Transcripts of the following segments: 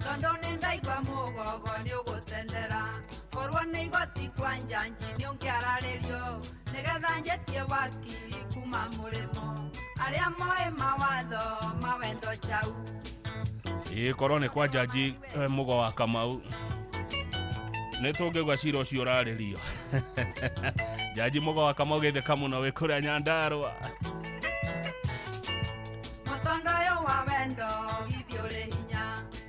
Tondũ nĩ ndaigua mũgogo nĩ ũgũtendera. Korwo nĩ igoti kwa njanji nĩ ũngĩararĩrio. Nĩgetha njetie wakiri kuma mũrĩmo. Arĩa moĩ mawatho ma wendo chau. Ĩĩ korwo nĩ kwa njanji Mũgo wa Kamau nĩ tũngĩgua cira ũcio ũrarĩrio. Njanji Mũgo wa Kamau geithĩka mũno wĩ kũrĩa Nyandarũa. Mũtondo ũyũ wa wendo githĩ ũrĩ hinya.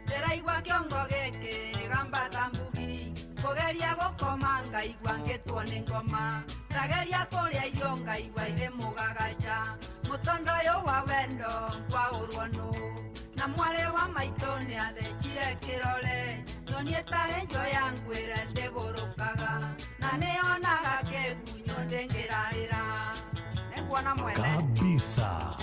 Ndĩraigua kĩongo gĩkĩ gambata mbugi. Kũgeria gũkoma ngaigua ngĩtwo nĩ ngoma. Ndageria kũrĩa irio ngaigua irĩ mũgagaca. Mũtondo ũyũ wa wendo ngwaũrwo nũ. Na mwarĩ wa maitũ nĩ athecire kĩrore. Noniĩ tarĩ njoya ngwĩre ndĩgũrũkaga. Na nĩonaga kĩgunyũ ndĩngĩrarĩra. Nĩnguona mwene. Kabisa.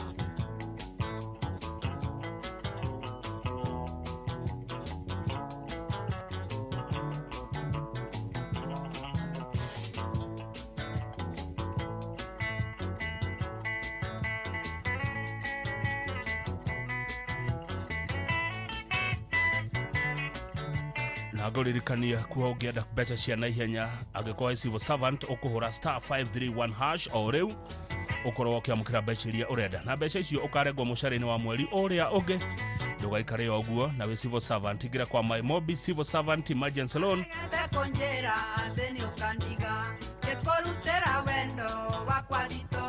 Na ngũririkania kuo ũngĩenda mbeca cia naihenya angĩkorwo wĩ civil servant ũkũhũra star 531 hash o rĩu ũkorwo ũkĩamũkĩra mbeca iria ũrenda, na mbeca icio ũkarengwo mũcara-inĩ wa mweri ũrĩa ũngĩ. Ndũgaikare o ũguo na wĩ civil servant, ingĩra kwa My Mobi Civil Servant Emergency Loan. Nĩgethe kũnjĩra atĩ nĩ ũkandiga. Ngĩkũrutĩra wendo wakwa thitũ.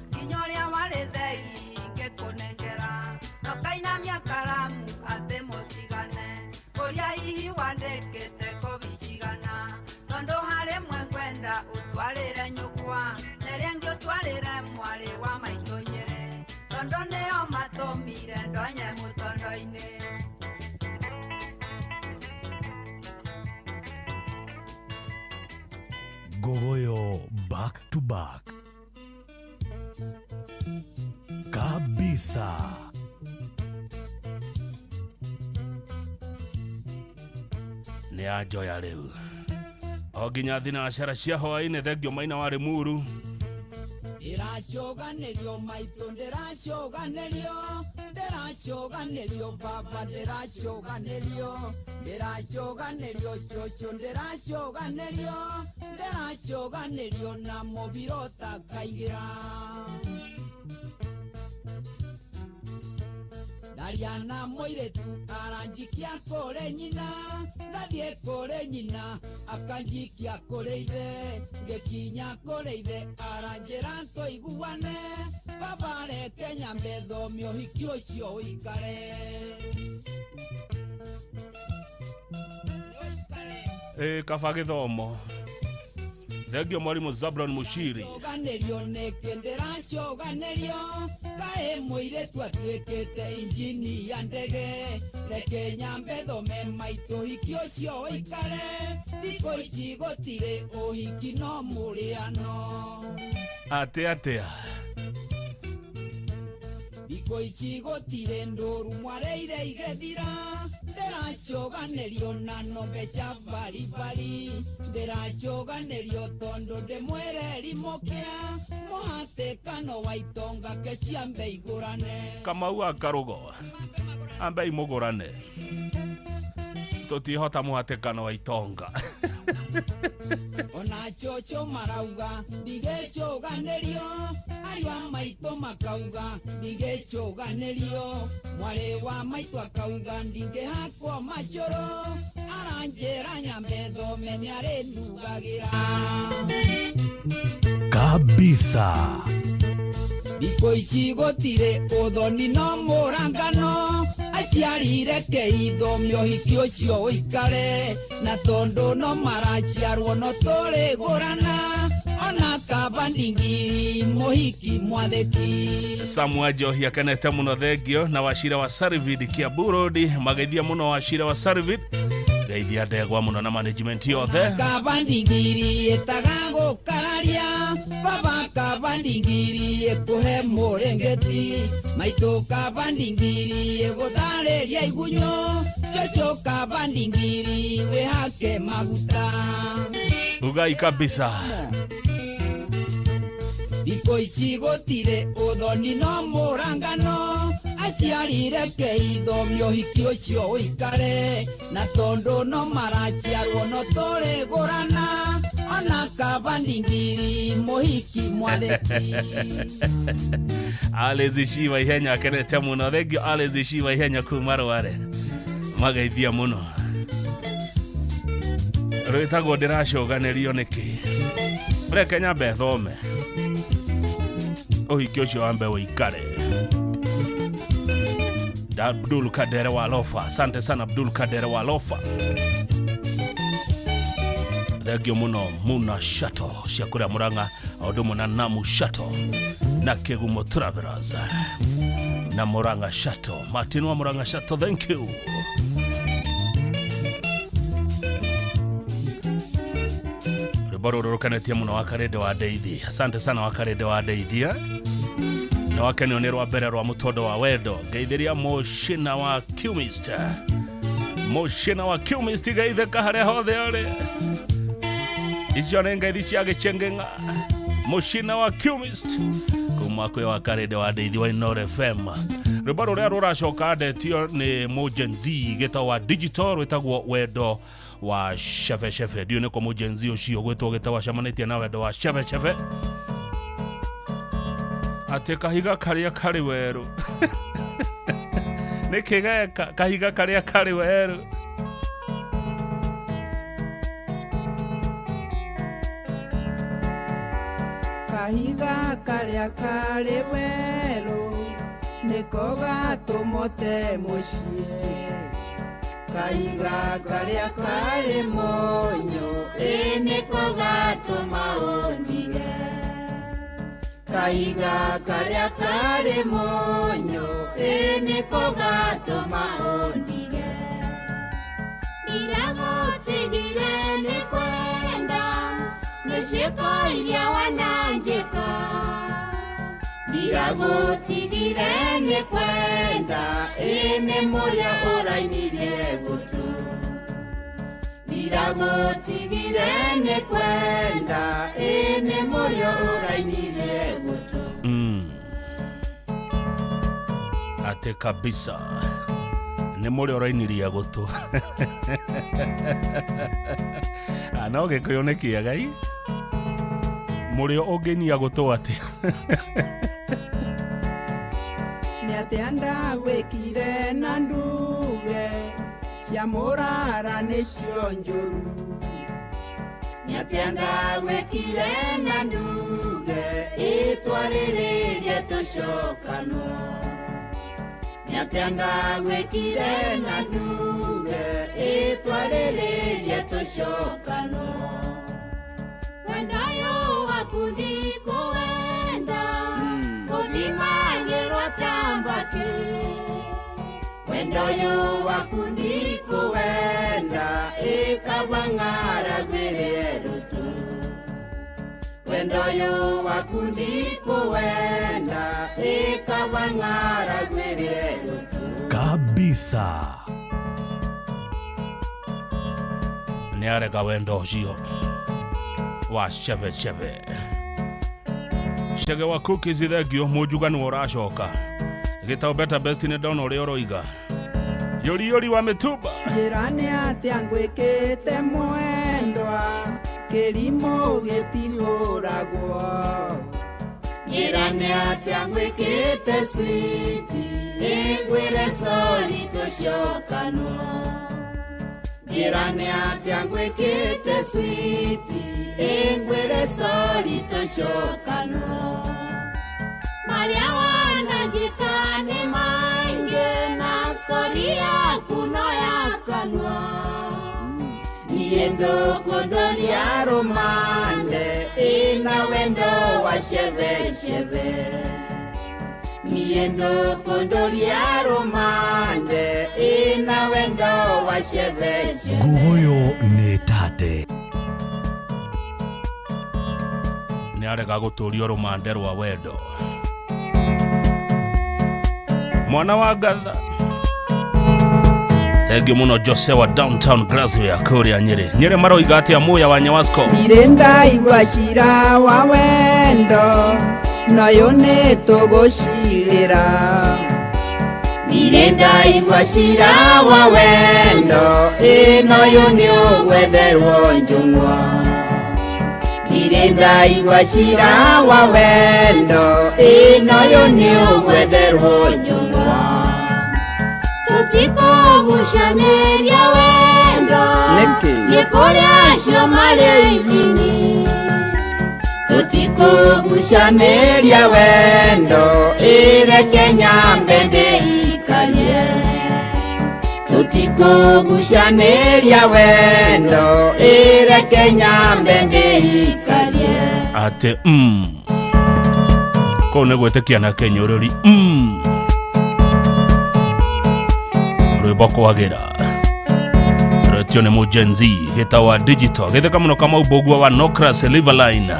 Nginya ũrĩa warĩ thegi ngĩkũnengera. Na ũkainamia karamu atĩ mũtigane. Kũrĩa hihi wandĩkĩte kobi cigana. Tondũ harĩ mwe ngwenda ũtwarĩre nyũkwa. Na ĩrĩa ĩngĩ ũtwarĩre mwarĩ wa maitũ Nyĩrĩ. Tondũ nĩo matũmire ndonye mũtondo-inĩ. Ngogoyo back to back. Kabisa. Nĩ anjoya rĩu o nginya thinacara cia hwaĩ-inĩ. Thengio maina wa Rĩmuru. Ndĩracũganĩrio maitũ, ndĩracũganĩrio, ndĩracũganĩrio baba, ndĩracũganĩrio, ndĩracũganĩrio cũcũ, ndĩracũganĩrio, ndĩracũganĩrio na mũbiro takaingĩra. Ndaria na mũirĩtu aranjikia kũrĩ nyina, ndathiĩ kũrĩ nyina akanjikia kũrĩ ithe, ngĩkinya kũrĩ ithe aranjĩra tũiguane, baba reke nyambe thome ũhiki ũcio ũikare. Ĩ kaba gĩthomo. Thengio mwarimũ Zablon Mushiri. Ndĩracũganĩrio nĩkĩ, ndĩracũganĩrio, kaĩ mũirĩtu atuĩkĩte injini ya ndege, reke nyambe thome maitũ ũhiki ũcio ũikare, thikũ ici gũtirĩ ũhiki no mũrĩano. Atĩ atĩa? Thikũ ici gũtirĩ ndũru mwareire igĩthira, ndĩracũganĩrio na nombe cia baribari, ndĩracũganĩrio tondũ ndĩmwĩre mũkĩa, mũhatĩkano wa itonga ke ciambe igũrane. Kamau wa Karũgo ambe imũgũrane, tũtihota mũhatĩkano wa itonga. Ona cũcũ marauga ndigĩcũganĩrio, ariũ a maitũ makauga ndigĩcũganĩrio, mwarĩ wa maitũ akauga ndingĩhakwo macũrũ, aranjĩra nyambe thome nĩarĩndugagĩra. Kabisa. Thikũ ici gũtirĩ ũthoni no mũrangano, aciari reke ithome ũhiki ũcio ũikare, na tondũ no maraciarwo no tũrĩgũrana, ona kaba ndingiri mũhiki mwathĩki. Samuel Njohi akenete mũno, thengio na wacira wa Sarvid Kiambu Road, mageithia mũno wacira wa Sarvid, geithia ndegwa mũno na management yothe. Kaba ndingiri ĩtaga gũkararia, baba kaba ndingiri ĩkũhe mũrĩngĩti, maitũ kaba ndingiri ĩgũtharĩria igunyũ, cũcũ kaba ndingiri wĩhake maguta. Ugai kabisa. Thikũ ici gũtirĩ ũthoni no mũrangano, Aciari reke ithomio ũhiki ũcio ũikare, na tondũ no maraciarwo no tũrĩgũrana, ona kaba ndigiri mũhiki mwathĩki. Alice Shiva ihenya akenete muno. Thengio Alice Shiva ihenya kuma Rware, mageithia muno. Rwĩtagwo ndĩracoganĩrio nĩkĩ. Reke nyambe thome ũhiki ũcio wambe ũikare. Da Abdul Kadere wa Lofa, asante sana Abdul Kadere wa Lofa, thengio muno. Muna Shato cia kũrĩa Mũrang'a, o ũndũ ũmwe na Namu Shato na Kĩgumo Travelers na Murang'a Shato, Martin wa Murang'a Shato, thank you. Rwĩmbo rũrũ rũkenetie mũno Wakarĩndĩ wa Ndeithi, asante sana Wakarĩndĩ wa Ndeithi, eh? Na wakenio nĩ rwa mbere rwa mũtondo wa wendo. Ngeithĩria mũcina wa Cumist, mũcina wa Cumist, geithĩka harĩa hothe ũrĩ. Icio nĩ ngeithi cia gĩchengeng'a, mũcina wa Cumist kuma kwĩ Wakarĩndĩ wa Ndeithi wa Inoro FM. Rwĩmbo rũrĩa rũracoka ndetio nĩ mũgenzi gĩtagwo wa digital, rwĩtagwo wendo wa shebeshebe. Ndiũ nĩko mũgenzi ũcio gwĩtwo gĩtagwo acemanĩtie na wendo wa shebeshebe, atĩ kahiga karĩa karĩ werũ nĩ kĩgeka kahiga karĩa karĩ werũ. Kahiga karĩa karĩ werũ nĩko gatũmote mũciĩ, kahiga karĩa karĩ mũnyũ ĩ nĩko gatũma ũndige, kahiga karĩa karĩ mũnyũ ĩ nĩko gatũma ũndige. Ndiragũtigire nĩ kwenda nĩ ciĩko iria wananjĩka, ndiragũtigire nĩ kwenda ĩ nĩ mũrĩa ũrainirie gũtũ, ndiragũtigire nĩ kwenda ĩ nĩ mũrĩa ũrainirie gũtũ. Atĩ kabisa nĩ mũrĩa ũrainirie gũtũ. Ah, no gĩkũyũ nĩ kĩega i mũrĩo ũngĩinia gũtũ atĩ. Nĩ atĩa ndagwĩkire na nduge cia mũrara nĩcio njũru, nĩ atĩa ndagwĩkire na nduge ĩtwarĩrĩrie tũcokanwo, nĩ atĩa ndagwĩkire na nduge ĩtwarĩrĩrie tũcokanwo. Wendo ũyũ waku ndikũwenda gũthimagĩrwo ta mbakĩ, wendo ũyũ waku ndikũwenda ĩkaba ng'aragwĩre rũtũ, wendo ũyũ waku ndikũwenda ĩkaba ng'aragwĩre rũtũ. Kabisa. Nĩ arega wendo ũcio wa shebeshebe. Chege wa cookies, thengio. Mũnjuga nĩwe ũracoka gĩtau better best, nĩ ndona ũrĩa ũroiga yũri yũri wa mĩtumba. Njĩra nĩ atĩa ngwĩkĩte mwendwa, kĩrimũ gĩtihũragwo, njĩra nĩ atĩa ngwĩkĩte switi nĩngwĩre sori tũcokanwo, njĩra nĩ atĩa ngwĩkĩte switi nĩngwĩre sori tũcokanwo. Marĩa wananjĩka nĩ maingĩ na sori yaku no ya kanua, niĩ ndũkũndoria rũmande ĩna wendo wa shebeshebe, niĩ ndũkũndoria rũmande ĩna wendo wa shebeshebe. Nguguyo nĩ tate. Nĩ arega gũtũrio rũmande rwa wendo mwana wa ngatha. Thengio mũno Jose wa downtown Glasgow ya kũrĩa Nyĩrĩ. Nyĩrĩ maroiga atĩa muya wa Nyawasco? Ndirĩ ndaigua cira wa wendo nayo nĩ tũgũcirĩra. Ndirĩ ndaigua cira wa wendo ĩno yũ nĩ ũgwetherwo njũng'wa. Ndirĩ ndaigua cira wa wendo ĩno yũ nĩ ũgwetherwo njũng'wa. Tũtikũgucanĩria wendo. Nĩkĩ? Nĩ kũrĩ acio marĩ ithini. Tũtikũgucanĩria wendo ĩreke nyambe ndĩikarie. Tũtikũgucanĩria wendo ĩreke nyambe ndĩikarie. Atä kũu nĩ gwĩtĩkia na kĩnyũrũri rwĩmbo kwagĩra rwetio nĩ mũgenzi gĩtawa digital gĩtheka mũno kamau mbũgua wa Nocras Liverline.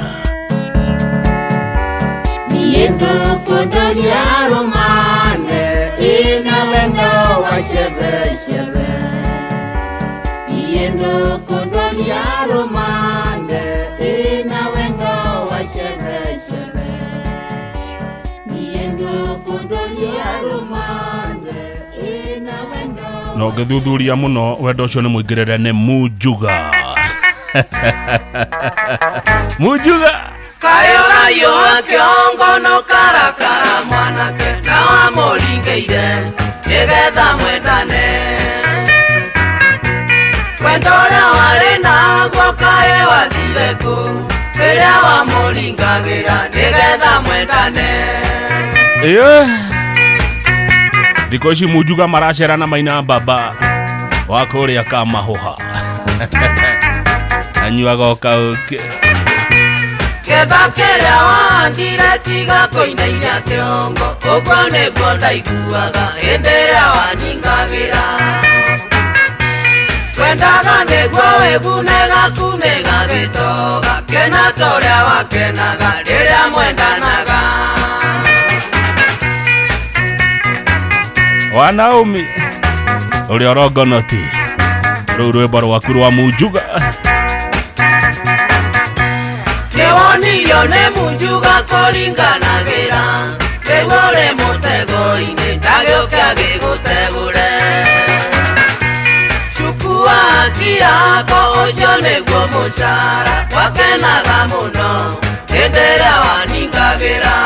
Niĩ ndũkũndoria rũmande ĩna wendo wa cebecebe. Niĩ ndũkũndoria rũmande ĩna wendo wa cebecebe. Niĩ ndũkũndoria rũmande ĩna wendo. Na ũngĩthuthuria mũno wendo ũcio nĩ mũingĩrĩre nĩ Munjuga. Munjuga. Kayũrayũa kĩongo no karakara mwanake na wamũringĩire nĩgetha mwendane. Wendo ũrĩa warĩ naguo kaĩ wathire kũ rĩrĩa wamũringagĩra nĩgetha mwendane. Ĩĩ. Thikũ ici Munjuga maracera na maina baba wa kũrĩa Kamahũha anyuaga o kaũkĩ. Ketha kĩrĩa wahandire tiga kũinainia kĩongo ũguo nĩguo ndaiguaga hĩndĩ ĩrĩa waningagĩra. Twendaga nĩguo wĩgune gaku nĩ gagĩtoga kena ta ũrĩa wakenaga rĩrĩa mwendanaga. Wa Naomi ũrĩa ũrongonoti rũu rwĩmbo rwaku rwa Munjuga. Nĩwonirio nĩ Munjuga kũringanagĩra rĩu ũrĩ mũtego-inĩ ndagĩũke agĩgũtegũre. Cukua haki yako ũcio nĩguo mũcara wakenaga mũno hĩndĩ ĩrĩa waningagĩra.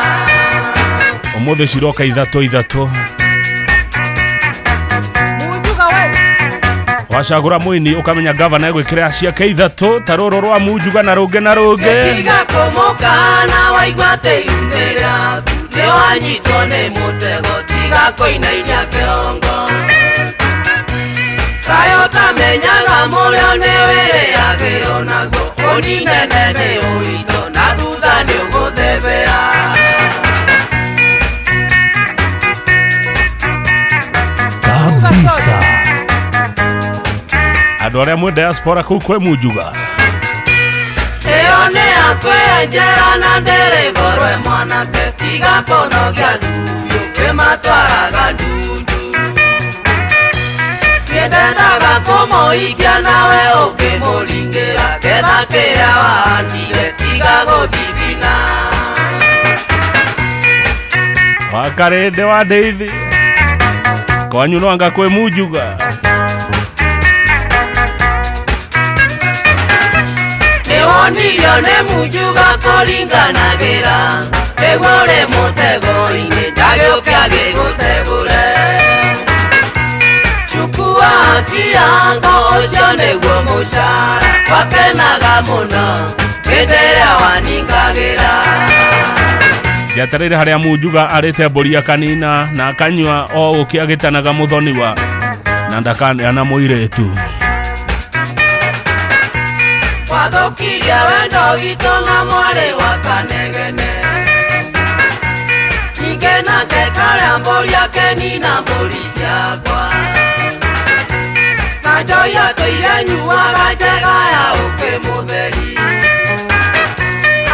Ũmũthĩ ciroka ithatũ ithatũ. Munjuga we. Wacagũra mũini ũkamenya gavana egwĩkĩra ciake ithatũ ta rũrũ rwa Munjuga na rũngĩ na rũngĩ. Tiga kũmũkana waigua atĩ iru rĩaku nĩwanyitwo nĩ mũtego tiga kũinainia kĩongo. Kaĩ ũtamenyaga mũrĩo nĩ wĩrĩagĩrwo naguo ũninene nĩ ũito na thutha nĩ ũgũthebea. Kabisa. Andũ arĩa mwĩ diaspora kũu kwĩ Munjuga. Ĩyo nĩ yakwenjera na ndĩrĩ goro mwanake tiga kũnogia thubiũ kĩmatwaraga ndundu. Nĩndendaga kũmũikia nawe ũkĩmũringĩra ketha kĩrĩa wahandire tiga gũthithina. Wa Karĩndĩ wa Ndeithi kwanyu no anga kwĩ Munjuga. Nĩwonirio nĩ Munjuga kũringanagĩra rĩu ũrĩ mũtego-inĩ ndagĩũke agĩgũtegũre. Chukua haki yako ũcio nĩguo mũcara wakenaga mũno hĩndĩ ĩrĩa waningagĩra. Njetereire harĩa Munjuga arĩte mbũri akanina na akanyua o ũkĩ agĩtanaga mũthoniwa na ndakaneana mũirĩtu. Wathũkirie wendo witũ na mwarĩ wa Kanegene. Ningĩ nake karĩa mbũri akenina mbũri ciakwa. Na njohi atũire nyuaga njega ya ũkĩ mũtheri.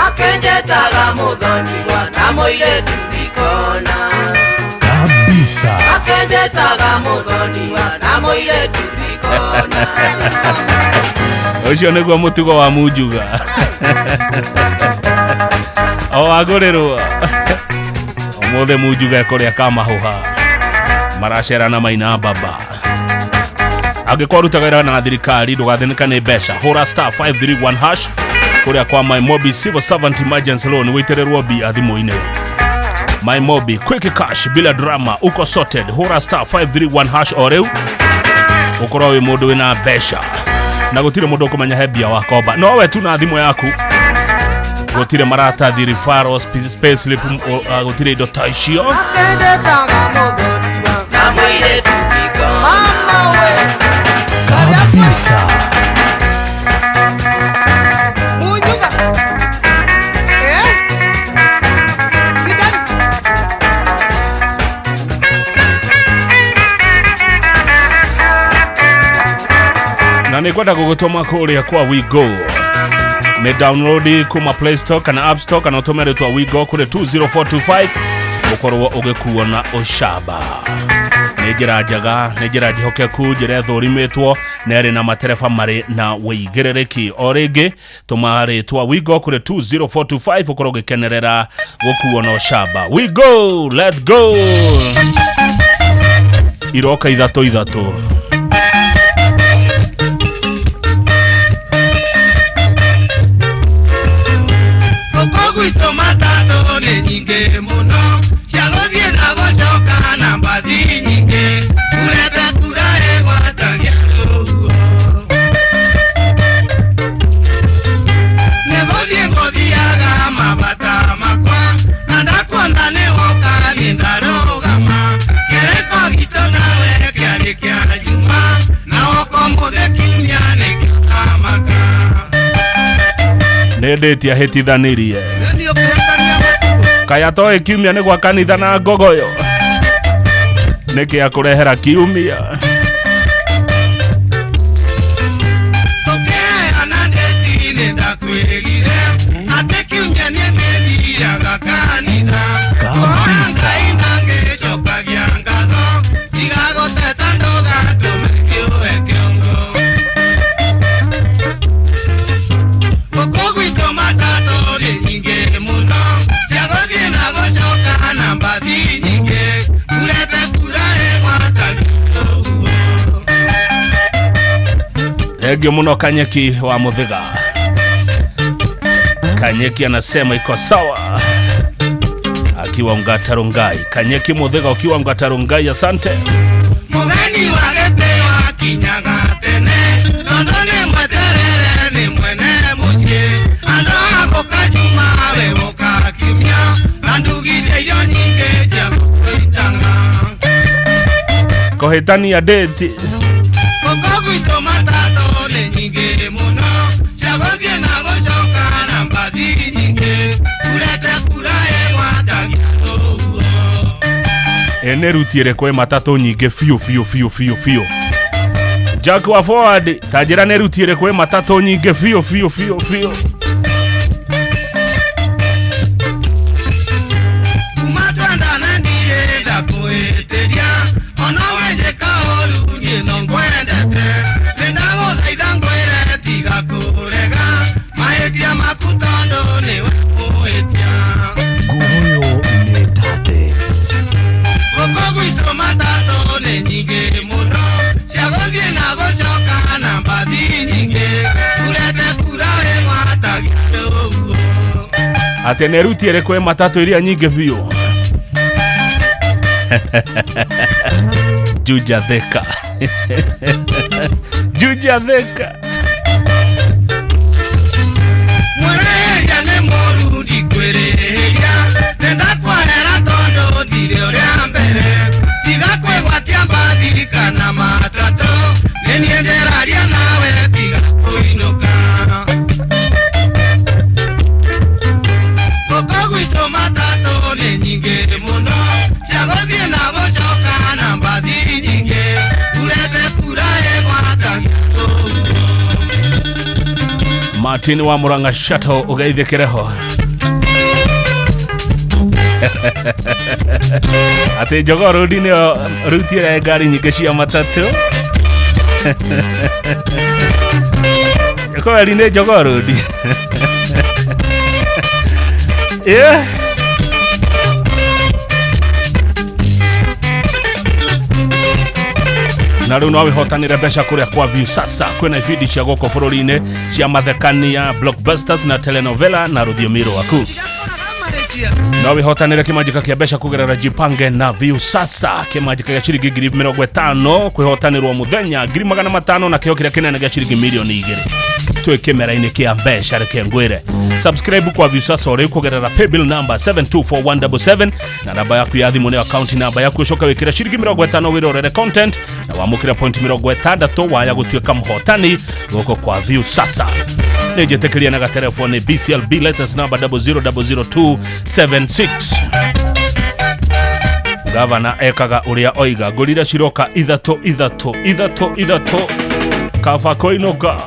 Akenjetaga mũthoniwa na mũirĩtu ndikona. Kabisa. Akenjetaga mũthoniwa na mũirĩtu ndikona. Ũcio nĩguo mũtugo wa Munjuga. O agũrĩrwo ũmũthĩ Munjuga ekũrĩa Kamahũha Maracera na maina baba. Angĩkorwo rutaga wĩra na thirikari ndũgathĩnĩka nĩ mbeca, hũra star 531 hash kũrĩa kwa MyMobi civil servant emergency loan wĩitĩrĩrwo mbia thimũ-inĩ. MyMobi quick cash bila drama, uko sorted. Hũra star 531 hash o rĩu ũkorwo wĩ mũndũ wĩna mbeca na gũtirĩ mũndũ ũkũmenya he mbia wakomba, no we tu na thimũ yaku. Gũtirĩ maratathi, referrals, payslip, gũtirĩ indo ta icio. Kabisa. Na nĩ ngwenda gũgũtũma kũrĩa kwa WeGo. Nĩ download kuma Play Store kana App Store, kana ũtũme rĩtwa WeGo kũrĩ 20425 ũkorwo ũgĩkuo na ũcamba. Nĩ njĩra njega, nĩ njĩra njĩhokeku, njĩra ĩthũrimĩtwo na ĩrĩ na matereba marĩ na wĩigĩrĩrĩki. O rĩngĩ tũma rĩtwa WeGo kũrĩ 20425 ũkorwo ũgĩkenerera gũkuo na ũcamba. WeGo, let's go. Iroka ithatũ ithatũ. Gũkũ gwitũ matatũ nĩ nyingĩ mũno, cia gũthiĩ na gũcoka na mbathi nyingĩ, kurete kura ĩgwatagia rũhuho. Nĩ gũthiĩ ngũthiaga mabata makwa, na ndakuona nĩ woka niĩ ndarũgama. Kĩrĩko gitũ nawe kĩarĩ kĩa Juma, na woka ũmũthĩ kiumia nĩkĩo ndamaka. Nĩ ndĩtia hĩtithanirie. Nĩ ũkũhĩtania matukũ. Kaya toĩ kiumia nĩ gwa kanitha na ngogoyo, nĩkĩ akũrehera kiumia? Tũkĩheana ndĩti nĩ ndakwĩrire atĩ kiumia niĩ nĩthiaga kanitha. Kabisa. Ngai na ngĩcokagia ngatho, tiga gũteta ndũgatũme kĩũe kĩongo. Gũkũ gwitũ matatũ nĩ nyingĩ mũno, cia gũthiĩ na gũcoka na mbathi nyingĩ, kurete kura ĩgwatagia rũhuho. Thengio mũno Kanyeki wa Mũthĩga. Kanyeki anasema iko sawa akiwa Mgatarungai. Kanyeki Mũthĩga ukiwa Mgatarungai, asante. Mũgeni wa gĩtĩo akinyaga tene, tondũ nĩ mweterere nĩ mwene mũciĩ. Andũ a gũka Juma we gũka kiumia, na ndugire irio nyingĩ cia gũitanga. Kũhĩtania ndĩti. Gũkũ gwitũ matatũ nĩ nyingĩ mũno, cia gũthiĩ na gũcoka na mbathi nyingĩ, kurete kura ĩgwatagia rũhuho. Ĩ nĩ ruti ĩrĩkũ ĩ matatũ nyingĩ biũ biũ biũ biũ biũ? Jack wa forward, ta njĩra nĩ ruti ĩrĩkũ ĩ matatũ nyingĩ biũ biũ biũ biũ? Kuma twendana ndirĩ ndakũhĩtĩria, ona wenjĩka ũru niĩ no ngwendete. Nĩndagũthaitha ngwĩre tiga kũrega mahĩtia maku tondũ nĩwe mũhĩtia. Nguoyo nĩ tate. Gũkũ gwitũ matatũ nĩ nyingĩ mũno, cia gũthiĩ na gũcoka na mbathi nyingĩ, kurete kura ĩgwatagia rũhuho. Atĩ nĩ ruti ĩrĩkũ ĩ matatũ iria nyingĩ biũ? Juja Thika. Juja Thika. Mwereria nĩ mũru ndikwĩrĩhĩria, nĩndakwahera tondũ ndirĩ ũrĩa mbere. Tiga kwĩgwatia mbathi kana matatũ, nĩ niĩ ndĩraria nawe tiga kũinũka. Gũkũ gwitũ matatũ nĩ nyingĩ mũno, cia gũthiĩ na gũcoka na mbathi nyingĩ, kurete kura ĩgwatagia rũhuho. Martin wa Murang'a Shuttle ũgeithĩkĩre ho. Atĩ Jogoo Road nĩyo ruti ĩrĩa ĩ ngari nyingĩ cia matatũ. Kweli nĩ Jogoo Road. Yeah. Na rĩu no wĩhotanĩre mbeca kũrĩa kwa Viusasa. Kwĩna ibindi cia gũkũ bũrũri-inĩ cia mathekania, blockbusters na telenovela na rũthiomi rwaku. No wĩhotanĩre kĩmanjĩka kĩa mbeca kũgerera Jipange na Viusasa. Kĩmanjĩka gĩa ciringi 50,000 kwĩhotanĩrwo mũthenya 500,000 na kĩo kĩrĩa kĩnene gĩa ciringi 2 million. Twĩ kĩmera-inĩ kĩa mbeca, reke ngwĩre, subscribe kwa Viusasa rĩu kũgerera paybill number 724177 na namba yaku ya thimũ nĩ account namba yaku, ũcoke wĩkĩre ciringi 50 wĩrorere content na wamũkĩre point 60 waya gũtuĩka mũhotani gũkũ kwa Viusasa. Nĩ njĩtĩkĩria na gatelefoni BCLB license number 0000276. Gavana ekaga ũrĩa oiga. Ngũrire ciroka ithatũ ithatũ ithatũ ithatũ, kaba kũinũka.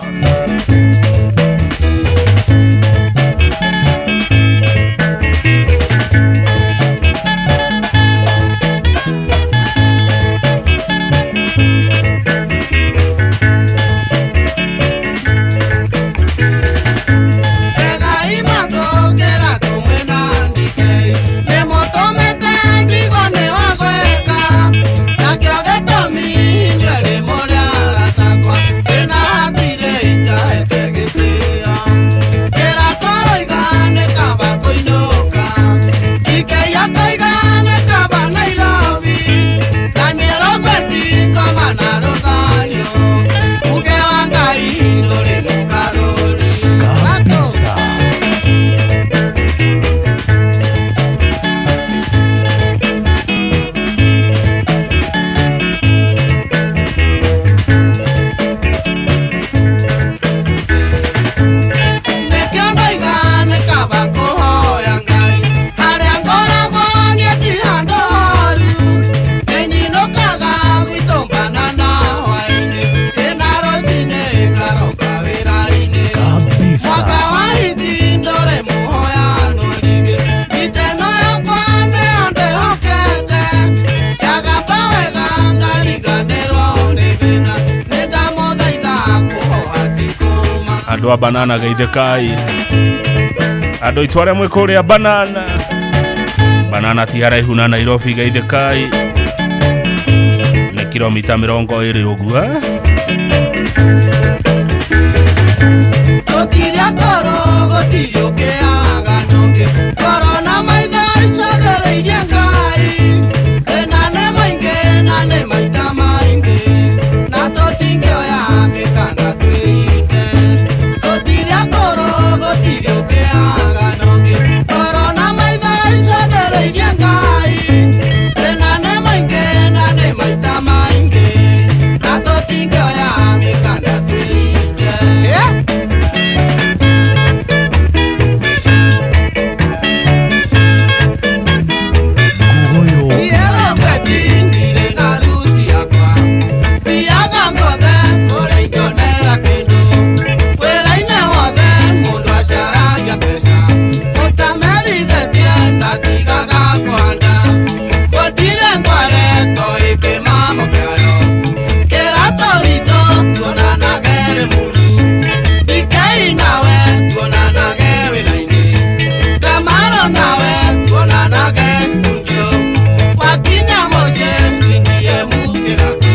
Regai matũkĩra tũmwe na ndike nĩmũtũmĩte ndigwo nĩ wa gwĩka nakĩo gĩtũmi inyuerĩ mũrĩ aratakwa ndĩna hatirĩ itahete gĩtĩo kĩra twaroiga nĩ kaba kũinũka ndikei akoiga nĩ kaba Nairobi Daniel Ogweti ngoma na rũthanio uge wa Ngai ndũrĩ mũgarũri. Kabisa. Nĩkĩo ndoiga nĩ kaba kũhoya Ngai harĩa ngoragwo niĩ ti handũ horu nĩnyinũkaga gwitũ mbana na hwaĩ-inĩ ĩna rũcinĩ ngaroka wĩra-inĩ Kabisa. mwaka wa ithi ndũrĩ mũhoyano rĩngĩ iteno yakwa nĩyo ndĩhokete yagamba wega ngariganĩrwo nĩ thĩna nĩndamũthaitha kũhoa ti kũma. Andũ a banana, geithĩkai andũ aitũ arĩa mwĩ kũrĩa banana. Banana ti haraihu na Nairobi, geithĩkai, nĩ kilomita 20 ũguo, eh? Gũtirĩ akũrũ gũtirĩ ũkĩaga nũngĩ ngoro na maitho icothereirie Ngai thĩna nĩ maingĩ na nĩ maita maingĩ na tũtingĩoya mĩkanda twĩite gũtirĩ akũrũ gũtirĩ ũkĩaga nũngĩ ngoro na maitho icothereirie Ngai thĩna nĩ maingĩ na nĩ maita maingĩ na tũtingĩoya mĩkanda twĩite, yeah. Ngugoyo. Kamaro nawe tuonanage studio wakinya mũciĩ sindiye mũkĩraku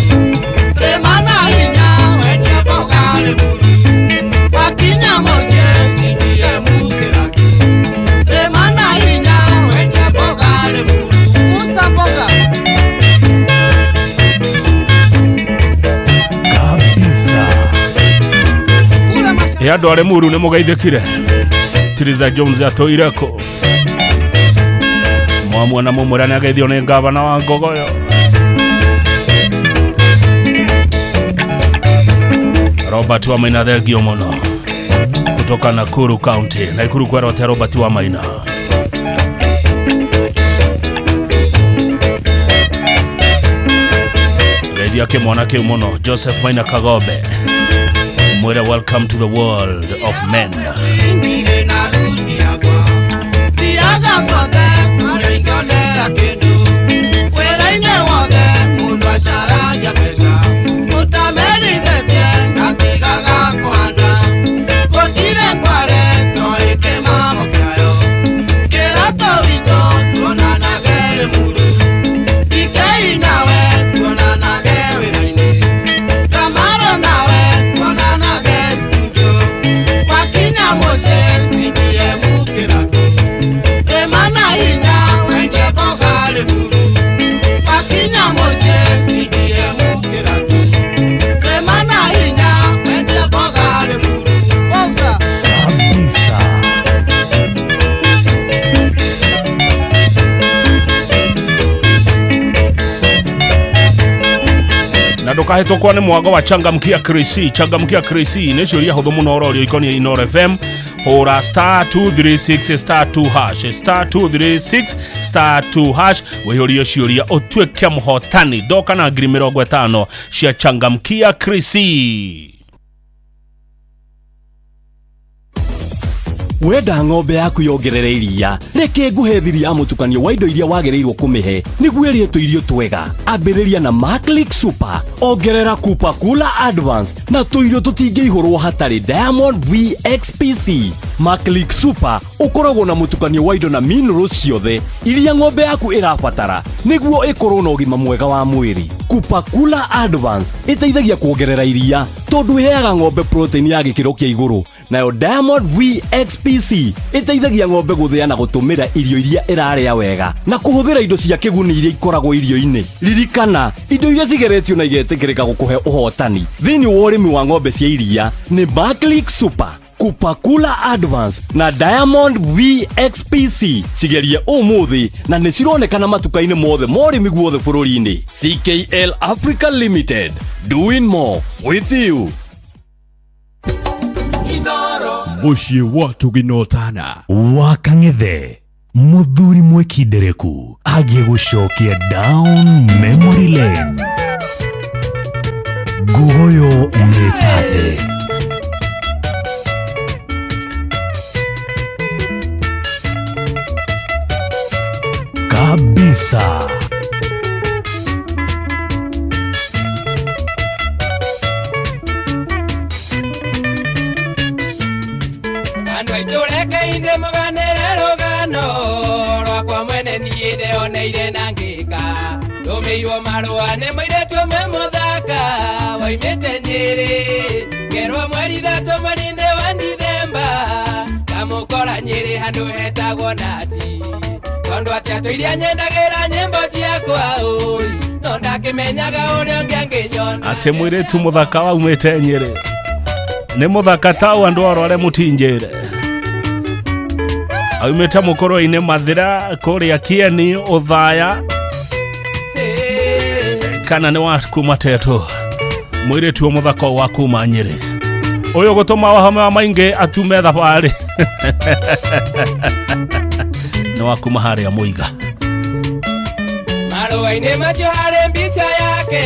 rĩma na hinya wendia mboga rĩmuru wakinya mũciĩ sindiye mũkĩraku rĩma na hinya wendia mboga rĩmuru musa mboga. Kabisa. Kura maca. Ĩ andũ arĩ muru nĩ mũgeithĩkire. Tiriza Jones atũire kũ mwamuona mũmwĩra nĩ ageithio nĩ ngavana wa Ngogoyo Robert wa Maina. Thengio mũno kutoka Nakuru County, Nakuru kwerote Robert wa Maina. Geithia kĩmwana kĩu mũno, Joseph Maina Kagombe, mwĩre welcome to the world of men. Ndirĩ na ruti yakwa thiaga guothe kũrĩa ingĩonera kĩndũ wĩra-inĩ wothe mũndũ acaragia mbeca ũtamerithĩtie ndatigaga kũhanda gũtirĩ ngware toĩ kĩmamo kĩayo kĩroto witũ tuonanage Rĩmuru Ikei nawe tuonanage wĩra-inĩ. Ndũkahĩtũkwo nĩ mwago wa Changamkia Krisi. Changamkia Krisi nĩ ciũria hũthũ mũno ũrorio ikoniĩ Inooro FM. Hũra star 236 star 2 hash, star 236 star 2 hash, wĩihũrie ciũria ũtuĩke mũhotani. Ndoka na 50,000 cia Changamkia Krisi. Wenda ng'ombe yaku yongerere iria, reke nguhe thiri ya mũtukanio wa indo iria wagĩrĩirwo kũmĩhe nĩguo ĩrĩe tũirio twega. Ambĩrĩria na Maclick Super, ongerera Kupa Kula Advance na tũirio tũtingĩihũrwo hatarĩ Diamond VXPC. Maclick Super ũkoragwo na mũtukanio wa indo na minerals ciothe iria ng'ombe yaku ĩrabatara nĩguo ĩkorwo na ũgima mwega wa mwĩrĩ. Kupa Kula Advance ĩteithagia kuongerera iria tondũ ĩheaga ng'ombe protein ya gĩkĩro kĩa igũrũ, nayo Diamond VXPC ĩteithagia ng'ombe gũthĩa na gũtũmĩra irio iria ĩrarĩa wega na kũhũthĩra indo cia kĩguni iria ikoragwo irio-inĩ. Ririkana, indo iria cigeretio na igetĩkĩrĩka gũkũhe ũhotani thĩinĩ wa ũrĩmi wa ng'ombe cia iria nĩ Maclick Super, Kupakula Advance na Diamond VXPC. Cigerie ũmũthĩ na nĩ cironekana matuka-inĩ mothe ma ũrĩmi guothe bũrũri-inĩ. CKL Africa Limited, doing more with you. Mũciĩ wa tũginotana wa Kang'ethe, mũthuri mwĩkindereku agĩgũcokia down memory lane. Ngugoyo nĩ tate. Kabisa. Andũ aitũ reke-inĩ mũganĩre rũgano rwakwa mwene niĩ ndeoneire na ngĩka. Ndũmĩirwo marũa nĩ mũirĩtu ũmwe mũthaka waimĩte Nyĩrĩ, ngerwo mweri 3 mweri-inĩ wa Dithemba, ngamũkora Nyĩrĩ handũ hetagwo Nati. Tondũ atĩ atũiria nyendagĩra nyĩmbo ciakwa ũi, no ndakĩmenyaga ũrĩa ũngĩ angĩnyona. Atĩ mũirĩtu mũthaka waumĩte Nyĩrĩ nĩ mũthaka tau andũ oro arĩa mũtinjĩre, aumĩte mũkũrwe-inĩ Mathĩra kũrĩa Kieni Ũthaya, kana nĩ wa kuma Tetũ. Mũirĩtu mũthaka wa kuma Nyĩrĩ ũyũ gũtũma wahome wa maingĩ atume thabarĩ nĩ wa kuma harĩa Mũiga. Marũa-inĩ macio harĩ mbica yake,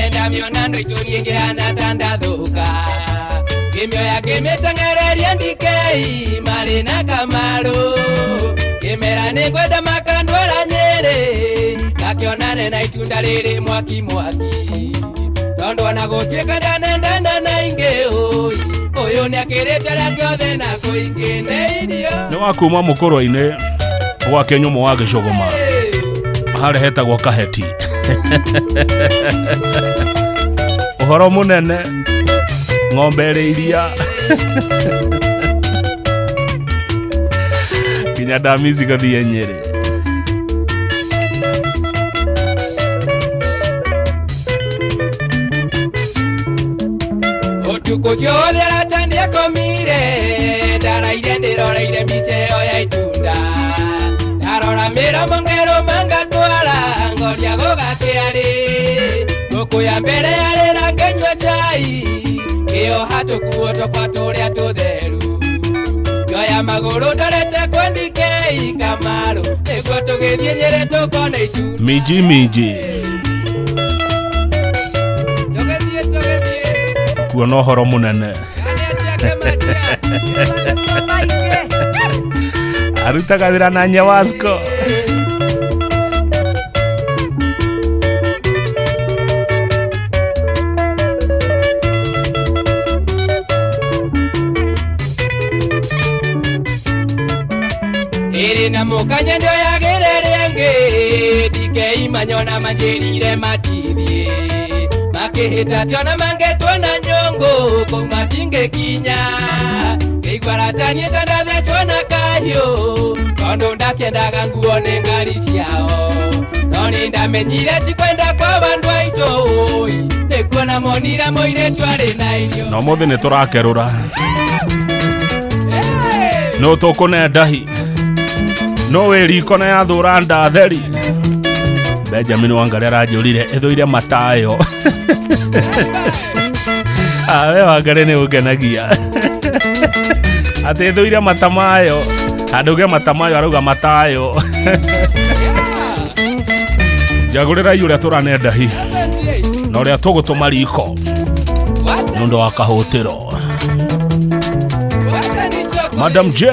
ndamĩona andũ aitũ niĩ ngĩhana ta ndathũka. Ngĩmĩoya ngĩmĩteng'ereria ndikei marĩ na Kamarũ, ngĩmera nĩngwenda makandwara Nyĩrĩ, ngakĩonane na itunda rĩrĩ mwaki mwaki. Tondũ ona gũtuĩka ndanendana na ingĩ ũi, ũyũ nĩakĩrĩte arĩa angĩ othe na kũingĩ nĩ irio. Nĩ wa kuma mũkũrwe-inĩ gwake nyũmũ wa Gĩcũgũma harĩa hetagwo Kaheti. Ũhoro mũnene, ng'ombe ĩrĩ iria nginya ndamici gũthiĩ Nyĩrĩ. Ũtukũ ũcio wothe arata nĩakomire, ndaraire ndĩroreire mbica ĩyo ya itunda. Ndarora mĩromo ngerũma ngatwara, ngoria gũgakĩa rĩ. Ngũkũ ya mbere yarĩra ngĩnyua cai, ngĩoha tũkuo twakwa tũrĩa tũtheru. Ngĩoya magũrũ ndorete kwa ndikei Kamarũ, nĩguo tũgĩthiĩ Nyĩrĩ tũkone itunda. Minji minji Tũgĩthiĩ tũgĩthiĩ kuona ũhoro mũnene. Arutaga wĩra na Nyawasco. Ĩrĩ na mũkanya ndioyagĩre rĩangĩ, ndikeimanyona manjĩrire matithiĩ. Makĩhĩta tiona mangetwo na nyũngũ, kũu matingĩkinya. Ngĩigua rataniĩ ta ndathecwo na kahiũ, tondũ ndakĩendaga nguo nĩ ngari ciao. No nĩndamenyire ti kwenda kwa andũ aitũ ũi, nĩkuona monire mũirĩtu arĩ na irio. Na ũmũthĩ nĩ tũrakerũra no tũkũne ndahi, no wĩ riko na yathũra ndatheri. Benjamin Wangari aranjũrire ĩthũire matayo. Ah, we Wangari nĩ ũngenagia atĩ ĩthũire mata mayo, handũ uge mata mayo arauga matayo. Njagũrĩrai ũrĩa tũranenda hi na ũrĩa tũgũtũma riko nĩ ũndũ wa kahũtĩro. Madam J.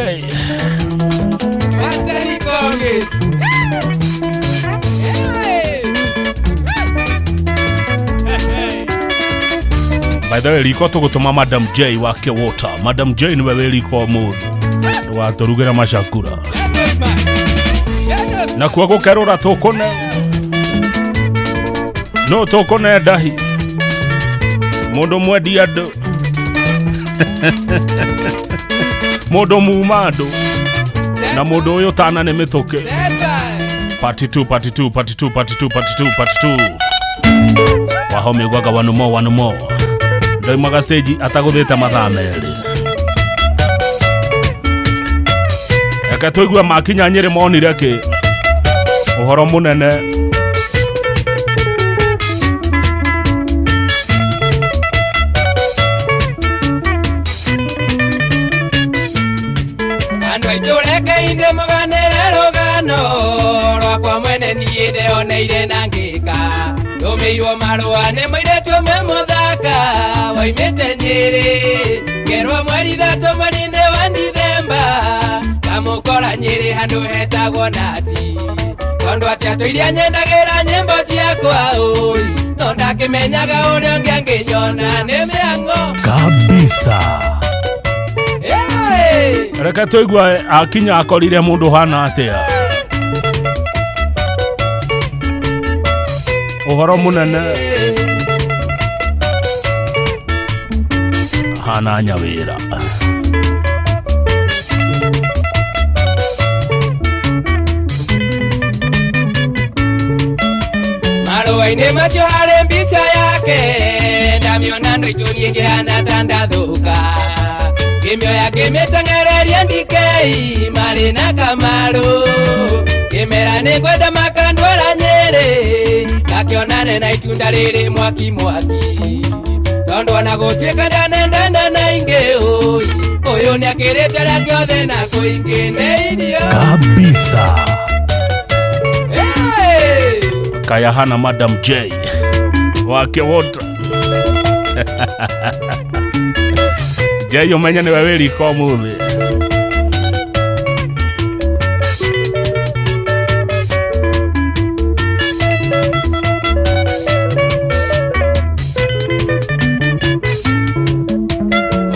By the way, riko tũgũtũma Madam J wake water. Madam J nĩwe wĩ riko ũmũthĩ, ndũgatũrugĩre macakura nakuo gũkerũra tũkũne no tũkũne ndahi mũndũ mwendi andũ, mũndũ muma andũ na mũndũ ũyũ tana nĩ mĩtũkĩ. Part 2, part 2, part 2, part 2, part 2, part 2. Wahome gwaga one more, one more. Ndoimaga stage atagũthĩte mathaa merĩ. Reke tũigue makinya Nyĩrĩ monire kĩ ũhoro mũnene. Andũ aitũ reke inde mũganĩre rũgano rwakwa mwene niĩ ndeoneire na ngĩka ndũmĩirwo marũa nĩ mũirĩtu ũmwe mũthaka waimĩte Nyĩrĩ ngerwo mweri 3 mweri-inĩ wa Dithemba ngamũkora Nyĩrĩ handũ hetagwo Nati tondũ atĩ atũiria nyendagĩra nyĩmbo ciakwa ũi no ndakĩmenyaga ũrĩa ũngĩ angĩnyona nĩ mĩang'o Kabisa. Hey! Reke tũigue akinya akorire mũndũ hana atĩa. Ũhoro mũnene hana nyawĩra. Marũa-inĩ macio harĩ mbica yake ndamĩona ndũitũ niĩ ngĩhana ta ndathũka ngĩmĩoya ngĩmĩteng'ereria ndikei marĩ na Kamarũ ngĩmera nĩngwenda makandwara Nyĩrĩ ngakĩonane na itunda rĩrĩ mwaki mwaki tondũ ona gũtuĩka ndanendana na ingĩ ũi ũyũ nĩakĩrĩte rĩa kĩothe na kũingĩ nĩ irio. Kabisa. Hey! Kaya hana Madam J wake wote. J ũmenye nĩwe wĩ riko ũmũthĩ.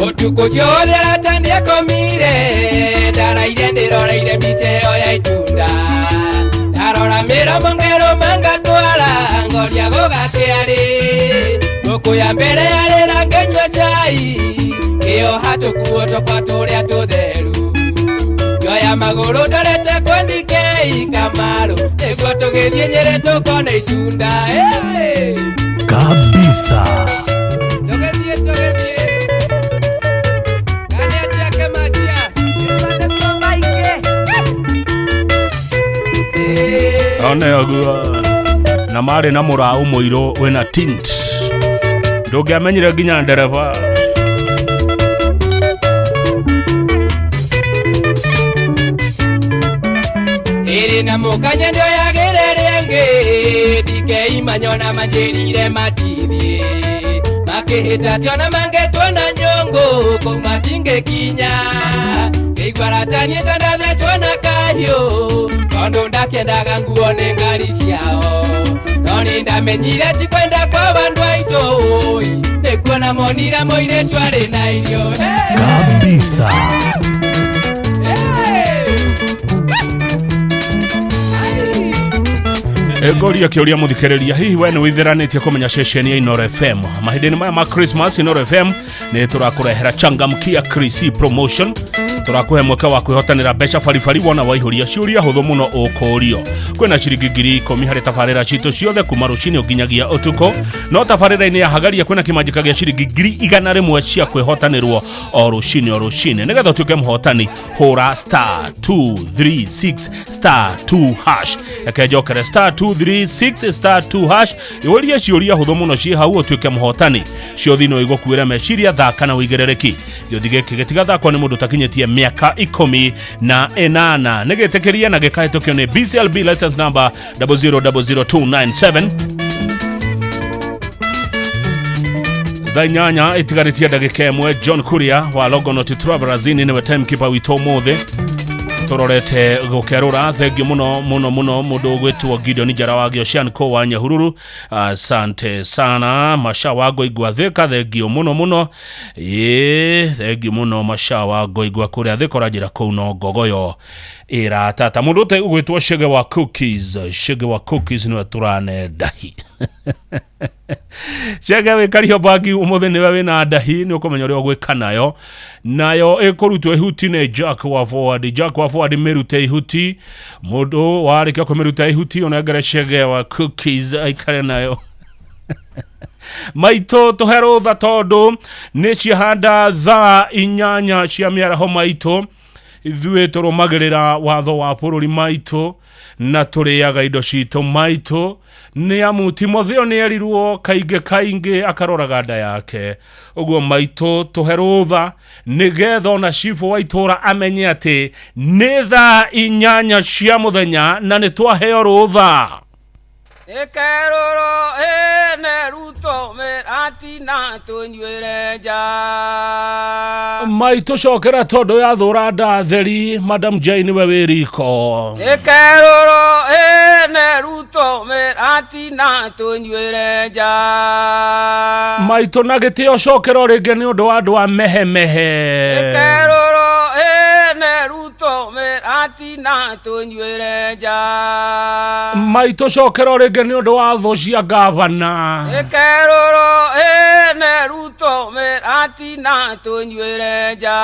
Ũtukũ ũcio wothe arata ndiakomire ndaraire ndĩroreire mbica ĩyo ya itunda ndarora mĩromo ngerũma ngatwara ngoria gũgakĩa-rĩ ngũkũ ya mbere yarĩra ngĩnyua cai ngĩoha tũkuo twakwa tũrĩa tũtheru ngĩoya magũrũ ndorete kwa ndikei Kamarũ nĩguo tũgĩthiĩ Nyĩrĩ tũkone itunda. Hey! Kabisa. Tũgĩthiĩ tũgĩthiĩ Kani atĩa Kĩmatia? One ũguo na marĩ na mũraũ mũirũ wĩna tint ndũngĩamenyire nginya ndereba. Ĩrĩ na mũkanya ndioyagĩre rĩangĩ ndikeimanyona manjĩrire matithiĩ makĩhĩta tiona mangetwo na nyũngũ kũu matingĩkinya ngĩigua rataniĩ ta ndathecwo na kahiũ tondũ ndakĩendaga nguo nĩ ngari ciao no nĩ ndamenyire ti kwenda kwa bandũ aitũ ũi nĩkuona monire mũirĩtu arĩ na irio. Hey! Kabisa. Hey! Ngũria kĩũria mũthikĩrĩria, hihi we nĩ wĩtheranĩtie kũmenya ceceni ya Inoro FM? Mahinda-inĩ maya ma Christmas, Inoro FM nĩ tũrakũrehera Changamkia Krisi promotion. Tũrakũhe mweke wa kwĩhotanĩra mbeca baribari wona waihũria ciũria hũthũ mũno ũkũrio. Kwĩna ciringi 10,000 harĩ tabarĩra citũ ciothe kuma rũcinĩ nginyagia ũtukũ. No tabarĩra-inĩ ya Hagaria kwĩna kĩmanjĩka gĩa ciringi 100,000 cia kwĩhotanĩrwo o rũcinĩ o rũcinĩ. Nĩgetha ũtuĩke mũhotani, hũra star 236 star 2 hash. Reke njokere star 2 236 star 2 hash. Yũria ciũria hũthũ mũno ciĩ hau ũtuĩke mũhotani. Ciothi no igũkuĩre meciria, thaka na ũigĩrĩrĩki. Gĩũthi gĩkĩ gĩtigathakwo nĩ mũndũ ũtakinyĩtie mĩaka 18. Nĩ gĩtĩkĩrie na gĩkahĩtũkio nĩ BCLB license number 0000297. Thaa 8 ĩtigarĩtie ndagĩka 1. John Kuria wa Longonot Travelers Inn nĩwe timekeeper witũ ũmũthĩ tũrorete gũkerũra. Thengiũ mũno mũno mũno mũndũ ũgwĩtwo Gideon Njara wa Gĩocean wa Nyahururu, asante sana. Masha wa Ngoingwa Thĩka, thengiũ mũno mũno. Ĩĩ, thengiũ mũno Masha wa Ngoingwa kũrĩa Thĩka, ũranjĩra kũu no ngogoyo ĩratata. Mũndũ ũte ũgwĩtwo Shege wa Cookies, Shege wa Cookies nĩwe tũrane ndahi. Chege wĩ Kariobangi ũmũthĩ nĩwe wĩna ndahi, nĩ ũkũmenya ũrĩa ũgwĩka nayo. Nayo ĩkũrutwo ihuti nĩ Jack wa Forward. Jack wa Forward, mĩrute ihuti. Mũndũ warĩkia kũmĩruta ihuti, ũnengere Chege wa Cookies aikare nayo. Maitũ, tũhe rũtha tondũ nĩ ciahanda thaa 8 cia mĩaraho. Maitũ, ithuĩ tũrũmagĩrĩra watho wa bũrũri maitũ na tũrĩaga indo citũ maitũ, nĩ amu Timotheo nĩ erirwo kaingĩ kaingĩ akaroraga nda yake. Ũguo maitũ, tũhe rũtha nĩgetha ona cibũ wa itũra amenye atĩ nĩ thaa 8 cia mũthenya na nĩ twaheo rũtha. Ĩkerũrwo ĩne ruto mĩratina tũnyuĩre nja. Maitũ, cokera tondũ yathũra nda theri. Madam Jane nĩwe wĩ riko. Ĩkerũrwo ĩne ruto mĩratina tũnyuĩre nja. Maitũ, na gĩtĩo cokera o rĩngĩ nĩ ũndũ wa andũ a mehemehe. Ĩkerũrwo ĩne ruto mĩratina tũnyuĩre nja. Maitũ, cokera o rĩngĩ nĩ ũndũ wa thũ cia gavana. Ĩkerũrwo ĩne ruto mĩratina tũnyuĩre nja.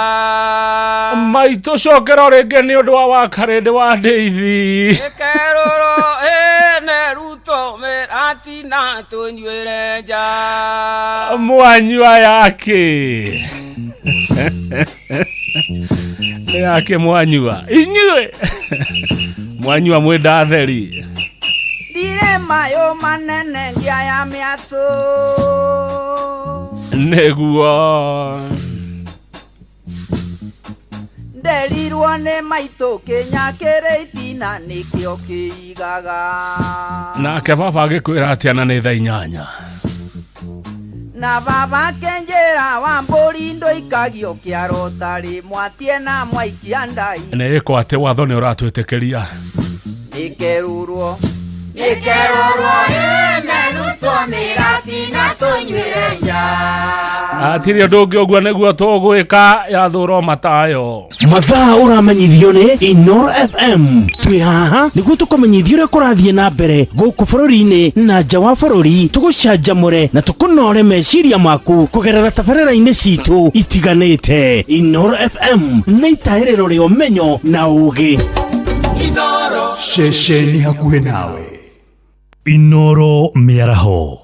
Maitũ, cokera o rĩngĩ nĩ ũndũ wa wakarĩndĩ wa ndĩithi. Ĩkerũrwo ĩne ruto mĩratina tũnyuĩre nja. Mwanyua yake nĩ yake mwanyua, inyuĩ mwanyua mwĩ ndatheri. Ndirĩ mayũ manene ngia ya mĩatũ. Nĩguo. Nderirwo nĩ maitũ kĩnya kĩrĩ itina nĩkĩo kĩigaga. Nake baba agĩkwĩra atĩa na nĩ thaa 8? Na baba kenjĩra wa mbũri ndũikagio kĩaro tarĩ mwatie na mwaikia ndai. Nĩ ĩko atĩ watho nĩ ũratwĩtĩkĩria. Nĩkerũrwo. Nĩkerũrwo ĩne ruto mĩratina tũnyuĩre nja. Hatirĩ ũndũ ũngĩ, ũguo nĩguo tũgwĩka yathũrwo matayo. Mathaa ũramenyithio nĩ Inoro FM. Twĩ haha nĩguo tũkũmenyithia ũrĩa kũrathiĩ na mbere gũkũ bũrũri-inĩ na nja wa bũrũri, tũgũcanjamũre na tũkũnore meciria maku kũgerera tabarĩra-inĩ citũ itiganĩte. Inoro FM nĩ itahĩrĩro rĩa ũmenyo na ũgĩ. Ceceni hakuhĩ nawe, Inoro Mĩaraho.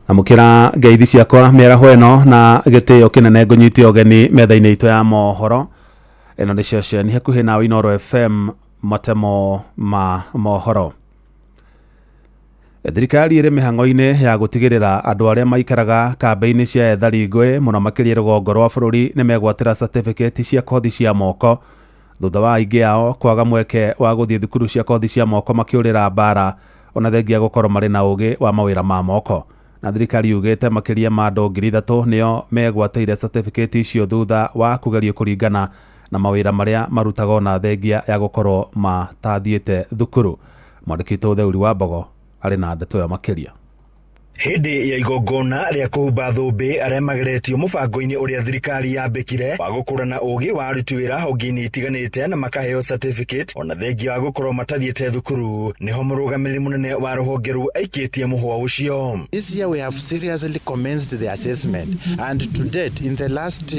Amũkĩra ngeithi ciakwa mĩaraho ĩno na gĩtĩo kĩnene, ngũnyite ũgeni metha-inĩ itũ ya mohoro. Ĩno nĩ ceceni hakuhĩ nawe, Inoro FM, matemo ma mohoro. Thirikari ĩrĩ mĩhang'o-inĩ ya gũtigĩrĩra andũ arĩa maikaraga kambĩ-inĩ cia ethari ngũĩ, mũno makĩria rũgongo rwa bũrũri, nĩ megwatĩra certificate cia kothi cia moko, thutha wa aingĩ ao kwaga mweke wa gũthiĩ thukuru cia kothi cia moko makĩũrĩra mbara, ona thengia gũkorwo marĩ na ũgĩ wa mawĩra ma moko. Na thirikari yugĩte makĩria ma andũ 3,000 nĩo megwatĩire certificate icio thutha wa kũgerio kũringana na mawĩra marĩa marutagwo, na thengia ya gũkorwo matathiĩte thukuru. Mwandĩki witũ Theuri wa Mbogo arĩ na ndeto ĩyo makĩria. Hĩndĩ ya igongona rĩa kũhumba thũmbĩ arĩa mageretio mũbango-inĩ ũrĩa thirikari yambĩkire wa gũkũrana ũgĩ wa aruti wĩra honge-inĩ itiganĩte na makaheo certificate ona thengia wa gũkorwo matathiĩte thukuru, nĩho mũrũgamĩrĩri mũnene wa rũhonge rũu aikĩtie mũhwa ũcio. This year we have seriously commenced the assessment, and to date in the last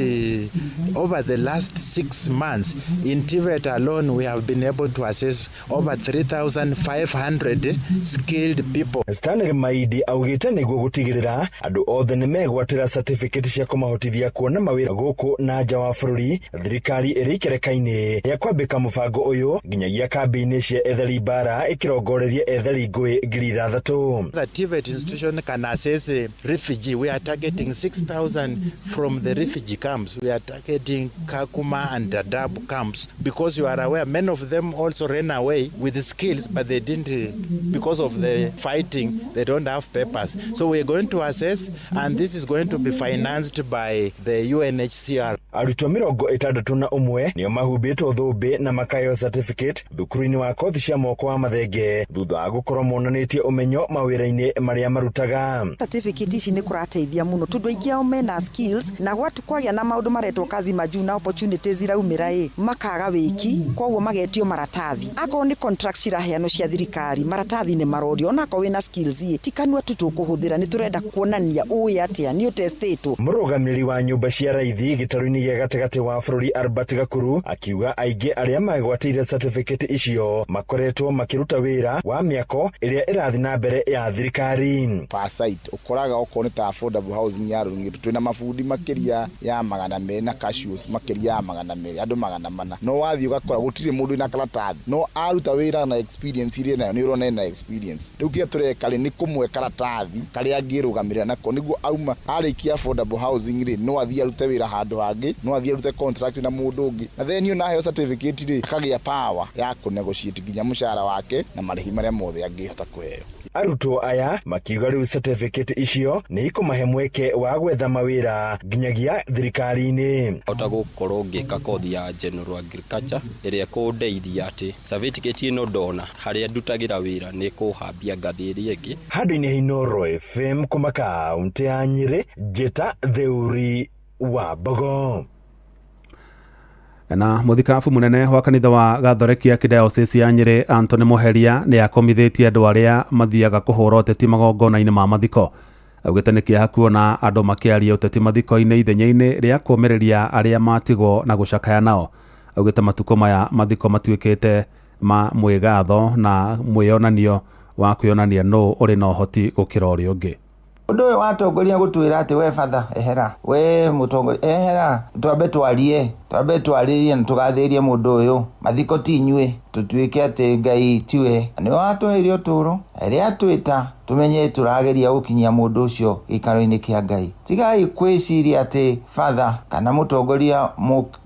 over the last 6 months in TVET alone we have been able to assess over 3,500 skilled people. Stanley Maidi augĩte Nĩguo gũtigĩrĩra andũ othe nĩ megwatĩra certificate cia kũmahotithia kuona mawĩra gũkũ na nja wa bũrũri, thirikari ĩrĩ ikereka-inĩ rĩa kwambĩka mũbango ũyũ nginyagia kambĩ-inĩ cia ethari mbara, ĩkĩrongoreria ethari ngũĩ 6,000. The TVET institution can assess a refugee. We are targeting 6,000 from the refugee camps. We are targeting Kakuma and Dadaab camps because you are aware many of them also ran away with skills, but they didn't, because of the fighting, they don't have papers. So we are going to assess, and this is going to be financed by the UNHCR. Arutwo 61 nĩo mahumbĩtwo thũmbĩ na makaheo certificate thukuru-inĩ wa kothi cia moko wa Mathenge thutha wa gũkorwo monanĩtie ũmenyo mawĩra-inĩ marĩa marutaga. Certificate ici nĩ kũrateithia mũno tondũ aingĩ ao mena skills, na gwatu kwagĩa na maũndũ maretwo kazi majuu na opportunities iraumĩra ĩ makaga wĩki, koguo magetio maratathi. Akorwo nĩ contracts ciraheanwo cia thirikari, maratathi nĩ marorio, onakorwo wĩna skills ĩ ti kanua tu tũkũhũthĩra, nĩ tũrenda kuonania ũĩ atĩa nĩ ũtestĩtwo. Mũrũgamĩrĩri wa nyũmba cia raithi gĩtarũ-inĩ gĩa gatagatĩ wa bũrũri Albert Gakuru akiuga aingĩ arĩa magwatĩire certificate icio makoretwo makĩruta wĩra wa mĩako ĩrĩa ĩrathiĩ na mbere ya thirikari. Per site ũkoraga okorwo nĩ ta affordable housing ya Rũng'ĩtũ, twĩna mabundi makĩria ya 200 na casuals makĩria ya 200, andũ 400, no wathiĩ ũgakora gũtirĩ mũndũ wĩna karatathi, no aruta wĩra na experience iria nayo nĩ ũrona ena experience. Rĩu kĩrĩa tũreka rĩ nĩ kũmwe karatathi karĩa angĩrũgamĩrĩra nako, nĩguo auma arĩkia affordable housing rĩ no athiĩ arute wĩra handũ hangĩ, no athiĩ arute contract na mũndũ ũngĩ, na then ona aheo certificate rĩ akagĩa power ya kũ negotiate nginya mũcara wake na marĩhi marĩa mothe angĩhota kũheo. Arutwo aya makiuga rĩu certificate icio nĩ ikũmahe mweke wa gwetha mawĩra nginyagia thirikari-inĩ. Hota gũkorwo ngĩka kothi ya General Agriculture ĩrĩa ĩkũndeithia atĩ certificate ĩno ndona harĩa ndutagĩra wĩra nĩ ĩkũhambia ngathĩ ĩrĩa ĩngĩ. Handũ-inĩ ha Inooro FM kuma kaũntĩ ya Nyĩrĩ, Njĩta Theuri wa Mbogo. Na mũthikabu mũnene wa kanitha wa Gathoreki ya Kĩdiocese ya Nyĩrĩ Anthony Muheria nĩ akomithĩtie andũ arĩa mathiaga kũhũra ũteti magongona-inĩ ma mathiko. Augĩte nĩ kĩeha kuona andũ makĩaria ũteti mathiko-inĩ ithenya-inĩ rĩa kũũmĩrĩria arĩa matigwo na gũcakaya nao. Augĩte matukũ maya mathiko matuĩkĩte ma mwĩgatho na mwĩyonanio wa kwĩyonania nũ ũrĩ na ũhoti gũkĩra ũrĩa ũngĩ. Ũndũ ũyũ watongoria gũtwĩra atĩ we batha ehera, we mũtongoria ehera, twambe twarie, twambe twarĩrie na tũgathĩrie mũndũ ũyũ, mathiko ti inyuĩ, tũtuĩke atĩ Ngai tiwe nĩwe watũheire ũtũũro, ĩrĩa atwĩta tũmenye tũrageria gũkinyia mũndũ ũcio gĩikaro-inĩ kĩa Ngai. Tigai kwĩciria atĩ batha kana mũtongoria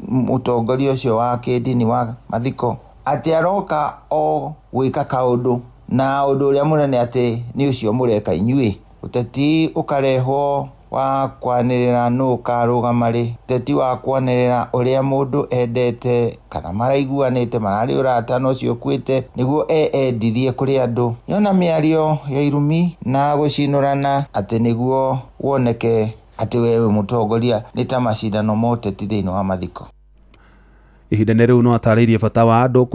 mũtongoria ũcio wa kĩndini wa mathiko atĩ aroka o gwĩka kaũndũ, na ũndũ ũrĩa mũnene atĩ nĩ ũcio mũreka inyuĩ. Ũteti ũkarehwo wa kwanĩrĩra nũ ũkarũgama rĩ, ũteti wa kwanĩrĩra ũrĩa mũndũ endete kana maraiguanĩte mararĩ ũrata na ũcio ũkuĩte nĩguo eyendithie kũrĩ andũ. Yona mĩario ya irumi na gũcinũrana atĩ nĩguo woneke atĩ we wĩ mũtongoria nĩ ta macindano ma ũteti thĩinĩ wa mathiko. Ihinda-inĩ rĩu no atarĩirie bata wa andũ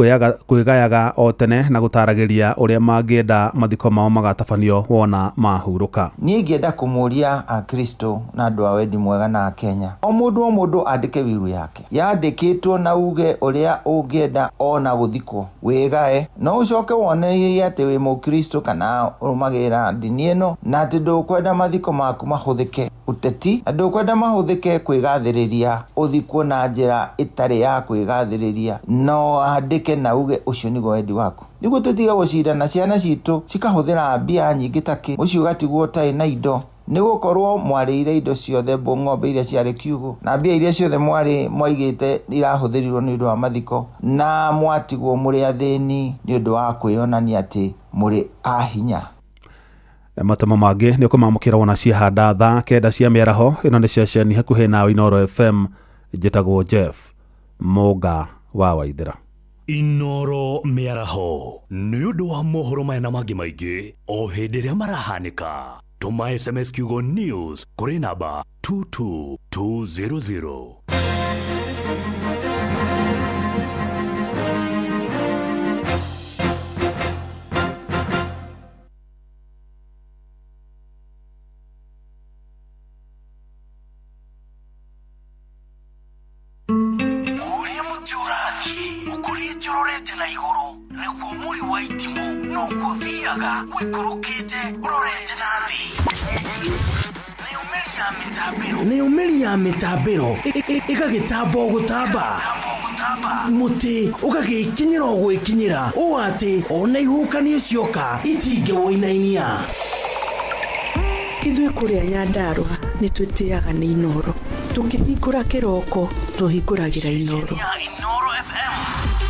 kwĩgayaga o tene na gũtaragĩria ũrĩa mangĩenda mathiko mao magatabanio wona mahurũka. Niĩ ingĩenda kũmũria Akristo na andũ a wendi mwega na Akenya, o mũndũ andĩke wiru yake yandĩkĩtwo na uge ũrĩa ũngĩenda ona gũthikwo, wĩgae no ũcoke wonerie atĩ wĩ mũkristo kana ũrũmagĩrĩra ndini ĩno na atĩ ndũkwenda mathiko maku mahũthĩke ũteti na ndũkwenda mahũthĩke kwĩgathĩrĩria, ũthikwo na njĩra ĩtarĩ ya kwĩgathĩrĩria, no andĩke na uge ũcio nĩguo wendi waku, nĩguo tũtige gũcindana ciana citũ cikahũthĩra mbia nyingĩ takĩ mũciĩ ũgatigwo ũtarĩ na indo, nĩ gũkorwo mwarĩire indo ciothe ng'ombe iria ciarĩ kiugũ na mbia iria ciothe mwarĩ mwaigĩte irahũthĩrirwo nĩ ũndũ wa mathiko, na mwatigwo mũrĩ athĩni nĩ ũndũ wa kwĩyonania atĩ mũrĩ a hinya. Matemo mangĩ nĩ ũkũmamũkĩra wona ciahanda thaa 9 cia mĩaraho. Ĩno nĩ ceceni hakuhĩ nawe Inooro FM. Njĩtagwo Jeff Mũnga wa Waithĩra. Inooro mĩaraho nĩ ũndũ wa mohoro maya na mangĩ maingĩ o hĩndĩ ĩrĩa marahanĩka. Tũma SMS kiugo news kũrĩ namba 22200. Ũrorete na igũrũ nĩguo mũri wa itimũ noguo ũthiaga wĩikũrũkĩte ũrorete na thĩ. Nayo mĩri ya mĩtambĩro ĩgagĩtamba o gũtamba, mũtĩ ũgagĩkinyĩra o gwĩkinyĩra ũũ atĩ ona ihuhũkanio cioka itingĩwũinainia. Ithuĩ kũrĩa Nyandarũa nĩ twĩtĩaga nĩ Inoro. Tũkĩhingũra kĩroko tũhingũragĩra Inoro.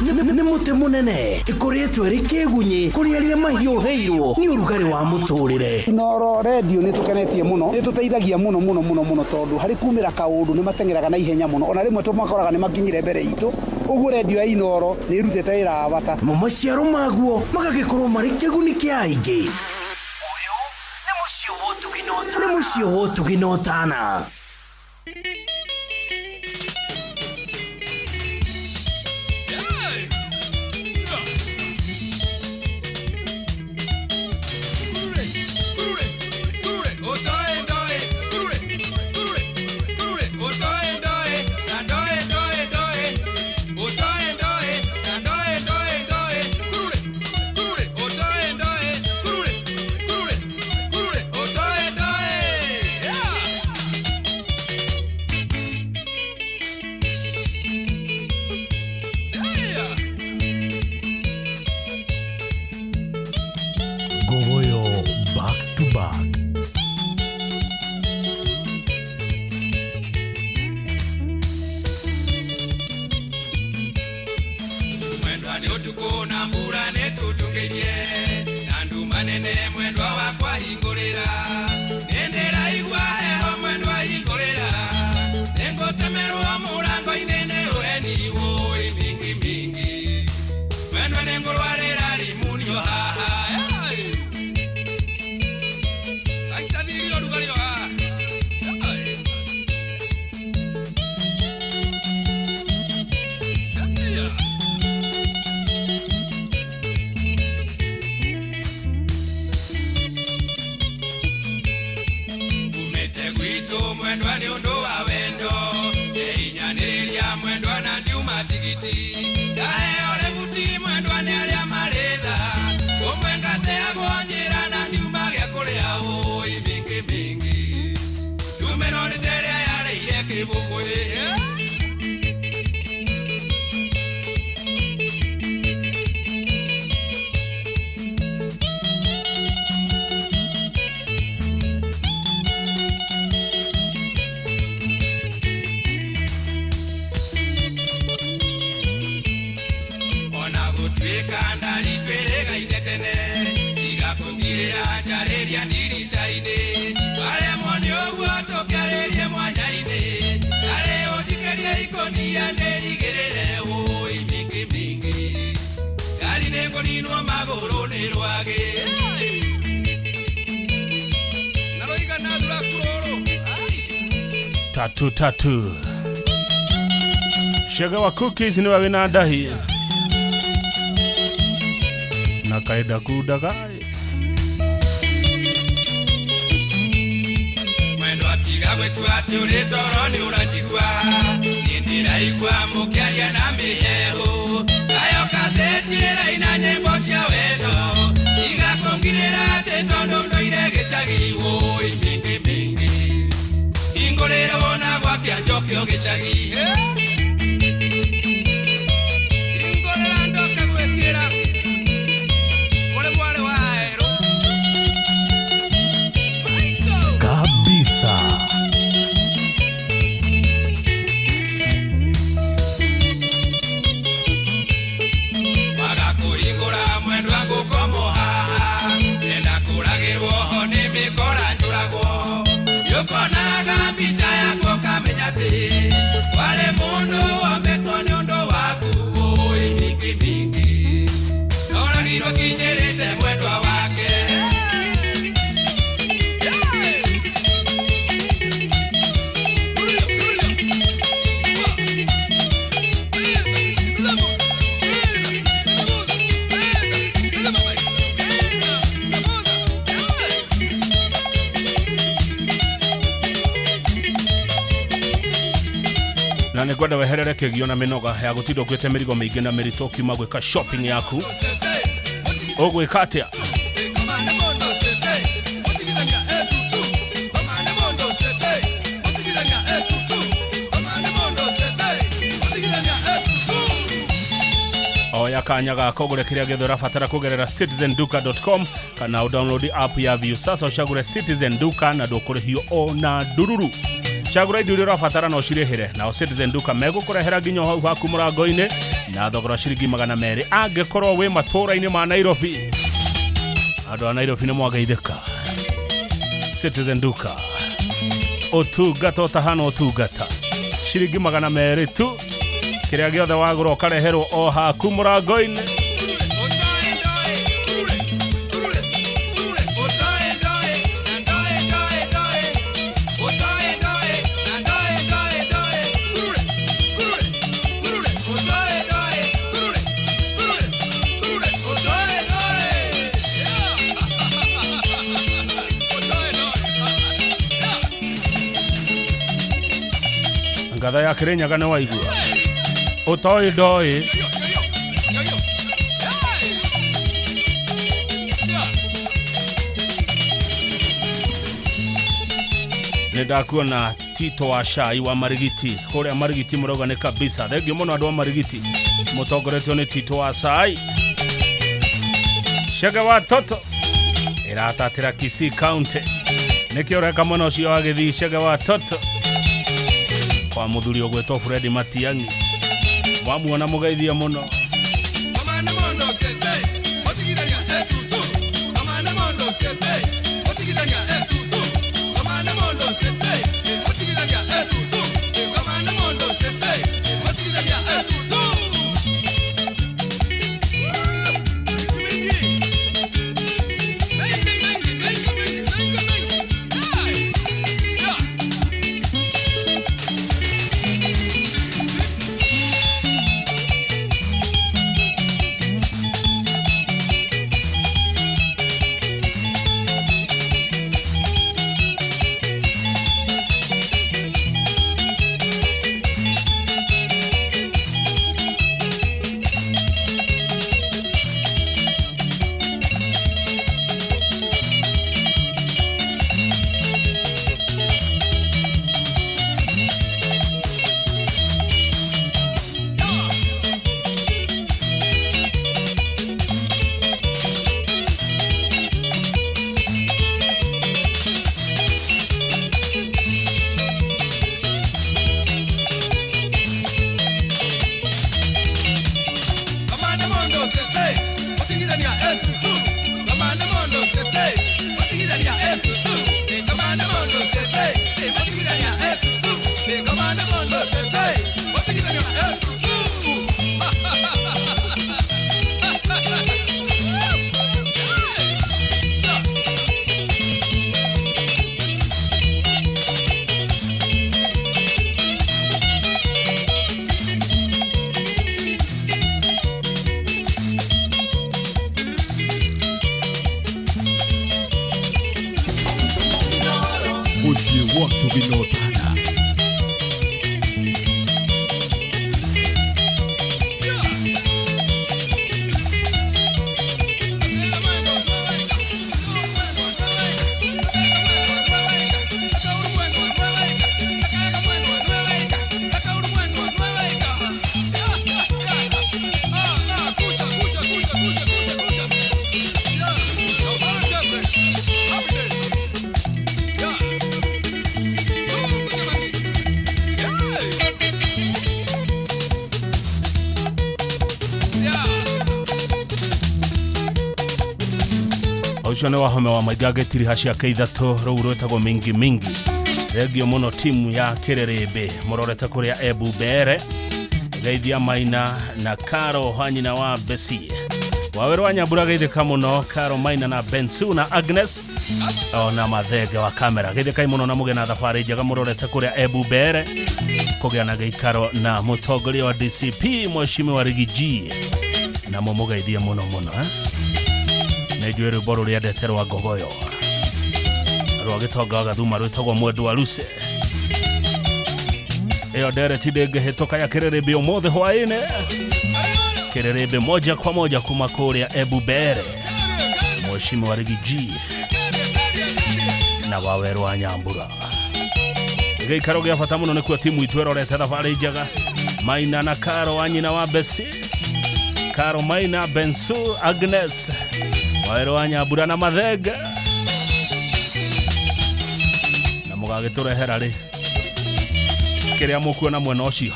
Nĩ mũtĩ mũnene ĩkoretwo ĩrĩ kĩgunyĩ kũrĩ arĩa mahiũhĩirwo nĩ ũrugarĩ wa mũtũrĩre. Inoro redio nĩ tũkenetie mũno, nĩ tũteithagia mũno mũno mũno mũno, tondũ harĩ kumĩra kaũndũ nĩ mateng'eraga na ihenya mũno, ona rĩmwe tũmakoraga nĩ makinyire mbere itũ. Ũguo redio ya Inoro nĩ ĩrutĩte wĩra wa bata. Namo maciaro maguo magagĩkorwo marĩ kĩguni kĩa aingĩ. Nĩ mũciĩ wa ũtugi na ũtana. Ngogoyo back to back. Mwendwa, nĩ ũtukũ na mbura nĩ tũtungĩirie na nduma nene. Mwendwa wakwa, hingũrĩra, nĩ ndĩraigua heho. Mwendwa, hingũrĩra, nĩngũtemerwo mũrango-inĩ nĩ rũheni. Wũi mingi mingi, mwendwa, nĩngũrwarĩra rimunio haha. Aithathirio ũrugarĩ o haha. Umĩte gwitũ, mwendwa, nĩ ũndũ wa wendo. Ndĩhinyanĩrĩria, mwendwa, na ndiuma tigiti. Ndaheo rĩbuti, mwendwa, nĩ arĩa marĩ tha. Ũmwe ngateagwo njĩra na ndiuma gĩa kũrĩa. Ũi mingĩ mingĩ, ndume no nĩ ta ĩrĩa yarĩire kĩbũkũĩ. Ona gũtuĩka ndari twĩrĩgaine tene, igakũngirĩra njarĩria ndirica-inĩ. Waremwo nĩ ũguo, tũkĩarĩrie mwanya-inĩ. Ndarĩ ũnjikĩrie ikũnia ndĩigĩrĩre. Wũi mingĩ mingĩ, ngari nĩngũninwo magũrũ nĩ rwagĩ na rũigana thuraku rũrũ. Tatu tatu. Shega wa cookies niwe wĩna ndahi na kaenda kundaga. Mwendwa, tiga gwĩtua atĩ ũrĩ toro nĩ ũranjigua. Nĩ ndĩraigua mũkĩaria na mĩheehũ. Nayo kaseti ĩraina nyĩmbo cia wendo. Tiga kũngirĩra atĩ tondũ ndũire gĩcagi. Wũi mingĩ mingĩ, hingũrĩre wona gwakĩa njokio gĩcagi. Hingũrĩra ndoke gwĩkĩra kũrĩ mwarĩ wa erũ. Kabisa. Waga kũhingũra, mwendwa, ngũkomwo haha. Ndenda kũragĩrwo ho nĩ mĩkora njũragwo. Nĩũkonaga mbica yaku ũkamenya atĩ warĩ mũndũ wombĩtwo nĩ ũndũ waku. Ũi mingĩ mingĩ, noragirwo kinyĩrĩte mwendwa wake. Na nĩ ngwenda weherere kĩgio na mĩnoga ya gũtinda ũkuĩte mĩrigo mĩingĩ na mĩritũ ũkiuma gwĩka shopping yaku. Ũgwĩka atĩa? Oya kanya gaka ũgũre kĩrĩa gĩothe ũrabatara kũgerera citizenduka.com kana ũdownload app ya Viusasa ũcagũre Citizen Duka na ndũkũrĩhio ona ndururu. Cagũra indo iria ũrabatara na ũcirĩhĩre, nao Citizen Duka megũkũrehera nginya hau haku mũrango-inĩ na thogora ciringi 200 angĩkorwo wĩ matũũra-inĩ ma Nairobi. Andũ a Nairobi nĩ mwageithĩka. Citizen Duka, ũtungata ũtahana ũtungata, ciringi 200 tu, kĩrĩa gĩothe wagũra ũkareherwo o haku mũrango-inĩ. Ngatha ya Kĩrĩnyaga nĩ waigua ũtoĩ ndoĩ. Nĩ ndakuona Tito wa Cai wa Marigiti kũrĩa Marigiti, mũrauga nĩ kabisa. Thengiũ mũno andũ a Marigiti mũtongoretio nĩ Tito wa Cai. Cege wa Toto ĩratatĩra Kisii County, nĩkĩo ũreka mwena ũcio wa gĩthii. Cege wa Toto kwa mũthuri ũgwĩtwo Fred Matiang'i, wamuona mũgeithie mũno. Mũciĩ wa Tũginotana. Ũcio nĩ wahome wa maingĩ agĩtiriha ciake ithatũ rũu rwĩtagwo mingi mingi. Thengio mũno timu ya Kĩrĩrĩmbĩ mũrorete kũrĩa Embu Mbere, geithia Maina na Karo wa nyina wa Besi Wawerũ wa Nyambura, geithĩka mũno Karo Maina na Bensu na Agnes ona mathenge wa kamera, geithĩkai mũno na mũgĩe na thabarĩ njega mũrorete kũrĩa Embu Mbere kũgĩa na gĩikaro na mũtongoria wa DCP Mheshimiwa Riggy G, na mũmũgeithie mũno mũno eh? Nĩ njũĩ rwĩmbo rũrĩa endete rwa ngogoyo rwa gĩtonga wa gathuma rwĩtagwo mwendwa ruse. Ĩyo ndereti ndĩngĩhĩtũka ya Kĩrĩrĩmbĩ ũmũthĩ hwaĩ-inĩ. Kĩrĩrĩmbĩ moja kwa moja kuma kũrĩa Embu Mbere, Mheshimiwa Riggy G na Wawerũ wa Nyambura. Gĩikaro gĩa bata mũno nĩkuo timu itũ ĩrorete thabarĩ njega. Maina na Karo wa nyina wa Besi. Caromaina Bensu Agnes Waero wa Nyambura na Mathenge na mũgagĩtũrehera rĩ kĩrĩa mũkuona mwena ũcio.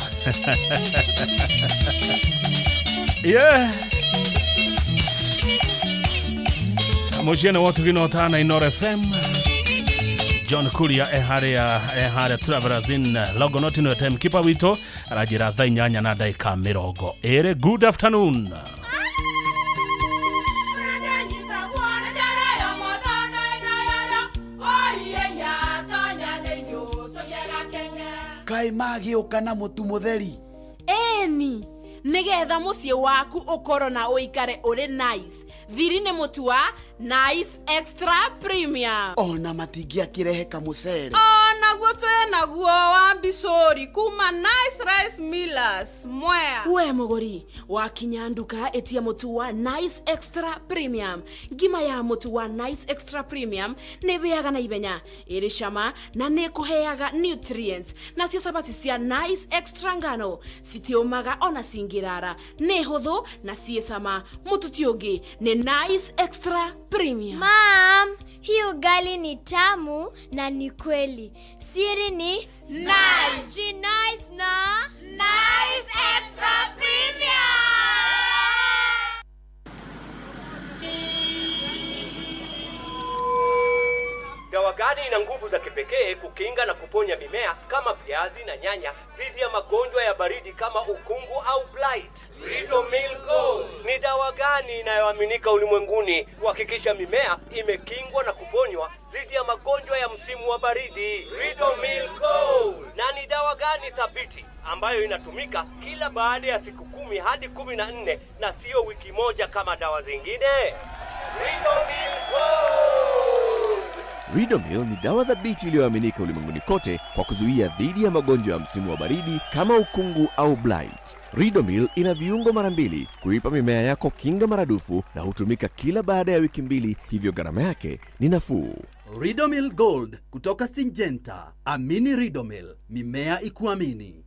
Yeah. Mũciĩ nĩ wotugino tana Inoro FM. John Kuria eharia Travelers in Longonot nĩwe time keeper witũ aranjĩra thaa 8:20. Good afternoon. Kaĩ magĩũka na mũtu mũtheri. Eni nĩgetha mũciĩ waku ũkorwo na ũikare ũrĩ nice. Thiri nĩ mũtu wa Nice Extra Premium. Ona matingĩakĩrehe kamũcere. Onaguo twĩnaguo wa mbicũri kuma Nice Rice Millers Mwea. We mũgũri wakinya nduka ĩtia mũtu wa Nice Extra Premium. Ngima ya mũtu wa Nice Extra Premium nĩ ĩhĩaga na ihenya, ĩrĩ cama na nĩ ĩkũheaga nutrients. Nacio cabaci cia Nice Extra ngano citiũmaga ona cingĩrara, nĩ hũthũ na ciĩ cama. Mũtu ti ũngĩ nĩ Nice Extra Premium. Mom, hii ugali ni tamu na ni kweli. Siri ni Nice. Nice na Nice Extra Premium. Dawa gani ina nguvu za kipekee kukinga na kuponya mimea kama viazi na nyanya dhidi ya magonjwa ya baridi kama ukungu au blight? Ridomil Gold. Ni dawa gani inayoaminika ulimwenguni kuhakikisha mimea imekingwa na kuponywa dhidi ya magonjwa ya msimu wa baridi? Ridomil Gold. Na ni dawa gani thabiti ambayo inatumika kila baada ya siku 10 hadi 14 na sio wiki moja kama dawa zingine? Ridomil Gold. Ridomil ni dawa thabiti iliyoaminika ulimwenguni kote kwa kuzuia dhidi ya magonjwa ya msimu wa baridi kama ukungu au blight. Ridomil ina viungo mara 2 kuipa mimea yako kinga maradufu na hutumika kila baada ya wiki 2, hivyo gharama yake ni nafuu. Ridomil Gold kutoka Syngenta. Amini Ridomil, mimea ikuamini.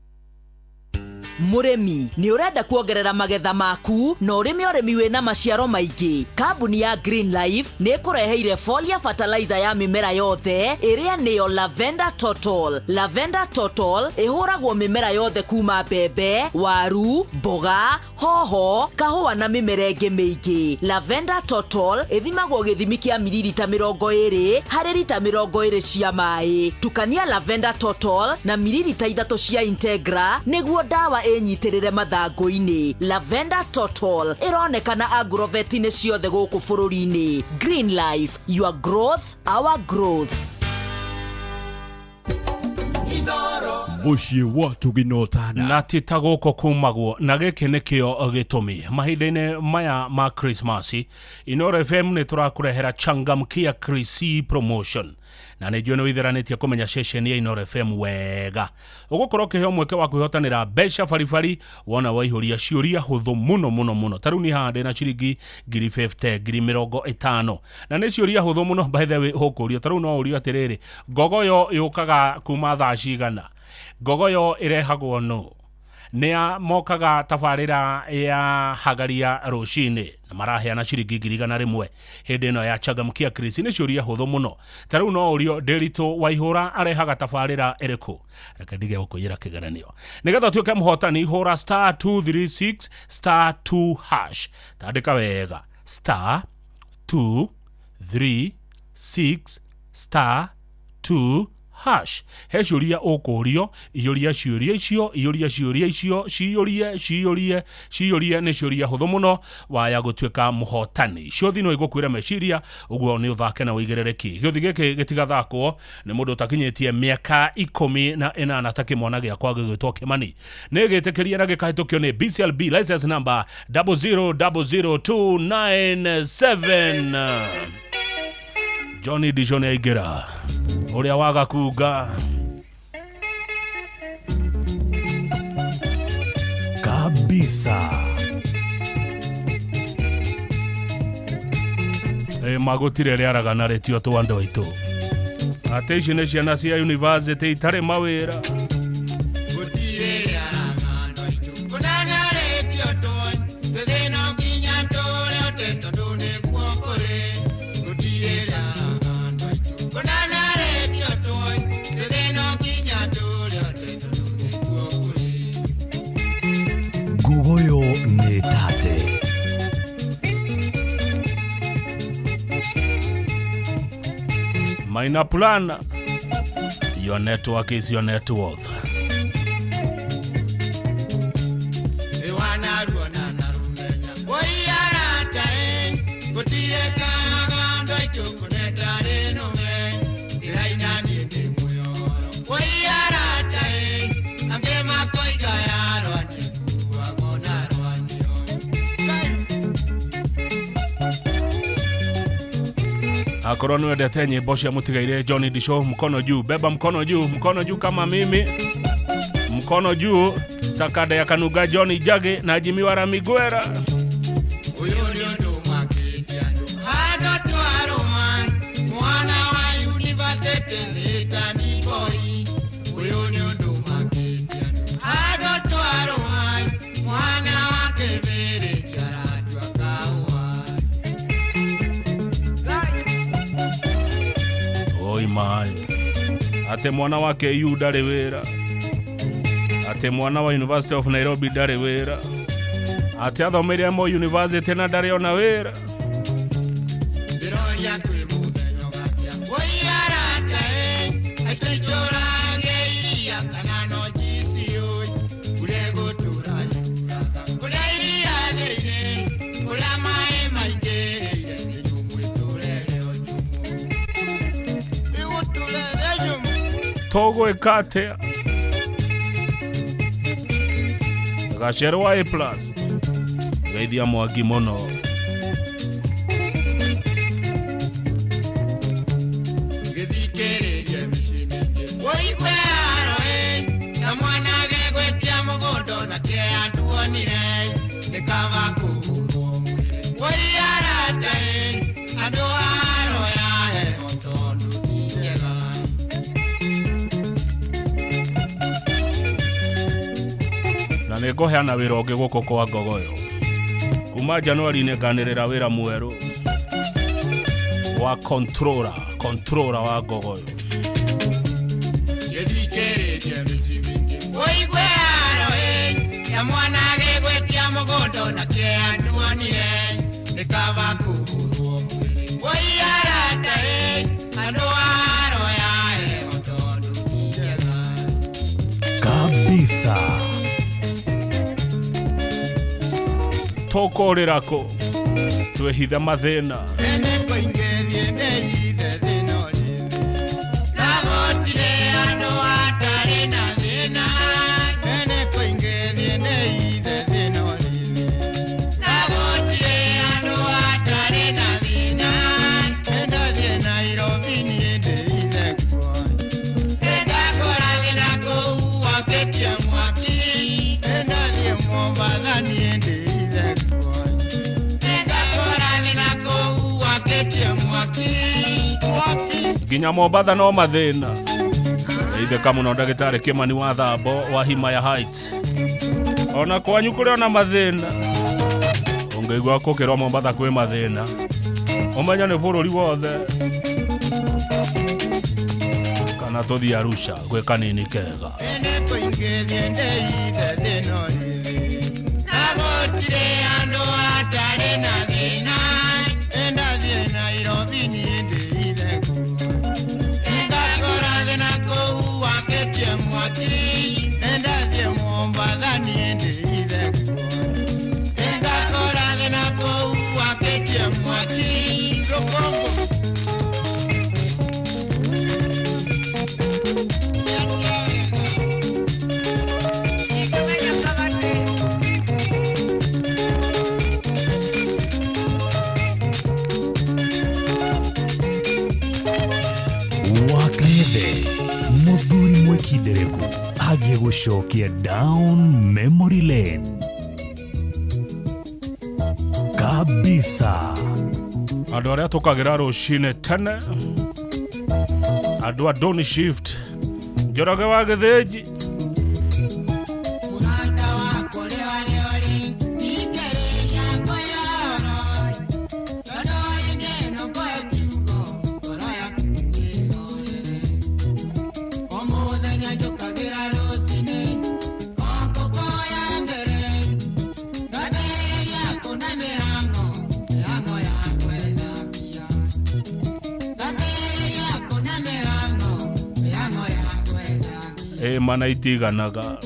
Mũrĩmi nĩ ũrenda kuongerera magetha maku na ũrĩme ũrĩmi wĩna maciaro maingĩ. Kambuni ya Green Life nĩ ĩkũreheire folia fertilizer ya mĩmera yothe ĩrĩa nĩyo Lavender Total. Lavender Total ĩhũragwo mĩmera yothe kuma mbembe, waru, mboga, hoho, kahũa na mĩmera ĩngĩ mĩingĩ. Lavender Total ĩthimagwo gĩthimi kĩa mililita 20 harĩ rita 20 cia maĩ. Tukania Lavender Total na mililita 3 cia Integra nĩguo dawa ĩnyitĩrĩre mathangũ-inĩ. Lavender Total ĩronekana agrovet-inĩ ciothe gũkũ bũrũri-inĩ. Green Life, your growth, our growth. Mũciĩ wa Tuginotana. Na ti ta gũkũ kumagwo na gĩkĩ nĩkĩo gĩtũmi mahinda-inĩ maya ma Christmas Inoro FM nĩ tũrakũrehera Changamkia Krisi promotion na nĩ njũĩ nĩ wĩtheranĩtie kũmenya ceceni ya Inoro FM wega. Ũgũkorwo ũkĩheo mweke wa kwĩhotanĩra mbeca baribari wona waihũria ciũria hũthũ mũno mũno mũno. Ta rĩu niĩ haha ndĩna ciringi 50,000 50,000 na nĩ ciũria hũthũ mũno by the way ũkũrio. Ta rĩu no ũrio atĩrĩrĩ, ngogoyo yũkaga kuma thaa cigana? Ngogoyo ĩrehagwo nũ? Nĩa mokaga tabarĩra ya hagaria rũcinĩ na maraheana ciringi 100,000 hĩndĩ ĩno ya Changamkia Krisi? Nĩ ciũria hũthũ mũno. Ta rĩu no ũrio Ndĩritũ Waihũra arehaga tabarĩra ĩrĩkũ? Reke ndige gũkũiyĩra kĩgeranio. Nĩgetha ũtuĩke mũhotani hũra star 236 star 2 hash. Tandĩka wega star 236 star 2 hash. He ciũria ũkũrio, iyũria ciũria icio, iyũria ciũria icio, ciyũrie ciyũrie ciyũrie, nĩ ciũria hũthũ mũno waya gũtuĩka mũhotani. Ciothi no igũkuĩra meciria, ũguo nĩ ũthake na ũigĩrĩrĩki. Gĩothi gĩkĩ gĩtigathakwo nĩ mũndũ ũtakinyĩtie mĩaka 18 ta kĩmwana gĩakwa gĩgwĩtwo Kĩmani. Nĩ gĩtĩkĩrie na gĩkahĩtũkio nĩ BCLB license number 0000297. Johnny Dijon aingĩra ũrĩa waga kunga kabisa. Magũtirĩ rĩaraga rĩtio twa andũ aitũ atĩ ici nĩ ciana cia university itarĩ mawĩra. Gũtirĩ rĩaraga andũ aitũ kũnana rĩtio twa Maina Plan, your network is your net worth. Akorwo nĩ wendete nyĩmbo cia mũtigaire Johnny Disho, mkono juu, beba mkono juu, mkono juu kama mimi, mkono juu takada ya Kanuga Johnny Jage na Jimmy Wara Miguera. Mai ate mwana wa KU ndarĩ wĩra, ate mwana wa University of Nairobi ndarĩ wĩra, ate athomeire Moi University na ndarĩ ona wĩra. Togo ekatea gacerwa A plus geithia Mwangi muno. Nĩngũheana wĩra ũngĩ gũkũ kwa Ngogoyo kuma Januari nĩnganĩrĩra wĩra mwerũ wa controller wa Ngogoyo. Kabisa. Tũkũrĩra twĩhithe mathĩna. Nginya Mombatha no mathĩna. Geithĩka mũno ndagĩtarĩ Kĩmani wa Thambo wa Himaya Heights. Ona kwanyu kũrĩ ona mathĩna. Ũngĩigua gũkĩrwo Mombatha kwĩ mathĩna, ũmenye nĩ bũrũri wothe. Kana tũthiĩ Arusha gwĩ kanini kega. Muthuri mwikindereku agĩgũcokia down memory lane kabisa. Andũ arĩa tũkagĩra rũcinĩ tene, andũ a Doni Shift, Njoroge wa Gĩthĩnji, Mana itiganaga.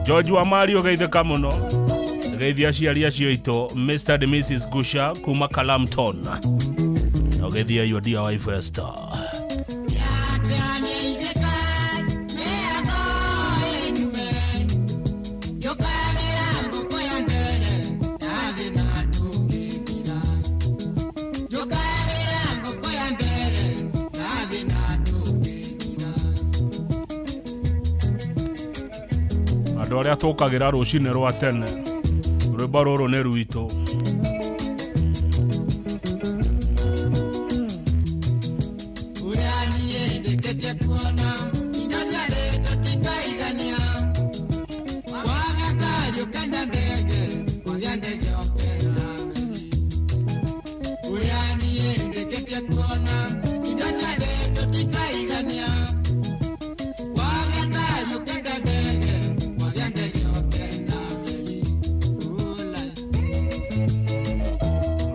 George wa Mario geithĩka mũno. Geithia aciari acio aitũ Mr. and Mrs. Gusha kuma Kalamton. Na ũgeithia your dear wife Esther. Andũ arĩa tũkagĩra rũcinĩ rwa tene rwĩmbo rũrũ nĩ rwitũ.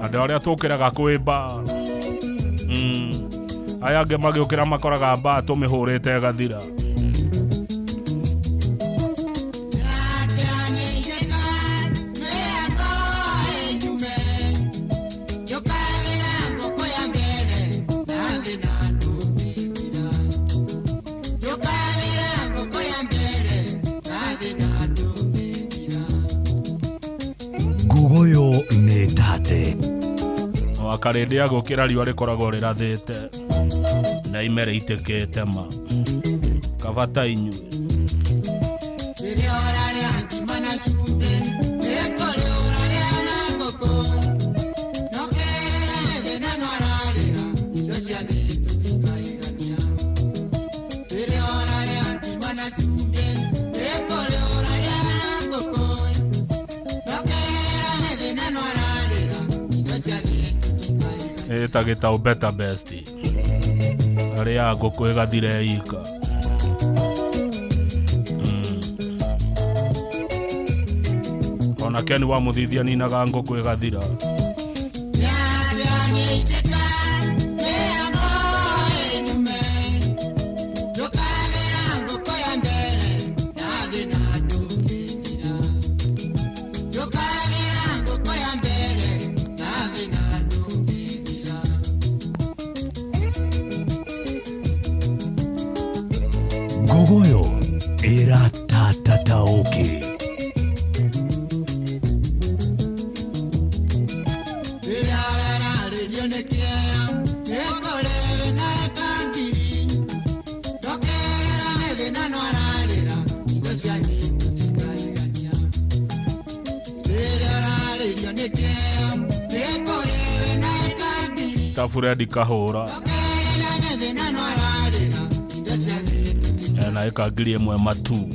Andũ arĩa tũkĩraga kwĩ mbaa aya angĩ magĩũkĩra makoraga mbaa tũmĩhũrĩte ĩgathira. Ngugoyo nĩ tate. Wakarĩndĩ agũkĩra riũa rĩkoragwo rĩrathĩte na ime rĩitĩkĩte ma kabata inyuĩ. Ĩtagĩtao better best arĩa ngũkũ ĩgathira ika. Ona Ken wa mũthithia ninaga ngũkũ ĩgathira. Ngugoyo ĩratatataũkĩ. Ta Fred kahũra na ĩka 1000 matu.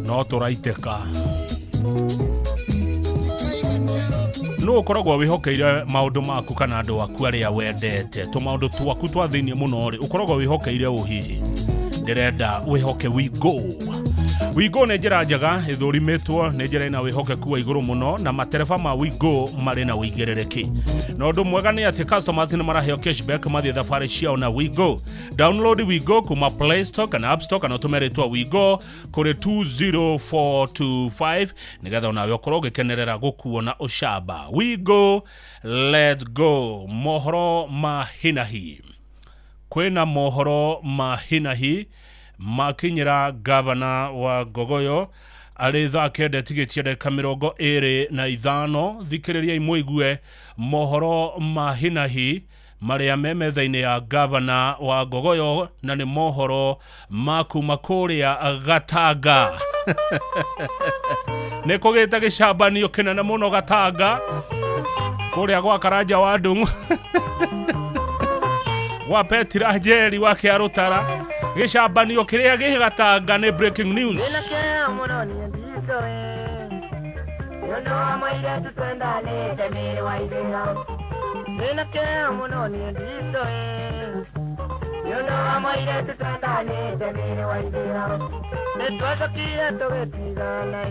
No tũraitĩka. No ũkoragwo wĩhokeire maũndũ maku kana andũ aku arĩa wendete tũmaũndũ twaku twa thĩinĩ mũno rĩ ũkoragwo wĩhokeire ũ hihi? Ndĩrenda wĩhoke WeGo. WeGo nĩ njĩra njega ĩthũrimĩtwo, nĩ njĩra ĩna wĩhokeku wa igũrũ mũno na matereba ma WeGo marĩ na ũigĩrĩrĩki. Na ũndũ mwega nĩ atĩ customers nĩ maraheo cashback mathiĩ thabarĩ ciao na WeGo. Download WeGo kuma Play Store kana App Store kana ũtũme rĩtwa WeGo kũrĩ 20425 nĩgetha onawe ũkorwo ũgĩkenerera gũkuo na ũcamba. WeGo, let's go. Mohoro ma hinahi. Kwĩna mohoro ma hinahi makinyĩra gavana wa Ngogoyo arĩ thaa 9:25. Thikĩrĩriai mũigue mohoro ma hinahi marĩa me metha-inĩ ya gavana wa Ngogoyo, na nĩ mohoro ma kuma kũrĩa Gatanga. Nĩ kũgĩte gĩcambanio kĩnene mũno Gatanga kũrĩa gwa Karanja wa Ndung'u gwa Petra Njeri wa Kĩarũtara. Gĩcambanio kĩrĩa gĩ Gatanga nĩ breaking news. Nĩũndũ wa mũirĩtu twendanĩte mĩrĩ wa ithĩra nĩtwacokire tũgĩtigana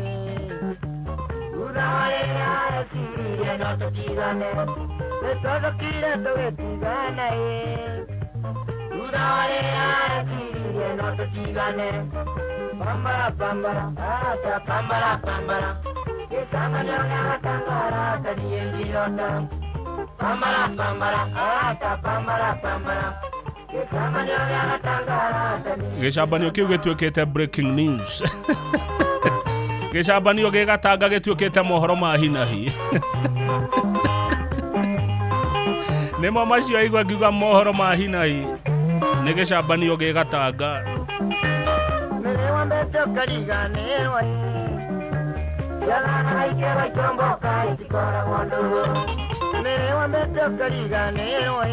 thutha wa rĩrĩa eciririe no tũtigane nĩtwacokire tũgĩtigana thutha wa rĩrĩa eciririe no tũtigane pambara pambara arata pambara pambara gĩcanganio gĩa gatanga arata niĩ ngĩota pambara pambara arata pambara pambara gĩcanganio gĩa gatanga arata Gĩcambanio kĩu gĩtuĩkĩte breaking news. Gĩcambanio gĩ Gatanga gĩtuĩkĩte mohoro ma hinahi. Nĩmo macio aigua ngiuga mohoro ma hinahi nĩ gĩcambanio gĩ Gatanga. Mĩrĩ wambete ũkariganĩrwo ciathanaga ikĩrwo itomboka itikoragwo ndũgũ mĩrĩ wambete ũkariganĩrwo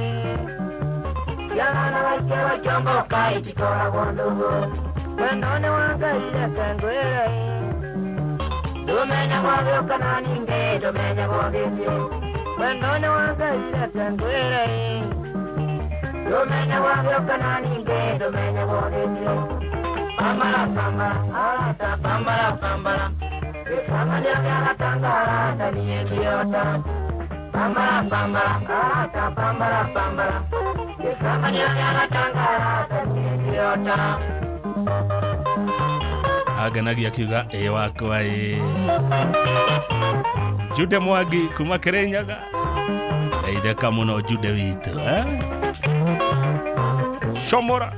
ciathanaga ikĩrwo itomboka itikoragwo ndũgũ wendo nĩ wa Ngai reke ngwĩre ndũmenyagwo gĩũka na ningĩ ndũmenyagwo gĩthiĩ wendo nĩ wa Ngai reke ngwĩre ndũmenyagwo gĩũka na ningĩ ndũmenyagwo gĩthiĩ pambara pambara arata pambara pambara gĩcanganio gĩa gatanga arata niĩ ngĩota pambara pambara arata pambara pambara gĩcanganio gĩa gatanga arata niĩ ngĩota. Agenagia akiuga ĩ wakwa ĩ Jude Mwangi kuma Kirinyaga geithĩka mũno Jude witũ Shomora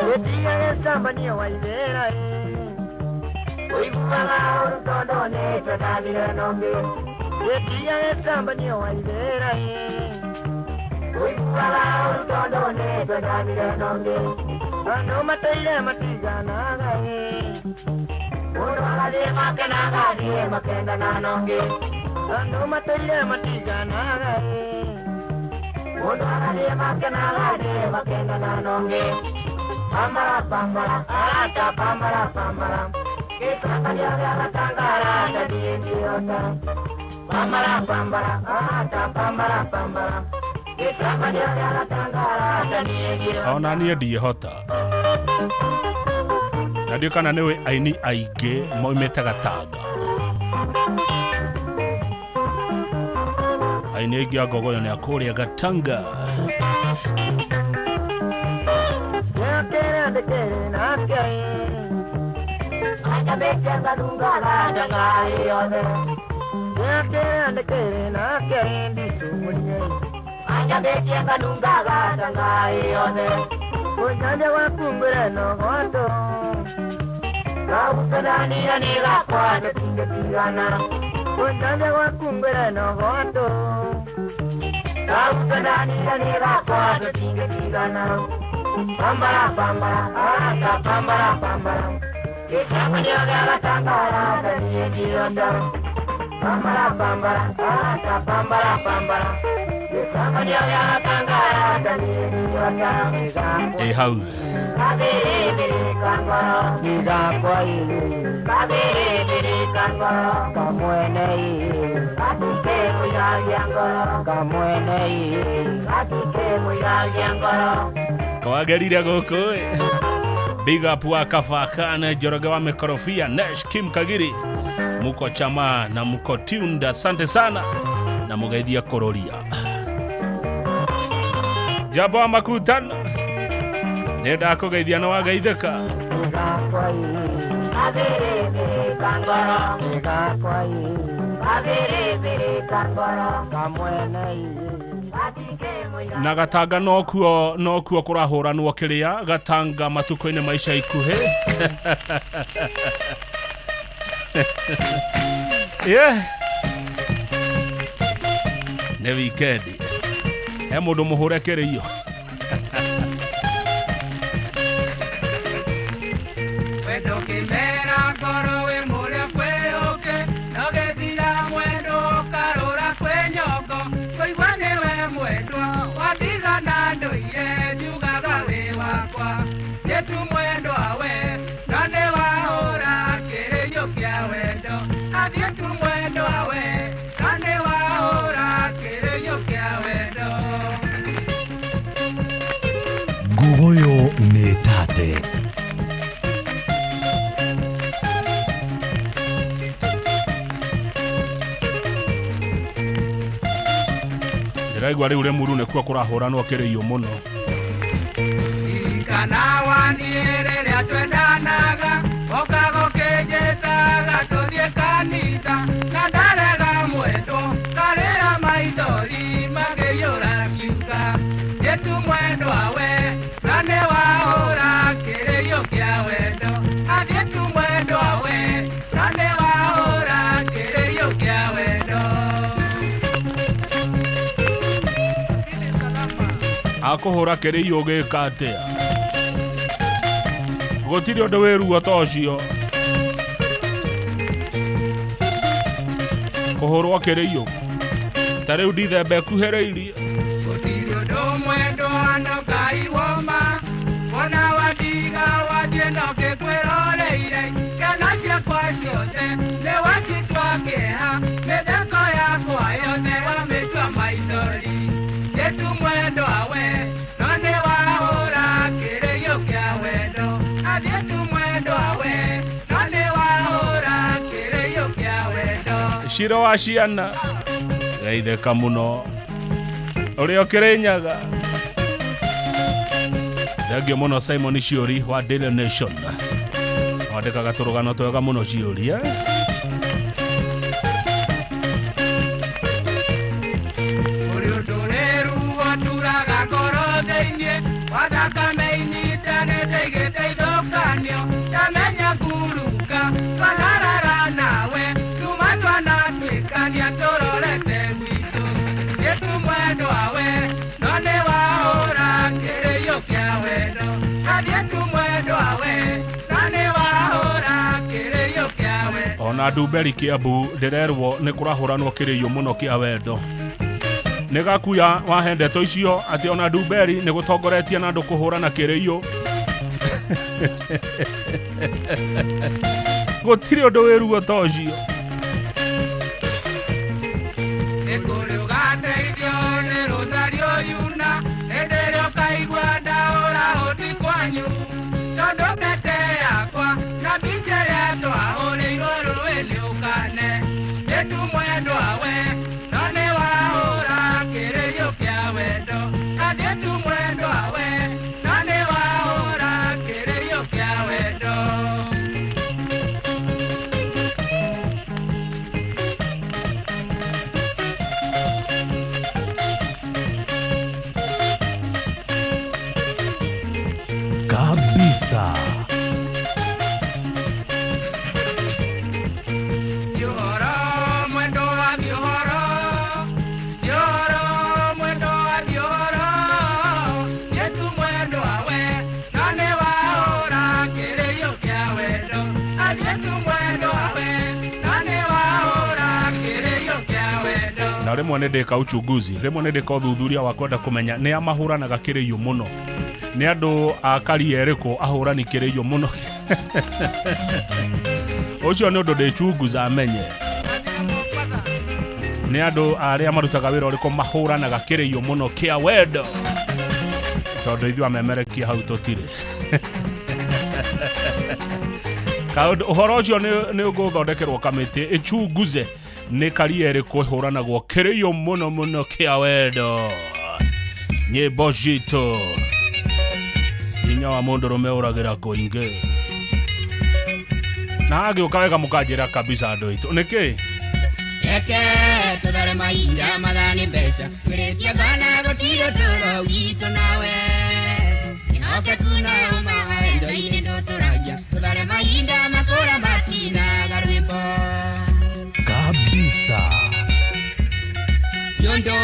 gĩtiga gĩcambanio wa ithĩra ũiguaga ũru tondũ nĩtwendanire na ũngĩ gĩtiga gĩcambanio wa ithĩra ũiguaga ũru tondũ nĩtwendanire na ũngĩ andũ matũire matiganaga mũndũ agathiĩ makena agathiĩ makendana na ũngĩ andũ matũire matiganaga mũndũ agathiĩ makena agathiĩ makendana na ũngĩ pambara pambara arata pambara pambara gĩcanganio gĩa gatanga arata niĩ ngĩota pambara pambara arata pambara pambara gĩcanganio gĩa gatanga arata niĩ ngĩota. Ona niĩ ndingĩhota na ndiũ kana nĩwe aini aingĩ maumĩte Gatanga. Aini aingĩ a Ngogoyo nĩ a kũrĩa Gatanga. Pambara pambara arata pambara pambara gĩcanganio gĩa gatanga arata niĩ ngĩota pambara pambara arata pambara pambara gĩcanganio gĩa gatanga arata niĩ ngĩota. Ĩ hau Kabiribirika ngoro gĩgakwa kabiribirika ngoro kamwene gatike mũiragia ngoro kamwene gatike mũiragia ngoro Kawagerire gũkũ. Big up wa Kafakane Njoroge wa Mekorofia Nesh Kim Kagiri muko chama na muko tuned, asante sana na mugeithia kororia Jabo wa makutano nĩ ndakũgeithia na wageithĩka. Na Gatanga nokuo kũrahũranwo kĩrĩa Gatanga matukũ-inĩ maisha ikuhĩ. Yeah. Nĩ wikendi he mũndũ mũhũre kĩrĩio. Wendo kĩmera ngoro wĩ mũrĩa kwĩũke no gĩthira mwendo ũkarũra kwĩ nyongo kũigua nĩwe mwendwa watigana ndũire njugaga wĩ wakwa nĩtu mwendwa we no nĩ wahũra kĩrĩio kĩa wendo athiĩ tu mwendwa we no nĩ wahũra kĩrĩio kĩa wendo. Nĩ tate. Ndĩraigua rĩu Rĩmuru nĩkuo kũrahũranwo kĩrĩiũ mũno. Kana waniĩ rĩrĩa twendanaga ũkaga ũkĩnjĩtaga tũthiĩ kanitha na ndarega mwendwo karĩra maithori makĩiyũra kiuga gĩtu mwendwa we na nĩ wahũra kĩrĩiũ kĩa wendo athiĩ tu mwendwa we na nĩ wahũra kĩrĩiũ kĩa wendo. Akũhũra kĩrĩiũ gĩka atĩa? Gũtirĩ ũndũ wĩ ruo ta ũcio. Kũhũrwo kĩrĩiũ ta rĩu ndithemba ĩkuhĩrĩirie. Gũtirĩ ũndũ mwendwa no Ngai woma wona watiga wathiĩ no ngĩkwĩroreire ciana ciakwa ciothe nĩ wacitua kĩeha mĩtheko yakwa yothe wamĩtua maithori gĩtu mwendwa we no nĩ wahũra kĩrĩiũ kĩa wendo athiĩ tu mwendwa we no nĩ wahũra kĩrĩiũ kĩa wendo. Cira wa ciana geithĩka mũno ũrĩa ũkĩrĩnyaga. Thengio mũno Simon Ciũri wa Daily Nation, wandĩkaga tũrũgano twega mũno Ciũri, eh? Ũrĩ ũndũ rĩru waturaga ngoro thĩinĩ wa thakame inyitanĩte igĩteithũkanio ndamenya nguruka twanarara nawe tuma twanatuĩkania tũrorete gwitũ gĩtu mwendwa we no nĩ wahũra kĩrĩiũ kĩa wendo athiĩ tu mwendwa we no nĩ wahũra kĩrĩiũ kĩa wendo. Ona Ndumberi Kiambu ndĩrerwo nĩ kũrahũranwo kĩrĩiũ mũno kĩa wendo. Nĩ gakuya wahe ndeto icio atĩ ona Ndumberi nĩ gũtongoretie na andũ kũhũrana kĩrĩiũ. Gũtirĩ ũndũ wĩ ruo ta ũcio. Nĩ kũrĩ ũgateithio nĩ rũtari ũyuna hĩndĩ ĩrĩa ũkaigua ndaũra ũti kwanyu tondũ mbete yakwa na mbica ĩrĩa twahũrĩirwo rũĩ nĩ ũkane gĩtu mwendwa we no nĩ wahũra kĩrĩiũ kĩa wendo athiĩ tu mwendwa we no nĩ wahũra kĩrĩiũ kĩa wendo. Kabisa. Thiũhoro mwendo wa thiũhoro thiũhoro mwendo wa thiũhoro gĩtu mwendwa we no nĩ wahũra kĩrĩiũ kĩa wendo athiĩ tu mwendwa we no nĩ wahũra kĩrĩiũ kĩa wendo. Na rĩmwe nĩ ndĩka uchunguzi, rĩmwe nĩ ndĩka ũthuthuria wa kwenda kũmenya nĩ a mahũranaga kĩrĩiũ mũno, nĩ andũ a karia ĩrĩkũ ahũrani kĩrĩiũ mũno. Ũcio nĩ ũndũ ndĩchunguza menye nĩ andũ arĩa marutaga wĩra ũrĩkũ mahũranaga kĩrĩiũ mũno kĩa wendo, tondũ ithuĩ amemerekia hau tũtirĩ. Kaũndũ ũhoro ũcio nĩ ũgũthondekerwo kamĩtĩ ĩchunguze nĩ karia ĩrĩkũ ĩhũranagwo kĩrĩiũ mũno mũno kĩa wendo. Nyĩmbo citũ hinya wa mũndũrũme ũragĩra kũingĩ na agĩũka wega mũkanjĩra kabisa andũ aitũ nĩkĩ. Reke tũthare mahinda mathani mbeca twĩrĩtie bana gũtirĩ ũtũũro witũ nawe kĩhokeku na ũma wendo-inĩ ndũtũragia tũthare mahinda makũra matinaga rwĩmbo Kabisa. Nĩ ũndũ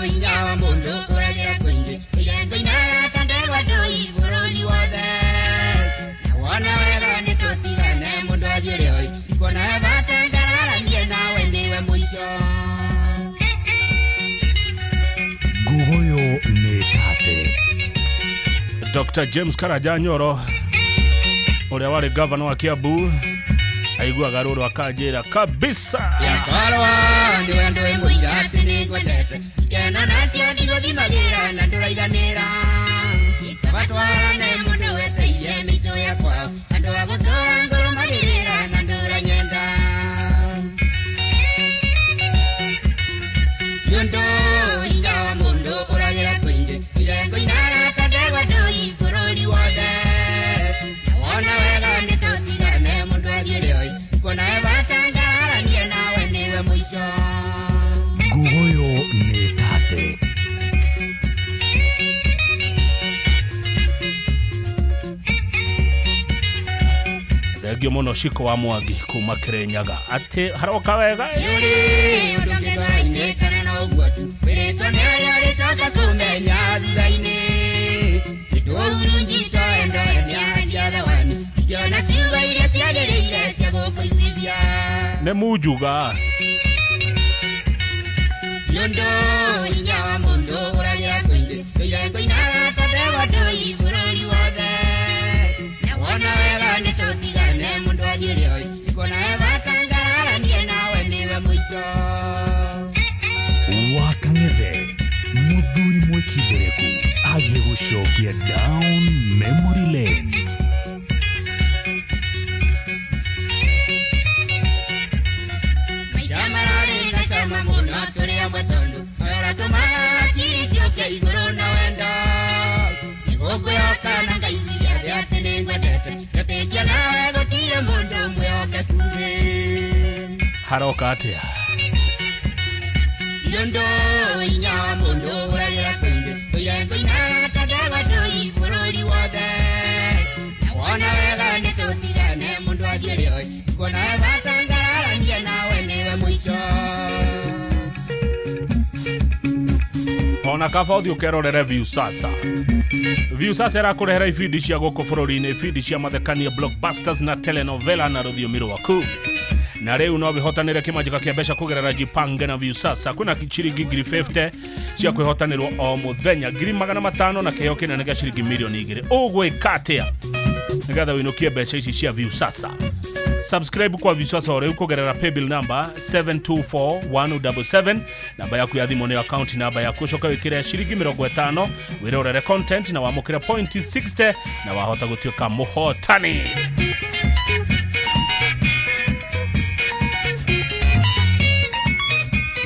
hinya wa mũndũ ũragĩra kũingĩ irengo inara ta ndegwa ndũi bũrũri wothe na wona wega nĩ tũtigane mũndũ athiĩ ũrĩa oĩ ndikuona he bata ngararanie nawe nĩwe mũico. Nguguyo nĩ tate. Dr. James Karanja Nyoro ũrĩa warĩ gavana wa Kiambu aiguaga rũrũ akanjĩra kabisa. Yakorwo nĩwe ndũĩ mũira atĩ nĩngwendete ikeno nacio ndigũthimagĩra na ndũraiganĩra kaba twarane mũndũ Nyondo hinya wa mũndũ ũragĩra kũingĩ Irengo inara tandegwa ndũi bũrũri wothe Na wona wega nĩ tũtigane mũndũ athiĩ rĩoi Kuona e batangararanie nawe nĩwe mũico. Nguguyo nĩ tate. Thengio mũno Shiko wa Mwangi kuma Kirinyaga atĩ haroka wega. Nĩũrĩ ũndũ ũngĩ ngoro-inĩ kana no ũguo tu wĩrĩtwo nĩ arĩa ũrĩcoka kũmenya thutha-inĩ Nĩtũhurunjĩtwo endo nĩahandia thawani ingĩona ciugo iria ciagĩrĩire cia gũkũiguithia. Nĩ munjuga. Nyondo hinya wa mũndũ ũragĩra kũingĩ Tũire ngũinaga ta ndegwa ndũi bũrũri wothe Na wona wega nĩ tũtigane mũndũ athiĩ rĩoi Kuona e batangararanie nawe nĩwe mũico. Wa Kang'ethe mũthuri mwĩkindereku agĩgũcokia down memory lane. Maica mararĩ na cama mũno tũrĩ amwe tondũ ũratũmaga hakiri ciũke igũrũ na wendo Nĩgũkwĩhoka na ngaiguithia thĩ atĩ nĩngwendete Ngetĩkia nawe gũtirĩ mũndũ mwĩhokeku thĩ. Haroka atĩa? Nyondo hinya wa mũndũ ũragĩra kũingĩ Tũire ngũinaga ta ndegwa ndũi bũrũri wothe Na wona wega nĩ tũtigane mũndũ athiĩ rĩoi Kuona e batangararanie nawe nĩwe mũico. Ona kaba ũthiĩ ũkerorere Viusasa. Viusasa ĩrakũrehera ibindi cia gũkũ bũrũri-inĩ, ibindi cia mathekania, blockbusters na telenovela na rũthiomi rwaku. Na rĩu no wĩhotanĩre kĩmanjĩka kĩa mbeca kũgerera Jipange na Viusasa. Kwĩna ciringi 50,000 cia kwĩhotanĩrwo o mũthenya, 500,000 na kĩheo kĩnene gĩa ciringi 2,000,000. Ũgwĩka atĩa nĩgetha ũinũkie mbeca ici cia Viusasa? Subscribe kwa Viusasa o rĩu kũgerera paybill number 724177, namba yaku ya thimũ nĩyo account namba yaku, ũcoke wĩkĩre ciringi 50 wĩrorere content na wamũkĩre point 60 na wahota gũtuĩka mũhotani.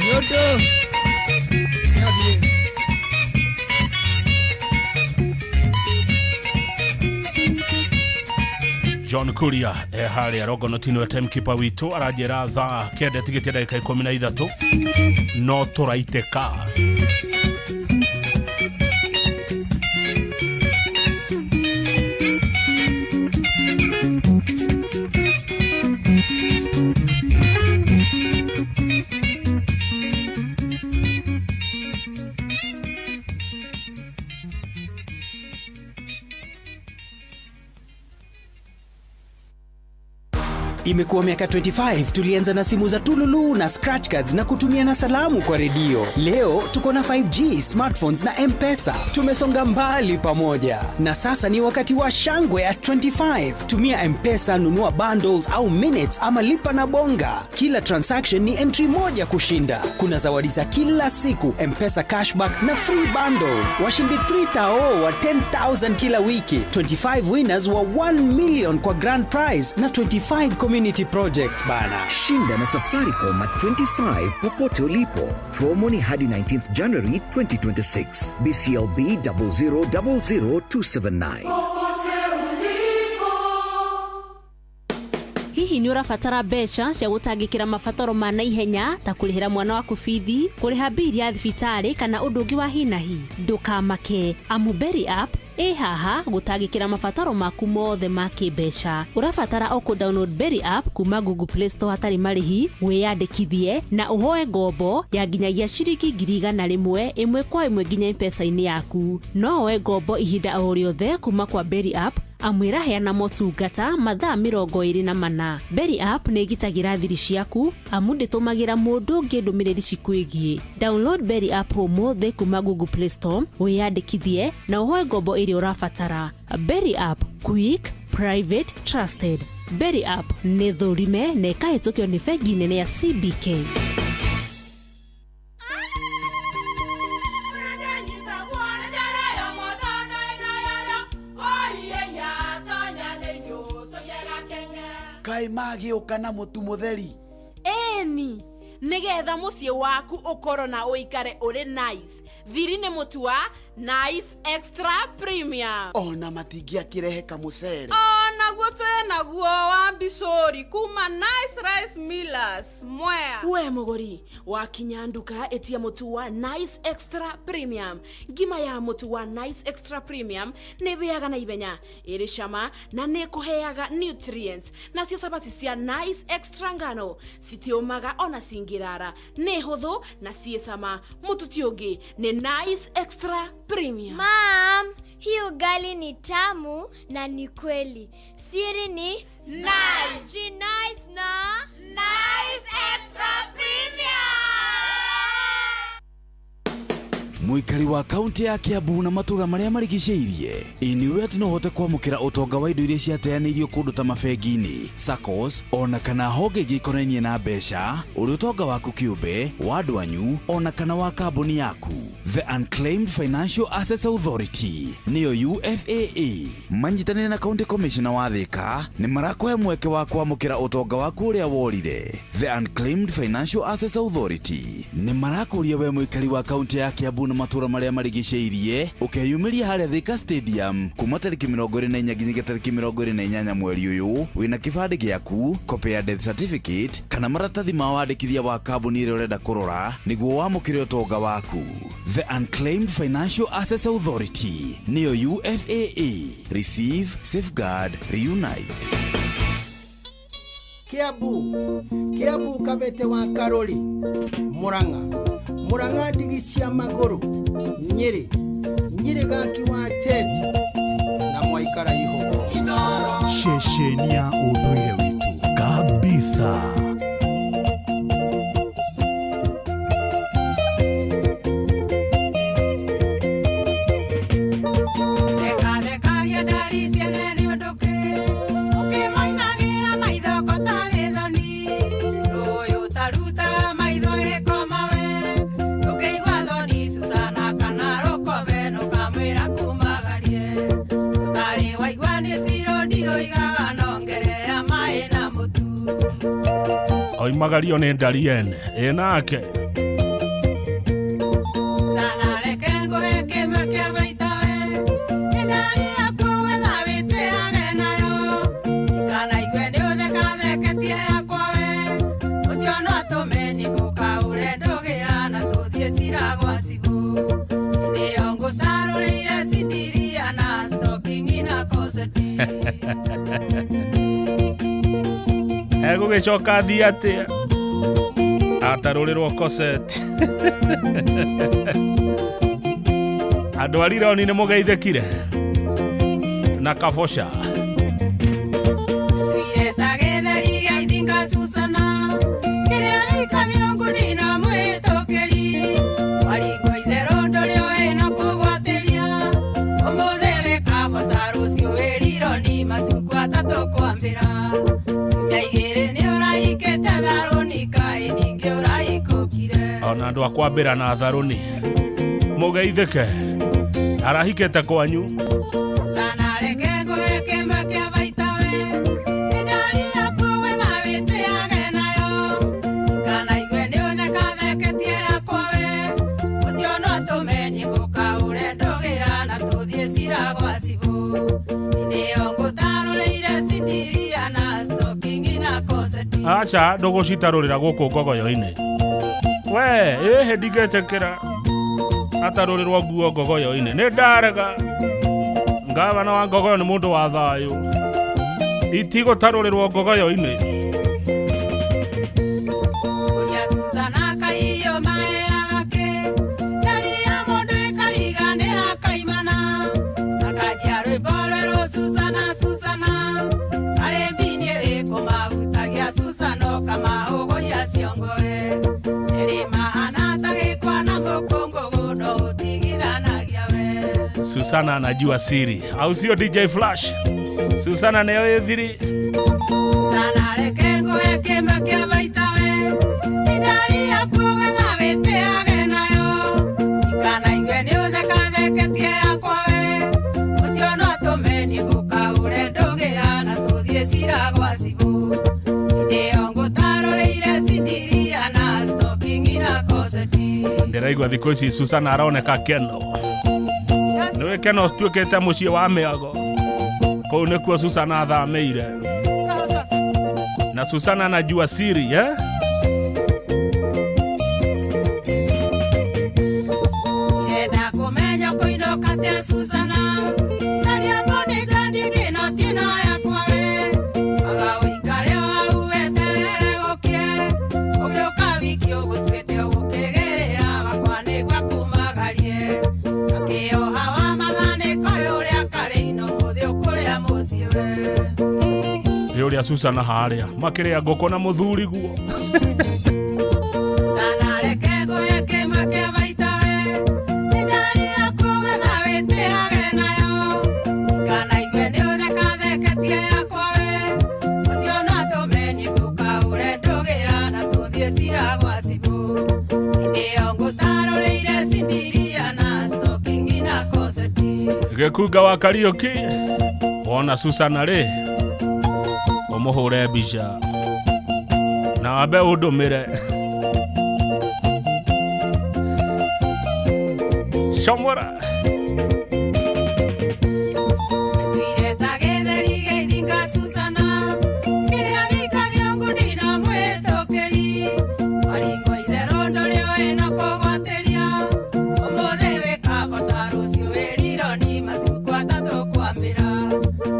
Nyondo nĩathiĩ. John Kuria e harĩa Rongonoti nĩwe timekeeper witũ aranjĩra thaa 9 tigĩtie ndagĩka 13 no tũraitĩka. Imekuwa miaka 25 tulianza na simu za tululu na scratch cards na kutumia na salamu kwa redio. Leo tuko na 5G, smartphones na M-Pesa. Tumesonga mbali pamoja. Na sasa ni wakati wa shangwe at 25. Tumia M-Pesa, nunua bundles au minutes ama lipa na bonga. Kila transaction ni entry moja kushinda. Kuna zawadi za kila siku, M-Pesa cashback na free bundles. Washindi 3,000 wa 10,000 kila wiki. 25 winners wa 1 million kwa grand prize na 25 community projects bana. Shinda na Safaricom at 25 popote ulipo. Promo ni hadi 19th January 2026. BCLB 0000279. Hihi nĩ ũrabatara mbeca cia gũtangĩkĩra mabataro ma naihenya ta kũrĩhĩra mwana waku bithi, kũrĩha mbili ya thibitarĩ kana ũndũ ũngĩ wa hi na hi? Ndũkamake, amu Berry App ĩ haha gũtangĩkĩra mabataro maku mothe ma kĩmbeca. Ũrabatara o kũ download Berry App kuma Google Play Store hatarĩ marĩhi, wĩyandĩkithie na ũhoe ngombo ya nginyagia ciringi 100,000 ĩmwe kwa ĩmwe nginya M-Pesa-inĩ yaku. No woe ngombo ihinda o rĩothe kuma kwa Berry App amu ĩraheana motungata mathaa 24. Berry App nĩ ĩgitagĩra thiri ciaku amu ndĩtũmagĩra mũndũ ũngĩ ndũmĩrĩri cikwĩgiĩ. Download Berry App ũmũthĩ kuma Google Play Store, wĩyandĩkithie na ũhoe ngombo ĩrĩa ũrabatara. Berry App, quick, private, trusted. Berry App nĩ thũrime na ĩkahĩtũkio nĩ bengi nene ya CBK. Kaĩ magĩũka na mũtu mũtheri? Ĩni, Nĩgetha mũciĩ waku ũkorwo na ũikare ũrĩ nice, thiri nĩ mũtu wa Nice Extra Premium. Ona matingĩakĩrehe kamũcere. Onaguo twĩ naguo wa mbicũri kuma Nice Rice Millers Mwea. We mũgũri, wakinya nduka ĩtia mũtu wa Nice Extra Premium. Ngima ya mũtu wa Nice Extra Premium nĩ ĩhĩaga na ihenya, ĩrĩ cama na nĩ ĩkũheaga nutrients. Nacio cabaci cia Nice Extra ngano citiũmaga ona cingĩrara, nĩ hũthũ na ciĩ cama. Mũtu ti ũngĩ, nĩ Nice Extra Premium. Mum, hii ugali ni tamu na ni kweli. Siri ni Nice. Nice na Nice Extra Premium. Mũikari wa kaunti ya Kiambu na matũũra marĩa marigicĩirie, ĩ nĩ ũĩ atĩ no ũhote kwamũkĩra ũtonga wa indo iria ciateanĩirio kũndũ ta mabengi-inĩ, SACCOs ona kana honge ingĩ ikonainie na mbeca, ũrĩ ũtonga waku kĩũmbe, wa andũ anyu ona kana wa kambuni yaku. The Unclaimed Financial Assets Authority nĩyo UFAA manyitanĩire na County Commissioner wa Thika nĩ marakũhe mweke wa kwamũkĩra ũtonga waku ũrĩa worire. The Unclaimed Financial Assets Authority nĩ marakũria we mũikari wa kaunti ya Kiambu na matũũra marĩa marigicĩirie ũkeyumĩria harĩa Thika Stadium kuma tarĩki 24 nginyagia tarĩki 28 mweri ũyũ wĩna kĩbandĩ gĩaku, copy ya death certificate kana maratathi ma wandĩkithia wa kambuni ĩrĩa ũrenda kũrora nĩguo wamũkĩre ũtonga waku. The Unclaimed Financial Assets Authority nĩyo UFAA. Receive, safeguard, reunite. Kiambu, Kiambu, Kabete wa Karori, Murang'a, Murang'a, ndigi cia magũrũ, Nyĩrĩ, Nyĩrĩ, gaki wa Tete na mwaikara ihũgũ. Ceceni ya ũndũire witũ kabisa. Thekathekagia ndari ciene nĩ ũndũ kĩ ũkĩmainagĩra maitho ko tarĩ thoni ndũyũ ũtarutaga maitho gĩkoma we ũkĩigua thoni Susana kana rũkobe nũkamwĩra kumagarie ũtarĩ waigua nĩ ciro ndiroigaga nongerea maĩ na mũtu. Oimagario nĩ ndari ene ĩ nake. Susana, reke ngũhe kĩmwe kĩa baita we ĩndari yaku wetha wĩtĩage nayo ikanaigue nĩ ũthekatheketie yakwa we ũcio no atũme nyingũkaũre ndũgĩra na tũthiĩ cira gwa cibũ ĩndĩ ĩyo ngũtarũrĩire cindiria na stocking na koseti. Egũgĩcoka thiĩ atĩa atarũrĩrwo koseti. Andũ a rironi nĩ mũgeithĩkire na kaboca. Twire ta gĩtheri gĩa ithinga Susana kĩrĩa gĩikagio ngundi na mwĩtũkĩri waringwo itherũ ndũrĩ ũĩ no kũgwatĩria ũmũthĩ wĩ kaboca rũciũ wĩ rironi matukũ atatũ kwambĩra ciumia igĩrĩ nĩ ũraikĩte tharũni kaĩ ningĩ ũraikũkire. Ona andũ a kwambĩra na tharũni mũgeithĩke arahikĩte kwanyu. Susana, reke ngũhe kĩmwe kĩa baita we ĩndari yaku wetha wĩtĩage nayo ikanaigue nĩ ũthekatheketie yakwa we ũcio no atũme nyingũkaũre ndũgĩra na tũthiĩ cira gwa cibũ ĩndĩ ĩyo ngũtarũrĩire cindiria na stocking na koseti. Aca ndũgũcitarũrĩra gũkũ ngogoyo-inĩ we ĩhĩ ndingĩtĩkĩra atarũrĩrwo nguo ngogoyo-inĩ nĩ ndarega. Ngavana wa ngogoyo nĩ mũndũ wa thayũ, itigũtarũrĩrwo ngogoyo-inĩ. Ũria Susana kaiyo maheaga kĩ ndari ya mũndũ ĩkariganĩra kaimana akanjia rwĩmbo rwerũ Susana Susana karĩ mbini ĩrĩkũ mahutagia Susana ũkamahũgũria ciongoe ĩrĩ mahana ta gĩkwa na mũkũngũgũ no ũtigithanagia we. Susana anajua siri, au sio DJ Flash? Susana nĩyo ĩ thiri. Susana, reke ngũhe kĩmwe kĩa baita we ĩndari yaku wetha wĩtĩage nayo ikanaigue nĩ ũthekatheketie yakwa we ũcio no atũme nyingũkaũre ndũgĩra na tũthiĩ cira gwa cibũ ĩndĩ ĩyo ngũtarũrĩire cindiria na Ndĩraigua thikũ ici Susana aroneka Keno. Nĩwe Keno tuĩkĩte mũciĩ wa mĩago. Kũu nĩkuo Susana athamĩire. Na Susana anajua siri, eh? Ndĩrenda kũmenya kũinũka atĩa Susana. Caria bodyguard ngĩnoti ĩno yakwa we. Aga ũikare o hau weterere gũkĩe. Ũgĩũka wiki ũgũtuĩte ũgũkĩgĩrĩra wakwa nĩguo akumagarie. Akĩoha wa mathanĩko ũrĩa karĩ ino mũthĩ ũkũrĩa mũciĩ we. Nĩ ũrĩa Susana harĩa makĩrĩa ngũkũ na mũthuri guo. Susana reke ngũhe kĩmwe kĩa baita we. Nĩ ndari yaku getha wĩtĩage nayo. Ndikanaigwe nĩ ũthekatheketie yakwa we. Ũcio no atũme niĩ ngũkaũre ndũgĩra na tũthiĩ cira gwa cibũ. Hĩndĩ ĩyo ngũtarũrĩire cindiria na stocking na koseti. Gĩkunga wa Kariũki wona Susana rĩ ũmũhũre mbica na wambe ũndũmĩre. Comora. Tuire ta gĩtheri gĩithinga Susana. Kĩrĩa gĩikagio ngundi no mwĩtũkĩri. Waringwo itherũ ndũrĩ ũĩ na kũgwatĩria. Ũmũthĩ wĩ kaboca rũciũ wĩ rironi matukũ atatũ kwambĩra.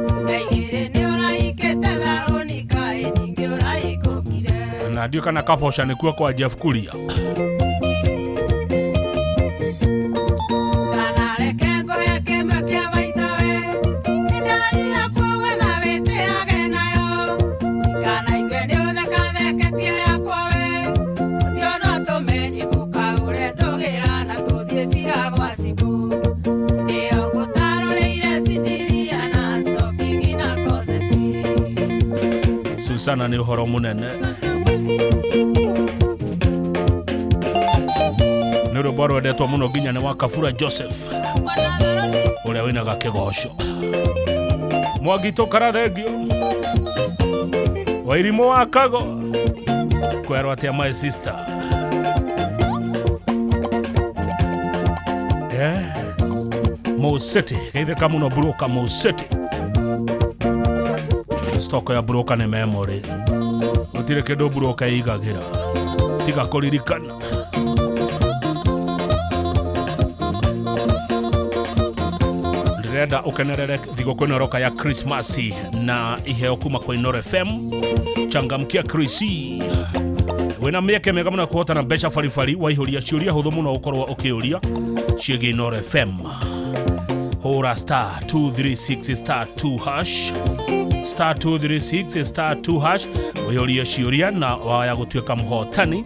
Ciumia igĩrĩ nĩ ũrahikĩte tharũni kaĩ ningĩ ũrahikũkire. Na ndiũ kana kaboca nĩkuo kwa Jeff Kuria. Susana reke ngũhe kĩmwe kĩa baita we. Nĩ ndari yaku gwetha wĩtĩage nayo. Ndikanaigwe nĩ ũthekatheketie yakwa we. Ũcio no atũme niĩ ngũkaũre ndũgĩra na tũthiĩ cira gwa cibũ. Hĩndĩ ĩyo ngũtarũrĩire cindiria na stocking na koseti. Susana nĩ ũhoro mũnene. Nĩ rwĩmbo rwendetwo mũno nginya nĩ wa Kabura Joseph ũrĩa wĩinaga kĩgoco. Mwangitũ Karathengio Wairimũ wa Kago kwerwo atĩa my sister. Mo City geithĩka mũno Broka Mo City. Stoko ya Broka nĩ memory. Gũtirĩ kĩndũ Broka ĩigagĩra tiga kũririkana. Ndĩrenda ũkenerere thigũkũ ĩno ĩroka ya Krismasi na iheo kuma kwa Inooro FM. Changamkia Krisi. Wĩna mĩeke mĩega mũno ya kũhotana mbeca baribari waihũria ciũria hũthũ mũno ũkorwo ũkĩũria ciĩgiĩ Inooro FM. Hũra star 236 star 2 hash star 236 star 2 hash ũihũrie ciũria na waya gũtuĩka mũhotani.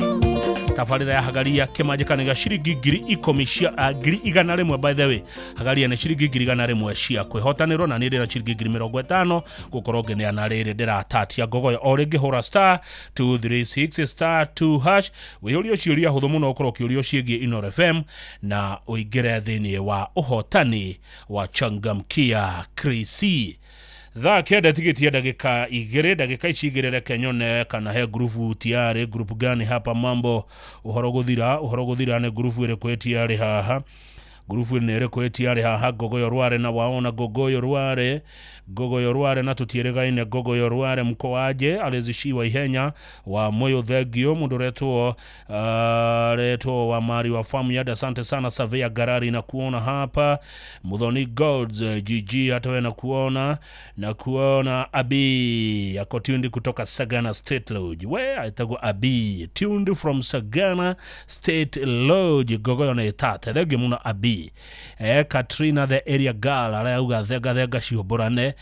Tabarĩra ya hagaria kĩmanjĩkano gĩa ciringi 10,000 cia 100,000 by the way. Hagaria nĩ ciringi 100,000 cia kwĩhotanĩrwo na niĩ ndĩna ciringi 50,000 gũkorwo ngĩneana rĩrĩ ndĩratatia ngogoyo. O rĩngĩ hũra star 236 star 2 hash wĩihũrie ciũria hũthũ mũno ũkorwo ũkĩũrio ciĩgiĩ Inooro FM na ũingĩre thĩinĩ wa ũhotani wa Changamkia Krisi. Thaa kenda tigitia ndagĩka igĩrĩ ndagĩka ici igĩrĩ reke nyone kana he ngurubu tiarĩ ngurubu gani hapa mambo ũhoro gũthira nĩ ngurubu ĩrĩkũ ĩtiarĩ haha ngurubu nĩ ĩrĩkũ ĩtiarĩ haha Ngogoyo Rware na waona Ngogoyo Rware na tũtiĩrĩgaine Ngogoyo Rware mkoaje alizishiwa ihenya wa moyo thengio mũndũ retwo wa mari wa famu yada asante sana Savea Garari na kuona hapa Muthoni Gods GG hata wewe na kuona Abi ako tuned kutoka Sagana State Lodge. We aitagwo Abi tuned from Sagana State Lodge Ngogoyo na ĩtate thengio mũno Abi. Katrina the area girl arauga thega thega ciũmbũrane.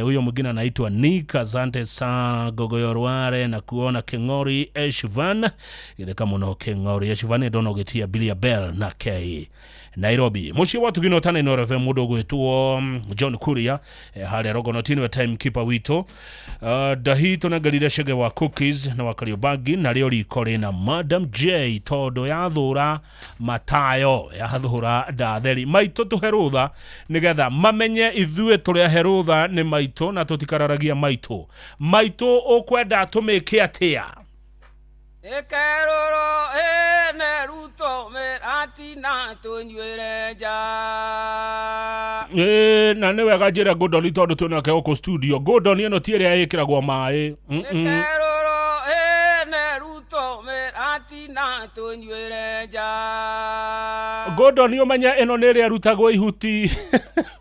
Huyo mwingine anaitwa Nick asante sana Ngogoyo Rware na kuona King'ori Eshvan githeka mũno King'ori Eshvan ndona ũgĩtia Bilia Bell na K Nairobi mũciĩ wa tugino tana Inooro FM mũndũ ũgwĩtwo John Kuria harĩa Rogonotini we timekeeper witũ. Dahi tũnengerire cege wa cookies na wa Kariobangi na rĩo riko rĩna Madam J tondũ yathũra matayo yathũra ndatheri maitũ tũhe rũtha nĩgetha mamenye ithuĩ tũrĩa he rũtha nĩ maitũ na tũtikararagia maitũ. Maitũ ũkwenda tũmĩke atĩa? Nĩkerũrwo ĩne ruto mĩratina tũnyuĩre nja. Ĩĩ, na nĩ wega njĩre Gordon tondũ twĩ nake gũkũ studio. Gordon ĩno ti ĩrĩa ĩkĩragwo maĩ. Nĩkerũrwo ĩne ruto mĩratina tũnyuĩre nja. Gordon ũmenye ĩno nĩ ĩrĩa ĩrutagwo ihuti.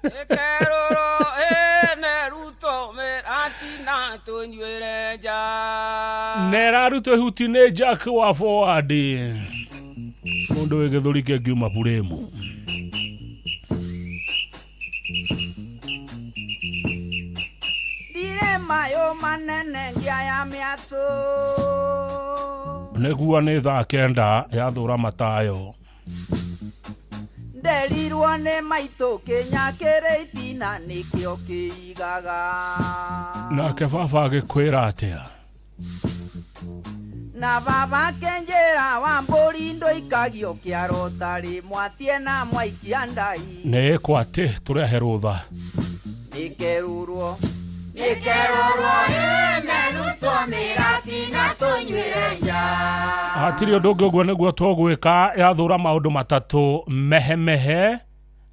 Nĩkerũrwo ĩne ruto mĩratina tũnyuĩre nja. Na ĩrarutwo ihuti nĩ Jack wa forward, mũndũ wĩ gĩthũri kĩngiuma buremu. Ndirĩ mayũ manene ngĩaya mĩatũ. Nĩguo nĩ thaa 9 yathũra matayo. Nderirwo nĩ maitũ kĩnya kĩrĩ itina nĩkĩo kĩigaga. Nake baba agĩkwĩra atĩa? Na baba kenjera wa mbũri ndũikagio kĩaro tarĩ mwatie na mwaikia ndai. Nĩ ĩkwo atĩ tũrehe rũtha. Nĩkerũrwo Nĩkerũrwo ĩne ruto mĩratina tũnyuĩre nja. Hatirĩ ũndũ ũngĩ, ũguo nĩguo tũgwĩka. Yathũra maũndũ matatũ: mehemehe,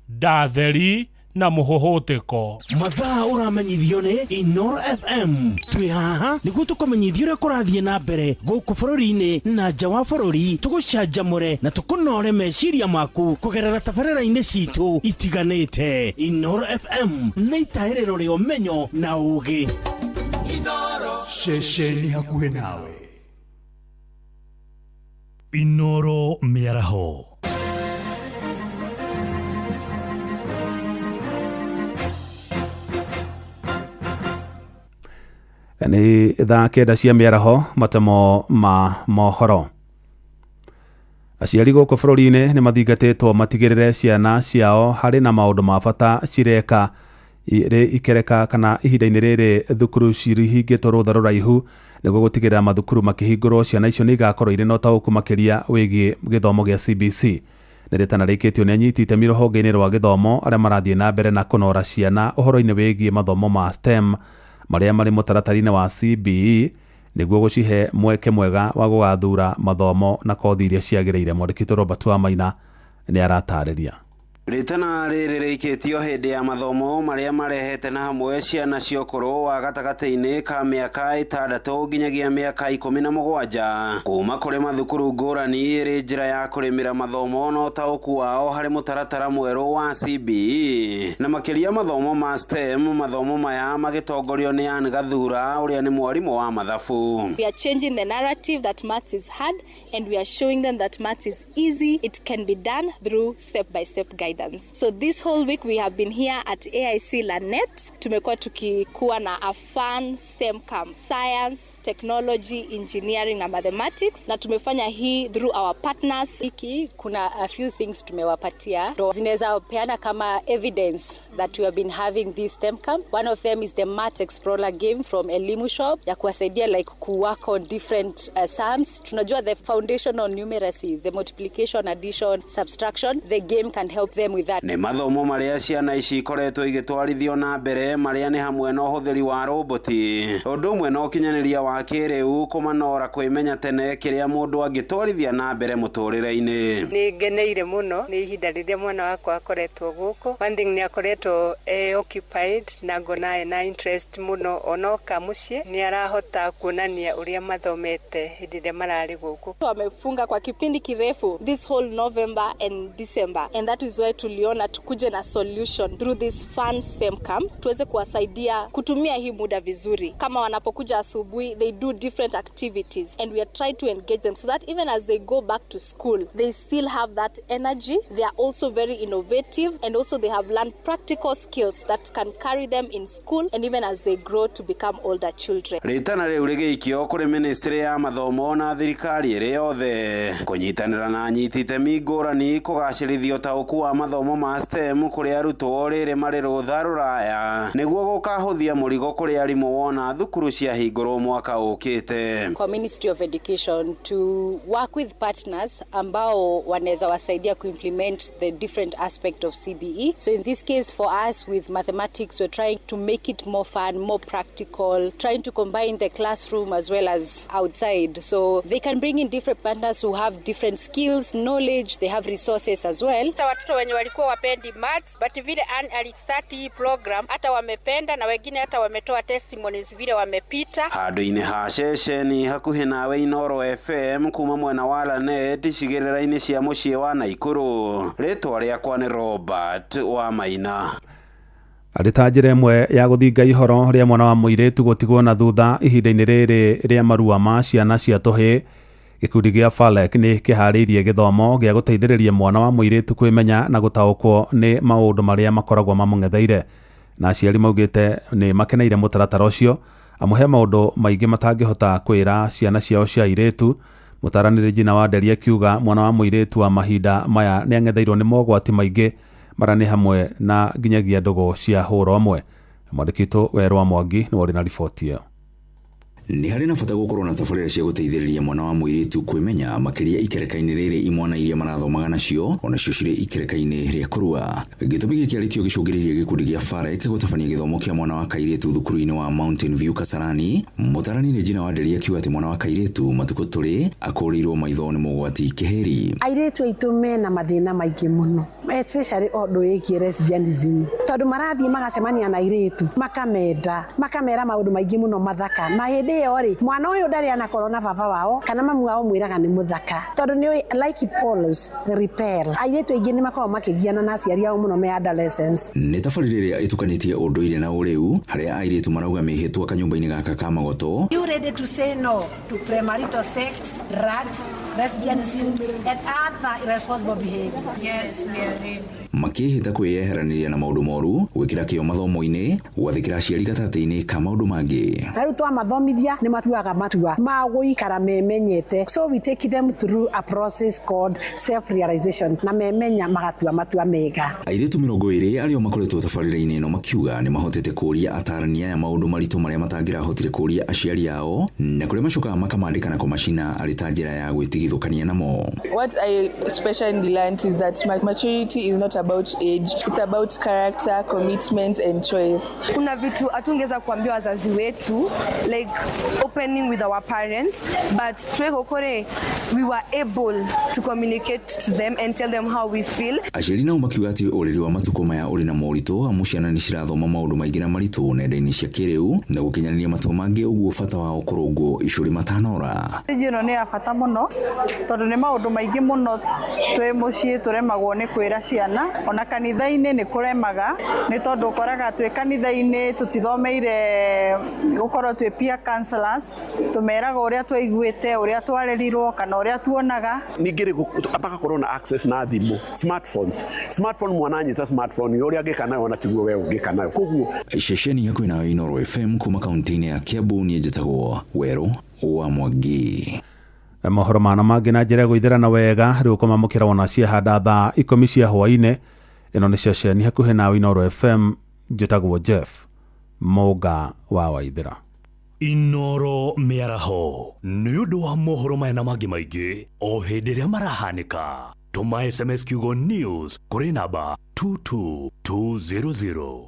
ndatheri na mũhũhũtĩko. Mathaa ũramenyithio nĩ Inoro FM. Twĩ haha nĩguo tũkũmenyithia ũrĩa kũrathiĩ na mbere gũkũ bũrũri-inĩ na nja wa bũrũri, tũgũcanjamũre na tũkũnore meciria maku kũgerera tabarĩra-inĩ citũ itiganĩte. Inoro FM nĩ itahĩrĩro rĩa ũmenyo na ũũgĩ. Ceceni hakuhĩ nawe. Inoro mĩaraho. Nĩ thaa 9 cia mĩaraho, matemo ma mohoro. Aciari gũkũ bũrũri-inĩ nĩ mathingatĩtwo matigĩrĩre ciana ciao harĩ na maũndũ ma bata cireka irĩ ikereka kana ihinda-inĩ rĩrĩ thukuru cirihingĩtwo rũtha rũraihu, nĩguo gũtigĩrĩra mathukuru makĩhingũrwo ciana icio nĩ igakorwo irĩ na ũtaũku makĩria wĩgiĩ gĩthomo gĩa CBC. Nĩ rĩtana rĩkĩtio nĩ anyiti itemi rũhonge-inĩ rwa gĩthomo arĩa marathiĩ na mbere na kũnora ciana ũhoro-inĩ wĩgiĩ mathomo ma STEM marĩa marĩ mũtaratara-inĩ wa CBE, nĩguo gũcihe mweke mwega wa gũgathura mathomo na kothi iria ciagĩrĩire. Mwandĩki witũ Robert Wamaina nĩ aratarĩria. Rĩtana rĩrĩ rĩikĩtio hĩndĩ ya mathomo marĩa marehete na hamwe ciana cia ũkũrũ wa gatagatĩ-inĩ ka mĩaka 6 nginyagia mĩaka 17 kuma kũrĩ mathukuru ngũrani, ĩrĩ njĩra ya kũrĩmĩra mathomo na ũtaũku wao harĩ mũtaratara mwerũ wa CBE na makĩria mathomo ma STEM. Mathomo maya magĩtongorio nĩ Ann Gathura ũrĩa nĩ mwarimũ wa mathabu. We are changing the narrative that maths is hard, and we are showing them that maths is easy. It can be done through step-by-step guidance. So this whole week we have been here at AIC Lanet. Tumekuwa tukikuwa na a fun STEM camp, science, technology, engineering na mathematics, na tumefanya hii through our partners. Hiki kuna a few things tumewapatia ndo zinaweza peana kama evidence that we have been having this STEM camp. One of them is the Math Explorer game from Elimu Shop ya kuwasaidia like kuwork on different sums. Tunajua the foundation on numeracy, the multiplication, addition, subtraction, the game can help them with that. Nĩ mathomo marĩa ciana ici ikoretwo igĩtwarithio na mbere marĩa nĩ hamwe na ũhũthĩri wa roboti, ũndũ ũmwe na ũkinyanĩria wa kĩrĩu kũmanora kwĩmenya tene kĩrĩa mũndũ angĩtwarithia na mbere mũtũrĩre-inĩ. Nĩ ngeneire mũno nĩ ihinda rĩrĩa mwana wakwa akoretwo gũkũ. One thing, nĩ akoretwo e occupied na ngona ena interest mũno, onoka mũciĩ nĩ arahota kuonania ũrĩa mathomete hĩndĩ ĩrĩa mararĩ gũkũ. Wamefunga kwa kipindi kirefu this whole November and December, and that is why tuliona tukuje na solution through this fun STEM camp tuweze kuwasaidia kutumia hii muda vizuri. Kama wanapokuja asubuhi, they do different activities, and we are trying to engage them so that even as they go back to school, they still have that energy. They are also very innovative, and also they have learned practical skills that can carry them in school and even as they grow to become older children. Rĩtana rĩu rĩgĩikio kũrĩ ministry ya mathomo na thirikari ĩrĩ yothe kũnyitanĩra na anyiti itemi ngũrani kũgacĩrithia ũtaũku wa mathomo ma STEM kũrĩ arutwo rĩrĩ marĩ rũtha rũraya nĩguo gũkahũthia mũrigo kũrĩ arimũ wona thukuru ciahingũrwo mwaka ũkĩte. Kwa Ministry of Education to work with partners ambao wanaweza wasaidia kuimplement the different aspect of CBE. So in this case for us with mathematics, we're trying to make it more fun, more practical, trying to combine the classroom as well as outside. So they can bring in different partners who have different skills, knowledge, they have resources as well. Hata watoto wenye walikuwa wapendi maths, but vile Ann alistart hii program hata wamependa, na wengine hata wametoa testimonies vile wamepita. Handũ-inĩ ha ceceni hakuhĩ nawe Inooro FM kuma mwena wa Lanet icigĩrĩra-inĩ cia mũciĩ wa Naikuru, rĩtwa rĩakwa nĩ Robert wa Maina. Arĩ ta njĩra ĩmwe ya gũthinga ihoro rĩa mwana wa mũirĩtu gũtigwo na thutha ihinda-inĩ rĩrĩ rĩa marua ma ciana cia tũhĩĩ, gĩkundi gĩa Falek nĩ kĩharĩirie gĩthomo gĩa gũteithĩrĩria mwana wa mũirĩtu kwĩmenya na gũtaũkwo nĩ maũndũ marĩa makoragwo mamũng'etheire, na aciari maugĩte nĩ makeneire mũtaratara ũcio amu he maũndũ maingĩ matangĩhota kwĩra ciana ciao cia airĩtu. Mũtaranĩri Regina Wanderi akiuga mwana wa mũirĩtu wa mahinda maya nĩ ang'etheirwo nĩ mogwati maingĩ marĩa nĩ hamwe na nginyagia ndũgũ cia hũra ũmwe. Mwandĩki witũ Werũ wa Mwangi nĩwe ũrĩ na riboti ĩyo. Nĩ harĩ na bata gũkorwo na tabarĩra cia gũteithĩrĩria mwana wa mũirĩtu kwĩmenya makĩria ikereka-inĩ rĩrĩ imwana iria marathomaga nacio onacio cirĩ ikereka-inĩ rĩa kũrua. Gĩtũmi gĩkĩ arĩ kĩo gĩcũngĩrĩirie gĩkundi gĩa Farek gũtabania gĩthomo kĩa mwana wa kairĩtu thukuru-inĩ wa Mountain View Kasarani. Mũtarani Regina Wanderi akiuga atĩ mwana wa kairĩtu matukũ tũrĩ akũrĩirwo maitho nĩ mogwati kĩhĩri. Airĩtu aitũ mena mathĩna maingĩ mũno, especially ũndũ wĩgiĩ lesbianism, tondũ marathiĩ magacemania na airĩtu makamenda, makamera maũndũ maingĩ mũno mathaka, na hĩndĩ ĩyo rĩ mwana ũyũ ndarĩ anakorwo na baba wao kana mamu wao mwĩraga nĩ mũthaka, tondũ nĩ like poles repel. Airĩtu aingĩ nĩ makoragwo makĩgiana na aciari ao mũno me adolescence. Nĩ tabarĩra ĩrĩa ĩtukanĩtie ũndũire na ũrĩu harĩa airĩtu marauga mĩhĩtwa kanyũmba-inĩ gaka ka magoto. You ready to say no to premarital sex, drugs, lesbianism and other irresponsible behavior? Yes, we are ready. Makĩhĩta kwĩyeheranĩria na maũndũ moru, gwĩkĩra kĩo mathomo-inĩ, gwathĩkĩra aciari gatagatĩ-inĩ ka maũndũ mangĩ. Na rĩu twamathomithia nĩ matuaga matua ma gũikara memenyete, so we take them through a process called self realization, na memenya magatua matua mega. Airĩtu 20 arĩa makoretwo tabarĩra-inĩ ĩno makiuga nĩ mahotete kũũria atarani aya maũndũ maritũ marĩa matangĩrahotire kũũria aciari ao, na kũrĩa macokaga makamandĩka na kũmacina arĩ ta njĩra ya gwĩtigithũkania namo. What I especially learned is that maturity is not about age, it's about character, commitment and choice. Kuna vitu hatungeweza kuambia wazazi wetu, like opening with our parents, but twekokore we were able to communicate to them and tell them how we feel. Aciari nao makiuga atĩ ũreri wa matukũ maya ũrĩ na moritũ amu ciana nĩ cirathoma maũndũ maingĩ na maritũ nenda-inĩ cia kĩrĩu na gũkinyanĩria matua mangĩ, ũguo bata wao kũrũngwo icũrĩ matanora. Ĩno nĩ ya bata mũno tondũ nĩ maũndũ maingĩ mũno twĩ mũciĩ tũremagwo nĩ kwĩra ciana, ona kanitha-inĩ nĩ kũremaga nĩ tondũ ũkoraga twĩ kanitha-inĩ tũtithomeire gũkorwo twĩ peer counselors, tũmeraga ũrĩa twaiguĩte, ũrĩa twarerirwo kana ũrĩa tuonaga. Ningĩ rĩ ambaga na access na thimũ smartphones, smartphone mwana anyita smartphone ũrĩa angĩka nayo ona tiguo we ũngĩka nayo. Koguo ceceni hakuhĩ nawe Inooro FM kuma kaunti-inĩ ya Kiambu, niĩ njĩtagwo Werũ wa Mwangi. Mohoro mana mangĩ na njĩra ya gũithĩrana wega rĩu ũkũmamũkĩra wona ciahanda thaa 10 cia hwaĩ-inĩ. Ĩno nĩ ceceni hakuhĩ nawe Inooro FM, njĩtagwo Jeff Mũnga wa Waithĩra. Inooro mĩaraho nĩ ũndũ wa mohoro maya na mangĩ maingĩ o hĩndĩ ĩrĩa marahanĩka. Tũma SMS kiugo news kũrĩ namba 22200.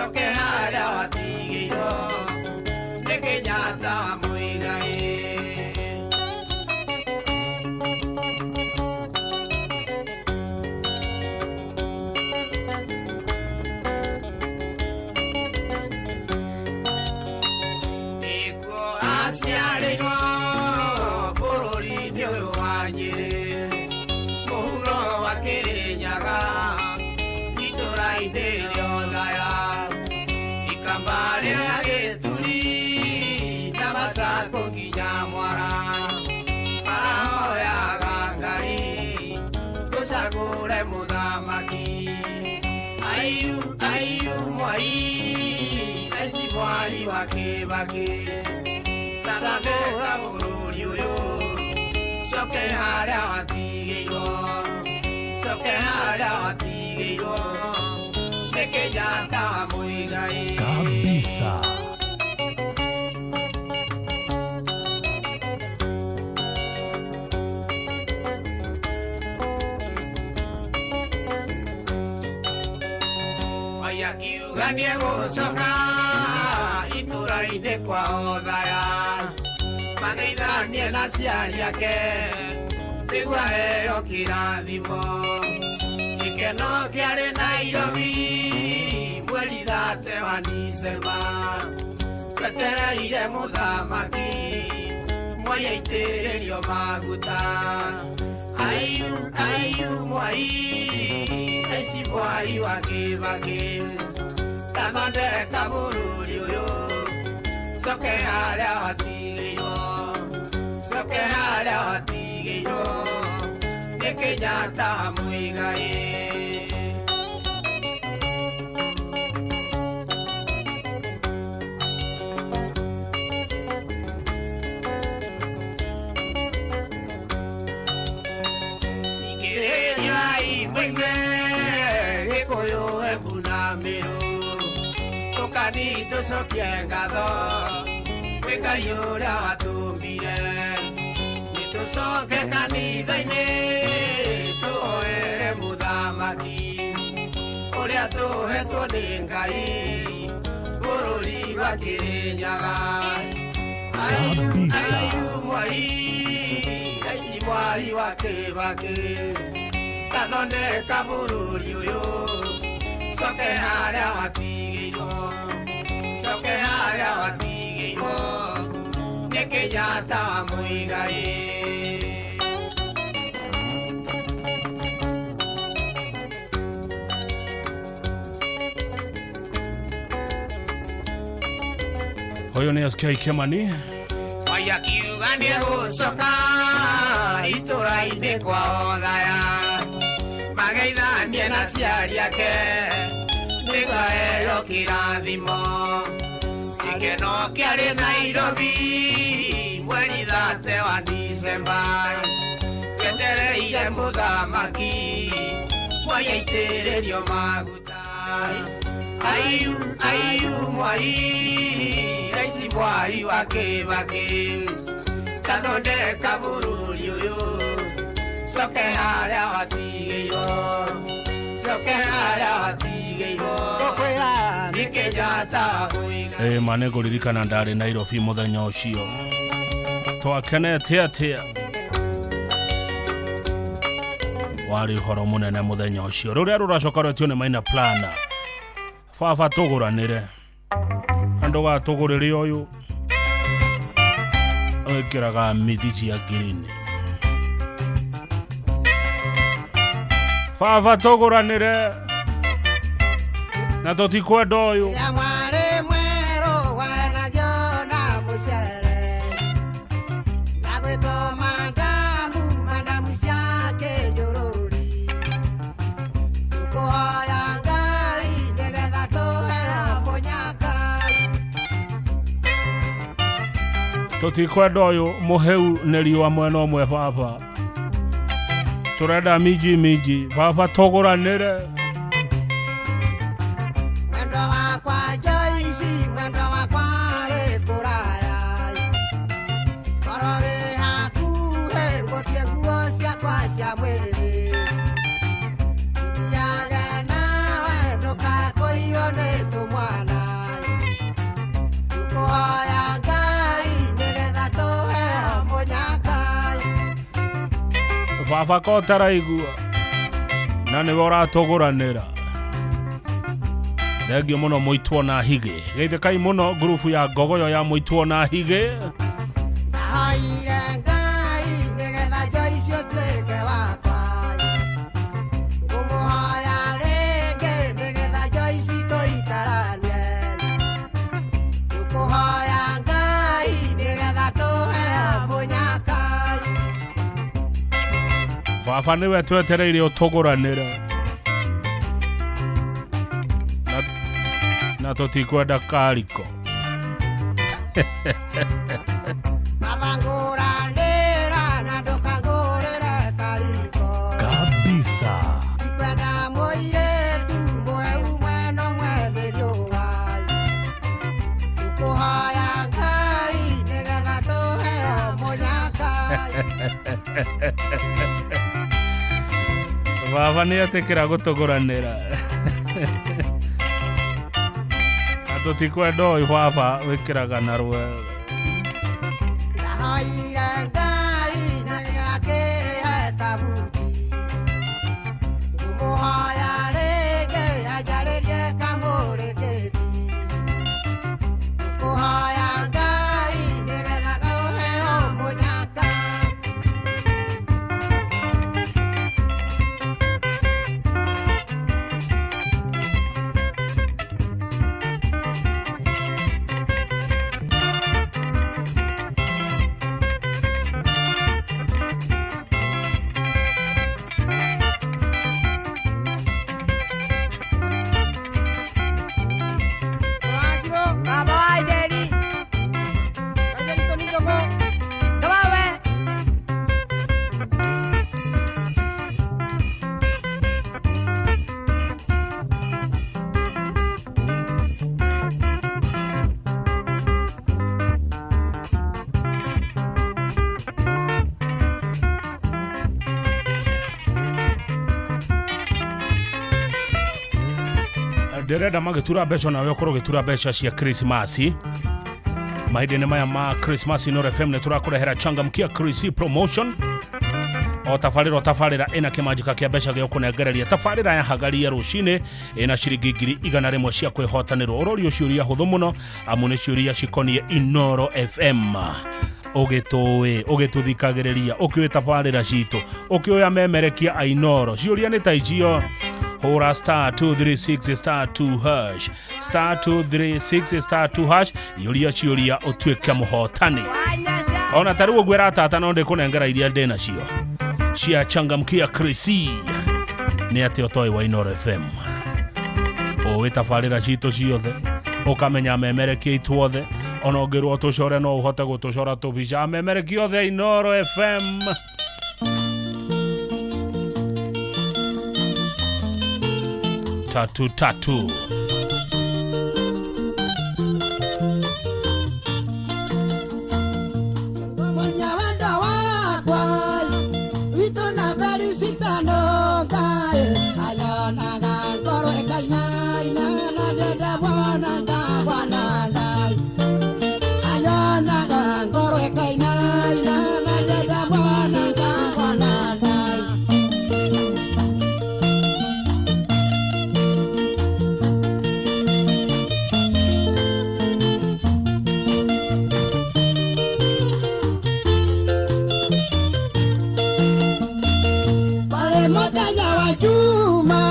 Coke harĩa watigĩirwo nĩ Kenyatta wa Muigai. Nĩkuo aciarĩirwo bũrũri-inĩ ũyũ wa Nyĩrĩ, mũhuro wa Kĩrĩnyaga, itũra-inĩ rĩa Othaya, ikamba rĩa Gĩturi na Macaku nginya Mwara, marahoyaga Ngai tũcagũre mũthamaki. Aiu aiu mwai, aici mwai wa Kĩbakĩ, tathondeka bũrũri ũyũ, coke harĩa watigĩirwo, coke harĩa watigĩirwo nĩ Kenyatta wa Muigai. Kabisa. Mwai akiuga nĩegũcoka itũra-inĩ kwa Othaya, mageithanie na aciari ake nĩguo aheo kĩrathimo. Gĩkeno kĩarĩ Nairobi mweri 30 wa Dicemba, twetereire mũthamaki Mwai aitĩrĩrio maguta. Aiu aiu mwai, aici mwai wa Kĩbakĩ, tathondeka bũrũri ũyũ, coke harĩa watigĩirwo, coke harĩa watigĩirwo nĩ Kenyatta wa Muigai. Ikĩrĩriai mũigue Gĩkũyũ, Embu na Mĩrũ, tũkani tũcokie ngatho kwĩ Ngai ũrĩa watũmbire. Nĩtũcoke kanitha-inĩ tũhoere mũthamaki ũrĩa tũhetwo nĩ Ngai bũrũri wa Kĩrĩnyaga. Aiu aiu mwai, aici mwai wa Kĩbakĩ, tathondeka bũrũri ũyũ, coke harĩa watigĩirwo, coke harĩa watigĩirwo nĩ Kenyatta wa Muigai. Ũyũ nĩ SK Kĩmani. Mwai akiuga nĩegũcoka itũra-inĩ kwa Othaya, mageithanie na aciari ake nĩguo aheo kĩrathimo. Gĩkeno kĩarĩ Nairobi mweri 30 wa Dicemba, twetereire mũthamaki Mwai aitĩrĩrio maguta. Aiu aiu mwai, aici mwai wa Kĩbakĩ, tathondeka bũrũri ũyũ, coke harĩa watigĩirwo, coke harĩa watigĩirwo nĩ Kenyatta wa Muigai. Ĩ ma nĩ ngũririkana ndarĩ Nairobi mũthenya ũcio, twakenete atĩa, warĩ ũhoro mũnene mũthenya ũcio. Rũrĩa rũracoka rwetio nĩ Maina Plana, baba tũgũranĩre, andũ gatũgũrĩre ũyũ wĩkĩraga mĩthi cia ngirini. Baba tũgũranĩre na tũtikwenda ũyũ. Ya mwarĩ mwerũ wanagio na mũcere, na gwĩtwo mandamu, mandamu cia kĩnjũrũri. Tũkũhoya Ngai nĩgetha tũheo mũnyaka. Tũtikwenda ũyũ mũhĩu nĩ riũa mwena ũmwe baba, tũrenda minji minji, baba tũgũranĩre. Mwendwa wakwa Joyce, mwendwa wakwa wĩ kũraya, korwo wĩ hakuhĩ ngũtie nguo ciakwa cia mwĩrĩ. Thiage nawe ndũkakũiywo nĩ tũmwana. Baba ko ũtaraigua na nĩwe ũratũgũranĩra. Thengio mũno mũitwo na higĩ. Geithĩkai mũno ngurubu ya ngogoyo ya mũitwo na higĩ. Ndahoire Ngai nĩgetha Joyce ũtuĩke wakwa. Ngũmũhoya rĩngĩ nĩgetha Joyce tũikaranie. Tũkũhoya Ngai nĩgetha tũheo mũnyaka. Baba nĩwe twetereire ũtũgũranĩre. Na tũtikwenda kariko. Baba ngũranĩra na ndũkangũrĩre kariko. Kabisa. Ndikwenda mũirĩtu mweu mwena mwene riũa. Tũkũhoya Ngai nĩgetha tũheo mũnyaka. Baba nĩ etĩkĩra gũtũgũranĩra. Na tũtikwenda ũyũ baba wĩkĩraga na rwere. Ndahoire Ngai na nĩakĩhe kabuti. Ngũmũhoya rĩngĩ anjarĩrie kamũrĩkĩti. Ngũhoya Ngai nĩgetha tũheo mũnyaka. Ndĩrenda magĩtura mbeca nawe ũkorwo ũgĩtura mbeca cia Krismasi. Mahinda-inĩ maya ma Krismasi Inooro FM nĩ tũrakũrehera Changamkia Krisi promotion. O tabarĩra o tabarĩra ĩna kĩmanjĩka kĩa mbeca gĩa kũnengereria. Tabarĩra ya hagaria rũcinĩ ĩna ciringi 100,000 cia kwĩhotanĩrwo. Ũrorio ciũria hũthũ mũno amu nĩ ciũria cikoniĩ Inooro FM. Ũgĩtũĩ, ũgĩtũthikagĩrĩria, ũkĩũĩ tabarĩra citũ, ũkĩũĩ amemerekia a Inooro. Ciũria nĩ ta icio. Hũra star 236 star 2 hash, star 236 star 2 hash, yũria ciũria ũtuĩke mũhotani. Ona ta rĩu ũguo ĩratata no ndĩkũnengera iria ndĩ nacio cia Changamkia Krisi. Nĩ atĩ ũtoĩ wa Inooro FM. Ũĩ tabarĩra citũ ciothe, ũkamenya amemerekia aitũ othe, ona ũngĩrwo tũcore no ũhote gũtũcora tũbica. Amemerekia othe a Inooro FM. Tatu tatu. Monya wendo wakwa witũ na Felicitano Ngai anyonaga ngoro ĩkainaina na ndĩenda mwana ngagwanana. Anyonaga ngoro ĩkainaina na ndĩenda mwana ngagwanana. Pale mũthenya wa Juma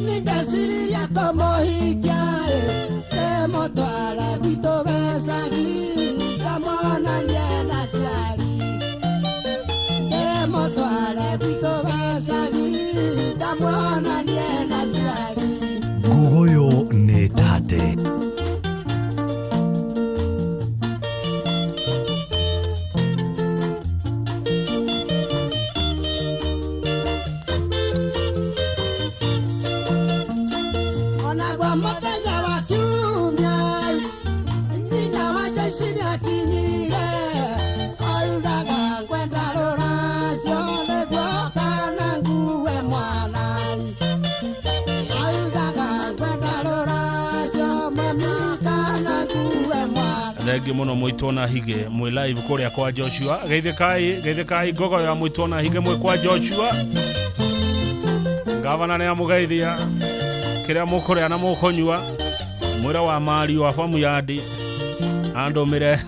nĩndeciririe kũmũhikia ndĩmũtware gwitũ gĩcagi ngamuonanie na aciari. Ndĩmũtware gwitũ gĩcagi ngamuonanie na aciari. Ngugoyo nĩ tate. Onagwo mũthenya wa Kiumia nyina wa Joyce nĩakinyire oigaga ngwenda rũracio nĩguo kana ngue mwana. Oigaga ngwenda rũracio mami kana ngue mwana. Thengi muno mwitwo na hige mwi live kuria kwa Joshua. Geithĩkai, geithĩkai ngogo ya mwitwo na hige mwi kwa Joshua. Gavana nĩ amũgeithia kĩrĩa mũkũrĩa na mũkũnyua. Mwĩra wa mari wa famu yandi andũmĩre.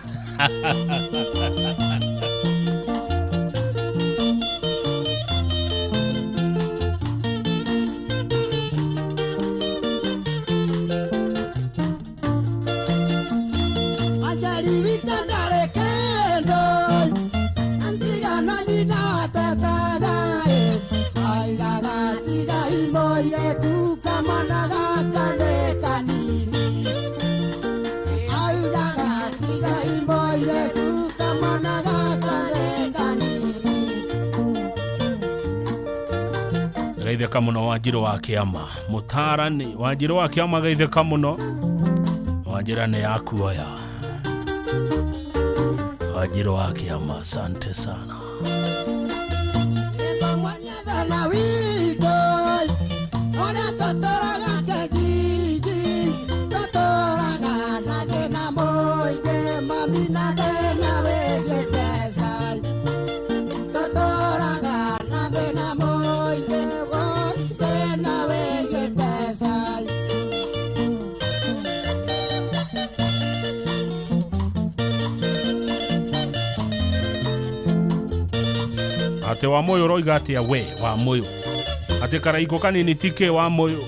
Geithĩka mũno Wanjirũ wa kĩama mũtarani Wanjirũ wa kĩama geithĩka mũno Wanjĩra nĩ yakuoya Wanjirũ wa kĩama asante sana. Ate wa moyo roiga atia we wa moyo ate karaiko kanini tike wa moyo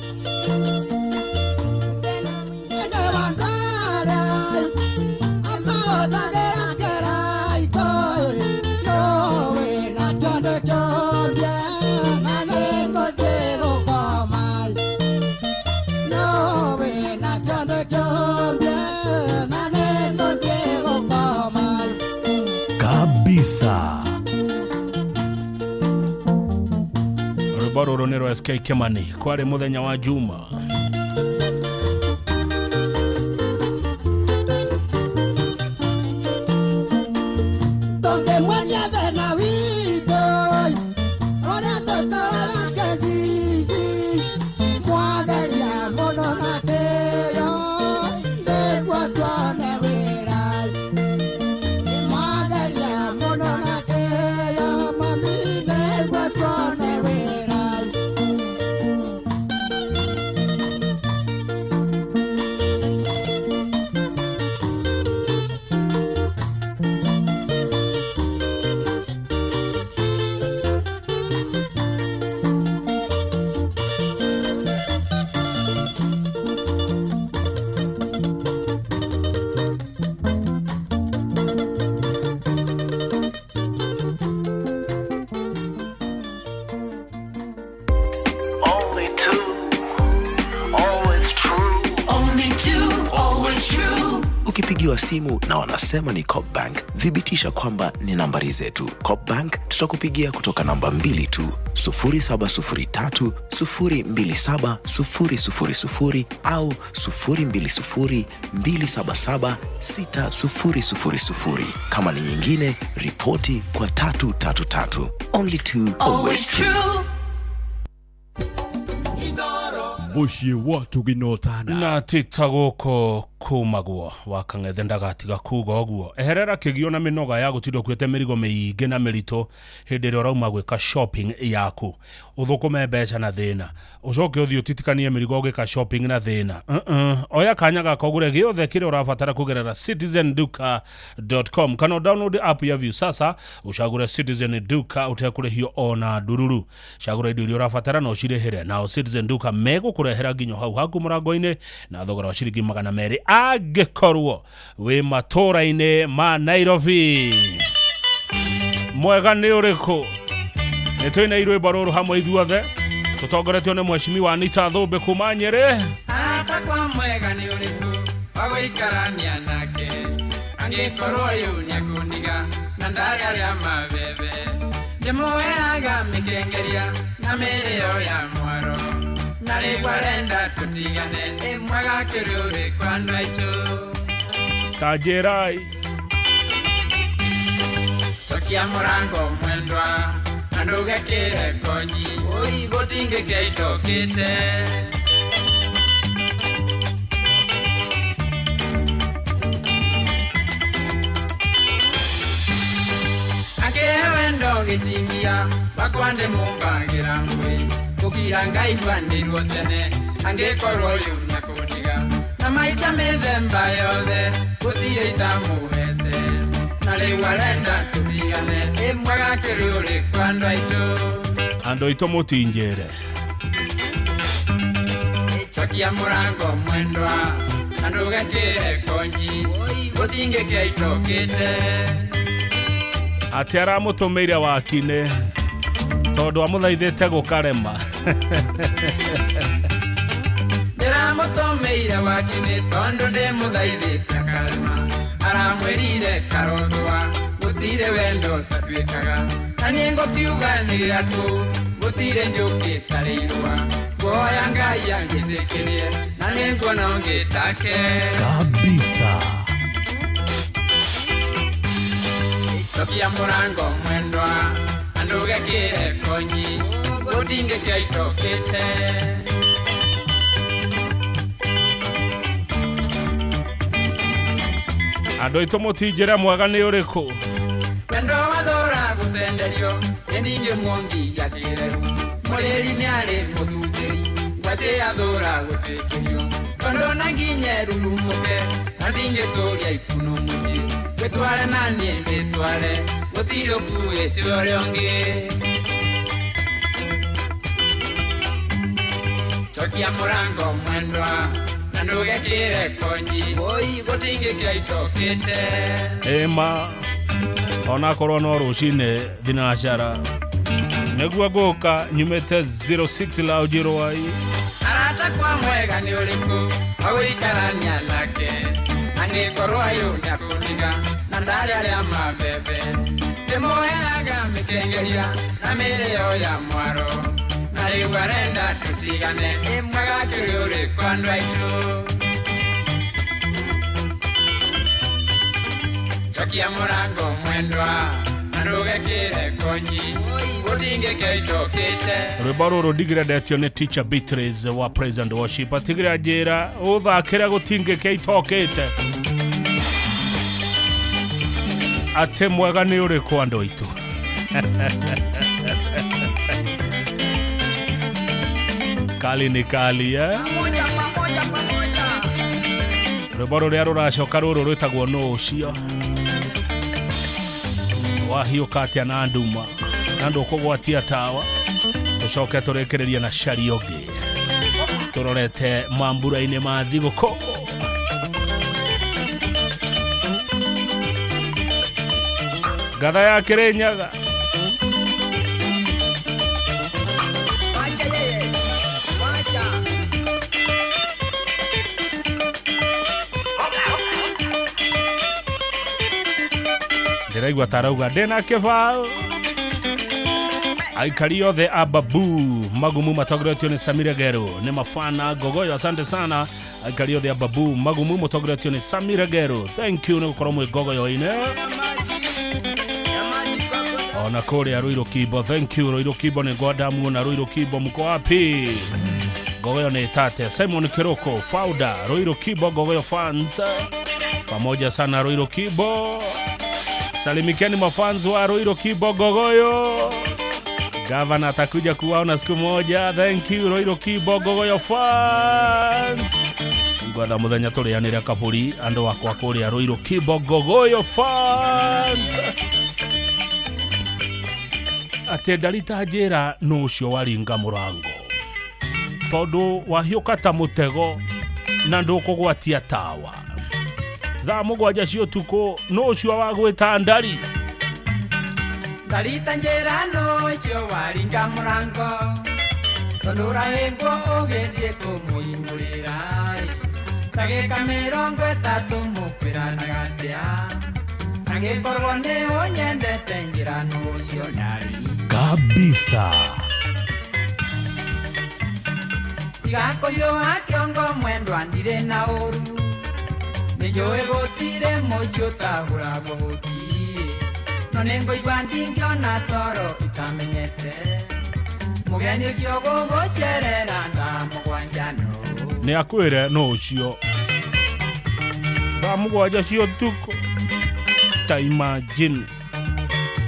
kabisa. Rwĩmbo rũrũ nĩ rwa SK Kimani kwarĩ mũthenya wa Juma. Ukipigiwa simu na wanasema ni Coop Bank, thibitisha kwamba ni nambari zetu. Coop Bank tutakupigia kutoka namba 2 tu, 0703 027 000 au 020 277 6000. Kama ni nyingine, ripoti kwa 333. Only two, always true. Muciĩ watu ginotana na tita gũkũ kumagwo wakang'ethe ndagatiga kuga ũguo. Eherera kĩgio na mĩnoga ya gũtinda ũkuĩte mĩrigo mĩingĩ na mĩritũ hĩndĩ ĩrĩa ũrauma gwĩka shopping yaku. Ũthũkũme mbeca na thĩna, ũcoke ũthiĩ ũtitikanie mĩrigo ũgĩka shopping na thĩna. Oya kanya gaka ũgũre gĩothe kĩrĩa ũrabatara kũgerera citizenduka.com kana download app ya Viusasa ũcagũre Citizen Duka ũtekũrĩhio ona ndururu. Cagũra indo iria ũrabatara na ũcirĩhĩre, nao Citizen Duka megũkũrehera nginya hau haku mũrango-inĩ na thogora wa ciringi 200 angĩkorwo wĩ matũra-inĩ ma Nairobi. Mwega nĩ ũrĩkũ? Nĩ twĩna rwĩmbo rũrũ hamwe ithuothe tũtongoretio nĩ mheshimiwa Anita Thũmbĩ kuma Nyĩrĩ. Arata kwa mwega nĩ ũrĩkũ wa gũikarania nake angĩkorwo ũyũ nĩekũndiga na ndarĩ arĩa mabebe ndĩmũheaga mĩkengeria na mĩrĩo ya mwaro na rĩu arenda tũtigane ĩ mwega kĩrĩ ũrĩkũ andũ aitũ. Ta njĩrai cokia mũrango mwendwa na ndũgekĩre konyi ũi gũtingĩkĩa itokĩte. Wakwa ndĩmũmbagĩra ngũĩ gũkira ngaigua ndirwo tene angĩkorwo ũyũ nĩakũndiga na maita mĩthemba yothe gũtirĩ itamũhete na rĩu arenda tũtigane ĩ mwega kĩrĩ ũrĩkũ andũ aitũ andũ aitũ mũtinjĩre cokia mũrango mwendwa na ndũgekĩre konji gũtingĩkĩa itokĩte atĩ aramũtũmĩire waki-inĩ tondũ amũthaithĩte gũkarema ndĩramũtũmĩire waki-inĩ tondũ ndĩmũthaithĩte akarema aramwĩrire karothwa gũtirĩ wendo tatuĩkaga na niĩ ngũkiuga nĩ gĩaku gũtirĩ njũkĩ tarĩ irũa nguoya Ngai angĩtĩkĩrie na nĩ nguona ũngĩ take kabisa cokia mũrango mwendwa na ndũgekĩre konyi gũtingĩkĩa itokĩte andũ aitũ mũtinjĩre mwega nĩ ũrĩkũ wendo wathũra gũtenderio ĩndingĩ muongi gĩakĩreru mũrĩri nĩarĩ mũthutĩri ngwacĩ yathũra gũtĩkĩrio tondũ na nginye rurumũke na ndingĩtũria ikuno mũciĩ gwĩtware na niĩ ndĩtware gũtirĩ ũkuĩte ũrĩa ũngĩ cokia mũrango mwendwa na ndũgekĩre konji oi gũtingĩkĩa itokĩte ĩma onakorwo no rũcinĩ thinacara nĩguo ngũka nyumĩte 06 lounge Rwai arata kwa mwega nĩ ũrĩkũ wa gũikarania nake angĩkorwo ayũ nĩakũndiga na ndarĩ arĩa mabebe ndĩmũheaga mĩkengeria na mĩrĩo ya mwaro na rĩu arenda tũtigane ĩ mwega kĩrĩ ũrĩkũ andũ aitũ cokia mũrango mwendwa na ndũgekĩre konji gũtingĩkĩa itokĩte rwĩmbo rũrũ ndigire ndetio nĩ teacher Beatrice wa praise and worship atigire anjĩra ũthakĩre gũtingĩkĩa itokĩte atĩ mwega nĩ ũrĩkũ andũ aitũ kali ni kali eh? Pamoja, pamoja, pamoja. Rwĩmbo rũrĩa rũracoka rũrũ rwĩtagwo nũ ũcio wahiũka atĩa na nduma na ndũkũgwatia tawa tũcoke tũrĩkĩrĩrie na cari ũngĩ tũrorete mambura-inĩ ma thigũkũ ngatha ya Kĩrĩnyaga Wacha yeye wacha ndĩraigua tarauga ndĩna kĩbaũ aikari othe a Babu Magumu matongoretio nĩ Samira Gero nĩ mafana gogoyo asante sana aikari othe a Babu Magumu matongoretio nĩ Samira Gero thank you nĩ gũkorwo mwĩ gogoyo-inĩ ona kũrĩa Ruiru Kibo thank you Ruiru Kibo nĩ ngwenda muona Ruiru Kibo mko wapi gogoyo nĩ tate Simon Kiroko founder Ruiru Kibo gogoyo fans pamoja sana Ruiru Kibo salimikeni mafans wa Ruiru Kibo gogoyo Gavana atakuja kuwaona siku moja. Thank you Ruiru Kibo gogoyo fans ngwatha muthenya tũrĩanĩre kaburi andũ akwa kũrĩa Ruiru Kibo gogoyo fans atĩ ndarita njĩra nũ ũcio waringa mũrango tondũ wahiũka ta mũtego na ndũkũgwatia tawa thaa mũgwanja cia ũtukũ nũ ũcio wagwĩta ndari ndarita njĩra nũ ũcio waringa mũrango tondũ ũrahĩngwo ũgĩthiĩ kũmũhingũrĩra ndagĩka 30 mũkwĩranaga atĩa angĩkorwo nĩ ũnyendete njĩra nũ ũcio ndari kabisa tiga kũhiũha kĩongo mwendwa ndirĩ na ũru nĩ njũĩ gũtirĩ mũciĩ ũtahũragwo hũti no nĩ ngũigua ndingĩona toro itamenyete mũgeni ũcio gũgũcerera thaa mũgwanja nũ nĩ akwĩre nũ ũcio thaa mũgwanja cia ũtukũ ta imagine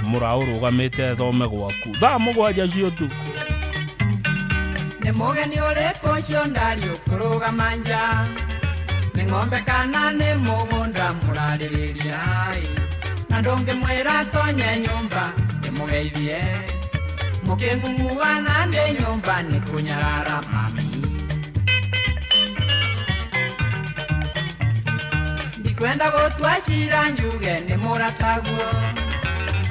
Mũraũrũgamĩte thome gwaku thaa 7 cia ũtukũ. Nĩ mũgeni ũrĩkũ ũcio ndari ũkũrũgama nja, nĩ ng'ombe kana nĩ mũgũnda mũrarĩrĩria, na ndũngĩmwĩra tonye nyũmba ndĩmũgeithie, mũkĩng'ung'uana ndĩ nyũmba nĩ kũnyarara mami. Ndikwenda gũtua cira njuge nĩ mũrataguo,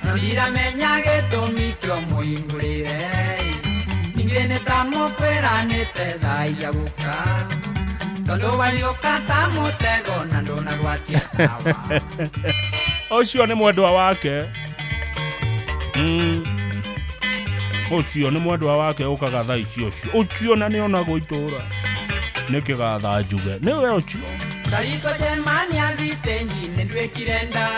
no ndiramenya gĩtũmi kĩo mũhingũrĩre, ningĩ nĩ ta mũkwĩranĩte thaa iria gũka, tondũ wariũka ta mũtego na ndũnagwatia tawa. Ũcio nĩ mwendwa wake. Ũcio nĩ mwendwa wake ũkaga thaa ici ũcio. Ũcio na nĩonagwo itũũra. Nĩ kĩgatha njuge. Nĩwe ũcio. Tarito cemania thitenji nĩ nduĩkire nda,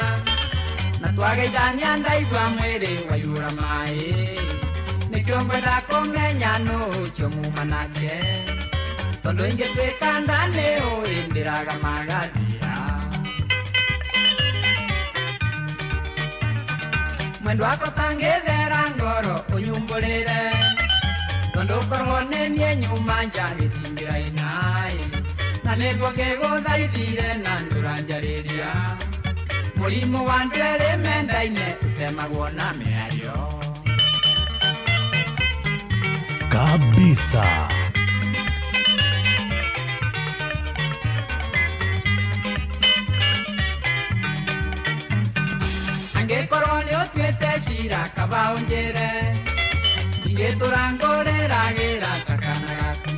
na twageithania ndaigua mwĩrĩ waiyũra maĩ, nĩkĩo ngwenda kũmenya nũ ũcio muma nake, tondũ ingĩtuĩka nda nĩ ũĩ ndĩraga magathira. Mwendwa wakwa tangĩthera ngoro ũnyumbũrĩre, tondũ korwo nĩ niĩ nyuma nja gĩtingĩraina-ĩ, na nĩguo ngĩgũthaithire na ndũranjarĩria, mũrimũ wa andũ erĩ mendaine ũtemagwo na mĩario. Kabisa. Angĩkorwo nĩ ũtuĩte cira kaba ũnjĩre, ndingĩtũra ngũrĩragĩra ta kana gaku,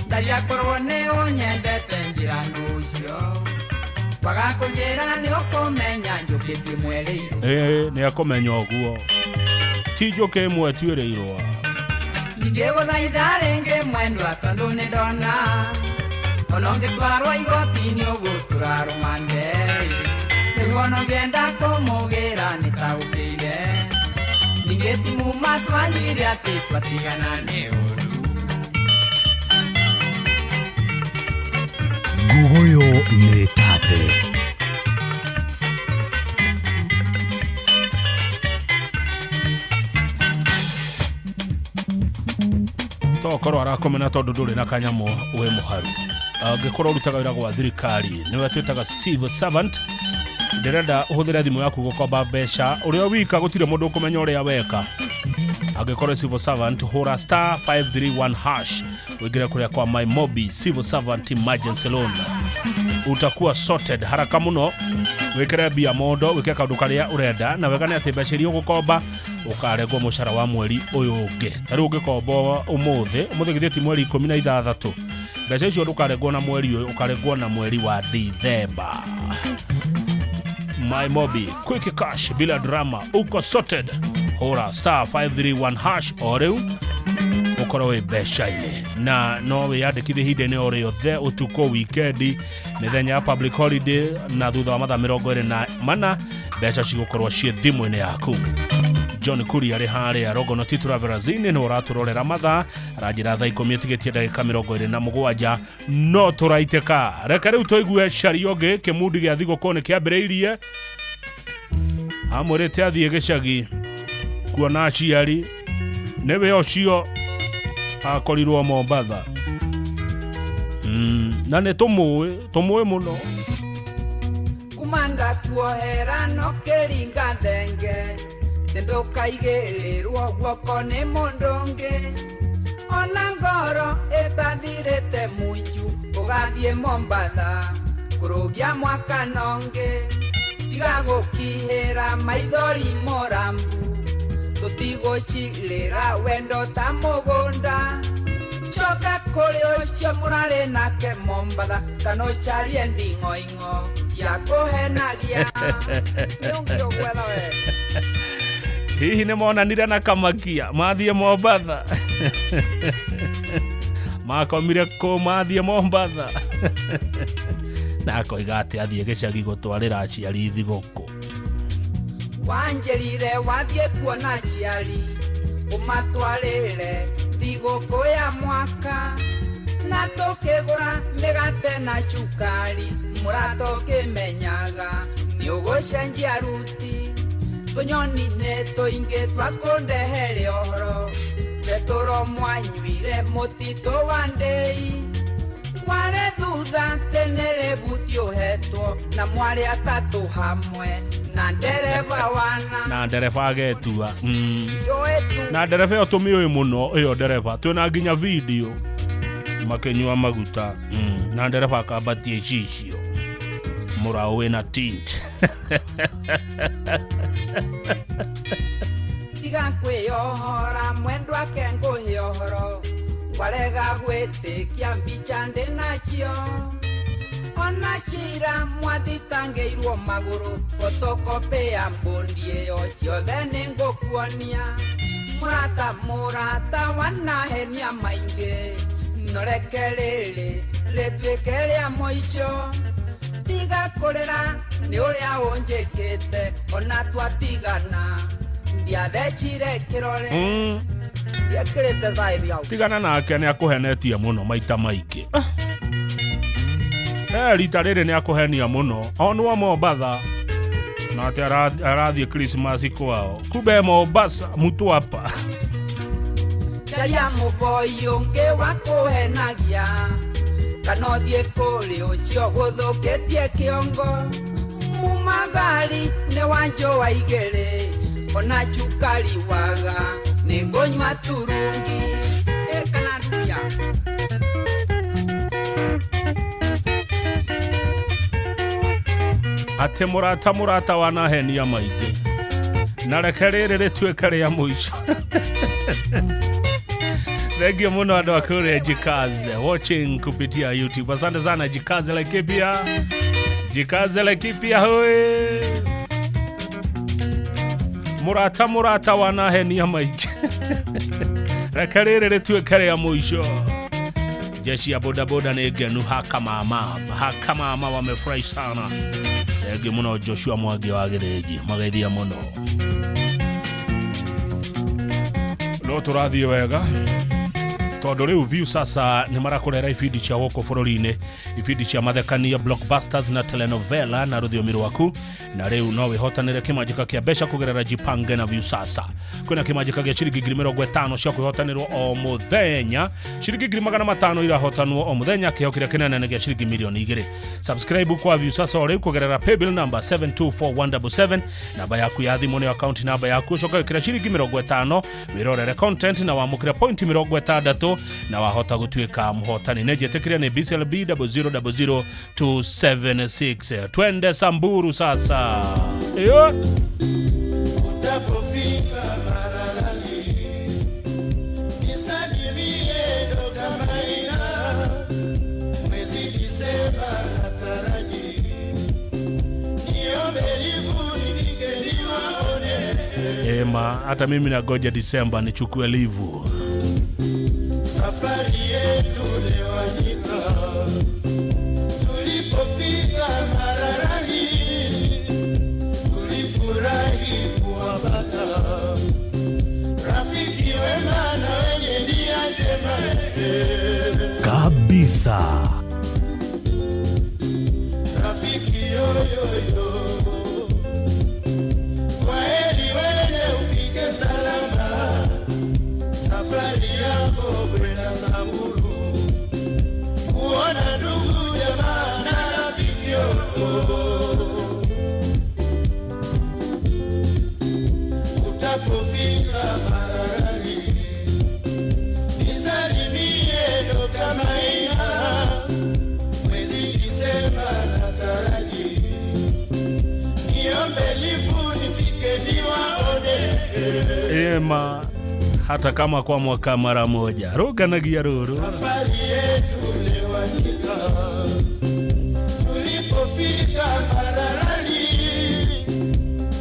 ndaria korwo nĩ ũnyendete njĩra nũ ũcio, kwaga kũnjĩra nĩ ũkũmenya njũkĩtie mwerĩirwo. Nĩ akũmenya ũguo, ti njũkĩ ĩmwe tuĩrĩirwo. Ndingĩgũthaitha rĩngĩ mwendwa tondũ nĩ ndona, ona ũngĩtwarwo igoti-inĩ ũgũtũra rũmande, nĩguo ona ũngĩenda kũmũgĩra nĩtaũkĩire, ningĩ ti muma twanyire atĩ twatigana nĩ ũru. Nguguyo nĩ tate. Tokorwo arakomena tondũ ndũrĩ na kanyamũ wĩ mũharu. Angĩkorwo ũrutaga wĩra gwa thirikari nĩwe twĩtaga civil servant, ndĩrenda ũhũthĩre thimũ yaku gũkomba mbeca ũrĩa wika, gũtirĩ mũndũ ũkũmenya ũrĩa weka. Angĩkorwo civil servant, hũra star 531 hash ũingĩre kũrĩa kwa My Mobi civil servant emergency loan. Utakuwa sorted haraka mũno, wĩkĩre mbia mondo, wĩke kaũndũ karĩa ũrenda, na wega nĩ atĩ mbeca iria ũgũkomba ũkarengwo mũcara wa mweri ũyũ ũngĩ. Ta rĩu ũngĩkomba ũmũthĩ githĩ ti mweri 16, mbeca icio ndũkarengwo na mweri ũyũ, ũkarengwo na mweri wa Dithemba. My Mobi quick cash bila drama, uko sorted. Hũra star 531 hash o rĩu ũkorwo wĩ mbeca-inĩ, na no wĩyandĩkithie ihinda-inĩ o rĩothe, ũtukũ, wikendi, mĩthenya ya public holiday, na thutha wa mathaa 24 mbeca cigũkorwo ciĩ thimũ-inĩ yaku. John Kuria arĩ harĩa Rogonoti Travelers Inn nĩ ũratũrorera mathaa, aranjĩra thaa 10 ĩtigĩtie ndagĩka 27, no tũraitĩka. Reke rĩu tũigue caria ũngĩ. Kĩmundi gĩa thigũkũ nĩ kĩambĩrĩirie, amwĩrĩte athiĩ gĩcagi kuona aciari, nĩwe ũcio akorirwo Mombatha. Na nĩ tũmũĩ mũno. Kumanda kuohera no kĩringa thenge, ndũkaigĩrĩrwo guoko nĩ mũndũ ũngĩ, ona ngoro ĩtathirĩte munju, ũgathiĩ Mombatha kũrũgia mwaka nongĩ, tiga gũkihĩra maithori morambu, tũtigũcirĩra wendo ta mũgũnda, coka kũrĩ ũcio mũrarĩ nake Mombatha, kana ũcarie nding'oing'o ya kũhenagia. Nĩ ũngĩ ũgwetha we. Hihi nĩ monanire na kamakia mathiĩ Mombatha? Makomire kũ mathiĩ Mombatha? Na akoiga atĩ athiĩ gĩcagi gũtwarĩra aciari thigũkũ. Wanjĩrire wathiĩ kuona aciari ũmatwarĩre thigũkũ ya mwaka, na tũkĩgũra mĩgate na cukari, mũrata ũkĩmenyaga nĩ ũgũcenjia ruti. Tũnyoni nĩ tũingĩ twakũndehere ũhoro Betũro mwanyuire mũtitũ wa ndĩi Mwarĩ thutha tene rĩbuti ũhetwo na mwarĩ atatũ hamwe na ndereba wana na ndereba agetua na ndereba ĩyo tũmĩũĩ mũno ĩyo ndereba twĩna nginya video makĩnyua maguta na ndereba akambatia icicio mũraũ wĩna tint Tiga kwĩyohora mwendwa ake ngũhe ũhoro Ngwarega gwĩtĩkia mbica ndĩ nacio Ona cira mwathitangĩirwo magũrũ Photocopy ya mbũndi ĩyo ciothe nĩngũkuonia Mũrata mũrata wanahenia maingĩ Noreke rĩrĩ rĩtuĩke rĩa mũico Tiga kũrĩra nĩ ũrĩa ũnjĩkĩte ona twatigana Ndiathecire kĩrore Ndiekĩrĩte thaĩri hau Tigana nake nĩ akũhenetie mũno maita maingĩ rita rĩrĩ nĩ akũhenia mũno onwo Mombatha na atĩ arathiĩ Christmas kwao kumbe Mombasa Mtwapa Caria mũboi ũngĩ wa kũhenagia kana ũthiĩ kũrĩ ũcio gũthũkĩtie kĩongo Mumagari nĩ wanjũa igĩrĩ ona cukari waga nĩngũnyua turungi kana ndubia Atĩ mũrata mũrata wanahenia maingĩ na reke rĩrĩ rĩtuĩke rĩa mũico Thank you mũno andũ a kũrĩa Jikaze watching kupitia YouTube. Asante sana Jikaze Laikipia. Jikaze Laikipia hoi. Mũrata mũrata wanahenia maingĩ reke rĩrĩ rĩtuĩke rĩa mũico Jeshi ya bodaboda nĩ ngenu hakamama wamefurahi sana. Thank you mũno Joshua Mwangi wa Gĩthĩnji mageithia mũno no tũrathiĩ wega tondũ rĩu view sasa nĩ marakũrehera ibindi cia gũkũ bũrũri-inĩ ibindi cia mathekania blockbusters na telenovela na rũthiomi rwaku na rĩu no wĩhotanĩre kĩmanjĩka kĩa mbeca kũgerera Jipange na View sasa kwĩna kĩmanjĩka gĩa ciringi 50,000 cia kwĩhotanĩrwo o mũthenya ciringi 500 irahotanwo o mũthenya kĩheo kĩrĩa kĩnene nĩ gĩa ciringi milioni 2 subscribe kwa View sasa o rĩu kũgerera paybill number 724177 namba yaku ya thimũ nĩyo account namba yaku ũcoke wĩkĩre ciringi 50 wĩrorere content na wamũkĩre point 60 na wahota gũtuĩka mũhotani nĩ njĩtĩkĩria nĩ BCLB 0000276 twende Samburu sasa iyo Utapofika Maralali nisalimie Dr. Maina mwezi Disemba nataraji niombe livu nifike niwaone Ema hata mimi nagoja Disemba nichukue livu Safari yetu lewanyika tulipofika Maralali tulifurahi kuwapata rafiki wema na wenye nia njema kabisa Rafiki yoyoyo kwaheri wene ufike salama safari yako kwenda Samburu kuona ndugu jamaa na rafiki Utapofika Maralali nisalimie Dr. Maina mwezi Disemba nataraji niombe livu nifike niwaone Ema hata kama kwa mwaka mara moja ruganagia ruru Safari yetu lewanyika tulipofika Maralali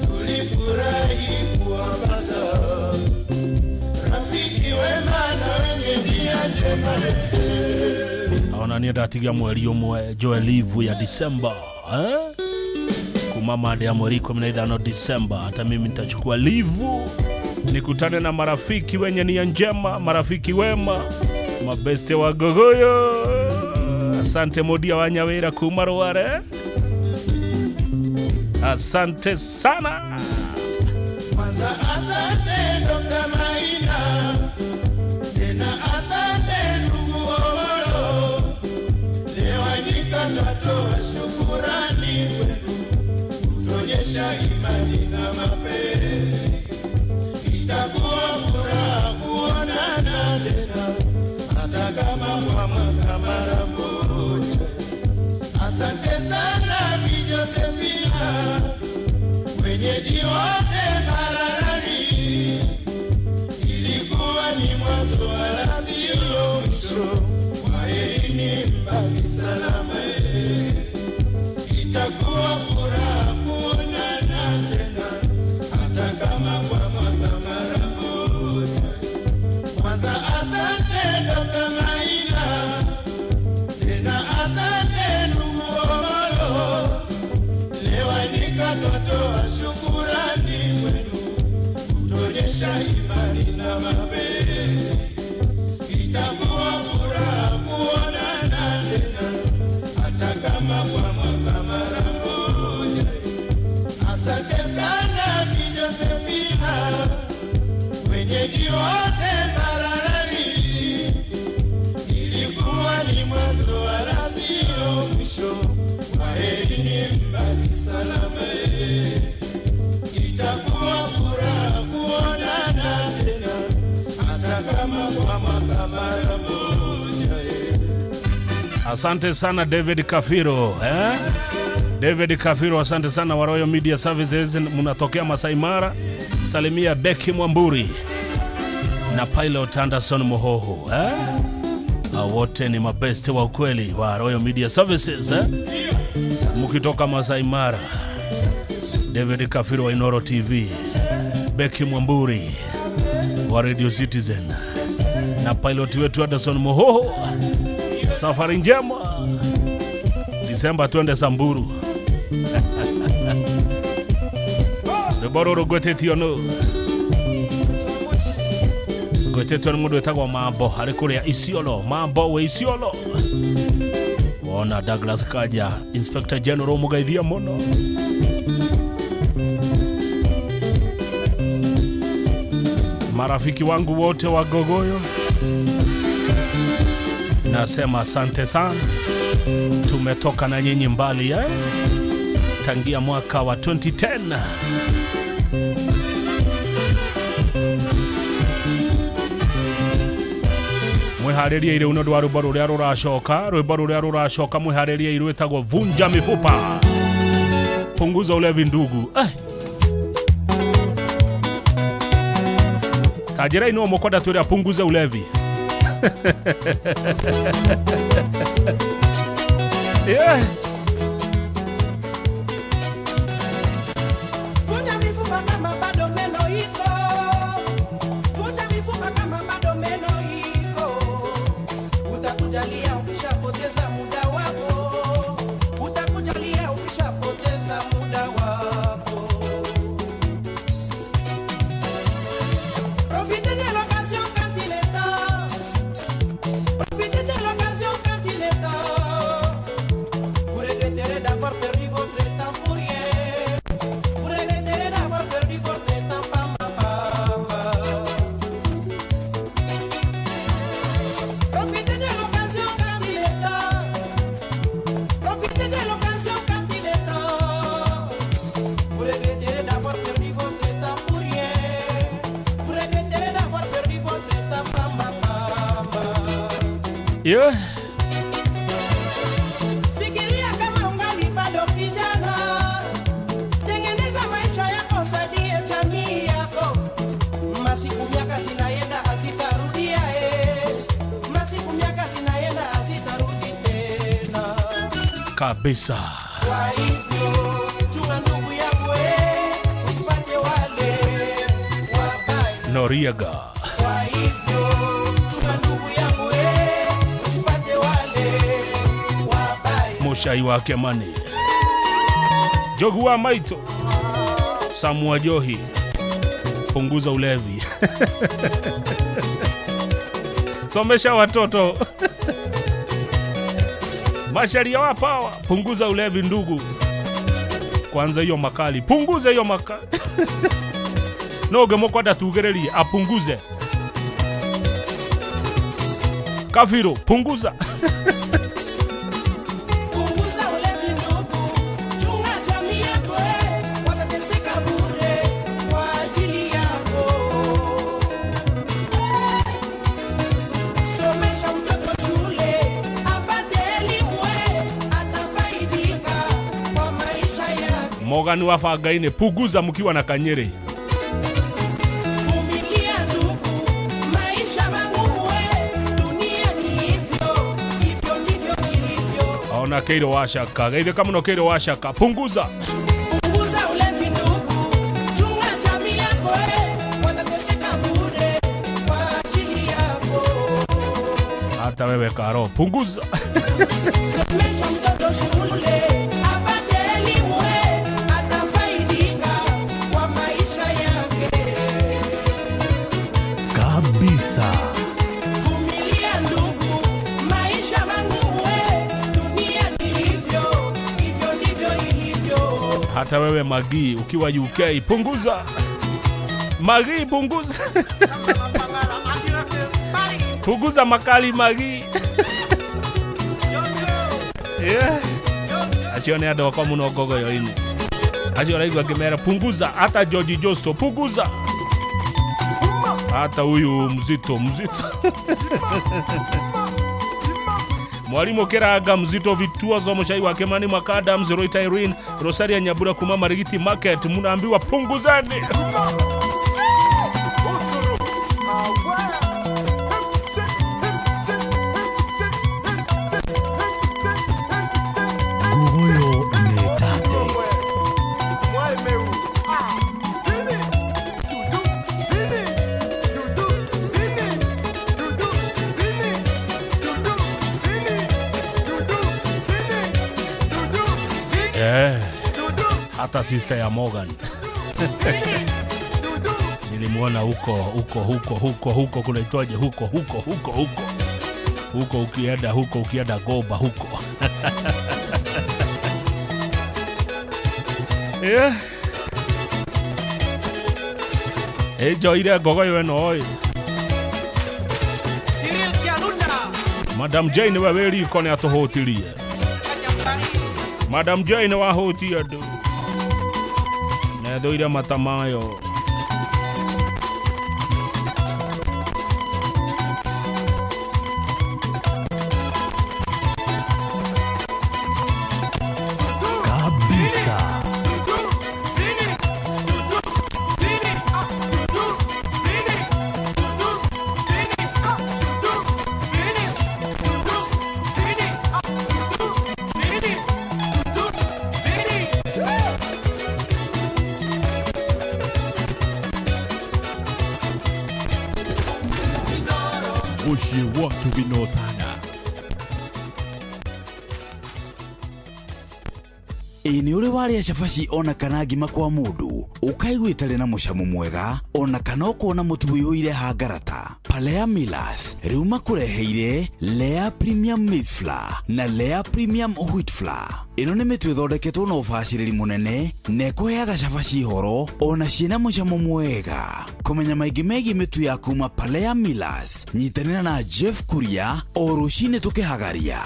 tulifurahi kuwapata rafiki wema na wenye nia njema Ona niĩ ndatigia mweri ũmwe njoe livu ya Disemba kuma mande ya mweri 15 Disemba hata mimi nitachukua livu nikutane na marafiki wenye nia njema, marafiki wema, mabeste wa gogoyo. Asante Modia wa Nyawira kuma Rware. Asante sana. Kwanza asante Dr. Maina, tena asante ndugu Omolo. Lewanyika twatoa shukurani kwenu, kutuonyesha imani na mapenzi. Itakuwa furaha kuonana tena, hata kama kwa mwaka mara moja. Asante sana Bi Josephina, wenyeji wote Mbaralani. Ilikuwa ni mwanzo wala sio mwisho. Kwaherini mbaki salama. Itakuwa furaha kuonana tena, hata kama kwa mwaka mara moja. Kwanza asante Dr. Maina, tena asante ndugu Omolo. Lewanyika twatoa shukurani kwenu, kutuonyesha imani na mapenzi. Itakuwa furaha kuonana tena, hata kama kwa mwaka mara moja. Asante sana Bi Josephina, wenyeji wote Mbaralani. Ilikuwa ni mwanzo wala sio mwisho. Kwaherini mbaki salama. Itakuwa furaha kuonana tena, hata kama kwa mwaka mara moja. Asante sana David Kafiro, eh? David Kafiro, asante sana wa Royal Media Services, mnatokea Masai Mara. Salimia Becky Mwamburi na Pilot Anderson Mohoho, eh? Wote ni mabeste wa ukweli wa Royal Media Services, eh? Mkitoka Masai Mara, David Kafiro wa Inoro TV, Becky Mwamburi wa Radio Citizen na pilot wetu Anderson Mohoho. Safari njema. Disemba twende Samburu. Rwĩmbo rũrũ ngwĩtĩtio nũ? Ngwĩtĩtio nĩ mũndũ wĩtagwo Mambo arĩ kũrĩa Isiolo. Mambo wĩ Isiolo. Wona Douglas Kaja, Inspector General mũgeithia mũno. Marafiki wangu wote wa Gogoyo, nasema asante sana. Tumetoka na nyinyi mbali, eh? Tangia mwaka wa 2010. Mwiharĩrie irĩ nĩ ũndũ wa rwĩmbo rũrĩa rũracoka, rwĩmbo rũrĩa rũracoka mwĩharĩrie rwĩtagwo Vunja Mifupa, Punguza Ulevi Ndugu. Ta njĩra ino mũkwenda twĩre apunguze ulevi. Yeah. Vunja mifupa kama bado meno iko. Vunja mifupa kama bado meno iko. Utakujalia ukishapoteza muda wako. Utakujalia ukishapoteza muda wako. Profitez de l'occasion quand il est temps. Profitez de l'occasion quand il est temps. Vous regretterez d'avoir perdu votre temps pour rien. Vous regretterez d'avoir perdu votre temps, pamba, pamba. Profitez de l'occasion quand il est temps. Profitez de l'occasion quand il est temps. Vous regretterez d'avoir perdu votre temps pour rien. Vous regretterez d'avoir perdu votre temps, pamba, pamba. Yeah. Fikiria kama ungali bado kijana, tengeneza maisha yako, sadie jamii yako. Masiku miaka zinaenda hazitarudia, masiku miaka zinaenda hazitarudi tena. Kabisa. Kwa hivyo chunga ndugu yako, usipate wale wabaya. Noriega. Kwa hivyo chunga ndugu yangu, usipate wale wabaya. Mushai wa Kemani, Jogu wa Maito, Samua Johi, punguza ulevi. Somesha watoto. Masharia wa power, punguza ulevi ndugu. Kwanza hiyo makali, punguza hiyo makali. No ũngĩmũkwenda tugĩrĩrie apunguze. Kabiru punguza. Punguza ulevi ndugu, chunga jamii yako, watateseka bure kwa ajili yako. Somesha mtoto shule apate elimu, atafaidika kwa maisha yake. Mogani wa bangainĩ punguza mkiwa na Kanyĩrĩ. Vumilia ndugu, maisha magumu, dunia ni hivyo, hivyo ndivyo ilivyo. Ona Kĩirũ wa Shaka, geithĩka mũno Kĩirũ wa Shaka, punguza. Punguza ulevi ndugu, chunga jamii yako, watateseka bure kwa ajili yako. Hata wewe Karo, punguza. Somesha mtoto shule apate elimu, atafaidika kwa maisha yake. Kabisa. Vumilia ndugu, maisha magumu, dunia ni hivyo, hivyo ndivyo ilivyo. Hata wewe Magi ukiwa UK, punguza. Magi punguza. Punguza makali Magi. Yeah. Acio nĩ andũ akwa mũno ngogoyo-inĩ. Acio araigua ngĩmera punguza. Hata George Josto punguza. Hata huyu mzito mzito. Mwalimu Kiranga mzito vituozo mucai wa Kimani Makadams Roita Irene Rosaria Nyabura kuma Marigiti Market munaambiwa punguzeni. Ngugoyo nĩ tate. Eh, hata sister ya Morgan nilimwona huko huko huko huko huko kunaitwaje huko huko huko huko huko ukienda huko ukienda Goba huko. Yeah. Ĩnjoire ngogoyo ĩno ĩ. Cyril Kialunda, Madam Jane we wĩ riko nĩ atũhũtirie. Madam Jane wahũtia andũ. Nethũire mata mayo. Kabisa. Mũciĩ wa Tũginotana. Ĩ nĩ ũrĩ warĩa cabaci ona kana ngima kwa mũndũ ũkaigua ĩtarĩ na mũcamo mwega ona kana ũkona mũtu ũiyũire hangarata? Palea Millers rĩu makũreheire Lea Premium Maize Flour na Lea Premium Wheat Flour. Ĩno nĩ mĩtu ĩthondeketwo na ũbacĩrĩri mũnene na ĩkũheaga cabaci horo ona ciĩna mũcamo mwega. Kũmenya maingĩ megiĩ mĩtu ya kuma Palea Millers, nyitanĩra na Jeff Kuria o rũcinĩ tũkĩhagaria.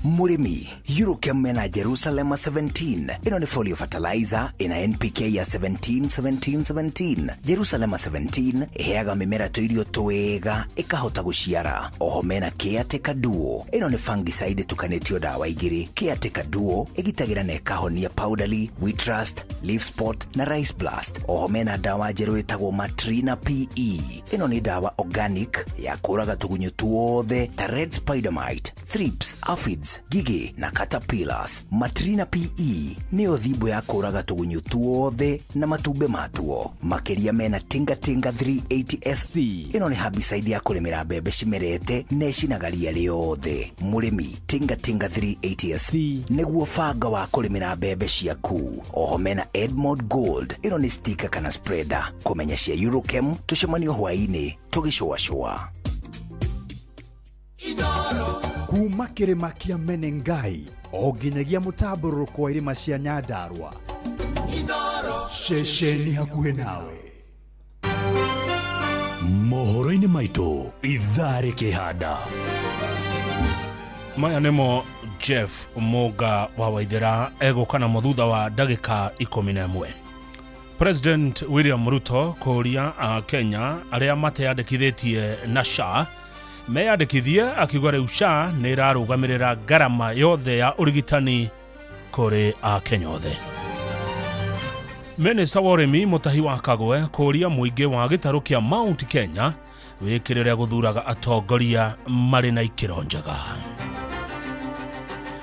Mũrĩmi, Eurochem mena Jerusalem 17. Ĩno nĩ folio fertilizer ĩna NPK ya 17 17 17. Jerusalem 17 ĩheaga mĩmera tũirio twega ĩkahota gũciara. Oho mena Caretaker Duo. Ĩno nĩ fungicide ĩtukanĩtio ndawa igĩrĩ. Caretaker Duo ĩgitagĩra na ĩkahonia powdery, wheat rust, leaf spot na rice blast. Oho mena ndawa njerũ ĩtagwo Matrina PE. Ĩno nĩ ndawa organic ya kũraga tũgunyũ tuothe ta red spider mite, thrips, aphids, ngigĩ na caterpillars. Matrina PE nĩyo thimbo ya kũraga tũgunyũ tuothe na matumbĩ matuo. Makĩria mena Tinga Tinga 380 SC. Ĩno nĩ herbicide ya kũrĩmĩra mbembe cimerete na ĩcinaga ria rĩothe. Mũrĩmi, Tinga Tinga 380 SC nĩguo banga wa kũrĩmĩra mbembe ciaku. Oho mena Edmond Gold. Ĩno nĩ stika kana spreader. Kũmenya cia Eurochem tũcemanio hwaĩ-inĩ tũgĩcũacũa. Kuma kĩrĩma kĩa Menengai o nginyagia mũtambũrũrũko wa irĩma cia Nyandarua. Ceceni hakuhĩ nawe. Mohoro-inĩ maitũ ithaa rĩkĩhanda. Maya nĩmo Jeff Mũnga wa Waithera egũka namo thutha wa ndagĩka 11. President William Ruto kũũria a Kenya arĩa mateyandĩkithĩtie na SHA meyandĩkithie, akiuga rĩu SHA nĩ ĩrarũgamĩrĩra ngarama yothe ya ũrigitani kũrĩ a Kenya othe. Minista wa ũrĩmi Mutahi wa Kagwe kũũria mũingĩ wa gĩtarũ kĩa Mount Kenya wĩkĩrĩre gũthuraga atongoria marĩ na ikĩro njega.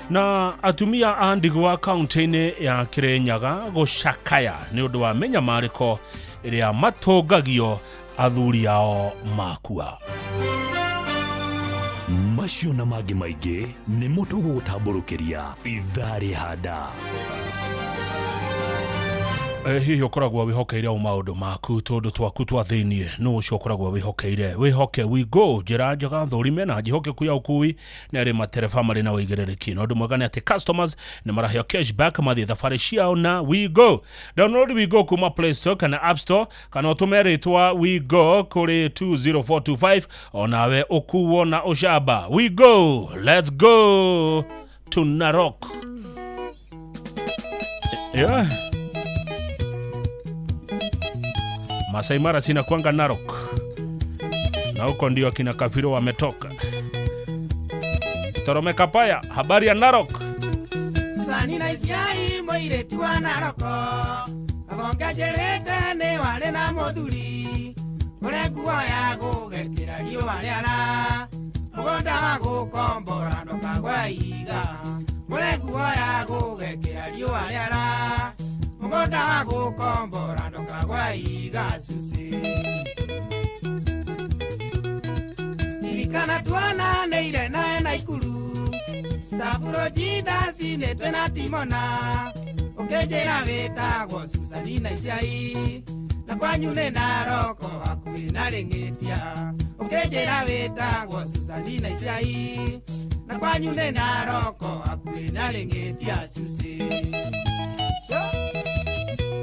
Na atumia a ndigwa kaunti-inĩ ya Kirinyaga gũcakaya nĩ ũndũ wa mĩnyamarĩko ĩrĩa matũngagio athuri ao makua. Macio na mangĩ maingĩ nĩmo tũgũgũtambũrũkĩria ithaa rĩhanda. Hihi ũkoragwo wĩhokeire o maũndũ maku tũndũ twaku twa thĩiniĩ nũ ũcio ũkoragwo wĩhokeire? Wĩhoke WeGo, njĩra njega thũrime na njĩhokeku ya ũkui nĩ arĩ matereba marĩ na ũigĩrĩrĩki. Na ũndũ mwega nĩ atĩ customers nĩ maraheo cashback mathiĩ thabarĩ ciao na WeGo. Download WeGo kuma Play Store kana App Store kana ũtũme rĩtwa WeGo kũrĩ 20425 onawe ũkuo na ũcamba. WeGo, let's go to Narok. Yeah. Masai Mara sina kwanga Narok, na huko ndio akina Kafiro wametoka. Torome Kapaya, habari ya Narok. Sani na isiai moire tua Naroko, abonga jerete ne wale na moduri, ore nguo ya gũgekĩra riũa rĩara, mũgũnda wa gũkombora ndũkagwe ihiga, ore nguo ya gũgekĩra riũa rĩara, mũgũnda wa gũkombora ndũkagwe ihiga susi. Ririkana tuonanĩire nawe Naikuru, Stavuro jinda cinĩtwe na Timona, ũkĩnjĩra wĩtagwo Susani na Isiai, na kwanyu nĩ Naroko hakuhĩ na Rĩng'ĩtia, ũkĩnjĩra wĩtagwo Susani na Isiai, na kwanyu nĩ Naroko hakuhĩ na Rĩng'ĩtia susi.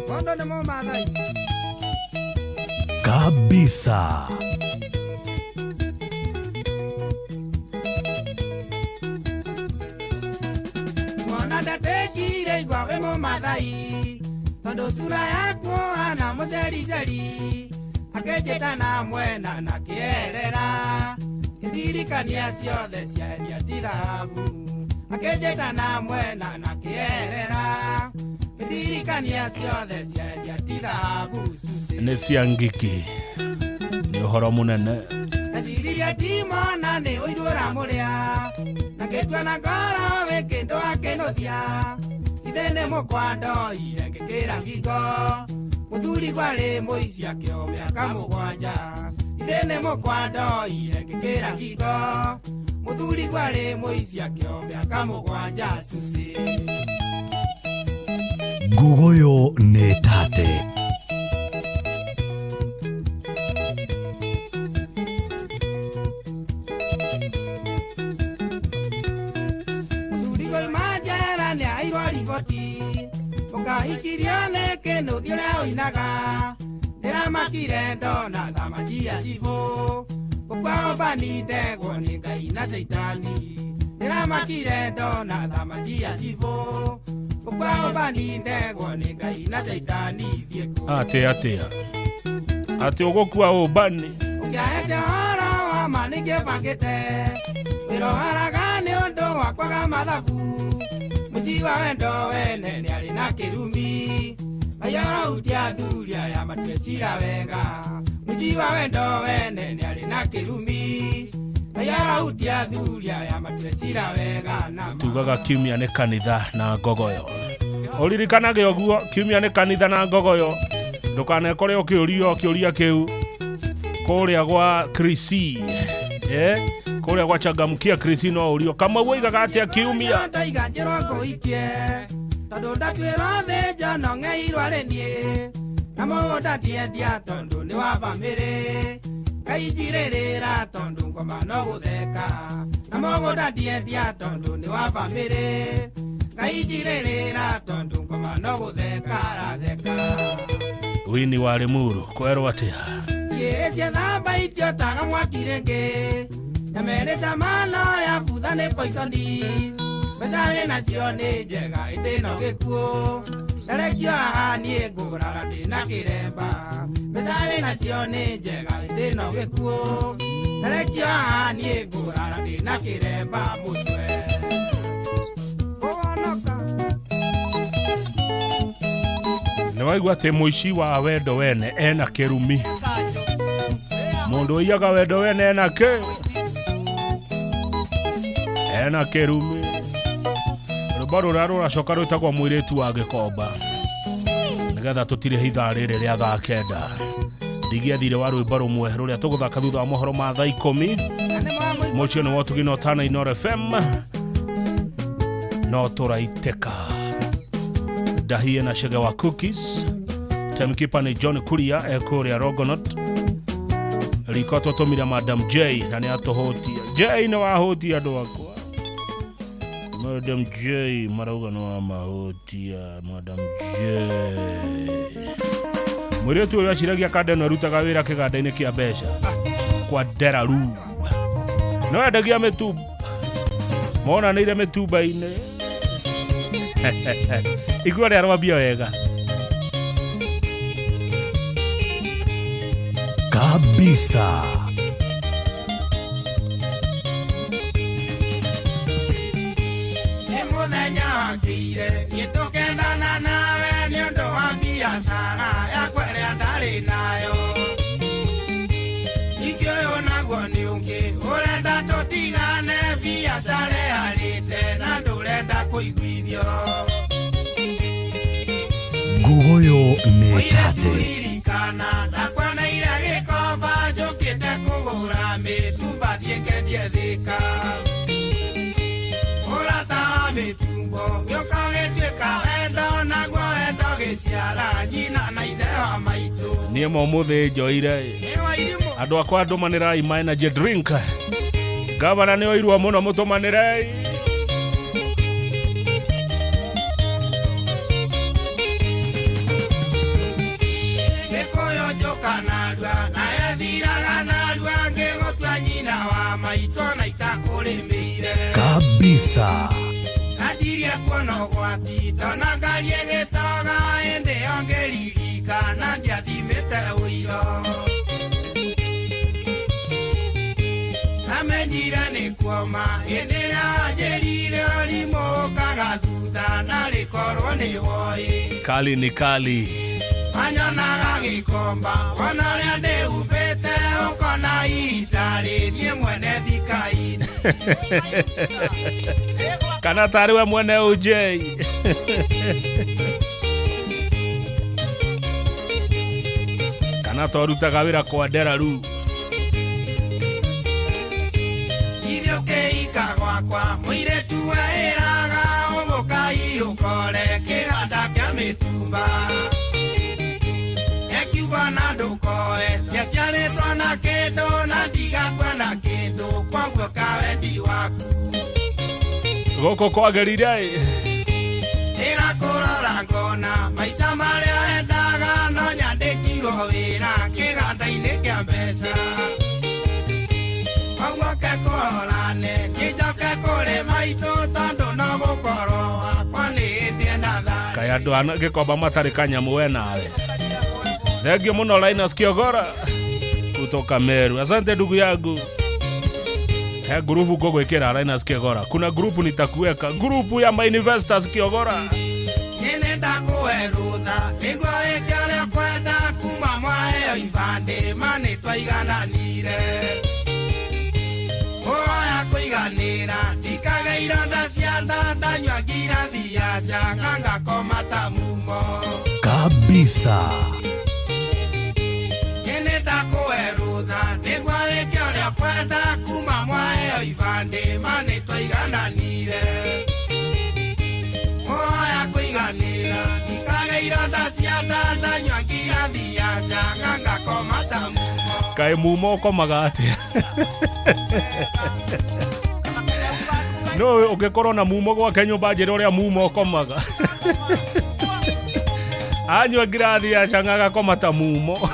Mondo nĩ Mũmathai kabisa. Mwana ndatekire igwa wĩ Mũmathai, tondũ sura yaku hana mũcericeri, akĩnjĩta na mwena na kĩerera, kĩndirikania ciothe ciendia ti thahabu, akĩnjĩta na mwena na kĩerera, kĩndirikania ciothe ciendia ti thahabu susi. Nĩ cia ngiki, nĩ ũhoro mũnene. Ndeciririe timona nĩ ũiru ũramũrĩa, na ngĩtua na ngoro wĩ kĩndũ akĩnũthia, ithe nĩ mũkwa ndoire ngĩkĩra ngingo, mũthuri gwarĩ mũici akĩo mĩaka 7, ithe nĩ mũkwa ndoire ngĩkĩra ngingo, mũthuri gwarĩ mũici akĩo mĩaka 7 susi. Ngugoyo nĩ tate. Mũthuri goima njera nĩaheirwo riboti, mũkahikirio nĩ kĩnũthi ũrĩa ũinaga, ndĩramakire ndona thamaki ya cibũ, gũkua ũmbani ndegwo nĩ Ngai na Caitani, ndĩramakire ndona thamaki ya cibũ, gũkua ũmbani ndegwo nĩ Ngai na Caitani thiĩ kũ. Atĩa atĩ ũgũkua ũmbani. Ũngĩahete ũhoro wa ma nĩngĩbangĩte, wĩroharaga nĩ ũndũ wa kwaga mathabu, mũciĩ wa wendo wene nĩarĩ na kĩrumi, Ngai athuri aya matue cira wega, mũciĩ wa wendo wene nĩarĩ na kĩrumi, Ngai athuri aya matue cira wega. Na tugaga kiumia nĩ kanitha na ngogoyo, ũririkanage ũguo, kiumia nĩ kanitha na ngogoyo, ndũkanekore ũkĩũrio kĩũria kĩu kũrĩa gwa Krisi, kũrĩa gwa Changamkia Krisi no ũrio kama woigaga atĩa kiumia. Ndaiga njĩrwo ngũikie, tondũ ndatuĩrwo thĩnja no ng'eirwo arĩ niĩ, na mũgũnda ndiendia tondũ nĩ wa bamĩrĩ, Ngai njirĩrĩra tondũ ngoma no gũtheka, na mũgũnda ndiendia tondũ nĩ wa bamĩrĩ, Ngai njirĩrĩra tondũ ngoma no gũtheka aratheka. Wini wa Limuru kwerwo atia? Igĩrĩ ciethamba itiotaga mwaki rĩngĩ. Nyama ĩrĩ cama no yabutha nĩ poisoni. Mbeca wĩnacio nĩ njega ĩndĩ no gĩkuũ. Ndarekio haha niĩ ngũrara ndĩna kĩremba. Mbeca wĩnacio nĩ njega ĩndĩ no gĩkuũ. Ndarekio haha niĩ ngũrara ndĩna kĩremba mũtwe. Kũhonoka. Nĩ waigua atĩ mũici wa wendo wene ena kĩrumi. Mũndũ ũiyaga wendo wene ena kĩ? Ena kĩrumi. Rwĩmbo rũrĩa rũracoka rwĩtagwo mũirĩtu wa gĩkomba. Nĩgetha tũtirĩhe ithaa rĩrĩ rĩa thaa 9. Ndigĩathire wa rwĩmbo rũmwe rũrĩa tũgũthaka thutha wa mohoro ma thaa 10. Mũciĩ nĩ wa Ũtugi na Ũtana Inooro FM. No tũraitĩka. Ndahie na Chege wa Cookies. Timekeeper nĩ John Kuria ekũrĩa Rogonot. Riko twatũmire Madam J na nĩ atũhũtia. J nĩ wahũtia andũ akwa. Madam J marauga nĩ wamahũtia. Madam J. Mũirĩtu ũyũ aciragia kanda ĩno arutaga wĩra kĩganda-inĩ kĩa mbeca kwa Deraru. No endagia mĩtumba. Monanĩire mĩtumba-inĩ. Igua rĩa rwambia wega. Kabisa. Nĩ mũthenya wakĩire niĩ tũkendana nawe nĩ ũndũ wa biacara yakwa ĩrĩa ndarĩ nayo. Ningĩ ũyũ naguo nĩ ũngĩ ũrenda tũtigane biacara ĩharĩte na ndũrenda kũiguithio. Nguguyo nĩ tate. Ririkana ndakwoneire gĩkomba njũkĩte kũgũra mĩtumba thiĩ ngendie Thĩka. Ũrata wa mĩtumbo gĩũka gĩtuĩka wendo naguo wendo gĩciara nyina na ithe wa maitũ. Niĩ ma ũmũthĩ njoire. Andũ akwa ndũmanĩrai ma energy drink. Gavana nĩ oirwo mũno mũtũmanĩrei. Gĩkũyũ njũka narua na ethiraga narua ngĩgũtua nyina wa maitũ na itakũrĩmĩire. Kabisa. Anjirie kuona ũgwati ndona ngari ĩgĩtoga ĩndĩ ĩyo ngĩririkana ndiathimĩte ũiro. Amenyire nĩ kuoma hĩndĩ ĩrĩa anjĩrire ũrimũ ũkaga thutha narĩ korwo nĩ woĩ. Kali ni kali. Anyonaga gĩkomba wona ũrĩa ndĩhubĩte ũkona itarĩ niĩ mwene thika-inĩ. Kana tarĩ we mwene OJ. Kana twarutaga wĩra kwa Deraru. Ithuĩ ũkĩika gwakwa mũirĩtu weĩraga ũgũka ũkore kĩganda kĩa mĩtumba. Ekiuga na ndũkoe ndiaciarĩtwo na kĩndũ na ndigakua na kĩndũ kwoguo kawendi waku. Gũkũ kwagĩrire. Ndĩra kũrora ngona maica marĩa endaga no nyandĩkirwo wĩra kĩganda-inĩ kĩa mbeca. Koguo ke kũhorane nĩnjoke kũrĩ maitũ tondũ no gũkorwo wakwa nĩ hĩndĩ ena thayũ. Kaĩ andũ a gĩkomba matarĩ kanyamũ we nawe. Thank you muno Linus Kiogora kutoka Meru. Asante ndugu yangu. He grupu ngũgwĩkĩra Linus Kiogora. Kuna grupu nitakuweka, grupu ya my investors Kiogora. Nĩ ndakũhe rũtha nĩguo wĩke ũrĩa ũkwenda kuma mwaheo ibandĩ ma nĩ twaigananire. Ũroya kũiganĩra ndikage ironda cia nda ndanyua ngirathi ya canga ngakoma ta mumo. Kabisa. Nĩ ndakũhe rũtha nĩguo wĩke ũrĩa ũkwenda kuma mwaheo ibandĩ ma nĩ twaigananire. Ũroya kũiganĩra ndikage ironda cia nda ndanyua ngirathi ya canga ngakoma ta mumo. Kaĩ mumo ũkomaga atĩa? No ũngĩkorwo na mumo gwake nyũmba njĩra ũrĩa mumo ũkomaga. Anyua ngirathi ya chang'aa agakoma ta mumo.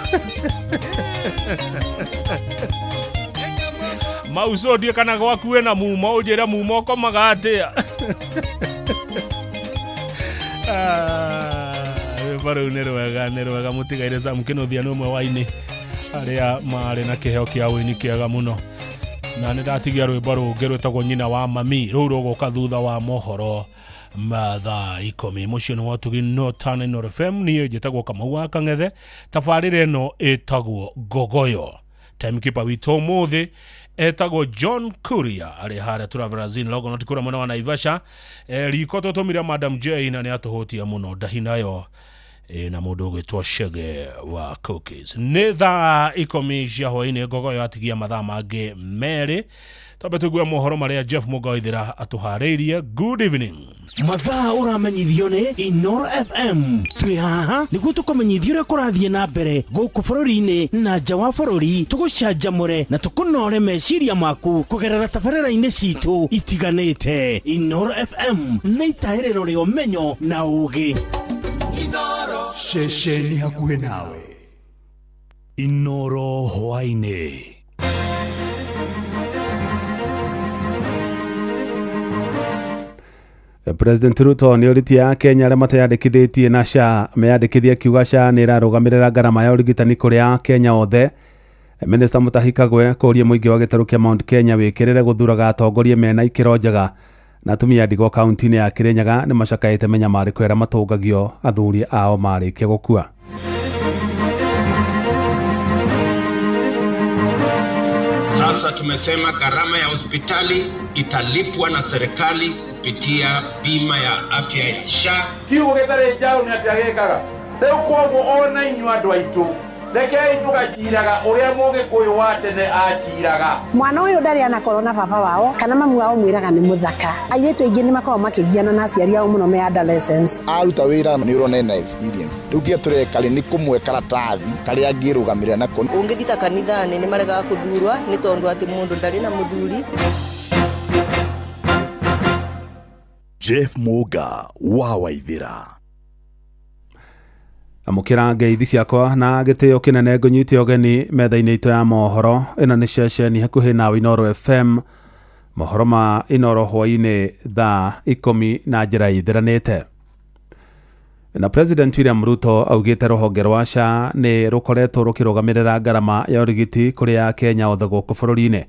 Maucondie kana gwaku wĩna mumo ũnjĩre mumo ũkomaga atĩa. Rwĩmbo rũu nĩ rwega, nĩ rwega. Mũtigaire Sam Kĩnuthia nĩ ũmwe wa aini arĩa marĩ na kĩheo kĩa ũini kĩega mũno, na nĩ ndatigia rwĩmbo rũngĩ rwĩtagwo Nyina wa Mami, rũu rũgũka thutha wa mohoro ma thaa 10. Mũciĩ nĩ wa Ũtugi no Tana Inooro FM. Niĩ njĩtagwo Kamau wa Kang'ethe. Tabarĩra ĩno ĩtagwo Ngogoyo. Timekeeper witũ ũmũthĩ etagwo John Kuria, arĩ harĩa Turaverazin Longonot kũrĩa mwena wa Naivasha. Riko tũtũmire Madam J na nĩ atũhũtia mũno ndahi nayo na mũndũ ũgwĩtwo Chege wa Cookies. Nĩ thaa 10 cia hwaĩ-inĩ. Ngogoyo atigia mathaa mangĩ 2. Twambe tũigue mohoro marĩa Jeff Mũgaithĩra atũharĩirie. Good evening. Mathaa ũramenyithio nĩ Inooro FM. Twĩ haha nĩguo tũkũmenyithia ũrĩa kũrathiĩ na mbere gũkũ bũrũri-inĩ na nja wa bũrũri, tũgũcanjamũre na tũkũnore meciria maku kũgerera tabarĩra-inĩ citũ itiganĩte. Inooro FM nĩ itahĩrĩro rĩa ũmenyo na ũũgĩ. Ceceni hakuhĩ nawe. Inooro hwaĩ-inĩ. President Ruto nĩ orĩtie Akenya arĩa mateyandĩkithĩtie na SHA meyandĩkithie, akiuga SHA nĩ ĩrarũgamĩrĩra ngarama ya ũrigitani kũrĩ Akenya othe. Minister Mutahi Kagwe kũũria mũingĩ wa gĩtarũ kĩa Mount Kenya wĩkĩrĩre gũthuraga atongoria mena ikĩro njega, na atumia ndigwa kaunti-inĩ ya Kirinyaga nĩ macakaĩte mĩnyamarĩko ĩrĩa matũngagio athuri ao marĩkia gũkua. Sasa tumesema gharama ya hospitali italipwa na serikali kupitia bima ya afya ya SHA. Kiugo gĩtarĩ njaũ nĩ atĩa gĩkaga? Rĩu kwoguo ona inyuĩ andũ aitũ, rekei tũgaciraga ũrĩa Mũgĩkũyũ wa tene aciraga. Mwana ũyũ ndarĩ anakorwo na baba wao kana mamu wao mwĩraga nĩ mũthaka. Airĩtu aingĩ nĩ makoragwo makĩgiana na aciari ao mũno me adolescence. Aruta wĩra nĩ ũrona ena experience. Rĩu kĩrĩa tũreka rĩ nĩ kũmwe karatathi karĩa angĩrũgamĩrĩra nako. Ũngĩthiĩ ta kanitha-inĩ nĩ maregaga kũthurwa nĩ tondũ atĩ mũndũ ndarĩ na mũthuri. Jeff Muga wa Waithira. Amũkĩra ngeithi ciakwa na gĩtĩo kĩnene, ngũnyite ũgeni metha-inĩ itũ ya mohoro. Ĩno nĩ ceceni hakuhĩ nawe Inooro FM. Mohoro ma Inooro hwaĩ-inĩ thaa 10 na njĩra ĩtheranĩte. Na President William Ruto augĩte rũhonge rwa SHA nĩ rũkoretwo rũkĩrũgamĩrĩra ngarama ya ũrigiti kũrĩ Akenya othe gũkũ bũrũri-inĩ.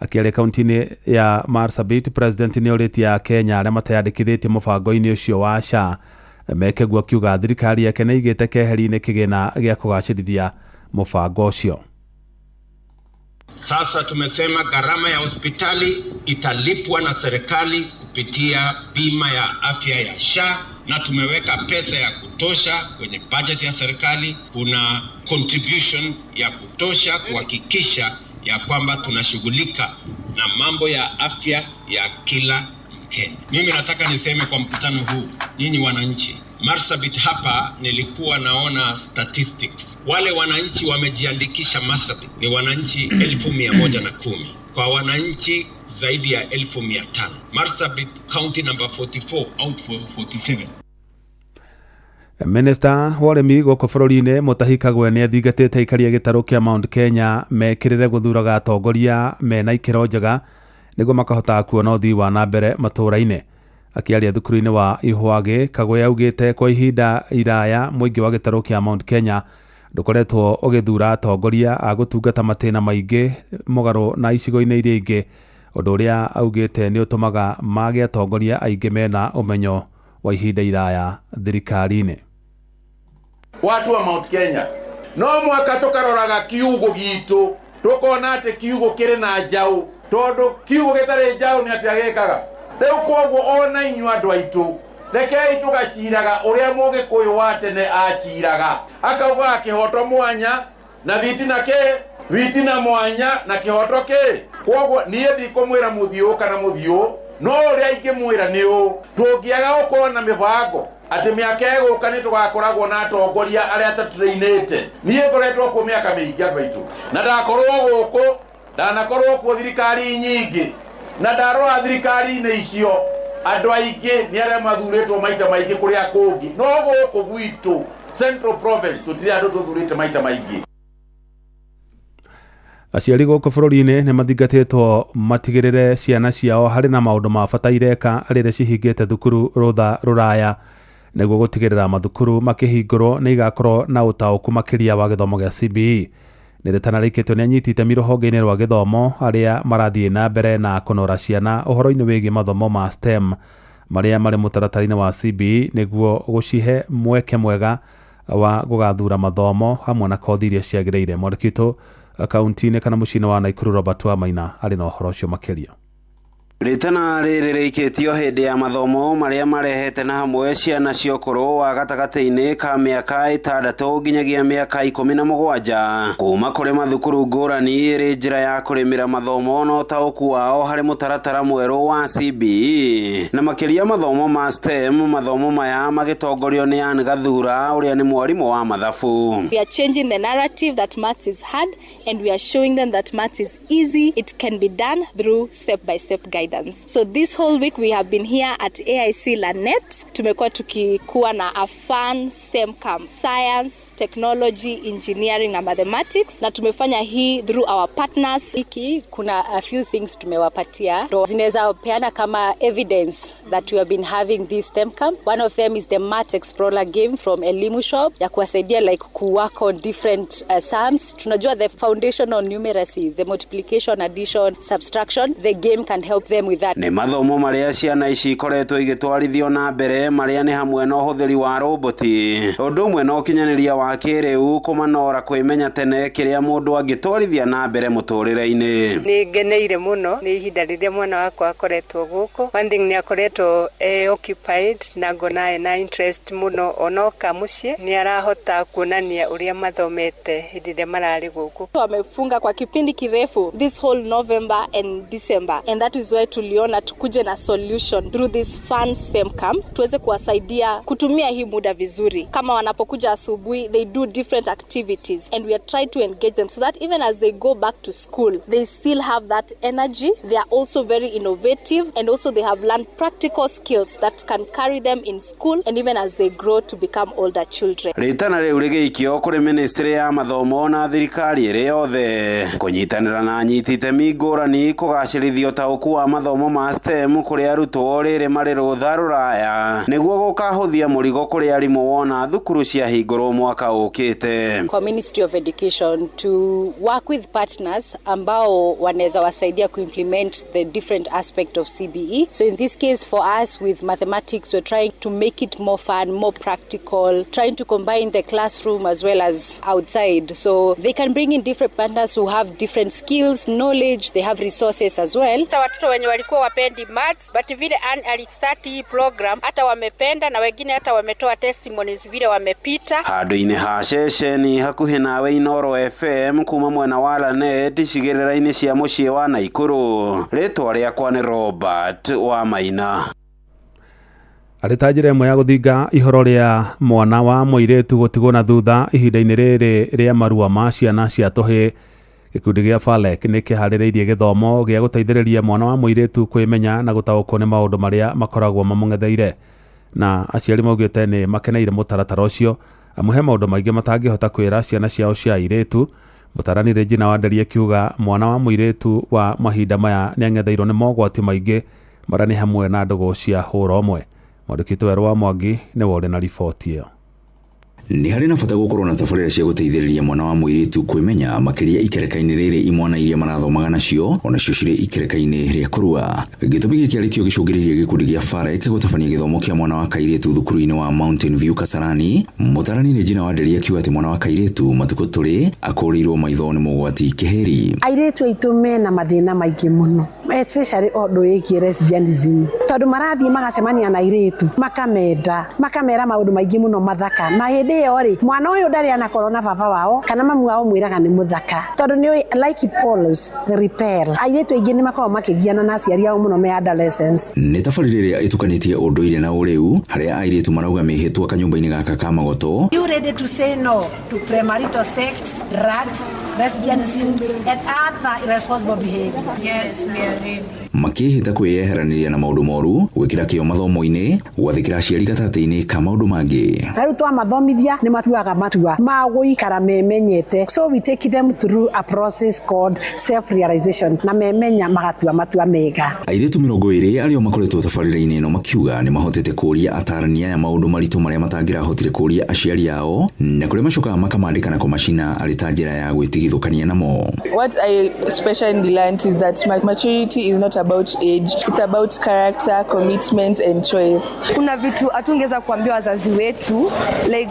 Akĩaria kaunti-inĩ ya Marsabit, President nĩ orĩtie Akenya arĩa mateyandĩkithĩtie mũbango-inĩ ũcio wa SHA meke guo, akiuga thirikari yake nĩ ĩigĩte keheri-inĩ kĩgĩna gĩa kũgacĩrithia mũbango ũcio. Sasa tumesema gharama ya hospitali italipwa na serikali kupitia bima ya afya ya SHA, na tumeweka pesa ya kutosha kwenye budget ya serikali. Kuna contribution ya kutosha kuhakikisha ya kwamba tunashughulika na mambo ya afya ya kila Mkenya. Mimi nataka niseme kwa mkutano huu, nyinyi wananchi Marsabit hapa nilikuwa naona statistics. Wale wananchi wamejiandikisha Marsabit ni wananchi 110,000 kwa wananchi zaidi ya 500,000. Marsabit county number 44 out for 47. Minister wa ũrĩmi gũkũ bũrũri-inĩ Mutahi Kagwe nĩ athingatĩte aikari a gĩtarũ kĩa Mount Kenya mekĩrĩre gũthuraga atongoria mena ikĩro njega nĩguo makahota kuona ũthii wa na mbere matũũra-inĩ. Akĩaria thukuru-inĩ wa Ihwagĩ, Kagwe augĩte kwa ihinda iraya mũingĩ wa gĩtarũ kĩa Mount Kenya ndũkoretwo ũgĩthura atongoria a gũtungata matĩna maingĩ mũgarũ na icigo-inĩ iria ingĩ, ũndũ ũrĩa augĩte nĩ ũtũmaga mage atongoria aingĩ mena ũmenyo wa ihinda iraya thirikari-inĩ. Watu wa Mount Kenya no mwaka tũkaroraga kiugo gitũ tũkona atĩ kiugo kĩrĩ na njaũ, tondũ kiugo gĩtarĩ njaũ nĩ atĩa gĩkaga? Rĩu kwoguo ona inyuĩ andũ aitũ, rekei tũgaciraga ũrĩa Mũgĩkũyũ wa tene aciraga, akaugaga kĩhoto mwanya na thitina kĩ, thitina mwanya na kĩhoto kĩ. Kwoguo niĩ ndikũmwĩra mũthiũ kana mũthiũ, no ũrĩa ingĩmwĩra nĩ ũũ, tũngĩaga gũkorwo na mĩbango atĩ mĩaka ĩgũka nĩ tũgakoragwo na atongoria arĩa tatũrainĩte. Niĩ ngoretwo kuo mĩaka mĩingĩ andũ aitũ, na ndakorwo gũkũ, ndanakorwo kuo thirikari nyingĩ, Na ndarora thirikari-inĩ icio andũ aingĩ nĩ arĩa mathurĩtwo maita maingĩ kũrĩa kũngĩ, no gũkũ gwitũ Central Province tũtirĩ andũ tũthurĩte maita maingĩ. Aciari gũkũ bũrũri-inĩ nĩ mathingatĩtwo matigĩrĩre ciana ciao harĩ na maũndũ ma bata ireka rĩrĩa cihingĩte thukuru rũtha rũraya nĩguo gũtigĩrĩra mathukuru makĩhingũrwo nĩ igakorwo na ũtaũku makĩria wa gĩthomo gĩa CBE. Nĩ rĩtana rĩikĩtio nĩ anyiti itemi rũhonge-inĩ rwa gĩthomo arĩa marathiĩ na mbere na kũnora ciana ũhoro-inĩ wĩgiĩ mathomo ma STEM marĩa marĩ mũtaratara-inĩ wa CBE nĩguo gũcihe mweke mwega wa gũgathura mathomo hamwe na kothi iria ciagĩrĩire. Mwandĩki witũ kaunti-inĩ kana mũciĩ-inĩ wa Naikuru Robert Wamaina arĩ na ũhoro ũcio makĩria. Rĩtana rĩrĩ rĩikĩtio hĩndĩ ya mathomo marĩa marehete na hamwe ciana cia ũkũrũ wa gatagatĩ-inĩ ka mĩaka 6 nginyagia mĩaka 17 kuma kũrĩ mathukuru ngũrani ĩrĩ njĩra ya kũrĩmĩra mathomo na ũtaũku wao harĩ mũtaratara mwerũ wa CBE na makĩria mathomo ma STEM. Mathomo maya magĩtongorio nĩ Ann Gathura ũrĩa nĩ mwarimũ wa mathabu. We are changing the narrative that maths is hard and we are showing them that maths is easy. It can be done through step-by-step guidance. So this whole week we have been here at AIC Lanet. Tumekuwa tukikuwa na a fun STEM camp, science, technology, engineering na mathematics, na tumefanya hii through our partners. Hiki kuna a few things tumewapatia zinaweza peana kama evidence that we have been having this STEM camp. One of them is the Maths Explorer game from Elimu Shop ya kuwasaidia like kuwork on different sums. Tunajua the foundation on numeracy, the multiplication, addition, subtraction, the game can help them with that. Nĩ mathomo marĩa ciana ici ikoretwo igĩtwarithio na mbere marĩa nĩ hamwe na ũhũthĩri wa roboti ũndũ ũmwe na ũkinyanĩria wa kĩrĩu kũmanora kwĩmenya tene kĩrĩa mũndũ angĩtwarithia na mbere mũtũrĩre-inĩ. Nĩ ngeneire mũno nĩ ihinda rĩrĩa mwana wakwa akoretwo gũkũ. One thing nĩ akoretwo occupied na ngona ena interest mũno, onoka mũciĩ nĩ arahota kuonania ũrĩa mathomete hĩndĩ ĩrĩa mararĩ gũkũ. Wamefunga kwa kipindi kirefu this whole November and December, and that is why tuliona tukuje na solution through this fun STEM camp tuweze kuwasaidia kutumia hii muda vizuri. Kama wanapokuja asubuhi, they do different activities and we are trying to engage them so that even as they go back to school they still have that energy. They are also very innovative and also they have learned practical skills that can carry them in school and even as they grow to become older children. Rĩtana rĩu rĩgĩikio kũrĩ ministry ya mathomo na thirikari ĩrĩ yothe kũnyitanĩra na anyiti itemi ngũrani kũgacĩrithia ũtaũku wa mathomo ma STEM kũrĩ arutwo rĩrĩ marĩ rũtha rũraya nĩguo gũkahũthia mũrigo kũrĩ arimũ wona thukuru ciahingũrwo mwaka ũkĩte. Kwa Ministry of Education to work with partners ambao wanaweza wasaidia kuimplement the different aspect of CBE. So in this case for us with mathematics, we're trying to make it more fun, more practical, trying to combine the classroom as well as outside. So they can bring in different partners who have different skills, knowledge, they have resources as well. Watoto wenye walikuwa wapendi maths, but vile alistart hii program hata wamependa, na wengine hata wametoa testimonies vile wamepita. Handũ-inĩ ha ceceni hakuhĩ nawe Inoro FM kuma mwena wa Lanet icigĩrĩra-inĩ cia mũciĩ wa Naikuru. Rĩtwa rĩakwa nĩ Robert wa Maina. Arĩ ta njĩra ĩmwe ya gũthinga ihoro rĩa mwana wa mũirĩtu gũtigwo na thutha ihinda-inĩ rĩrĩ rĩa marua ma ciana cia tũhĩĩ, gĩkundi gĩa Falek nĩ kĩharĩrĩirie gĩthomo gĩa gũteithĩrĩria mwana wa mũirĩtu kwĩmenya na gũtaũkwo nĩ maũndũ marĩa makoragwo mamũng'etheire. Na aciari maugĩte nĩ makeneire mũtaratara ũcio amu he maũndũ maingĩ matangĩhota kwĩra ciana ciao cia airĩtu. Mũtarani Regina Wanderi akiuga mwana wa mũirĩtu wa mahinda maya nĩ ang'etheirwo nĩ mogwati maingĩ marĩa nĩ hamwe na ndũgũ cia hũra ũmwe. Mwandĩki witũ Werũ wa Mwangi nĩwe ũrĩ na riboti ĩyo. Nĩ harĩ na bata gũkorwo na tabarĩra cia gũteithĩrĩria mwana wa mũirĩtu kwĩmenya makĩria ikereka-inĩ rĩrĩ imwana iria marathomaga nacio onacio cirĩ ikereka-inĩ rĩa kũrua. Gĩtũmi gĩkĩ arĩ kĩo gĩcũngĩrĩirie gĩkundi gĩa Farek gũtabania gĩthomo kĩa mwana wa kairĩtu thukuru-inĩ wa Mountain View Kasarani. Mũtarani Regina Wanderi akiuga atĩ mwana wa kairĩtu matukũ tũrĩ akũrĩirwo maitho nĩ mogwati keheri. Airĩtu aitũ mena mathĩna maingĩ mũno, especially ũndũ wĩgiĩ lesbianism, tondũ marathiĩ magacemania na airĩtu makamenda, makamera maũndũ maingĩ mũno mathaka, na hĩndĩ ĩyo rĩ mwana ũyũ ndarĩ anakorwo na baba wao kana mamu wao mwĩraga nĩ mũthaka, tondũ nĩ like poles repel. Airĩtu aingĩ nĩ makoragwo makĩgiana na aciari ao mũno me adolescence. Nĩ tabarĩra ĩrĩa ĩtukanĩtie ũndũire na ũrĩu harĩa airĩtu marauga mĩhĩtwa kanyũmba-inĩ gaka ka magoto. You ready to say no to premarital sex, drugs lesbianism and other irresponsible behavior. Yes, we are ready. Makĩĩhĩta kwĩyeheranĩria na maũndũ moru, gwĩkĩra kĩyo mathomo-inĩ, gwathĩkĩra aciari gatagatĩ-inĩ ka maũndũ mangĩ. Na rĩu twamathomithia nĩ matuaga matua ma gũikara memenyete, so we take them through a process called self realization, na memenya magatua matua mega. Airĩtu 20 arĩa makoretwo tabarĩra-inĩ ĩno makiuga nĩ mahotete kũũria atarani aya maũndũ maritũ marĩa matangĩrahotire kũũria aciari ao, na kũrĩa macokaga makamandĩka na kũmacina arĩ ta njĩra ya gwĩtigithũkania namo. What I especially learned is that my maturity is not about age, it's about character, commitment and choice. Kuna vitu hatungeweza kuambia wazazi wetu, like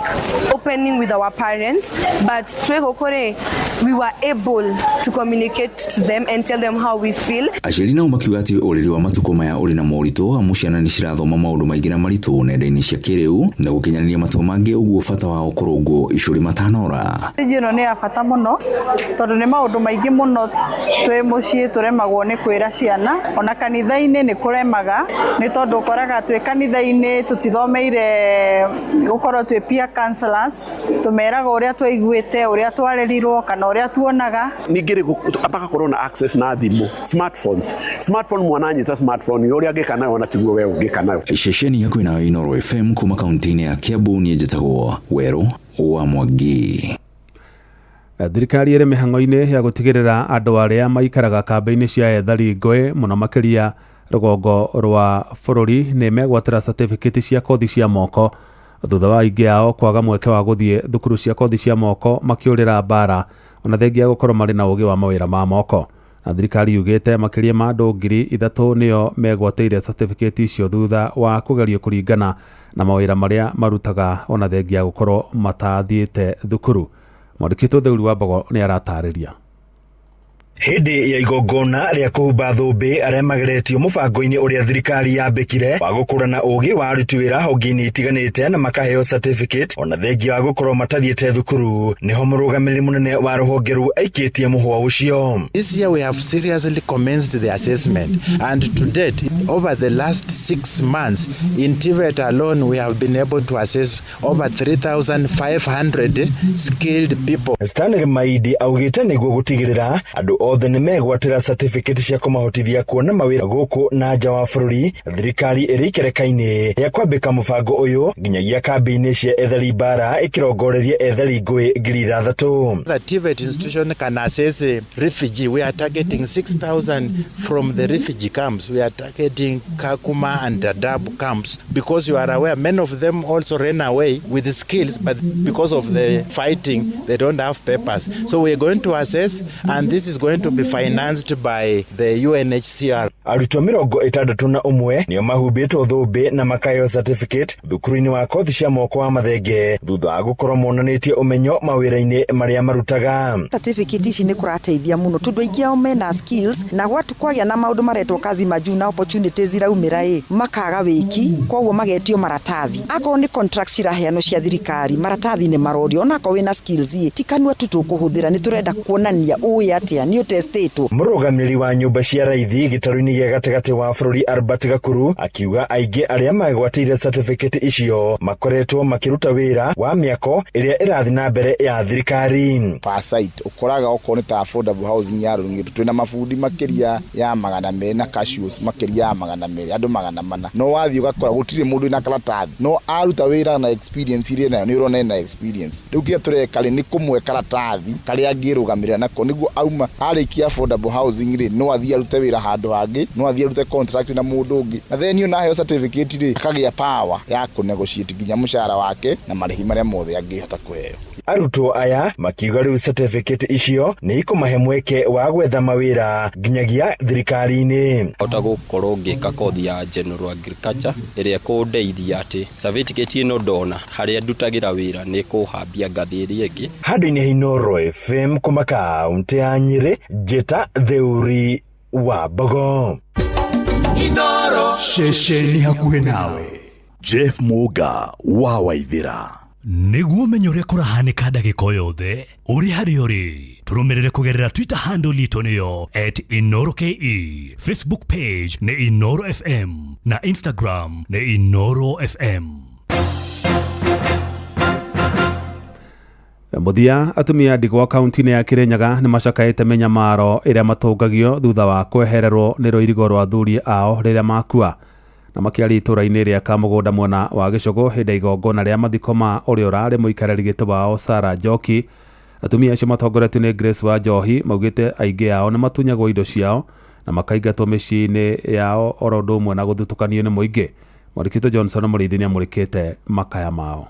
opening with our parents, but twegokore we were able to communicate to them and tell them how we feel. Aciari nao makiuga atĩ ũreri wa matukũ maya ũrĩ na moritũ, amu ciana nĩ cirathoma maũndũ maingĩ na maritũ nenda-inĩ cia kĩrĩu na gũkinyanĩria matua mangĩ, ũguo bata wao kũrũngwo icũrĩ matanora. Stage ĩno nĩ ya bata mũno tondũ nĩ maũndũ maingĩ mũno twĩ mũciĩ tũremagwo nĩ kwĩra ciana, ona kanitha-inĩ nĩ kũremaga, nĩ tondũ ũkoraga twĩ kanitha-inĩ tũtithomeire gũkorwo twĩ peer counselors, tũmeraga ũrĩa twaiguĩte, ũrĩa twarerirwo kana ũrĩa tuonaga. Ningĩ rĩ, bagakorwo na access na thimũ, smartphones. Smartphone, mwana anyita smartphone ũrĩa angĩka nayo ona tiguo we ũngĩka nayo. Ceceni hakuhĩ nawe Inooro FM kuma kaunti-inĩ ya Kiambu, niĩ njĩtagwo Werũ wa Mwangi. Thirikari ĩrĩ mĩhang'o-inĩ ya gũtigĩrĩra andũ arĩa maikaraga kambĩ-inĩ cia ethari ngũĩ mũno makĩria rũgongo rwa bũrũri nĩ megwatĩra certificate cia kothi cia moko thutha wa aingĩ ao kwaga mweke wa gũthiĩ thukuru cia kothi cia moko makĩũrĩra mbara, ona thengia gũkorwo marĩ na ũgĩ wa mawĩra ma moko. Na thirikari yugĩte makĩria ma andũ 3,000 nĩo megwatĩire certificate icio thutha wa kũgerio kũringana na mawĩra marĩa marutaga, ona thengia gũkorwo matathiĩte thukuru. Mwandĩki Theuri wa Mbogo nĩ aratarĩria. Hĩndĩ ya igongona rĩa kũhumba thũmbĩ arĩa mageretio mũbango-inĩ ũrĩa thirikari yambĩkire wa gũkũrana ũgĩ wa aruti wĩra honge-inĩ itiganĩte na makaheo certificate, ona thengia wa gũkorwo matathiĩte thukuru, nĩho mũrũgamĩrĩri mũnene wa rũhonge rũu aikĩtie mũhwa ũcio. This year we have seriously commenced the assessment, and to date, over the last 6 months in TVET alone we have been able to assess over 3,500 skilled people. Stanley Maidi augĩte nĩguo gũtigĩrĩra andũ othe nĩ megwatĩra certificate cia kũmahotithia kuona mawĩra gũkũ na nja wa bũrũri, thirikari ĩrĩ ikereka-inĩ rĩa kwambĩka mũbango ũyũ nginyagia kambĩ-inĩ cia ethari mbara ĩkĩrongoreria ethari ngũĩ 6,000. The TVET institution can assess a refugee. We are targeting 6,000 from the refugee camps. We are targeting Kakuma and Dadaab camps because you are aware many of them also ran away with skills, but because of the fighting they don't have papers. So we are going to assess, and this is going to be financed by the UNHCR. Arutwo 61 nĩo mahumbĩtwo thũmbĩ na makaheo certificate thukuru-inĩ wa kothi cia moko wa Mathenge thutha wa gũkorwo monanĩtie ũmenyo mawĩra-inĩ marĩa marutaga. Certificate ici nĩ kũrateithia mũno tondũ aingĩ ao mena skills, na gwatu kwagĩa na maũndũ maretwo kazi majuu na opportunities iraumĩra ĩ makaga wĩki, koguo magetio maratathi. Akorwo nĩ contracts ciraheanwo cia thirikari, maratathi nĩ marorio, onakorwo wĩna skills ĩ tikanua tu tũkũhũthĩra, nĩ tũrenda kuonania ũĩ atĩa nĩ ũtestĩtwo. Mũrũgamĩrĩri wa nyũmba cia raithi gĩtarũ-inĩ gĩa gatagatĩ wa bũrũri Albert Gakuru akiuga aingĩ arĩa magwatĩire certificate icio makoretwo makĩruta wĩra wa mĩako ĩrĩa ĩrathiĩ na mbere ya thirikari. Per site ũkoraga okorwo nĩ ta affordable housing ya Rũng'ĩtũ twĩna mabundi makĩria ya 200 na cashews makĩria ya 200, andũ 400, no wathiĩ ũgakora gũtirĩ mũndũ wĩna karatathi, no aruta wĩra na experience iria nayo nĩ ũrona ena experience. Rĩu kĩrĩa tũreka rĩ nĩ kũmwe karatathi karĩa angĩrũgamĩrĩra nako nĩguo auma arĩkia affordable housing rĩ no athiĩ arute wĩra handũ hangĩ, no athiĩ arute contract na mũndũ ũngĩ, na then ona aheo certificate rĩ akagĩa power ya kũ negotiate nginya mũcara wake na marĩhi marĩa mothe angĩhota kũheo. Arutwo aya makiuga rĩu certificate icio nĩ ikũmahe mweke wa gwetha mawĩra nginyagia thirikari-inĩ. Hota gũkorwo ngĩka kothi ya General Agriculture ĩrĩa ĩkũndeithia atĩ certificate ĩno ndona harĩa ndutagĩra wĩra nĩ kũhambia ngathĩ ĩrĩa ĩngĩ. Handũ-inĩ ha Inooro FM kuma kaunti ya Nyĩrĩ, Njĩta Theuri wa Mbogo. Inooro ceceni hakuhĩ nawe. Jeff Muga wa Waithĩra. Nĩguo ũmenye ũrĩa kũrahanĩka ndagĩka o yothe ũrĩ harĩa ũrĩ, tũrũmĩrĩre kũgerera Twitter handle itũ nĩyo @InooroKE, Facebook page nĩ Inooro FM na Instagram nĩ Inooro FM. Mũthia atumia ndigwa kaunti-inĩ ya Kirinyaga nĩ macakaĩte mĩnyamaro ĩrĩa matũngagio thutha wa kwehererwo nĩ rũirigo rwa athuri ao rĩrĩa makua, na makĩaria itũũra-inĩ rĩa Kamũgũnda mwena wa Gĩcũgũ hĩndĩ ya igongona rĩa mathiko ma ũrĩa ũrarĩ mũikarĩri gĩtĩ wao Sarah Njoki. Atumia acio matongoretio nĩ Grace Wanjohi maugĩte aingĩ ao nĩ matunyagwo indo ciao na makaingatwo mĩciĩ-inĩ yao oro ũndũ ũmwe na gũthutũkanio nĩ mũingĩ. Mwandĩki Johnson Mũrĩithi nĩamũrĩkĩte makaya mao.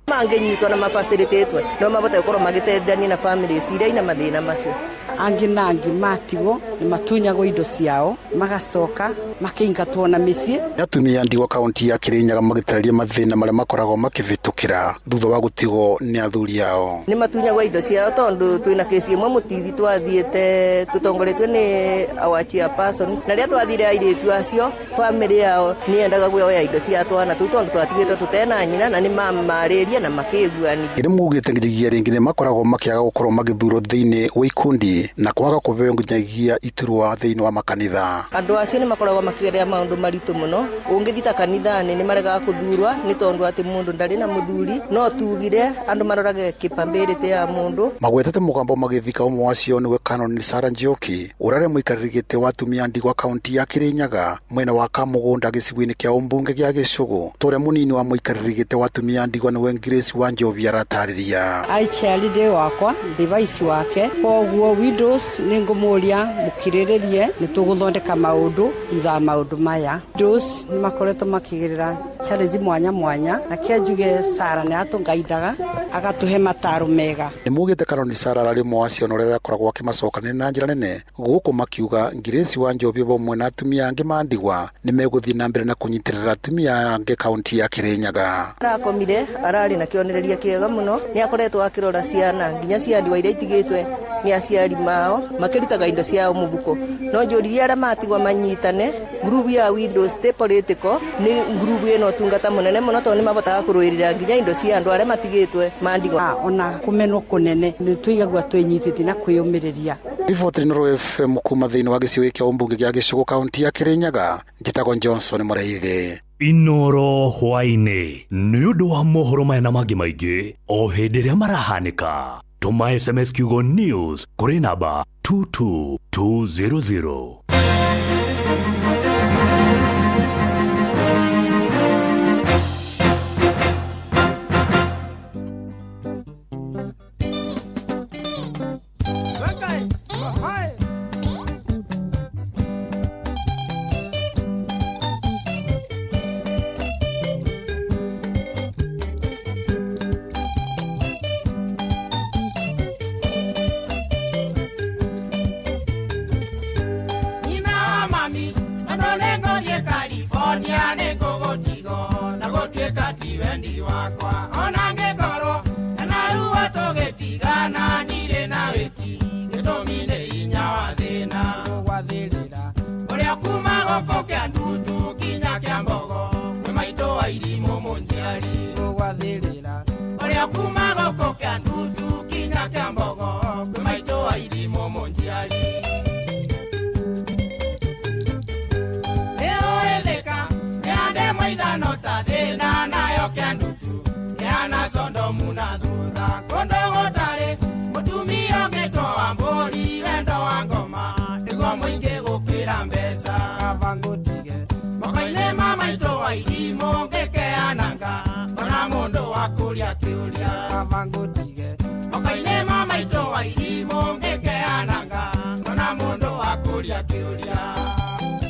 Mangĩnyitwo na mabacĩrĩtĩtwe no mabote gũkorwo magĩteithania na families iria ina mathĩna macio. Angĩ na angĩ matigwo nĩ matunyagwo indo ciao magacoka makĩingatwo na mĩciĩ. Atumia ndigwa kaunti ya Kirinyaga magĩtarĩria mathĩna marĩa makoragwo makĩvĩtũkĩra thutha wa gũtigwo nĩ athuri ao. Nĩ matunyagwo indo ciao tondũ twĩna kesi ĩmwe mũtithi twathiĩte tũtongoretio nĩ our chairperson, na rĩrĩa twathire airĩtu acio family yao nĩ yendaga kuoya indo cia twana tũu tondũ twatigĩtwo tũtena nyina, na nĩ mamarĩria na makĩiguanithia. Ĩrĩ mugĩte nginyagia rĩngĩ nĩ makoragwo makĩaga gũkorwo magĩthurwo thĩinĩ wa ikundi na kwaga kũheo nginyagia iturwa thĩinĩ wa makanitha. Andũ acio nĩ makoragwo makĩgerera maũndũ maritũ mũno. Ũngĩthiĩ ta kanitha-inĩ nĩ maregaga kũthurwa nĩ tondũ atĩ mũndũ ndarĩ na mũthuri, no tugire andũ marorage capability ya mũndũ. Magwetete mũgambo magĩthika ũmwe wacio nĩwe Canon Sarah Njoki ũrarĩ mũikarĩri gĩtĩ wa atumia ndigwa kaunti ya Kirinyaga mwena wa Kamũgũnda gĩcigo-inĩ kĩa ũmbunge gĩa Gĩcũgũ. Tũrĩa mũnini wa mũikarĩri gĩtĩ wa atumia ndigwa nĩwe Grace Wanjobi aratarĩria. Arĩ chairlady wakwa ndĩ vice wake, koguo widows nĩ ngũmũria mũkirĩrĩrie nĩ tũgũthondeka maũndũ thutha wa maũndũ maya. Widows nĩ makoretwo makĩgerera challenge mwanya mwanya, na kĩa njuge Sarah nĩ atũngaindaga agatũhe mataro mega. Nĩ mugĩte Canon Sarah ararĩ ũmwe wa ciana ũrĩa akoragwo akĩmacokanĩria na njĩra nene gũkũ makiuga Grace Wanjobi vamwe na atumia angĩ mandigwa nĩ megũthiĩ na mbere na kũnyitĩrĩra atumia angĩ kaunti ya Kirinyaga. Arakomire ararĩ na kĩonereria kĩega mũno, nĩ akoretwo akĩrora ciana nginya cia ndigwa iria itigĩtwe nĩ aciari mao makĩrutaga indo ciao mũbuko. No njũririe arĩa matigwa manyitane, ngurubu ya widows ti political, nĩ ngurubu ĩno ũtungata mũnene mũno tondũ nĩ mabotaga kũrũĩrĩra nginya indo cia andũ arĩa matigĩtwe mandigwa. Ona kũmenwo kũnene nĩ tũigagua twĩnyitĩte na kwĩyũmĩrĩria. Riboti Inooro FM kuma thĩinĩ wa gĩcigo kĩa ũmbunge gĩa Gĩcũgũ kaunti ya Kirinyaga, njĩtagwo Johnson Mũrĩithi. Inooro hwaĩ-inĩ nĩ ũndũ wa mohoro maya na mangĩ maingĩ o hĩndĩ ĩrĩa marahanĩka. Tũma SMS kiugo news kũrĩ namba 22200.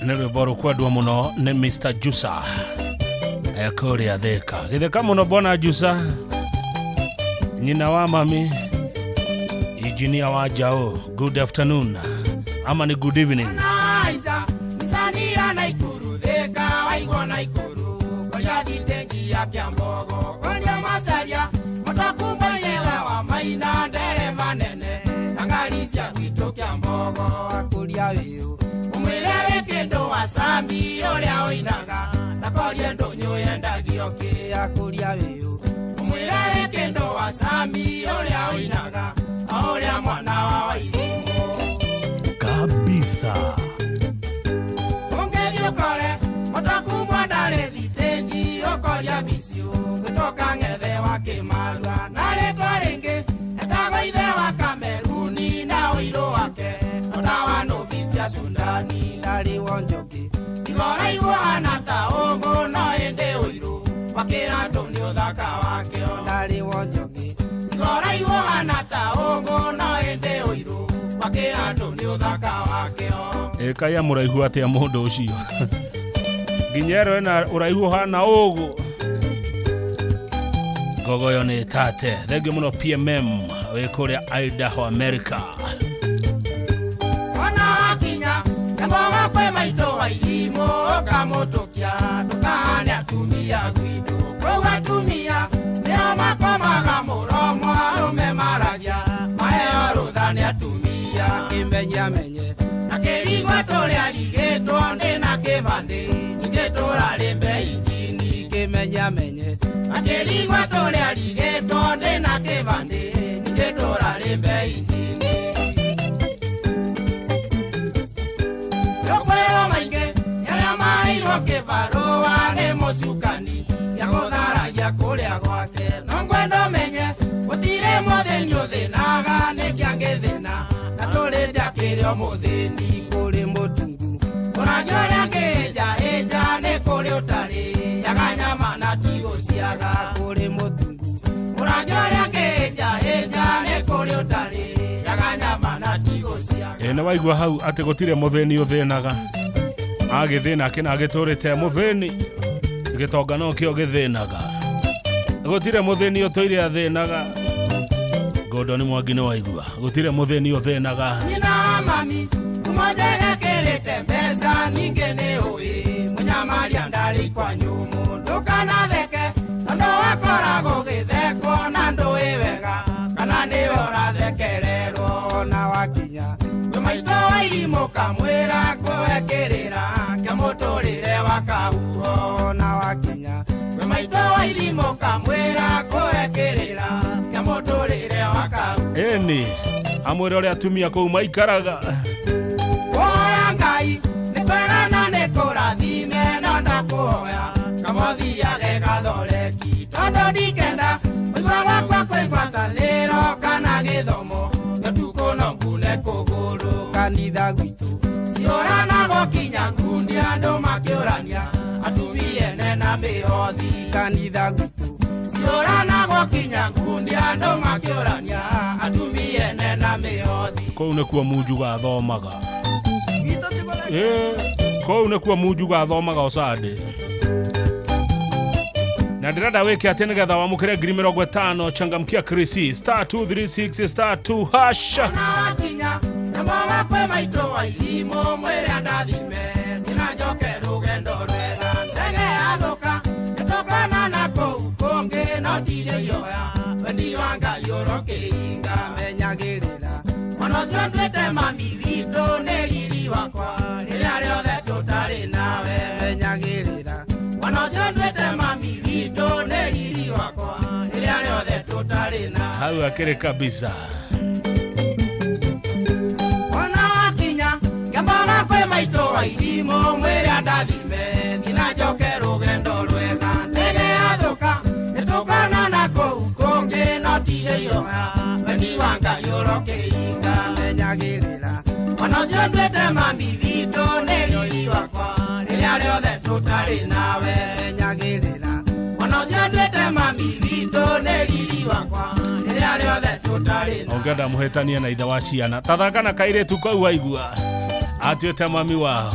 Nĩ rwĩmbo rũkwendwo mũno nĩ Mr Jusa kũrĩa Thĩka. Gĩthĩka mũno bwana Jusa, nyina wa mami, engineer wa Jao. Good afternoon ama ni good evening. Sami ũrĩa ũinaga ndakorie ndũnyũ yendagio kĩ akũria wĩũ ũmwĩre wĩ kĩndũ wa Sami ũrĩa ũinaga o ũrĩa mwana wa Wairimũ kabisa. Ũngĩthiĩ ũkore mũtoku mwana rĩ thitĩnji ũkoria bicio gwĩtoka ng'ethe wa Kĩmarua na rĩtwa rĩngĩ Igoraigu hana ta ũgũ no ĩndĩ ũirũ wakĩra andũ nĩ ũthaka wake ndarĩ wonjoki. Igoraigu hana ta ũgũ no ĩndĩ ũirũ wakĩra andũ nĩ ũthaka wake. Ĩka ya mũraihu atĩa mũndũ ũcio nginya ero ena ũraihu ũhana ũguo ngogoyo nĩ tate. Thengiũ mũno PMM wĩ kũrĩa Idaho, America. Ona wakinya nyamboga kwĩ maitũ wa irimũ ũkamũtũkia ndũkahane atumia gwitũ kũu atumia nĩo makomaga mũromo arũme maragia maheo rũtha nĩ atumia kĩmenye amenye na kĩrigwa tũrĩa rigĩtwo ndĩ na kĩbandĩ ingĩtũra rĩmbe injini kĩmenye amenye na kĩrigwa tũrĩa rigĩtwo ndĩ na kĩbandĩ ingĩtũra rĩmbe injini. Yokwero maingĩ yarĩa maheirwo kĩbarũa nĩ mũcukani gĩa gũtharagia kũrĩa gwake no ngwenda ũmenye gũtirĩ mũthĩni ũthĩnaga nĩkĩ angĩthĩna na tũrĩte akĩrĩ o mũthĩni kũrĩ mũtungu ũrangĩ ũrĩa angĩĩnja ĩnja nĩ kũrĩ ũtarĩ yaga nyama na tigũciaga kũrĩ mũtungu ũrangĩ ũrĩa angĩĩnja ĩnja nĩ kũrĩ ũtarĩ yaga nyama na tigũciaga. Ĩ nĩ waigua hau atĩ gũtirĩ mũthĩni ũthĩnaga agĩthĩna kĩna agĩtũrĩte mũthĩni gĩtonga no kĩo gĩthĩnaga gũtirĩ mũthĩni ũtũire athĩnaga. Gordon Mwangi nĩ waigua gũtirĩ mũthĩni ũthĩnaga. Nyina wa mami kuma njega kĩrĩte mbeca ningĩ nĩ ũĩ mũnyamaria ndarĩ kwa nyũmũ ndũkanatheke tondũ wakoragwo ũgĩthekwo na ndũĩ wega kana nĩwe ũrathekererwo na wakinya kwĩ maitũ wa irimũ kamwĩra kũekĩrĩra kĩa mũtũrĩre wa kahuho na wakinya kwĩ maitũ wa irimũ kamwĩra kũekĩrĩra kĩa mũtũrĩre wa kahuho. Ĩni amwĩre ũrĩa atumia kũu maikaraga. Kũhoya Ngai nĩ kwega na nĩ kũrathime no ndakũhoya kamũthiage gathoreki tondũ ndikenda ũigua gwakwa kwĩ ngwatanĩro kana gĩthomo gĩtukũ no ngune kũgũrũ kanitha gwitũ ciũranagwo kinya ngundi andũ makĩũrania atumia ene na mĩhothi kanitha gwitũ ciũranagwo kinya ngundi andũ makĩũrania atumia ene na mĩhothi. Kũu nĩkuo Munjuga athomaga. Kũu nĩkuo Munjuga athomaga Osande. Na ndĩrenda wĩke atĩ nĩgetha wamũkĩre 50,000 changamkia Krisi star 236 star 2 hash. Ona wakinya nyamboga kwĩ maitũ wa irimũ mwĩre andathime nginya njoke rũgendo rwega ndege yathũka nĩtũkonana kũu kũngĩ no ndirĩ ioya wendi wa Ngai ũrokĩhinga menyagĩrĩra mwana ũcio nduĩte mami witũ nĩ riri wakwa rĩrĩa rĩothe tũtarĩ nawe menyagĩrĩra mwana ũcio nduĩte mami witũ nĩ riri wakwa rĩrĩa rĩothe tũtarĩ nawe. Hau akĩrĩ kabisa. Ona wakinya nyamboga kwĩ maitũ wa irimũ mwĩre andathime nginya njoke rũgendo rwega ndege yathũka nĩtũkonana kũu kũngĩ no ndirĩ ioya wendi wa Ngai ũrokĩhinga menyagĩrĩra mwana ũcio nduĩte mami witũ nĩ riri wakwa rĩrĩa rĩothe tũtarĩ nawe menyagĩrĩra mwana ũcio nduĩte mami witũ nĩ riri wakwa rĩrĩa rĩothe tũtarĩ nawe. Ũngĩenda mũhĩtanie na ithe wa ciana tathaka na kairĩtu kau waigua atuĩte mami wao.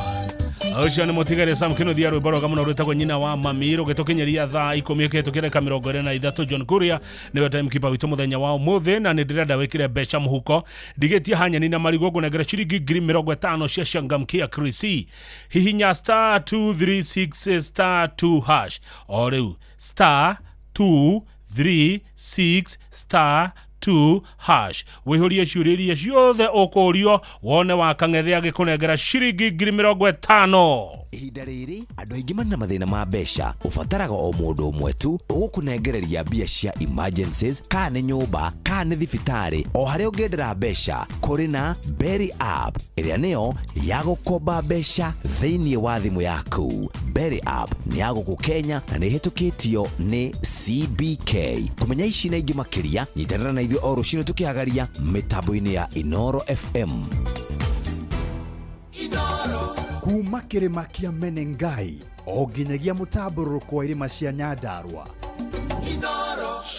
Ũcio nĩ mũtigari Sam Kĩnuthia rwĩmbo rwega mũno rwĩtagwo nyina wa mami rũgĩtũkinyĩria thaa 10 ĩkĩhĩtũkĩra 23. John Kuria nĩwe timekeeper witũ mũthenya wa ũmũthĩ na nĩ ndĩrenda wĩkĩre mbeca mũhuko ndigĩtie hanyeni na marigũ ngũnengere ciringi 50,000 cia changamkia Krisi. Hihinya star 236 star 2 hash o rĩu star 236 star 2 hash wĩihũrie ciũria iria ciothe ũkũrio wone wa kang'ethe agĩkũnengera ciringi 50,000. Ihinda rĩrĩ andũ aingĩ marĩ na mathĩna ma mbeca ũbataraga o mũndũ ũmwe tu ũgũkũnengereria mbia cia emergencies kana nĩ nyũmba kana nĩ thibitarĩ o harĩa ũngĩendera mbeca kũrĩ na Berry app ĩrĩa nĩyo ya gũkomba mbeca thĩinĩ wa thimũ yaku. Berry app nĩ ya gũkũ Kenya na nĩ ĩhĩtũkĩtio nĩ CBK. Kũmenya ici na ingĩ makĩria nyitanĩra na ithuĩ o rũcinĩ tũkĩhagaria mĩtambo-inĩ ya Inoro FM. Kuma kĩrĩma kĩa Menengai o nginyagia mũtambũrũko wa irĩma cia Nyandarua.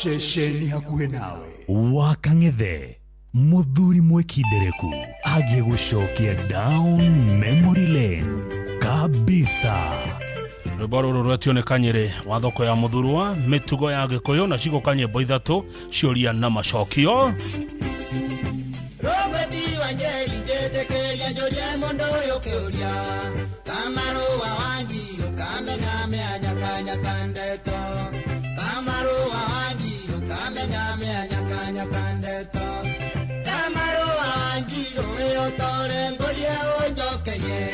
Ceceni hakuhĩ nawe. Wa Kang'ethe muthuri mwikindereku agĩgũcokia down memory lane kabisa. Rwĩmbo rũrũ rwetio nĩ Kanyĩrĩ wa thoko ya Mũthurwa, mĩtugo ya Gĩkũyũ, na cigoka nyĩmbo ithatũ, ciũria na macokio. Robert Wanjeri njetekeria njoria mundu uyu kiuria Kamarua Wanjiru kamenya meanya kandeto Kamarua Wanjiru kamenya meanya kandeto Kamarua Wanjiru we utore ngoria unjokerie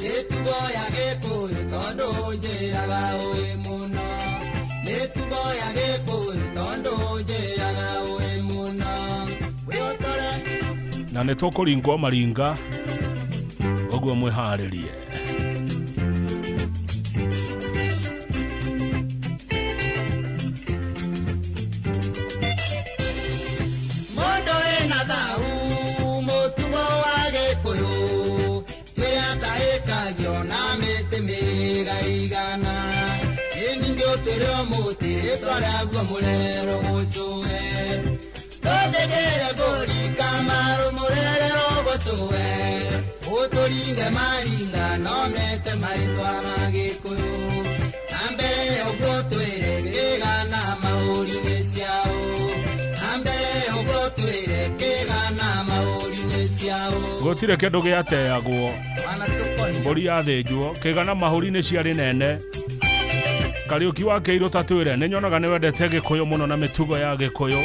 Mitugo ya Gikuyu tondu njiraga ui muno Mitugo ya Gikuyu tondu njiraga ui muno We utore na nĩ tũkũringwo maringa ũguo mwĩharĩrie. Mũndũ wĩna thau mũtugo wa Gĩkũyũ twĩataĩkagio na mĩtĩ mĩrĩga igana ĩ ningĩ ũtwĩre mũtĩ rĩtwa rĩaguo mũrerero gũcũe Tũthĩgĩre mbũri Kamaru mũrerero gũcũe ũtũringe maringa no mete marĩtwa ma Gĩkũyũ na mbere ũguo twĩre kĩgana mahũri-inĩ ciao na mbere ũguo twĩre kĩgana mahũri-inĩ ciao. Gũtirĩ kĩndũ gĩateagwo, mbũri yathĩnjwo kĩgana mahũri-inĩ ciarĩ nene. Kariũki wa Kĩirũ ta twĩre, nĩ nyonaga nĩ wendete Gĩkũyũ mũno na mĩtugo ya Gĩkũyũ.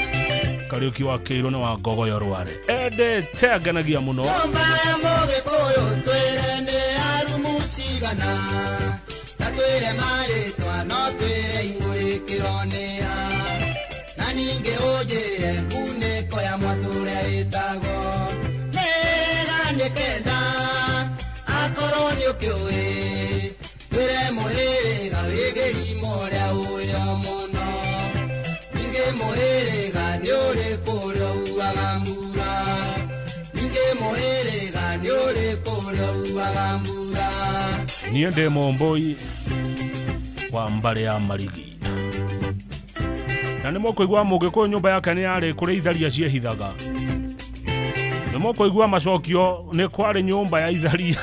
Kariũki wa Kĩirũ nĩ wa Ngogoyo Rware, endete angenagia mũno. Nyũmba ya Mũgĩkũyũ twĩre nĩ arumu cigana ta twĩre marĩtwa no twĩre ingũrĩkĩro nĩa na ningĩ ũnjĩre ngunĩko ya mwatũrĩa ĩtagwo mĩĩga nĩ kenda akorwo nĩ ũkĩũĩ twĩre mũhĩrĩga wĩ gĩrimo ũrĩa ũĩo mũno ningĩ mũhĩrĩga nĩ ũrĩkũ ũrĩa uaga mbura ningĩ mũhĩrĩga nĩ ũrĩkũ ũrĩa uaga mbura. Niĩ ndĩ Mũmbũi wa mbarĩ ya Marigi na nĩ mũkũigua Mũgĩkũyũ nyũmba yake nĩ yarĩ kũrĩa itharia ciehithaga. Nĩ mũkũigua macokio nĩ kwarĩ nyũmba ya itharia.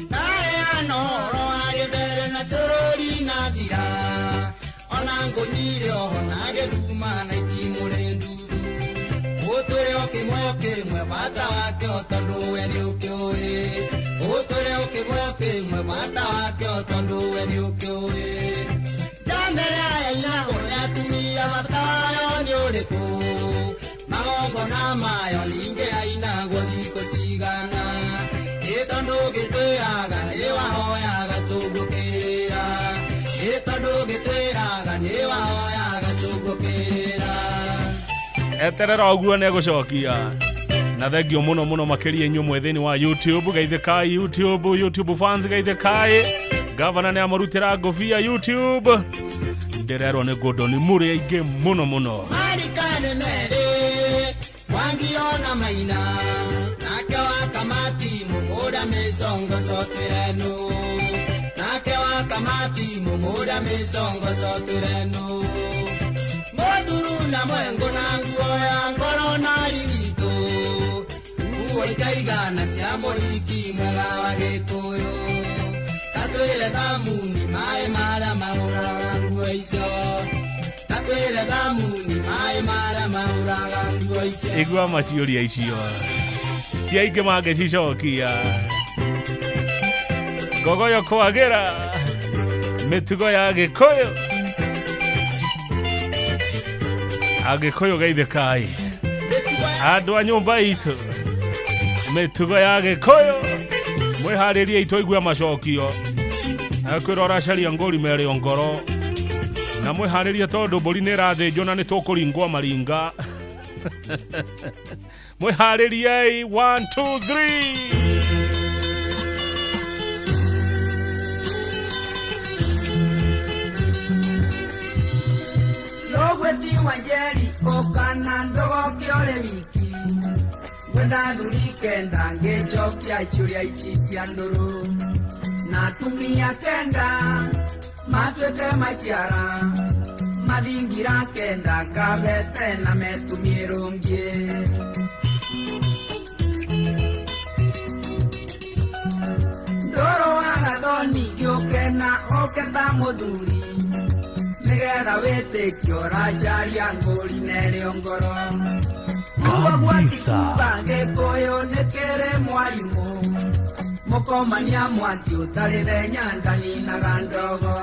Ndaheana ũhoro wa gĩthere na cũrũri na thira ona ngũnyire oho na gĩthuma na itimũ rĩ nduthu ũtwĩre o kĩmwe o kĩmwe bata wakĩo tondũ we nĩ ũkĩũĩ ũtwĩre o kĩmwe o kĩmwe bata wakĩo tondũ we nĩ ũkĩũĩ Njambere aya inagwo nĩ atumia bata wayo nĩ ũrĩkũ magongona mayo ningĩ ainagwo thikũ cigana ĩ tondũ gĩtwĩraga nĩ wahoyaga cũngũ kĩrĩra ĩ tondũ gĩtwĩraga nĩ wahoyaga cũngũ kĩrĩra. Eterera ũguo nĩ egũcokia. Na thengio mũno mũno makĩria inyuĩ mwĩ thĩinĩ wa YouTube, geithĩkai YouTube, YouTube fans geithĩkai. Gavana nĩ amũrutĩra ngũbia YouTube. Ndĩrerwo nĩ Gordon mũrĩ aingĩ mũno mũno. Marikane merĩ Mwangi ona Maina nake wa kamati mũmũra mĩcongoco twĩrenu nake wa kamati mũmũra mĩcongoco twĩrenu Mũthuru na mwengo na nguo ya ngoro na riwitũ nguo ikaigana cia mũhiki mwega wa Gĩkũyũ ta twĩre thamuni maĩ marĩa mahũraga nguo icio ta twĩre thamuni maĩ marĩa mahũraga nguo icio. Igua maciũria icio ti aingĩ mangĩcicokia. Ngogoyo kwagĩra mĩtugo ya Gĩkũyũ. Agĩkũyũ geithĩkai andũ a nyũmba itũ, mĩtugo ya Gĩkũyũ mwĩharĩrie itũ igue macokio. Akwĩra ũracaria ngũri merĩ o ngoro na mwĩharĩrie tondũ mbũri nĩ ĩrathĩnjwo na nĩ tũkũringwo maringa. Mwĩharĩriei 1 2 3. Rogweti Wanjeri ũkana ndũgokĩore wiki ngwenda thuri kenda ngĩcokia ciaciũria ici cia ndũrũ na atumia kenda matuĩte maciara mathingira kenda kabete na metumie rũngie. Ndũrũ wa gathoni gĩũke na ũke ta mũthuri nĩgetha wĩtĩkio ũracaria ngũri nerĩo ngoro. Kabisa. Gĩkũyũ nĩ kĩrĩ mwarimũ mũkomania mwaki ũtarĩ thenya ndaninaga ndogo.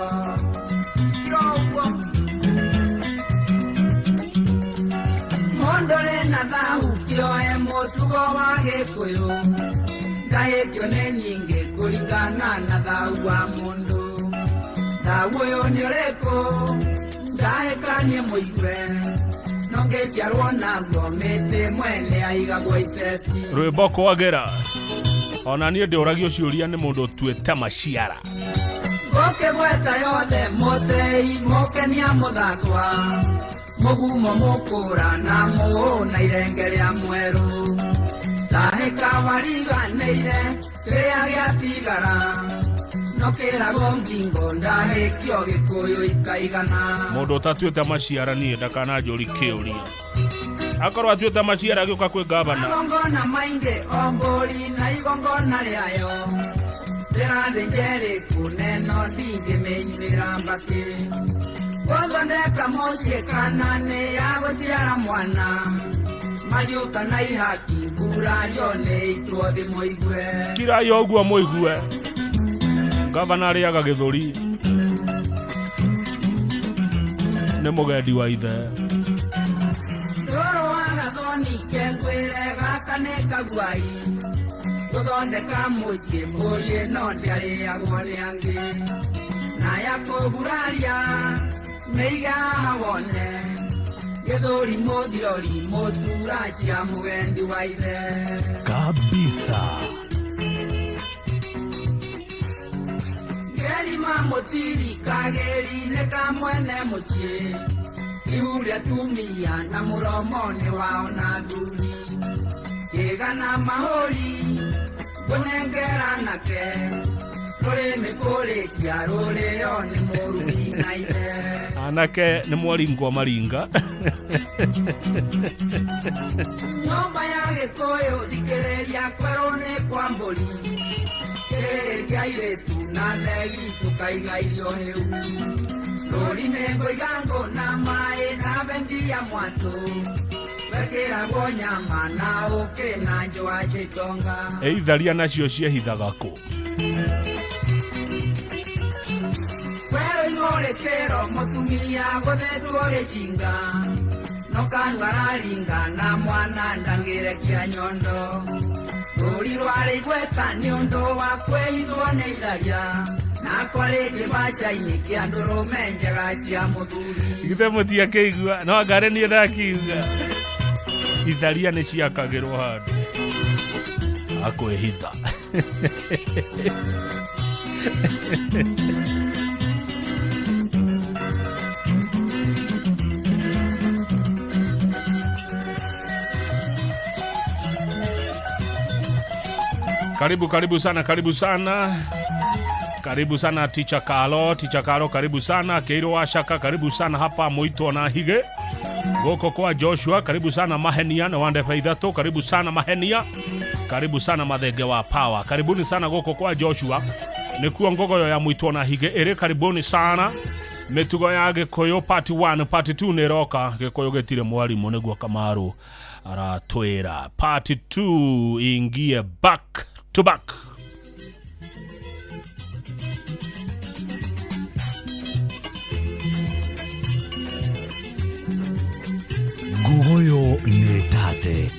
Mũndũ rĩ na thahu kĩoe mũtugo wa Gĩkũyũ ngahĩkio nĩ nyingĩ kũringana na thahu wa mũndũ. Thahu ũyũ nĩ ũrĩkũ ndahĩkanie mũigue no ngĩciarwo naguo mĩtĩ mwene aigagwo iteti. Rwĩmbo kwagĩra ona niĩ ndĩũragio ciũria nĩ mũndũ ũtuĩte maciara. Ngũkĩgweta yothe mũtĩi mũkenia mũthakwa mũgumo mũkũra na mũũ na irenge rĩa mwerũ ndahĩka wariganĩire kĩrĩa gĩatigara no kĩragwo ngingo ndahĩkio Gĩkũyũ ikaigana. Mũndũ ũtatuĩte maciara niĩ ndakananjũri kĩũria. Akorwo atuĩte maciara agĩũka kwĩ gavana. Magongona maingĩ o mbũri na igongona rĩayo ndĩrathĩnja ĩrĩkũ neno ndingĩmĩnyuĩra mbakĩ. Gũthondeka mũciĩ kana nĩ ya gũciara mwana mariũka na ihaki ngurario nĩ itwo thĩ mũigue. Kirai ũguo mũigue. Gavana arĩaga gĩthũri nĩ mũgendi wa ithe. Ndũrũ wa gathoni kengwĩre gaka nĩ kaguai gũthondeka mũciĩ mbũri ĩno ndĩarĩagwo nĩ angĩ na ya kũguraria mĩige haha wone gĩthũri mũthiori mũtura cia mũgendi wa ithe. Kabisa. Ngerima mũtiri kagĩri nĩ ka mwene mũciĩ ihu rĩa atumia na mũromo nĩ wao na athuri kĩgana mahũri ngũnengera nake rũrĩmĩ kũrĩkia rũrĩo nĩ mũrugi na ithe. Anake nĩ mwaringwo maringa. Nyũmba ya Gĩkũyũ thikĩrĩria kwerũ nĩ kwa mbũri kĩrĩrĩ kĩa airĩtu na thegi tũkaiga irio hĩu rũri nĩ ngũiga ngũ na maĩ na bengi ya mwatũ wekĩragwo nyama na ũkĩ na njũa citonga. Ĩitharia nacio ciehithaga kũ? Kwerũ ing'ũrĩkĩro mũtumia gũthetwo gĩcinga no kanua araringa na mwana ndangĩrekia nyondo rũri rwarĩ igweta nĩ ũndũ wa kwĩhithwo nĩ itharia na kwarĩ kĩbaca-inĩ kĩa ndũrũme njega cia mũthuri. Githĩ mũtiakĩigua no ngarĩ niĩ ndakiuga itharia nĩ ciakagĩrwo handũ akwĩhitha. Karibu, karibu sana, karibu sana. Karibu sana Teacher Kalo, Teacher Kalo karibu sana, Keiro Washaka karibu sana hapa Moito na Hige. Goko kwa Joshua karibu sana Mahenia na Wande Faithato karibu sana Mahenia. Karibu sana Mathenge wa Power. Karibuni sana goko kwa Joshua. Nikuo ngogoyo ya Moito na Hige ere karibuni sana. Mitugo ya Gikuyu part 1 part 2 nĩ roka Gikuyu gĩtirĩ mwarimu nĩguo Kamaru aratwĩra. Part 2 ingie back to back. Ngugoyo nĩ tate.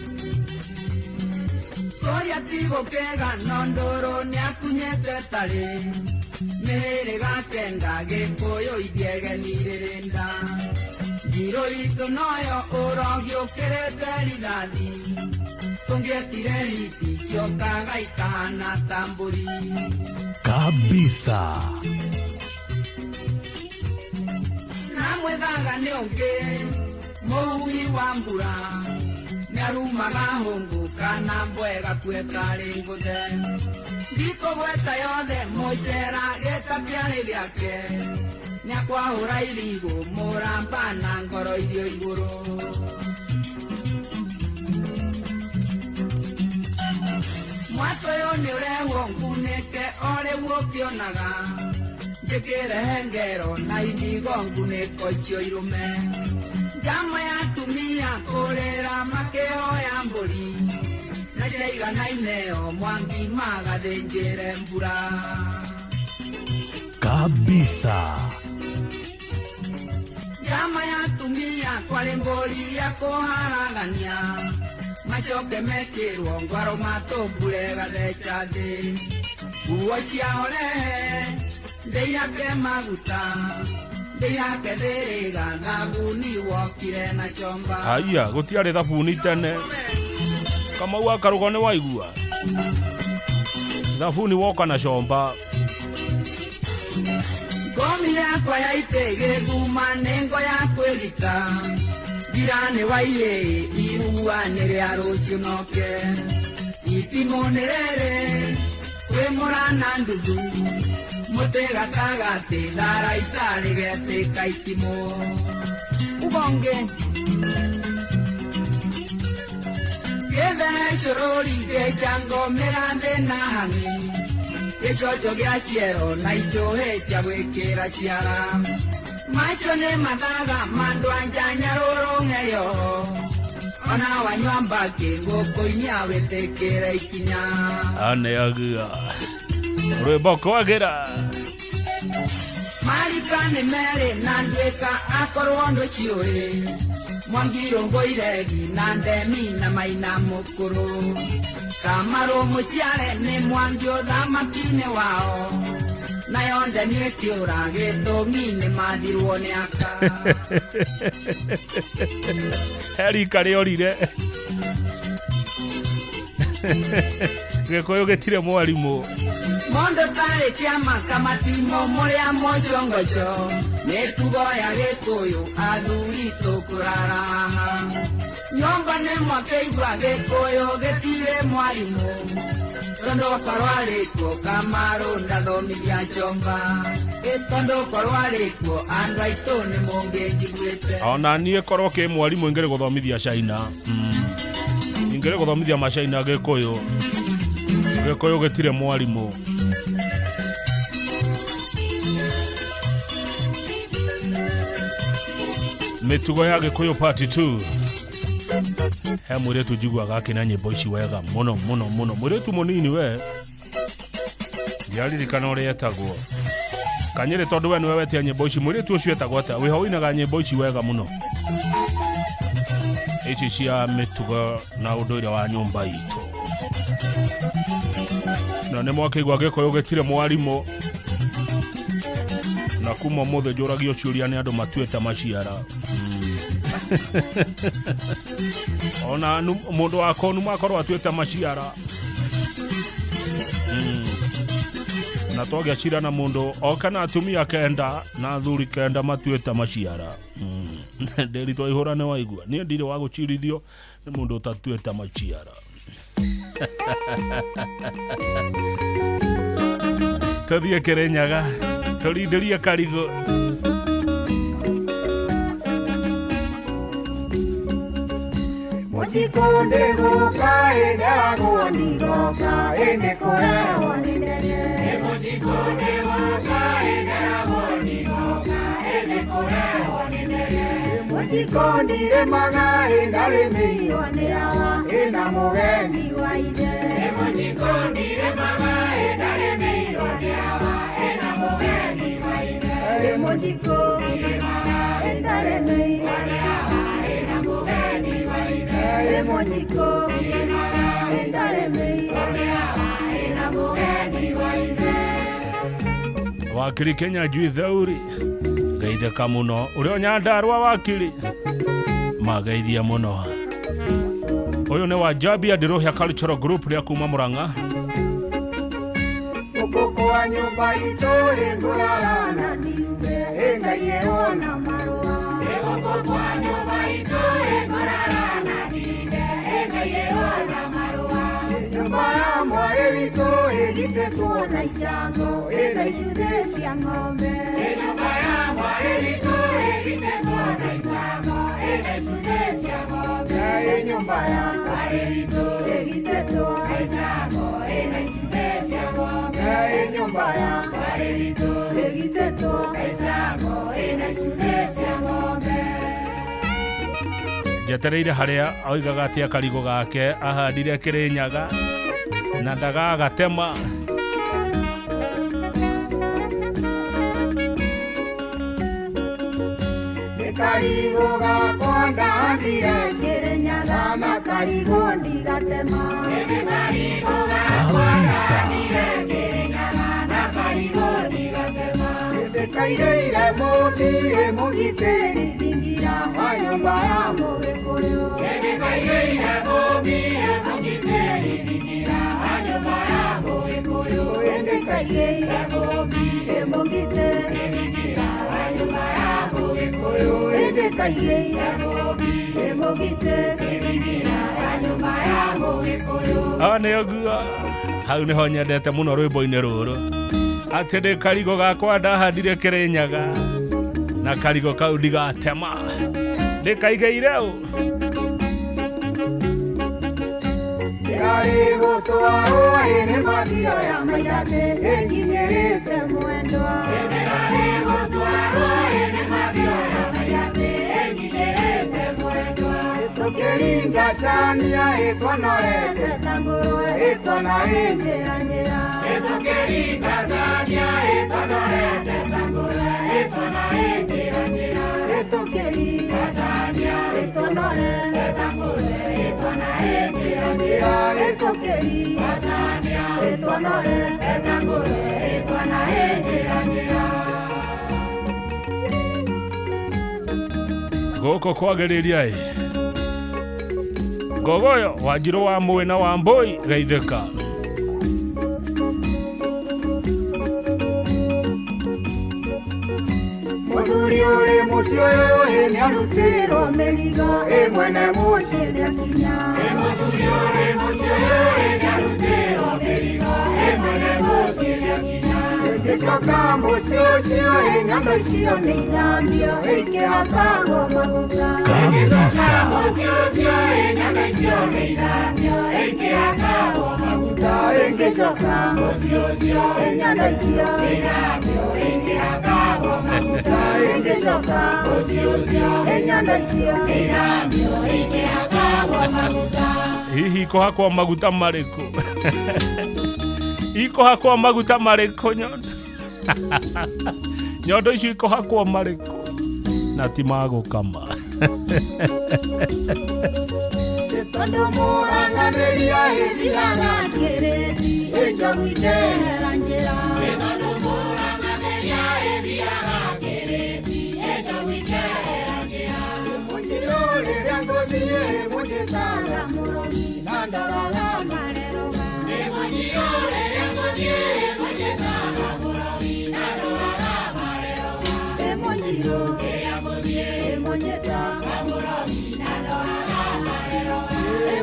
Kũrĩa ti gũkĩga no ndũrũ nĩakunyĩte tarĩ mĩhĩrĩga kenda Gĩkũyũ ithiegeni rĩrĩ nda njirũ itũ noyo ũrogi ũkĩrĩte rithathi tũngĩetire hiti ciokaga ikahana ta mbũri. Kabisa. Na mwethaga nĩ ũngĩ mũhui wa mbura nĩ Karumaga hũngũ kana mbwega kwetarĩ ngũthe. Ndikũgweta yothe mũcera gĩta kĩarĩ gĩake. Nĩakwahũra irigũ mũramba na ngoro irio igũrũ. Mwatũ ũyũ nĩũrehwo ngunĩke o rĩu ũkĩonaga. Njĩkĩre ngero na irigo ngunĩko icio irũme. Njama ya atumia kũrĩra makĩhoya mbũri. Na ciaiganaine o Mwangi magathĩnjĩre mbura. Kabisa. Njama ya atumia kwarĩ mbũri ya kũharagania. Macoke mekĩrwo ngwaro matũmbure gatheca thĩ. Nguo ciao rehe ndĩihake maguta. Ndĩihake thĩrĩga thabuni wokire na chomba. Haiya gũtiarĩ thabuni tene. Kamau akarugo nĩ waigua. Thabuni woka na chomba. Ngomi yakwa ya itĩ gĩthuma nĩ ngo ya kwĩgita. Ndirani wa ihĩĩ irua nĩ rĩa rũciũ noke. Itimũ nĩ rĩrĩ kwĩ mũrana nduthu. Mũtĩ gatagatĩ thara itarĩ getĩka itimũ. Ubonge. Gĩthere cũrũri gĩcango mĩgathĩ na hang'i. Gĩcoco gĩa ciero na icũhĩ cia gwĩkĩra ciara. Macio nĩ mathaga ma andũ a nja nyarũrũ ng'eyo. Ona wanyua mbakĩ ngũkũ-inĩ wĩtĩkĩre ikinya. Aneagia rwĩmbo kwagĩra. Marika nĩ merĩ na nduĩka akorwo ndũciũĩ. Mwangi Rũngũ iregi na ndemi na maina mũkũrũ. Kamarũ mũciare nĩ Mwangi ũthamaki-inĩ wao. Nayo ndemi ĩkĩũra gĩtũmi nĩ mathirwo nĩ aka. He rika rĩorire. Gĩkũyũ gĩtirĩ mwarimũ. Mondo tarĩ kĩama kamatimo mũrĩa mũcongoco. Mĩtugo ya Gĩkũyũ athuri tũkũrara haha. Nyũmba nĩ mwakĩigua Gĩkũyũ gĩtirĩ mwarimũ. Tondũ korwo arĩ kuo Kamarũ ndathomithia chomba. Tondũ korwo arĩ kuo andũ aitũ nĩ mũngĩnjiguĩte. Ona niĩ korwo kĩ mwarimũ ingĩrĩ gũthomithia China. Ingĩrĩ gũthomithia macaina Gĩkũyũ. Gĩkũyũ gĩtirĩ mwarimũ. Mĩtugo ya Gĩkũyũ part 2. He mũirĩtu njiguaga akĩina nyĩmbo ici wega mũno mũno mũno. Mũirĩtu mũnini we. Ndiaririkana ũrĩa etagwo. Kanyĩrĩ tondũ we nĩwe wetia nyĩmbo ici. Mũirĩtu ũcio etagwo atĩa? Wĩho ũinaga nyĩmbo ici wega mũno. Ici cia mĩtugo na ũndũire wa nyũmba itũ. Na nĩ mwakĩigua Gĩkũyũ gĩtirĩ mwarimũ. Na kuma ũmũthĩ njũragio ciũria nĩ andũ matuĩte maciara. Ona mũndũ wa konu makorwo atuĩte maciara. Na twagĩa cira na mũndũ oka na atumia kenda na athuri kenda matuĩte maciara. Ndĩri twaihũra nĩ waigua. Niĩ ndirĩ wa gũcirithio nĩ mũndũ ũtatuĩte maciara. Tũthiĩ Kĩrĩnyaga tũrindĩrie karigũ. Mũjikonde gũka ĩnderagwo nĩgoka ĩnĩ kũrehwo nĩ ndege. Mũjikonde gũka ĩnderagwo nĩgoka ĩnĩ kũrehwo nĩ ndege. Mũjikondi rĩmaga ĩndarĩmĩirwo nĩ awa ĩna mũgeni wa ithe. Mũjikondi rĩmaga ĩndarĩmĩirwo nĩ awa ĩna mũgeni wa ithe. Mũjikondi rĩmaga ĩndarĩmĩirwo nĩ awa ĩna mũgeni wa ithe. Mũjikondi rĩmaga ĩndarĩmĩirwo nĩ awa ĩna mũgeni wa ithe. Wakiri Kenya njui thauri geithĩka mũno ũrĩa o Nyandarũa wakiri mageithia mũno. Ũyũ nĩ wa Jabia Ndĩrũhia Cultural Group rĩa kuma Murang'a. Ũkũkũ wa nyũmba itũ ĩngũrara na ndiuge ĩngaiyĩrwo na marũa. Ũkũkũ wa nyũmba itũ ĩngũrara na ndiuge Ĩgitĩtwo na icango ĩna icuthĩ cia ng'ombe. Nyũmba ya mwarĩ witũ ĩgitĩtwo na icango ĩna icuthĩ cia ng'ombe. Nyũmba ya mwarĩ witũ ĩgitĩtwo na icango ĩna icuthĩ cia ng'ombe. Nyũmba ya mwarĩ witũ ĩgitĩtwo na icango ĩna icuthĩ cia ng'ombe. Njetereire harĩa oigaga atĩ akarigũ gake ahandire Kĩrĩnyaga na ndagagatema. Karigũ gakwa ndahandire Kĩrĩnyaga na karigũ ndigatema. Kabisa. Ndĩkaigĩire mũmbi mũgitĩri thingira wa nyũmba ya Mũgĩkũyũ. Ndĩkaigĩire mũmbi mũgitĩri thingira wa nyũmba ya Mũgĩkũyũ. Ndĩkaigĩire mũmbi mũgitĩri thingira wa nyũmba ya Mũgĩkũyũ. Ndĩkaigĩire mũmbi mũgitĩri thingira wa nyũmba ya Mũgĩkũyũ. Nĩ ũguo hau nĩho nyendete mũno rwĩmbo-inĩ rũrũ atĩ ndĩ karigũ gakwa ndahandire Kĩrĩnyaga na karigũ kau ndigatema ndĩkaigĩire ũ. Karigũ twarwo ĩ nĩ mathio ya mairatĩ ĩnginyĩrĩte mwendwa. Karigũ twarwo ĩ nĩ mathio ya mairatĩ ĩnginyĩrĩte mwendwa. Tũkĩringa cania ĩtwanorete ta ngũrwe ĩtwana ĩ njĩra njĩra. Tũkĩringa cania ĩtwanorete ta ngũrwe ĩtwana ĩ njĩra njĩra. Tũkĩringa cania ĩtwanorete ta ngũrwe ĩtwana ĩ njĩra njĩra. Tũkĩringa cania ĩtwanorete ta ngũrwe ĩtwana ĩ njĩra njĩra. Gũkũ kwagĩrĩria ĩ Ngogoyo Wanjirũ wa Mũĩ na wa Mbũi geithĩka. Mũthuri ũrĩ mũciĩ ũyũ ĩ nĩarutĩrwo mĩrigo ĩ mwene mũciĩ nĩakinya. Mũthuri ũrĩ mũciĩ ũyũ ĩ nĩarutĩrwo mĩrigo ĩ mwene mũciĩ nĩakinya. Ngĩcoka mũciĩ ũcio ĩ nyondo icio nĩ ithambio ikĩhakagwo maguta. Kabisa. Mũciĩ ũcio ĩ nyondo icio nĩ ithambio ikĩhakagwo maguta. Ngĩcoka mũciĩ ũcio ĩ nyondo icio nĩ ithambio ikĩhakagwo maguta. Ngĩcoka mũciĩ ũcio ĩ nyondo icio nĩ ithambio ikĩhakagwo maguta. Hihi ikũhakwo maguta marĩkũ? Ikũhakwo maguta marĩkũ nyondo? Nyondo icio ikũhakwo marĩkũ? Na ti magũkama. Tondũ mũrang'anĩria ĩthiaga kĩrĩti ĩnjogu ikehera njĩra. Tondũ mũrang'anĩria ĩthiaga kĩrĩti ĩnjogu ikehera njĩra. Mũnjirũ rĩrĩa ngũthiĩ mũnjĩtaga mũrogi na ndoraga mareroga. Mũnjirũ rĩrĩa ngũthiĩ mũnjĩtaga mũrogi na ndoraga mareroga. Mũnjirũ rĩrĩa ngũthiĩ mũnjĩtaga mũrogi na ndoraga mareroga.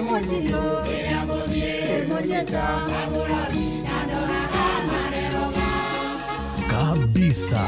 Mũnjirũ rĩrĩa ngũthiĩ mũnjĩtaga mũrogi na ndoraga mareroga. Kabisa.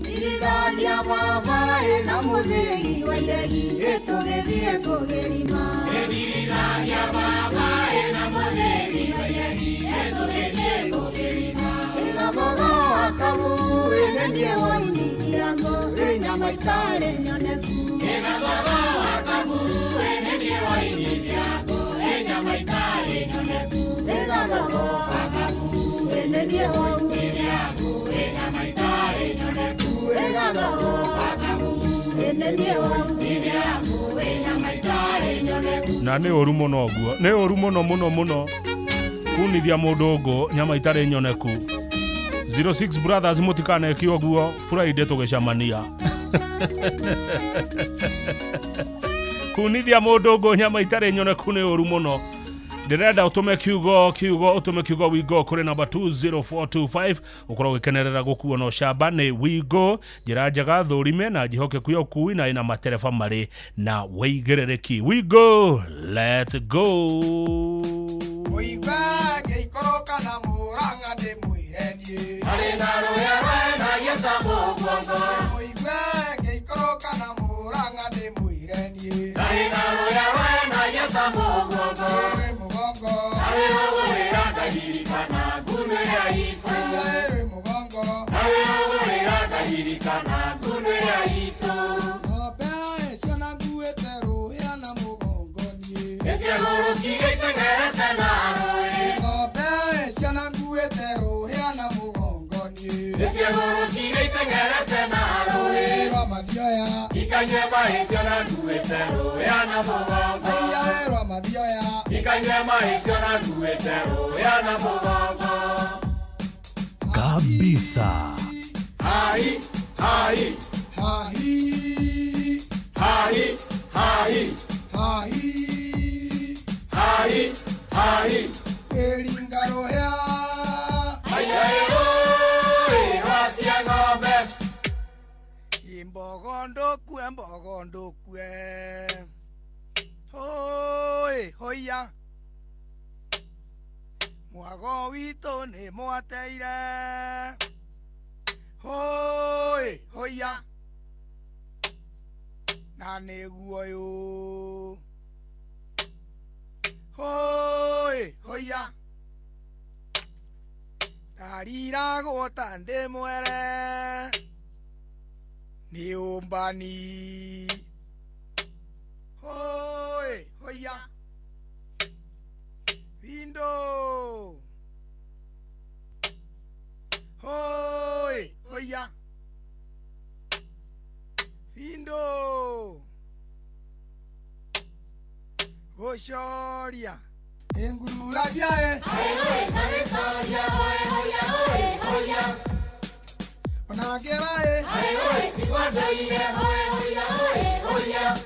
Ndiriragia baba ĩna mũthĩgi wa iregi ĩtũgĩthiĩ kũgĩrima. Ndiriragia baba ĩna mũthĩgi wa iregi ĩtũgĩthiĩ kũgĩrima. Ĩgathogo wa kabubu ĩnĩ niĩ woinithia ngũ ĩ nyama itarĩ nyoneku. Ĩgathogo wa kabubu ĩnĩ niĩ woinithia ngũ ĩ nyama itarĩ nyoneku. Ĩgathogo wa kabubu ĩnĩ niĩ woinithia ngũ ĩ nyama itarĩ nyoneku. Ĩgathogo wa kabubu ĩnĩ niĩ woinithia ngũ ĩ nyama itarĩ nyoneku. Na nĩ ũru mũno ũguo, nĩ ũru mũno mũno mũno kunithia mũndũ ngũ nyama itarĩ nyoneku. 06 Brothers mũtikaneke ũguo Friday tũgĩcemania. Kunithia mũndũ ngũ nyama itarĩ nyoneku nĩ ũru mũno. Ndĩrenda ũtũme kiugo kiugo ũtũme kiugo Wigo kũrĩ namba 20425 ũkorwo ũgĩkenerera gũkuo na ũcamba nĩ Wigo, njĩra njega thũrime na njĩhokeku ya ũkui na ĩna matereba marĩ na wĩigĩrĩrĩki. Wigo, let's go. Mũigua ngĩikũrũka na Mũrang'a ndĩmwĩre niĩ Harĩ na rũya rwenagia ta mũguongo. Mũigua ngĩikũrũka na Mũrang'a ndĩmwĩre niĩ Harĩ na rũya rwenagia ta mũguongo. Rwĩ mũgongo. Harĩ rũgũrĩra ngaririkana nguno ya itũ. Aya rwĩ mũgongo. Harĩ rũgũrĩra ngaririkana nguno ya itũ. Ng'ombe ciana nguĩte rũhĩa na mũgongo niĩ. Nĩciagũrũkire iteng'erete na rũĩ. Ng'ombe ciana nguĩte rũhĩa na mũgongo niĩ. Nĩciagũrũkire iteng'erete na rũĩ. Rwa mathioya. Ikanyue maĩ ciana nguĩte rũhĩa na mũgongo. Aya rwa mathioya. Ikanyue maĩ ciana nguĩte rũhĩa na mũgongo. Kabisa. Hai, hai, hai, hai, hai, hai, hai, hai. Eringa rũhĩa. Aya ĩrũĩ rwatia ng'ombe. Imbogo ndũkue, mbogo ndũkue. Hoi, hoiya. Mwago witũ nĩ mwateire. Hoi, hoiya. Na nĩguo ũyũ. Hoi, hoiya. Ndariragwo ta ndĩ mwere. Nĩ ũmbani. Hoi, hoiya. Vindo. Hoi, hoiya. Vindo. Gũcoria. Engururagia e. Ai oi hoia oi hoia. Ona ngera e. Ai oi tigwa ndoire hoi hoia oi hoia.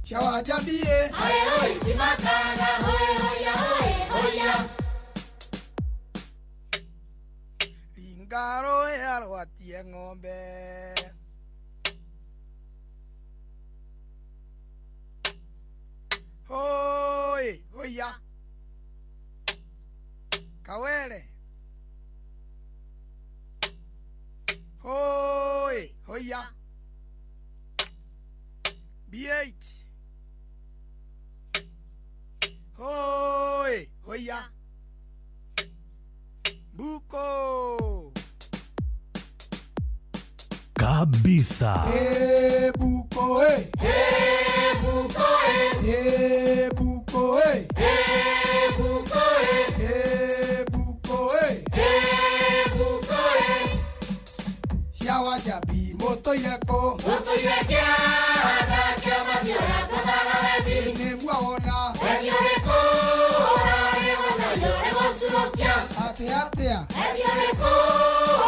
Chawajambie. Ai oi timakana hoi hoia oi hoia. Ringaro ya rwatie ng'ombe. Hoi, hoia. Kawere. Hoi, hoia. B8. Hoi, hoia. Buko. Kabisa. Eh, buko, eh. Eh, buko, eh. Eh, buko, eh. Eh, buko, eh. Eh, buko, eh. Eh, buko, eh. Ciawajabi motoire ko. Motoire kianda kia mathioya tũthara wethi. Nĩ muona. Wethi ũrĩkũ ũrarĩ gũthaio nĩ gũturũkia. Atĩa atĩa. Wethi ũrĩkũ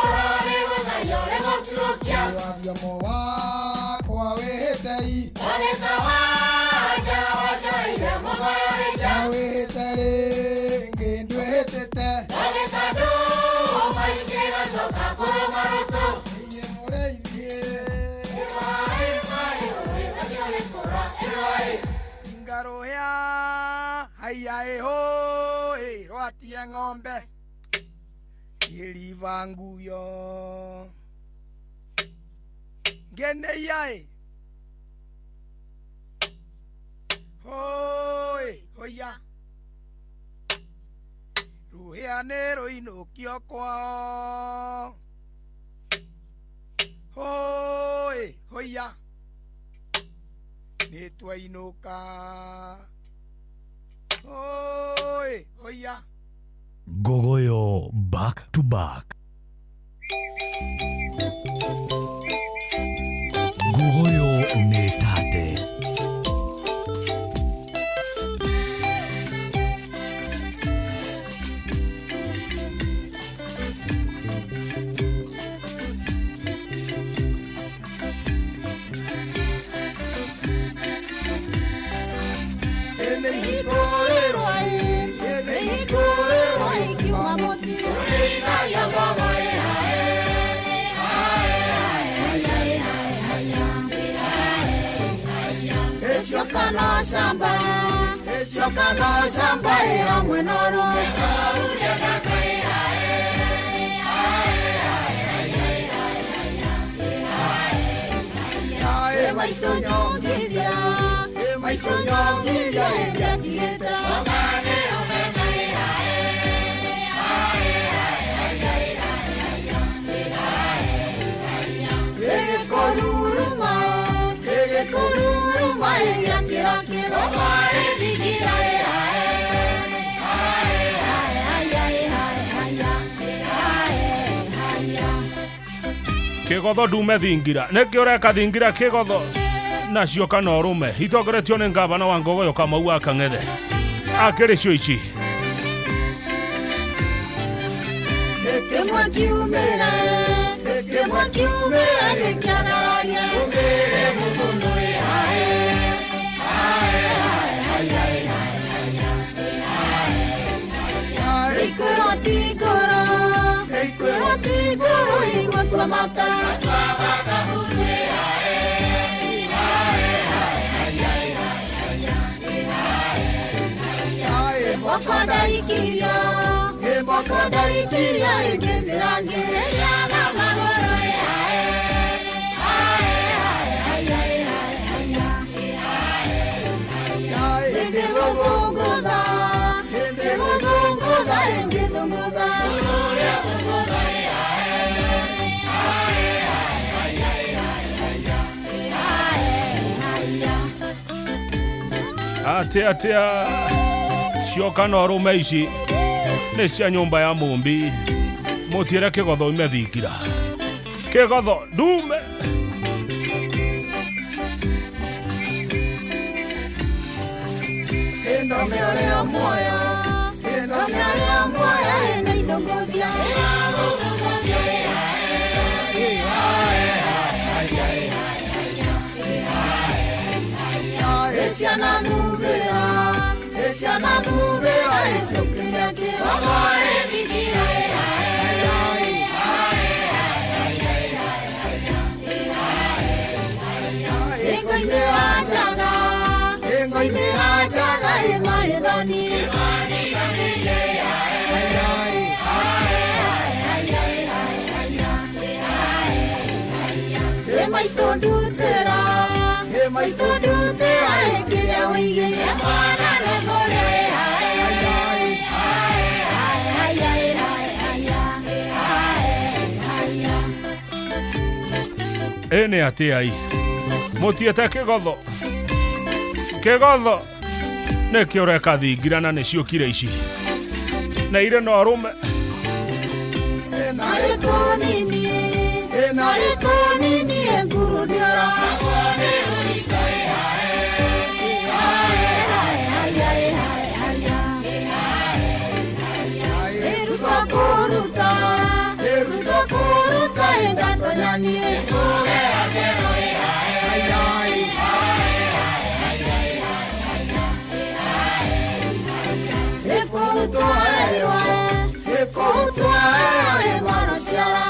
ũrarĩ gũthaio nĩ gũturũkia. Wathiomo wakwa wĩhĩte i. Wagĩta wanja wanjoire mũgoyorĩte. Wĩhĩte rĩngĩ ndwĩhĩtĩte. Wagĩta ndũma ingĩgacoka kũrũma rũtũ. Iye mũrĩithi. Ĩrwaĩ ĩrwaĩ wethi ũrĩkũra ĩrwaĩ. Ingarũhĩa haiya ĩhũĩ rwatie ng'ombe. Ĩriba nguyo. Ngeneia ĩ. Hoi, hoia. Rũhĩa nĩ rũinũkio kwao. Hoi, hoia. Nĩ twainũka. Hoi, hoia. Gogoyo back to back. Gogoyo nĩ tate. Ene higore Ĩcoka no camba, ĩcoka no camba ĩ hamwe na ũrũme. Ĩ maitũ nyongithia, ĩ maitũ nyongithia ĩngĩatigĩte. Ĩgĩkũruruma, ĩgĩkũruruma ĩgĩakĩra kĩro. Kĩgotho ndume thingira nĩkĩ ũreka thingira kĩgotho nacio kana ũrũme itongoretio nĩ ngavana wa Ngogoyo Kamau wa Kang'ethe akĩrĩ cio ici. Kĩmwe kiumĩre, kĩmwe kiumĩre gĩkĩagararie. Umĩre mũthũnũ ĩ hae, hae, hae, hae, hae. Ĩkwĩrwo ti ngoro, ĩkwĩrwo ti ngoro igũtua mata. Ĩmoko ndaikiria, ĩmoko ndaikiria ĩngĩmĩrangi. Ĩngĩgũthũngũtha, ĩngĩgũthũngũtha, ĩngĩthũngũtha. Atia atia cioka na ũrũme ici nĩ cia nyũmba ya mũmbi mũtiĩre kĩgotho ume thingira kĩgotho ndume. Ĩndome ũrĩa muoyo, ĩndome ũrĩa muoyo ĩna ithũngũthia. Ciana thumbĩra, ciana thumbĩra ĩcokeria kĩro. Ĩngoimĩra njaga, ĩngoimĩra njaga ĩmarĩ thoni. Ĩ maitũ ndutĩra, ĩ maitũ ndutĩra ĩkĩrĩa ũige. Ĩ nĩ atĩa i mũtiĩte kĩgotho kĩgotho nĩkĩ ũreka thingira na nĩciũkire ici na irĩ na ũrũme. Ĩna rĩtũ nini, ĩna rĩtũ nini ĩngurundiũra. Ĩruta kũruta, ĩruta kũruta ĩndatonyanie. Ĩkũhutwo ĩkũhutwo ĩmaraciara.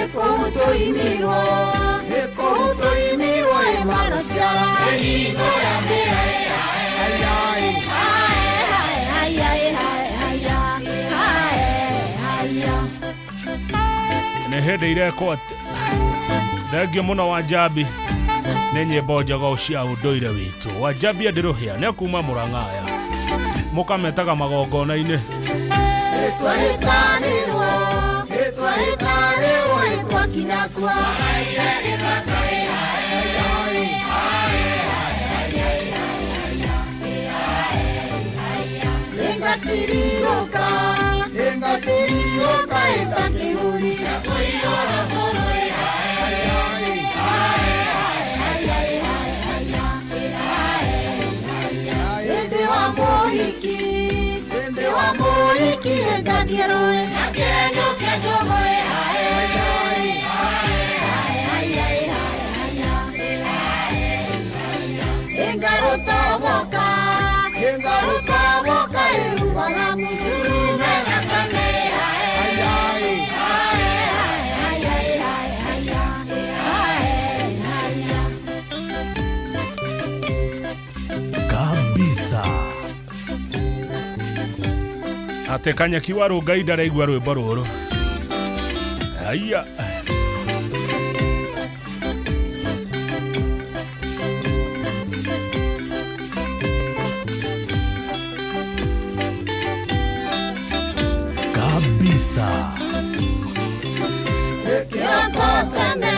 Ĩkũhutwo imirwo, ĩkũhutwo imirwo ĩmaraciara. Nĩ hĩndĩ irekwo atĩ thengio mũno wa Njambi nĩ nyĩmbo njega cia ũndũire witũ. Wa Njambi Ndĩrũhĩa nĩ kuma Mũrang'aya mũkametaga magongona-inĩ. Ĩtwahĩtanĩrwo, ĩtwahĩtanĩrwo ĩtwakinya kwa. Ĩngatiriũka, ĩngatiriũka ĩtakĩhuri. Ĩndĩ wa mũhiki, ĩndĩ wa mũhiki ĩngathiĩ rũĩ. Ĩngarũtoboka, ĩngarũtoboka ĩrumaga mũcurume. Atä kanyeki wa rå ngai ndaraigua rwä mbo rå rå aya. Kabisa. Kĩroko tene,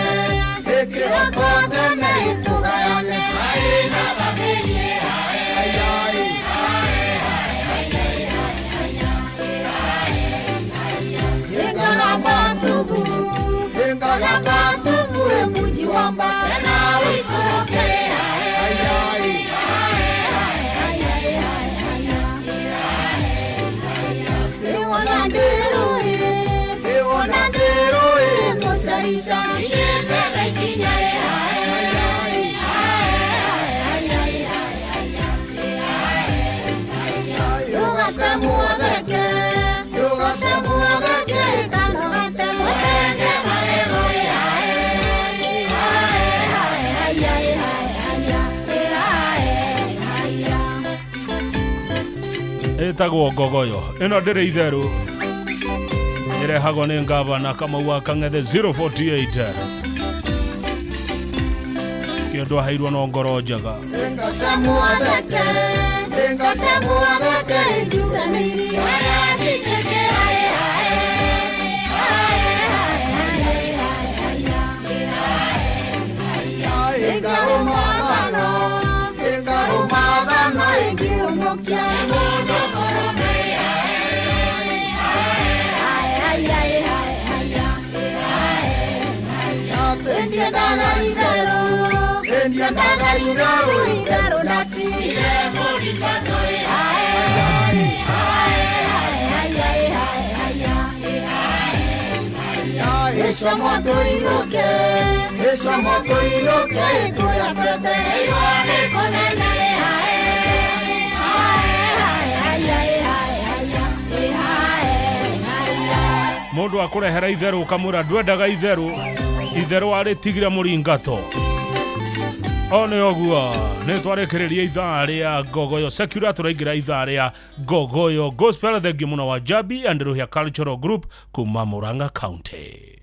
kĩroko tene tũgayane maĩ na thamiri. Ingaga matubu emuji wamba tena wikoroke. Iwona ndirui mucarica igĩte ikinya. Tũgate muotheke, tũgate muotheke, kanogate mũtenge magego. Ĩtagwo ngogoyo ĩno ndĩrĩ itherũ ĩrehagwo nĩ ngavana Kamau wa Kang'ethe 048 kĩndũ aheirwo no ngoro njega. Ingate muotheke, ingate muotheke, njuganĩirie arĩa njitĩkĩra. Ingarũmathano, ingarũmathano, ingĩũnũkia mũndũ mũrũme. Ndiendaga itherũ, ndiendaga itherũ, itherũ na tire mũrikano. Kabisa. Ico moto inuke, ico moto inuke, kũrĩa twetereirwo nĩ kũnene. Mũndũ akũrehera itherũ ũkamwĩra ndwendaga itherũ itherũ arĩtigire mũringato o nĩ ũguo nĩ twarĩkĩrĩria ithaa rĩa ngogoyo secular tũraingĩra ithaa rĩa ngogoyo gospel. Thengiũ mũno wa Jabi and Ruhia Cultural Group kuma Murang'a County.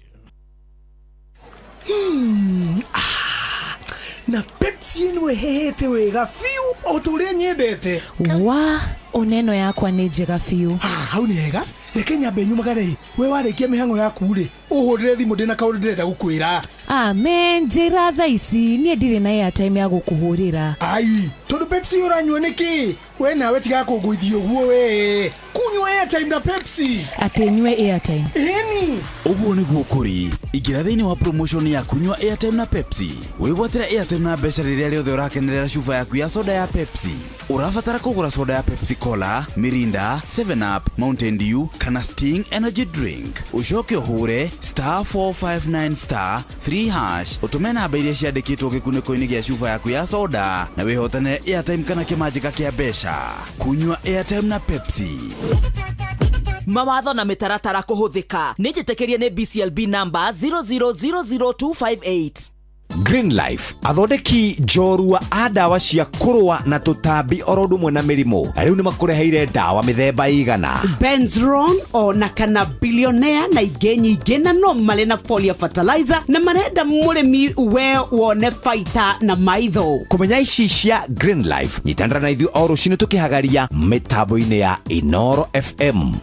Na Pepsi ĩno ĩhehete wega biũ o ta ũrĩa nyendete. Wa oneno yakwa nĩ njega biũ. Hau nĩ hega, reke nyambe nyumagare. We warĩkia mĩhang'o yaku rĩ, ũhũrĩre thimũ ndĩna kaũndũ ndĩrenda gũkwĩra. Amen, njĩra thaa ici niĩ ndirĩ na airtime ya gũkũhũrĩra. Ai, tondũ Pepsi ũranyua nĩkĩ? We nawe tiga kũngũithia ũguo we. Kunyua airtime na Pepsi. Atĩ nyue airtime? Ĩni. Ũguo nĩguo kũrĩ. Ingĩra thĩinĩ wa promotion ya kunyua airtime na Pepsi. Wĩgwatĩre airtime na mbeca rĩrĩa rĩothe ũrakenerera cuba yaku ya soda ya Pepsi. Ũrabatara kũgũra soda ya Pepsi Cola, Mirinda, 7up, Mountain Dew kana Sting Energy Drink. Ũcoke ũhũre star 459 star 3 hash ũtũme namba iria ciandĩkĩtwo gĩkunĩko-inĩ gĩa cuba yaku ya soda na wĩhotanĩre airtime kana kĩmanjĩka kĩa mbeca. Kunyua airtime na Pepsi. Mawatho na mĩtaratara kũhũthĩka nĩ njĩtĩkĩrie nĩ BCLB number 0000258. Green Life athondeki njorua a ndawa cia kũrũa na tũtambi oro ũndũ ũmwe na mĩrimũ rĩu nĩ makũreheire ndawa mĩthemba igana Benzron ona kana billionaire na ingĩ nyingĩ na no marĩ na folia fertilizer na marenda mũrĩmi we wone baita na maitho. Kũmenya ici cia Green Life nyitanĩra na ithuĩ o rũcinĩ tũkĩhagaria mĩtambo-inĩ ya Inoro FM.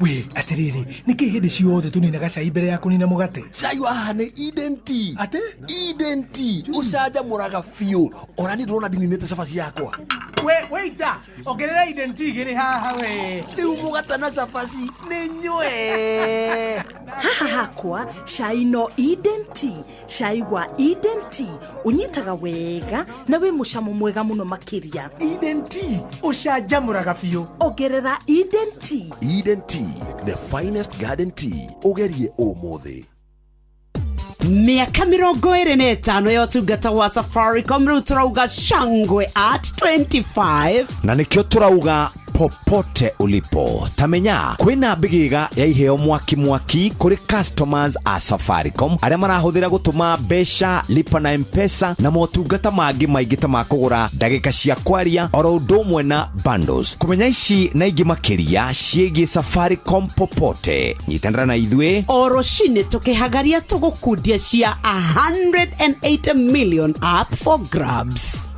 We atiriri, niki hindi ciothe tuninaga cai mbere ya kunina mugate? Cai wa haha nĩ Eden Tea. Ate? Eden Tea ũcanjamũraga biũ. Ona niĩ ndĩrona ndininĩte cabaci yakwa. We waiter, ongerera Eden Tea igĩrĩ haha we. Rĩu mũgate na cabaci nĩ nyue. Haha hakwa cai no Eden Tea. Cai wa Eden Tea ũnyitaga wega na wĩ mũcamo mwega mũno makĩria. Eden Tea ũcanjamũraga biũ. Ongerera Eden Tea. Eden Tea, the finest garden tea. Ũgerie ũmũthĩ. Mĩaka 25 ya ũtungata wa Safaricom rĩu tũrauga shangwe at 25 na nĩkĩo tũrauga Popote ulipo tamenya kwina mbigiga ya iheo mwaki mwaki kuri customers a Safaricom aria marahuthira gutuma mbeca, lipa na M-Pesa na motungata mangi maingi ta ma kugura ndagika cia kwaria oro undu umwe na bundles. Kumenya ici na ingi makiria ciĩgiĩ Safaricom popote, nyitanĩra na ithuĩ o rũcinĩ tũkĩhagaria tũgũkundia cia 180 million up for grabs.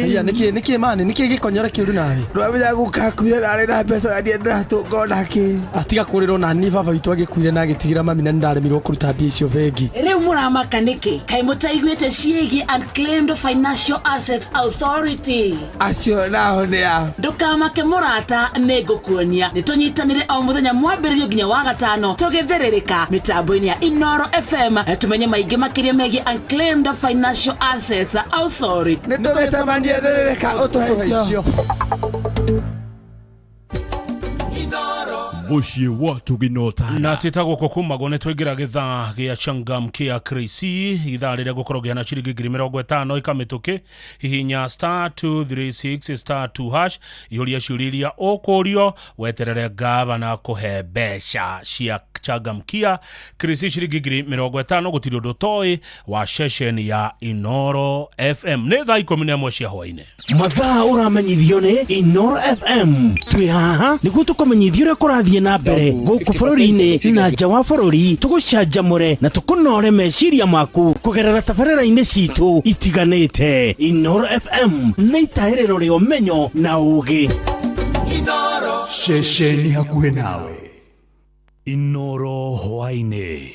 Iya niki mani niki gikonyora kiuru nawe ndwamenya gukakuire nari na mbeca na ndiendatũnga onakĩ atiga kũrĩrwo na ni baba witũ agĩkuire na agĩtigĩra mami na nĩndaremirwo kũruta mbia icio bengi. Rĩu mũramaka nĩkĩ? Kaĩ mũtaiguĩte ciĩgiĩ Unclaimed Financial Assets Authority? Acio nao nĩ a? Ndũkamake mũrata, nĩngũkuonia. Nĩtũnyitanĩre o mũthenya mwambĩrĩrio nginya wa gatano tũgĩthĩrĩrĩka mĩtambo-inĩ ya Inoro FM tumenye maingĩ makĩria megiĩ Unclaimed Financial Assets Authority. Nĩtũgĩcemania thĩrĩrĩka ũtũhe icio. Muciĩ wa tũginota na twĩtagwo kũkumagwo nĩ twaingĩra gĩthaa gĩa changamkia Krisi, ithaa rĩrĩa gũkorwo ngĩheana ciringi 50,000 ikamĩtũkĩ. Hihinya star 236 star 2 hash, ihũria ciũria iria ũkũrio, weterere gavana kũhe mbeca cia changamkia Krisi ciringi 50,000. Gũtirĩ ũndũ toĩ wa ceceni ya Inoro FM. Nĩ thaa 11 cia hwainĩ. Mathaa ũramenyithio nĩ Inoro FM. Twĩ haha nĩguo tũkũmenyithia ũrĩa kũrathiĩ na mbere gũkũ bũrũri-inĩ na nja wa bũrũri, tũgũcanjamũre na tũkũnore meciria maku kũgerera tabarĩra-inĩ citũ itiganĩte. Inoro FM nĩ itahĩrĩro rĩa ũmenyo na ũũgĩ. Ceceni hakuhĩ nawe. Inoro hwainĩ.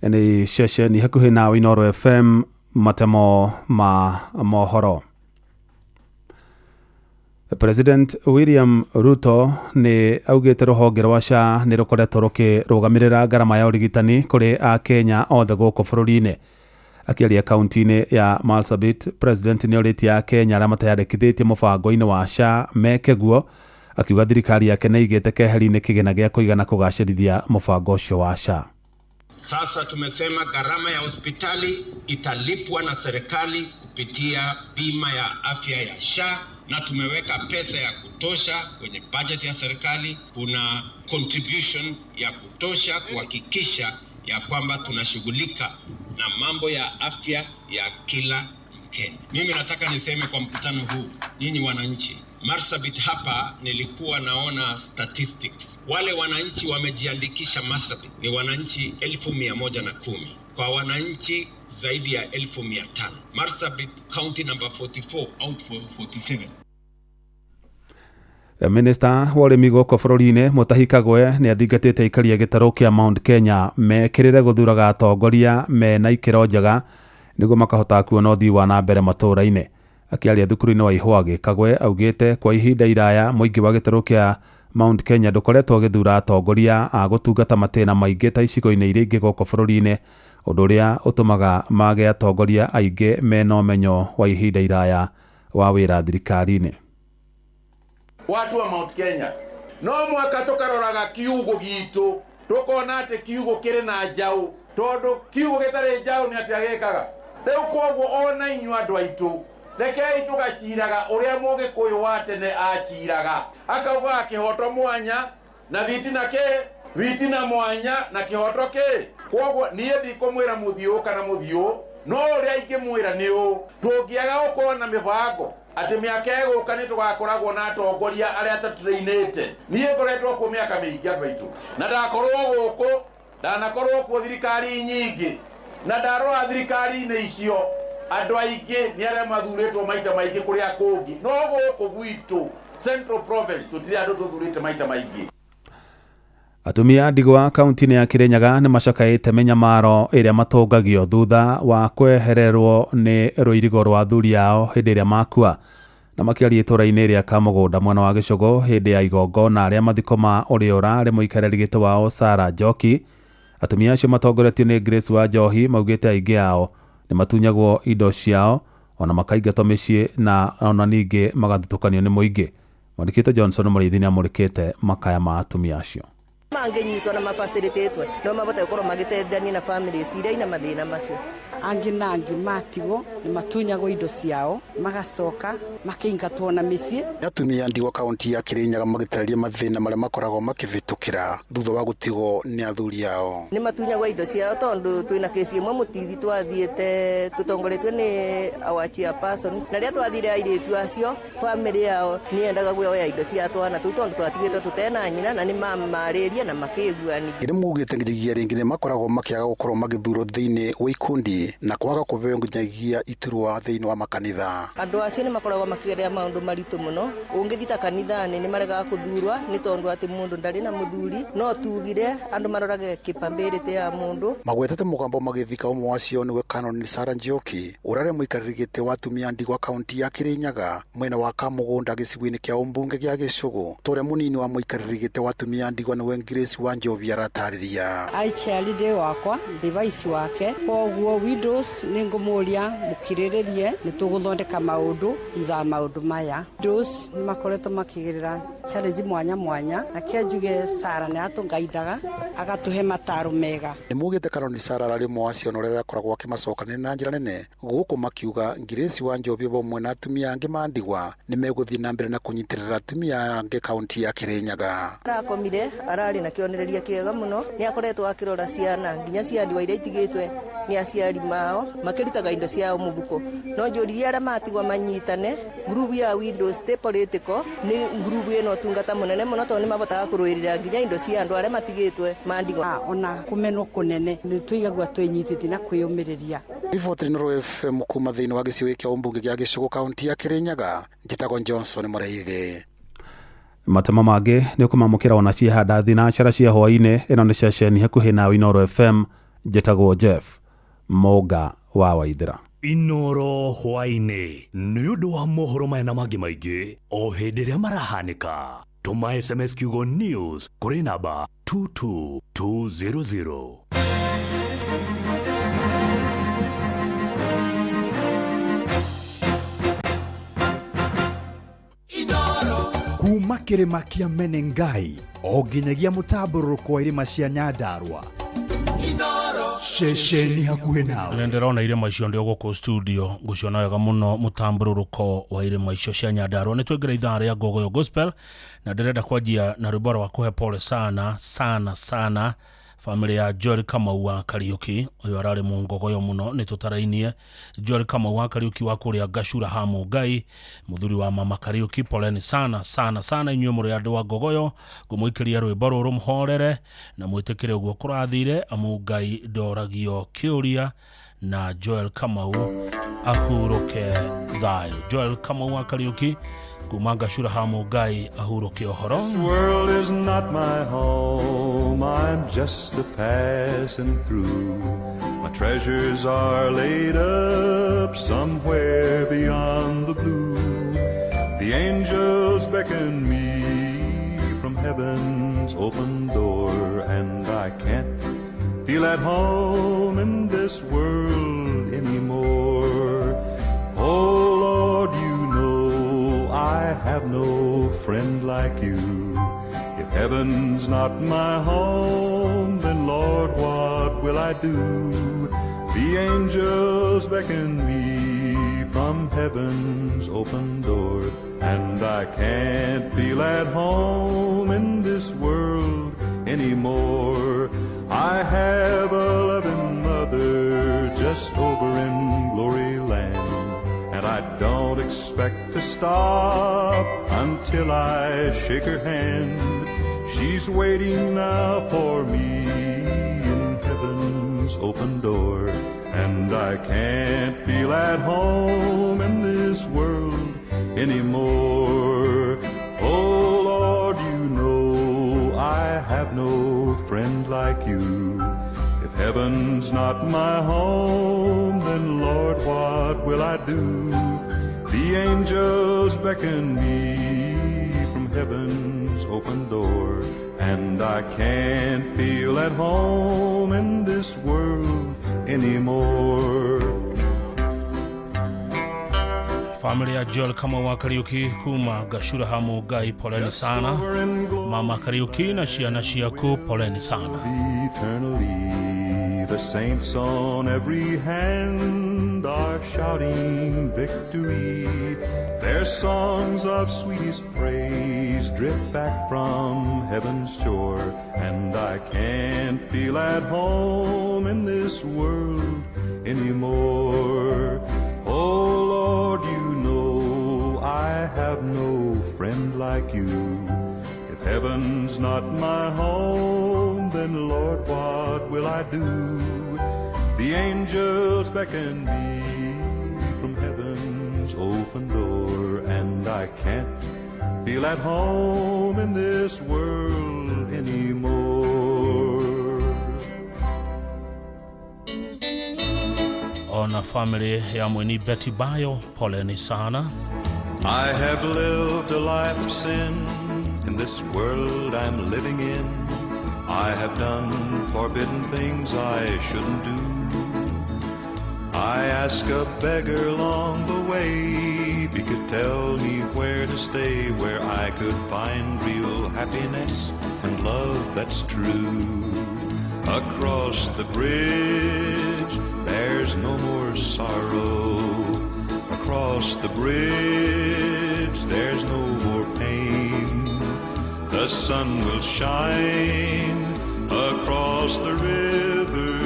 Nĩ ceceni hakuhĩ nawe Inoro FM, matemo ma mohoro. President William Ruto nĩ augĩte rũhonge rwa SHA nĩ rũkoretwo rũkĩrũgamĩrĩra ngarama ya ũrigitani kũrĩ Akenya othe gũkũ bũrũri-inĩ. Akĩaria kaunti-inĩ ya Marsabit, President nĩ orĩtie Akenya arĩa mateyandĩkithĩtie mũbango-inĩ wa SHA meke guo, akiuga thirikari yake nĩ ĩigĩte keheri-inĩ kĩgĩna gĩa kũigana kũgacĩrithia mũbango ũcio wa SHA. Sasa tumesema gharama ya hospitali italipwa na serikali kupitia bima ya afya ya SHA, na tumeweka pesa ya kutosha kwenye budget ya serikali. Kuna contribution ya kutosha kuhakikisha ya kwamba tunashughulika na mambo ya afya ya kila Mkenya. Mimi nataka niseme kwa mkutano huu, nyinyi wananchi Marsabit hapa nilikuwa naona statistics. Wale wananchi wamejiandikisha Marsabit ni wananchi 110,000 kwa wananchi zaidi ya 500,000. Marsabit county number 44 out for 47. Minister wa ũrĩmi gũkũ bũrũri-inĩ Mutahi Kagwe nĩ athingatĩte aikari a gĩtarũ kĩa Mount Kenya mekĩrĩre gũthuraga atongoria mena ikĩro njega nĩguo makahota kuona ũthii wa na mbere matũũra-inĩ. Akĩaria thukuru-inĩ wa Ihwagi, Kagwe augĩte kwa ihinda iraya mũingĩ wa gĩtarũ kĩa Mount Kenya ndũkoretwo ũgĩthura atongoria a gũtungata matĩna maingĩ ta icigo-inĩ iria ingĩ gũkũ bũrũri-inĩ, ũndũ ũrĩa ũtũmaga mage atongoria aingĩ mena ũmenyo wa ihinda iraya wa wĩra thirikari-inĩ. Watu wa Mount Kenya no mwaka tukaroraga kiugo gitu tukona ati kiugo kiri na njau, tondu kiugo gitari njau ni atia gikaga. Riu koguo ona inyu andu aitu rekei tugaciraga uria Mugikuyu wa tene aciraga, akauga kihoto mwanya na thitina ki thitina mwanya na kihoto ki. Koguo nie ndikumwira muthiu kana muthiu, no uria ingimwira ni uu, tungiaga gukorwo na mibango ati miaka ĩgũka nĩ tũgakoragwo na atongoria arĩa tũtrainĩte. Niĩ ngoretwo kuo mĩaka mĩingĩ andũ aitũ, na ndakorwo gũkũ, ndanakorwo kuo thirikari nyingĩ, na ndarora thirikari-inĩ icio andũ aingĩ nĩ arĩa mathurĩtwo maita maingĩ kũrĩa kũngĩ, no gũkũ gwitũ Central Province tũtirĩ andũ tũthurĩte maita maingĩ. Atumia ndigwa kaunti-inĩ ya Kirinyaga nĩ macakaĩte mĩnyamaro ĩrĩa matũngagio thutha wa kwehererwo nĩ rũirigo rwa athuri ao hĩndĩ ĩrĩa makua. Na makĩaria itũũra-inĩ rĩa Kamũgũnda mwena wa Gĩcũgũ hĩndĩ ya igongona rĩa mathiko ma ũrĩa ũrarĩ mũikarĩri gĩtĩ wao Sarah Njoki, atumia acio matongoretio nĩ Grace wa Njohi maugĩte aingĩ ao nĩ matunyagwo indo ciao ona makaingatwo mĩciĩ na ona ningĩ magathutũkanio nĩ mũingĩ. Mwandĩki Johnson Mũrĩithi nĩamũrĩkĩte makaya ma atumia acio. Mangĩnyitwo na mabacĩrĩtĩtwe no mabote gũkorwo magĩteithania na families iria ina mathĩna macio. Angĩ na angĩ matigwo nĩ matunyagwo indo ciao magacoka makĩingatwo na mĩciĩ. Atumia ndigwa kaunti ya Kirinyaga magĩtarĩria mathĩna marĩa makoragwo makĩvĩtũkĩra thutha wa gũtigwo nĩ athuri ao. Nĩ matunyagwo indo ciao tondũ twĩna kesi ĩmwe mũtithi twathiĩte tũtongoretio nĩ our chairperson, na rĩrĩa twathire airĩtu acio family yao nĩ yendaga kuoya indo cia twana tũu tondũ twatigĩtwo tũtena nyina, na nĩ mamarĩria na makĩiguanithia. Nĩ maugĩte nginyagia rĩngĩ nĩ makoragwo makĩaga gũkorwo magĩthurwo thĩinĩ wa ikundi na kwaga kũheo nginyagia iturwa thĩinĩ wa makanitha. Andũ acio nĩ makoragwo makĩgerera maũndũ maritũ mũno. Ũngĩthiĩ ta kanitha-inĩ nĩ maregaga kũthurwa nĩ tondũ atĩ mũndũ ndarĩ na mũthuri, no tugire andũ marorage capability ya mũndũ. Magwetete mũgambo magĩthika ũmwe wacio nĩwe Canon Sarah Njoki ũrĩa arĩ mũikarĩri gĩtĩ wa atumia ndigwa kaunti ya Kirinyaga mwena wa Kamũgũnda gĩcigo-inĩ kĩa ũmbunge gĩa Gĩcũgũ, tũrĩa mũnini wa mũikarĩri gĩtĩ wa atumia ndigwa nĩwe Grace wa Njovi aratarĩria. Arĩ chairlady wakwa ndĩ vice wake, koguo widows nĩ ngũmũria mũkirĩrĩrie nĩ tũgũthondeka maũndũ thutha wa maũndũ maya. Widows nĩ makoretwo makĩgerera challenge mwanya mwanya, na kĩa njuge Sarah nĩ atũngaindaga agatũhe mataro mega. Nĩ maugĩte Canon Sarah ararĩ ũmwe wa ciana ũrĩa akoragwo akĩmacokanĩrĩria na njĩra nene gũkũ makiuga Grace wa Njovi hamwe na atumia angĩ mandigwa nĩ megũthiĩ na mbere na kũnyitĩrĩra atumia angĩ kaunti ya Kirinyaga. Arakomire ararĩ na kĩonereria kĩega mũno, nĩ akoretwo akĩrora ciana nginya cia ndigwa iria itigĩtwe nĩ aciari mao makĩrutaga indo ciao mũbuko. No njũririe arĩa matigwo manyitane ngurubu ya Widows Stay Political nĩ ngurubu ĩno ũtungata mũnene mũno tondũ nĩ mabotaga kũrũĩrĩra nginya indo cia andũ arĩa matigĩtwe mandigwa. Ona kũmenwo kũnene nĩ tũigagua twĩnyitĩte na kwĩyũmĩrĩria. Riboti Inooro FM kuma thĩinĩ wa gĩcigo kĩa ũmbunge gĩa Gĩcũgũ kaunti ya Kirinyaga, njĩtagwo Johnson Mũrĩithi. Matemo mangĩ nĩ ũkũmamũkĩra ona ciehanda thinacara cia hwaĩ-inĩ. Ĩno nĩ ceceni hakuhĩ nawe Inooro FM, njĩtagwo Jeff Mũnga wa Waithĩra. Inooro hwaĩ-inĩ nĩ ũndũ wa mohoro maya na mangĩ maingĩ o hĩndĩ ĩrĩa marahanĩka. Tũma SMS kiugo news kũrĩ namba 22200. Kuma kĩrĩma kĩa Menengai o nginyagia mũtambũrũko wa irĩma cia Nyandarua, ceceni hakuhĩ nawe. Nĩ ndĩrona irĩma icio ndĩ gũkũ studio ngũciona wega mũno mũtambũrũrũko wa irĩma icio cia Nyandarua. Nĩ twĩngĩra ithaa rĩa Ngogoyo Gospel na ndĩrenda kwanjia na rwĩmbo rwa kũhe pole sana sana sana family ya Joel Kamau wa Kariuki. Ũyũ ararĩ mũngogoyo mũno nĩ tũtarainie. Joel Kamau wa Kariuki wa kũrĩa Gacura ha Mũngai, mũthuri wa mama Kariuki, poleni sana sana sana inyuĩ mũrĩ andũ a Ngogoyo. Ngũmũikĩria rwĩmbo rũrũ mũhorere na mwĩtĩkĩre ũguo kũrathire, amu Ngai ndoragio kĩũria, na Joel Kamau ahurũke thayũ. Joel Kamau wa Kariuki kuma Gacura ha Mũngai ahurũke ũhoro. This world is not my home, I'm just a passing through. My treasures are laid up somewhere beyond the blue. The angels beckon me from heaven's open door, and I can't feel at home in this world anymore. Oh Lord, you know I have no friend like you. If heaven's not my home, then Lord, what will I do? The angels beckon me from heaven's open door, and I can't feel at home in this world anymore. I have a loving mother just over in glory land, and I don't expect to stop until I shake her hand. She's waiting now for me in heaven's open door, and I can't feel at home in this world anymore. Oh Lord, you know I have no friend like you. If heaven's not my home, then Lord, what will I do? The angels beckon me from heaven's open door, and I can't feel at home in this world anymore. Familia ya Joel Kamau wa Kariuki kuma Gashura Hamu Ngai, poleni sana. Mama Kariuki na ciana ciaku, poleni sana. Eternally, the saints on every hand are shouting victory. Their songs of sweetest praise drip back from heaven's shore, and I can't feel at home in this world anymore. Oh Lord, you know I have no friend like you. If heaven's not my home, then Lord, what will I do? The angels beckon me from heaven's open door, and I can't feel at home in this world anymore. Ona family ya Mweni Betty Bayo, poleni sana. I have lived a life of sin in this world I'm living in. I have done forbidden things I shouldn't do. I asked a beggar along the way if he could tell me where to stay, where I could find real happiness and love that's true. Across the bridge, there's no more sorrow. Across the bridge, there's no more pain. The sun will shine across the river,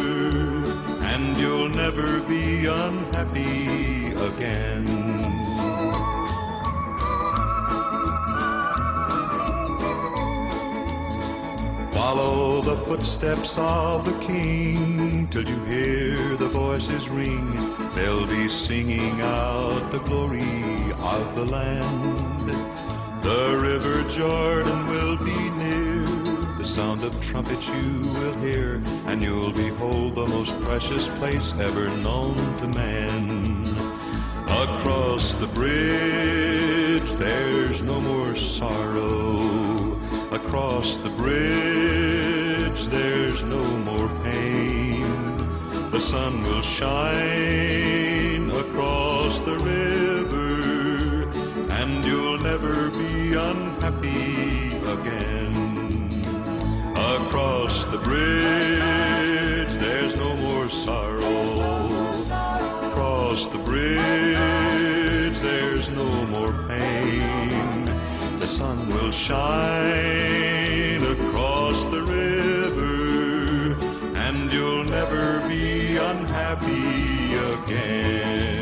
and you'll never be unhappy again. Follow the footsteps of the King till you hear the voices ring. They'll be singing out the glory of the land. The river Jordan will be near, the sound of trumpets you will hear, and you'll behold the most precious place ever known to man. Across the bridge, there's no more sorrow. Across the bridge, there's no more pain. The sun will shine across the river, and you'll never be unhappy again. Across the bridge, there's no more sorrow. Across the bridge, there's no more pain. The sun will shine across the river, and you'll never be unhappy again.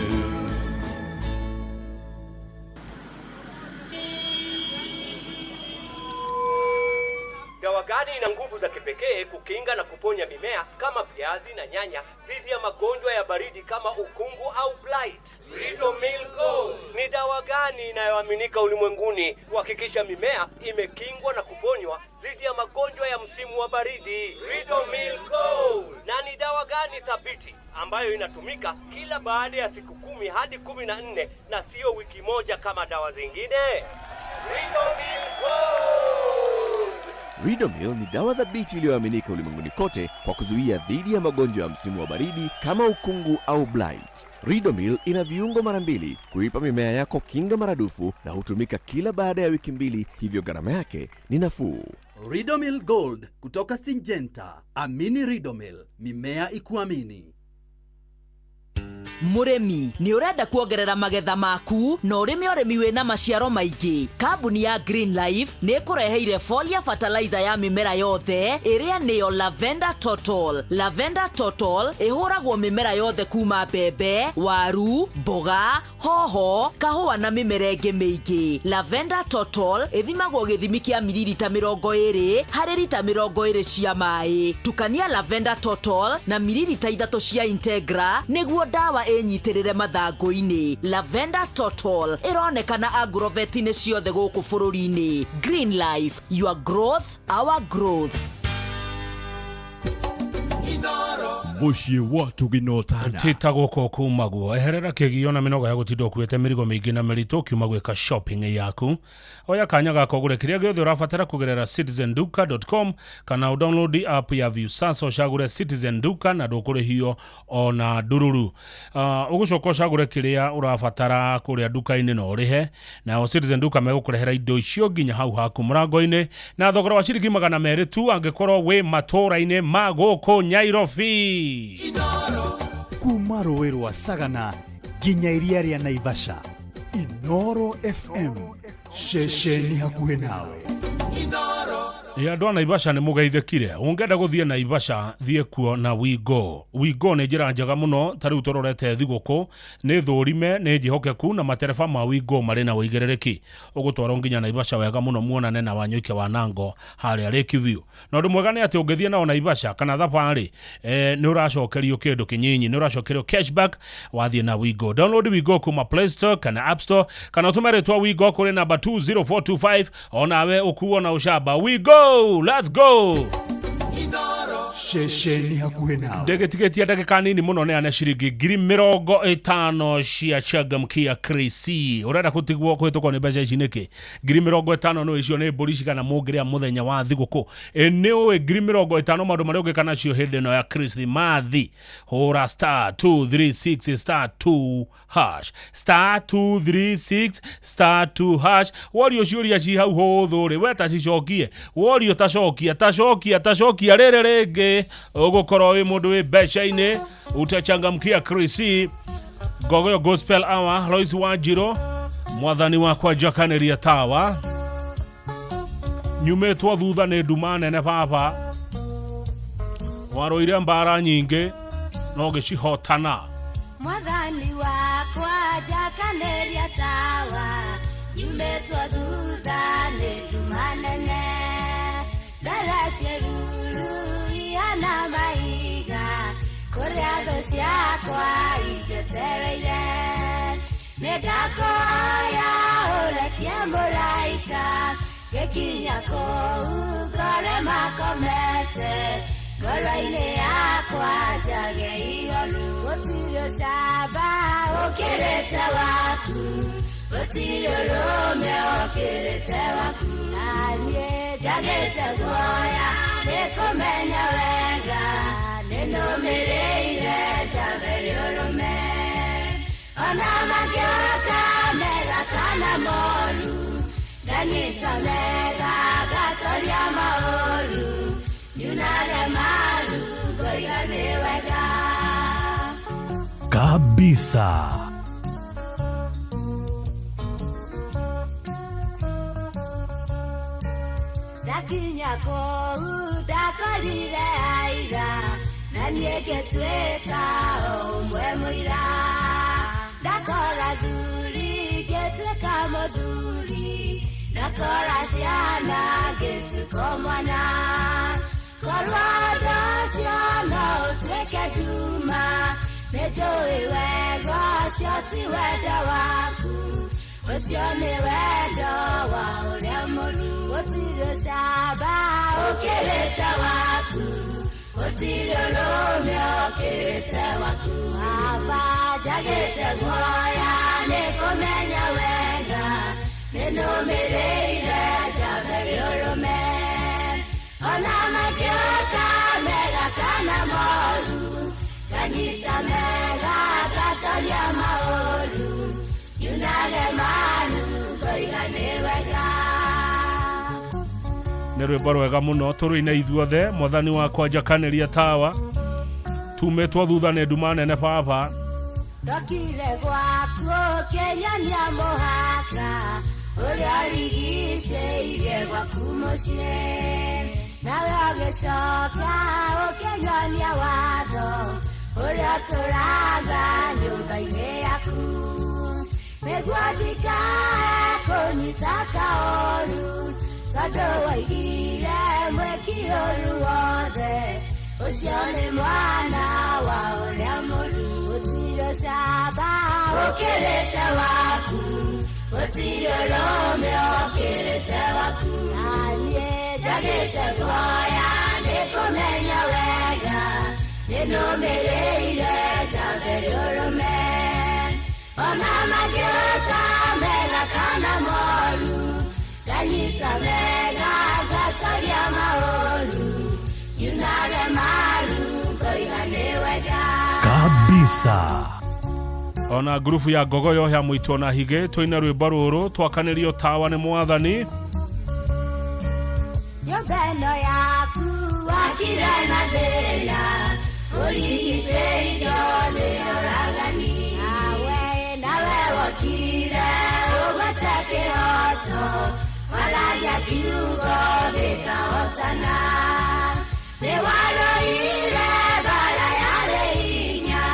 Dawa gani ina nguvu za kipekee kukinga na kuponya mimea kama viazi na nyanya dhidi ya magonjwa ya baridi kama ukungu au blight? Ridomil Gold ni dawa gani inayoaminika ulimwenguni kuhakikisha mimea imekingwa na kuponywa dhidi ya magonjwa ya msimu wa baridi? Ridomil Gold. Na ni dawa gani thabiti ambayo inatumika kila baada ya siku 10 hadi 14 na sio wiki moja kama dawa zingine? Ridomil Gold. Ridomil ni dawa thabiti iliyoaminika ulimwenguni kote kwa kuzuia dhidi ya magonjwa ya msimu wa baridi kama ukungu au blight. Ridomil ina viungo mara 2 kuipa mimea yako kinga maradufu na hutumika kila baada ya wiki 2, hivyo gharama yake ni nafuu. Ridomil Gold kutoka Syngenta. Amini Ridomil, mimea ikuamini. Mũrĩmi nĩ ũrenda kuongerera magetha maku na ũrĩme ũrĩmi wĩna maciaro maingĩ. Kambuni ya Green Life nĩ ĩkũreheire folia fertilizer ya mĩmera yothe ĩrĩa nĩyo Lavender Total. Lavender Total ĩhũragwo mĩmera yothe kuma mbembe, waru, mboga, hoho, kahũa na mĩmera ĩngĩ mĩingĩ. Lavender Total ĩthimagwo gĩthimi kĩa mililita 20 harĩ rita 20 cia maĩ. Tukania Lavender Total na mililita 3 cia Integra nĩguo dawa ĩnyitĩrĩre mathangũ-inĩ. Lavender Total ĩronekana agrovet-inĩ ciothe gũkũ bũrũri-inĩ. Green Life, your growth, our growth. Mũciĩ wa tũginotana. Tita gũkũ kumagwo eherera kĩgio na mĩnoga ya gũtinda ũkuĩte mĩrigo mĩingĩ na mĩritũ ũkiuma gwĩka shopping yaku. Oya kanya gaka ũgũre kĩrĩa gĩothe ũrabatara kũgerera citizenduka.com kana ũdownload app ya Viusasa ũcagũre Citizen Duka na ndũkũrĩhio ona ndururu. Ũgũcoka ũcagũre kĩrĩa ũrabatara kũrĩa nduka-inĩ na ũrĩhe, nao Citizen Duka megũkũrehera indo icio nginya hau haku mũrango-inĩ na thogora wa ciringi 200 tu angĩkorwo wĩ matũũra-inĩ ma gũkũ Nyairobi. Kuma rũĩ rwa Sagana nginya iria rĩa Naivasha, Inoro FM, ceceni hakuhĩ nawe. Andũ a Naivasha nĩ mũgeithĩkire. Ũngĩenda gũthiĩ Naivasha, thiĩ kuo na Wigo. Wigo nĩ njĩra njega mũno, ta rĩu tũrorete thigũkũ, nĩ thũrime, nĩ njĩhokeku na matereba ma Wigo marĩ na ũigĩrĩrĩki. Ũgũtwarwo nginya Naivasha wega mũno muonane na Wanyũike wa Nango harĩa Lake View. Na ũndũ mwega nĩ atĩ ũngĩthiĩ nao Naivasha kana thabarĩ, nĩ ũracokerio kĩndũ kĩnyinyi, nĩ ũracokerio cashback wathiĩ na Wigo. Download Wigo kuma Play Store kana App Store kana ũtũme rĩtwa Wigo kũrĩ namba 20425 onawe ũkuo na ũcamba. Wigo, let's go. Ceceni hakuhĩ nawe. Ndĩgĩtigĩtie ndagĩka nini mũno neane ciringi 50,000 cia Changamkia Krisi. Ũrenda gũtigwo kũhĩtũkwo nĩ mbeca ici nĩkĩ? 50,000 no icio nĩ mbũri cigana mũngĩrĩa mũthenya wa thigũkũ. Nĩ ũĩ 50,000 maũndũ marĩa ũngĩka nacio hĩndĩ ĩno ya Krismathi. Hũra star 236 star 2 hash, star 236 star 2 hash. Worio ciũria ci hau hũthũ rĩ, we tacicokie. Worio tacokia, tacokia, tacokia rĩrĩ rĩngĩ ũgũkorwo wĩ mũndũ wĩ mbeca-inĩ. Utachangamkia Krisi. Gogoyo Gospel Hour, Lois Wanjiro, mwathani wakwa njakanĩria tawa. Nyumĩtwo thutha nĩ nduma nene baba. Warũire mbara nyingĩ no ngĩcihotana. Mwathani wakwa njakanĩria tawa, nyumĩtwo thutha nĩ nduma nene. Mbara ciĩruru ihana mahiga, kũrĩa thũ ciakwa injetereire. Nĩ ndakũhoya ũrekie mũraika, gĩkinya kũu ngore makomete. Ngoro-inĩ yakwa njage ihoru, gũtirĩ ũcamba ũkĩrĩte waku, gũtirĩ ũrũme ũkĩrĩte waku. Naniĩ njagĩte guoya nĩ kũmenya wega, nĩnũmĩrĩire njambe rĩũrũme. Ona mangĩoka mega kana moru, nganyita mega ngatoria maũru, nyunage maru ngoiga nĩ wega. Kabisa. Ndakinya kũu ndakorire aira, na niĩ ngĩtuĩka o ũmwe mũira. Ndakora thuri ngĩtuĩka mũthuri, ndakora ciana ngĩtuĩka mwana. Korwo ũndũ ũcio no ũtuĩke nduma, nĩ njũĩ wega ũcio ti wendo waku, ũcio nĩ wendo wa ũrĩa mũru. Gũtirĩ ũcamba ũkĩrĩte waku, gũtirĩ ũrũme ũkĩrĩte waku. Baba njagĩte guoya nĩ kũmenya wega, nĩnũmĩrĩire njambe rĩũrũme. Ona mangĩoka mega kana moru, nganyita mega ngatoria maũru, nyunage maru ngoiga nĩ wega. Nĩ rwĩmbo rwega mũno tũrũine ithuothe. Mwathani wakwa njakanĩria tawa, tumĩtwo thutha nĩ nduma nene baba. Ndokire gwaku ũkĩnyonia mũhaka, ũrĩa ũrigicĩirie gwaku mũciĩ. Nawe ũgĩcoka ũkĩnyonia watho, ũrĩa ũtũraga nyũmba-inĩ yaku. Nĩguo ndikae kũnyita kaũru, tondũ waigire mwĩki ũru wothe, ũcio nĩ mwana wa ũrĩa mũru. Gũtirĩ ũcamba ũkĩrĩte waku, gũtirĩ ũrũme ũkĩrĩte waku. Naniĩ njagĩte guoya nĩ kũmenya wega, Nĩnũmĩrĩire njambe rĩũrũme ona mangĩũka mega kana moru nganyita mega ngatoria maũru nyunage maru ngoiga nĩ wega Kabisa. Ona ngurubu ya ngogoyo ya mũitwo na higĩ tũine rwĩmbo rũrũ twakanĩrio tawa nĩ mwathani. Nyũmba ĩno yaku wakire na thĩna ũrigicĩirio nĩ ũragani nawe nawe wokire ũgwate kĩhoto waragia kiugo gĩkahotana nĩ warũire mbara yarĩ hinya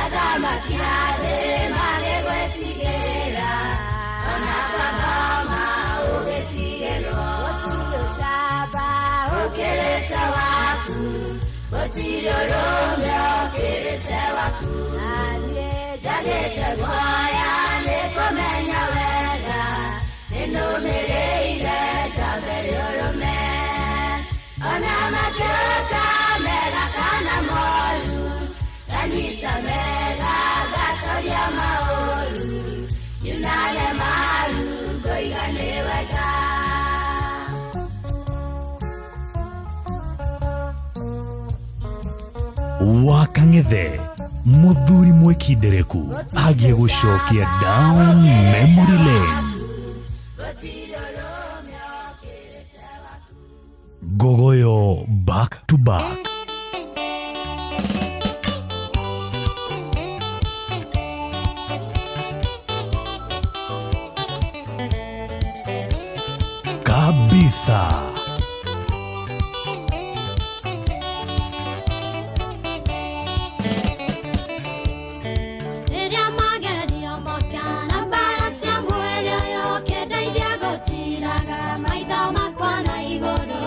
athamaki a thĩ magĩgwĩtigĩra ona baba ũgĩtigĩrwo gũtirĩ ũcamba ũkĩrĩte waku gũtirĩ ũrũme ũkĩrĩte waku naniĩ njagĩte guoya nĩ kũmenya wega nĩnũmĩrĩire njambe rĩũrũme ona mangĩũka mega kana moru nganyita mega ngatoria maũru nyunage maru ngoiga nĩ wega. Wakang'ethe muthuri mwikindereku agie gucokia down memory lane. Gogoyo back to back. Kabisa. Rĩrĩa magerio moka na mbara cia mwĩrĩ ũyũ ũkĩndeithia gũtiraga maitho makwa na igũrũ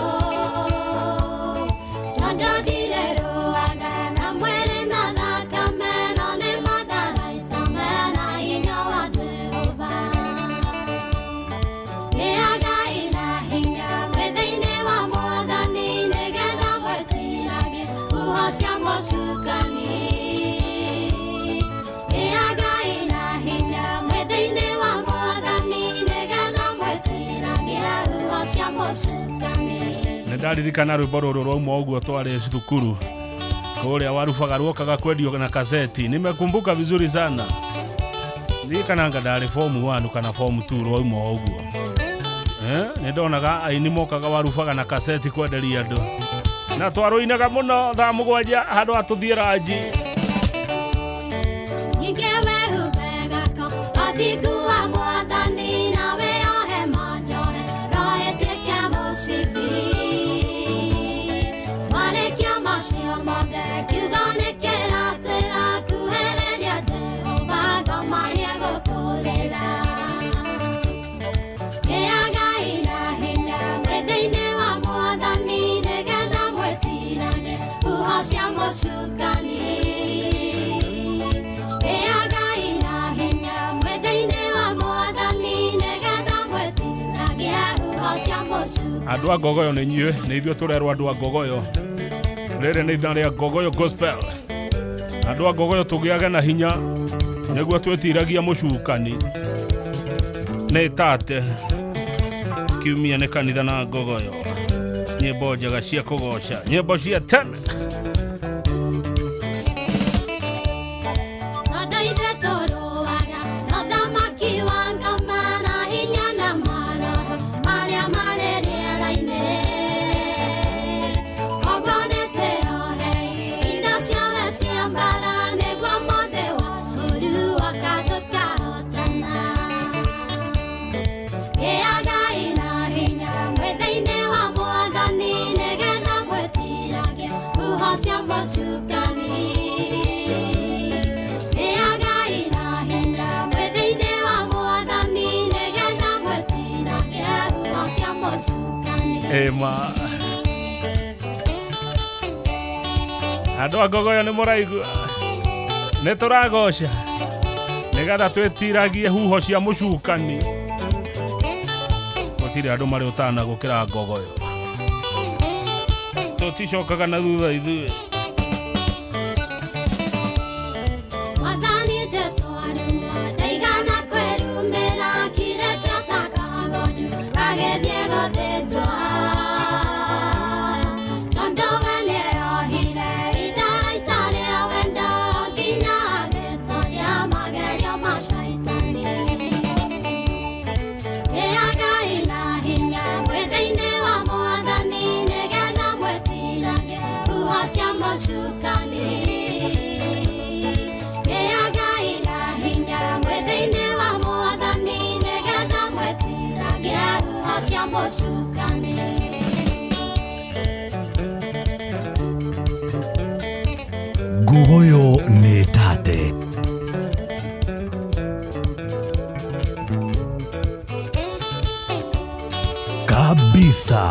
tondũ ndirĩrũaga na mwĩrĩ na thakame no nĩ matharaita mena hinya wa Jehova. Gĩagai na hinya mwĩ thĩinĩ wa Mwathani nĩgetha mwĩtirage huho cia mũcukani. Gĩagai na hinya mwĩ thĩinĩ wa Mwathani nĩgetha mwĩtirage huho cia mũcukani. Nĩ ndaririkana rwĩmbo rũrũ rwauma ũguo twarĩ cukuru kũrĩa warubaga ruokaga kwendio na kaseti. Nimekumbuka vizuri sana, ndirikananga ndarĩ form 1 kana form 2 rwauma ũguo. Nĩ ndonaga aini mokaga warubaga na kaseti kwenderia andũ na twarũinaga mũno thaa 7 handũ ha tũthiĩ ranji. Ningĩ wĩhumbe gako ũthingu wa Mwathani na wĩohe manjohe roho ĩtuĩke mũcibi. Warĩkia macio mothe kiugo nĩkĩratwĩra kuhĩrĩria Jehova ngoma nĩegũkũrĩra. Gĩagai na hinya mwĩ thĩinĩ wa Mwathani nĩgetha mwĩtirage huho cia mũcukani. Gĩagai na hinya mwĩ thĩinĩ wa Mwathani nĩgetha mwĩtirage huho cia mũcukani. Andũ a ngogoyo nĩ inyuĩ, nĩ ithuĩ tũrerwo andũ a ngogoyo. Rĩrĩ nĩ ithaa rĩa Ngogoyo Gospel. Andũ a ngogoyo tũgĩage na hinya nĩguo twĩtiragia mũcukani. Nĩ tate kiumia nĩ kanitha na ngogoyo, nyĩmbo njega cia kũgoca, nyĩmbo cia tene. Tondũ ithuĩ tũrũaga na ũthamaki wa ngoma na hinya na maroho marĩa marĩ rĩera-inĩ. Koguo nĩtwĩohei indo ciothe cia mbara nĩguo mũthĩ wa ũũru woka tũkahotana. Gĩagai na hinya mwĩ thĩinĩ wa Mwathani nĩgetha mwĩtirage huho cia mũcukani. Gĩagai na hinya mwĩ thĩinĩ wa Mwathani nĩgetha mwĩtirage huho cia mũcukani. Ĩma andũ a ngogoyo nĩ mũraigua nĩ tũragoca nĩgetha twĩtiragie huho cia mũcukani. Gũtirĩ andũ marĩ ũtana gũkĩra ngogoyo, tũticokaga na thutha ithuĩ. mũcukani. Gĩagai na hinya mwĩ thĩinĩ wa Mwathani, nĩgetha mwĩtiragie huho cia mũcukani. Ngugoyo nĩ tate. Kabisa.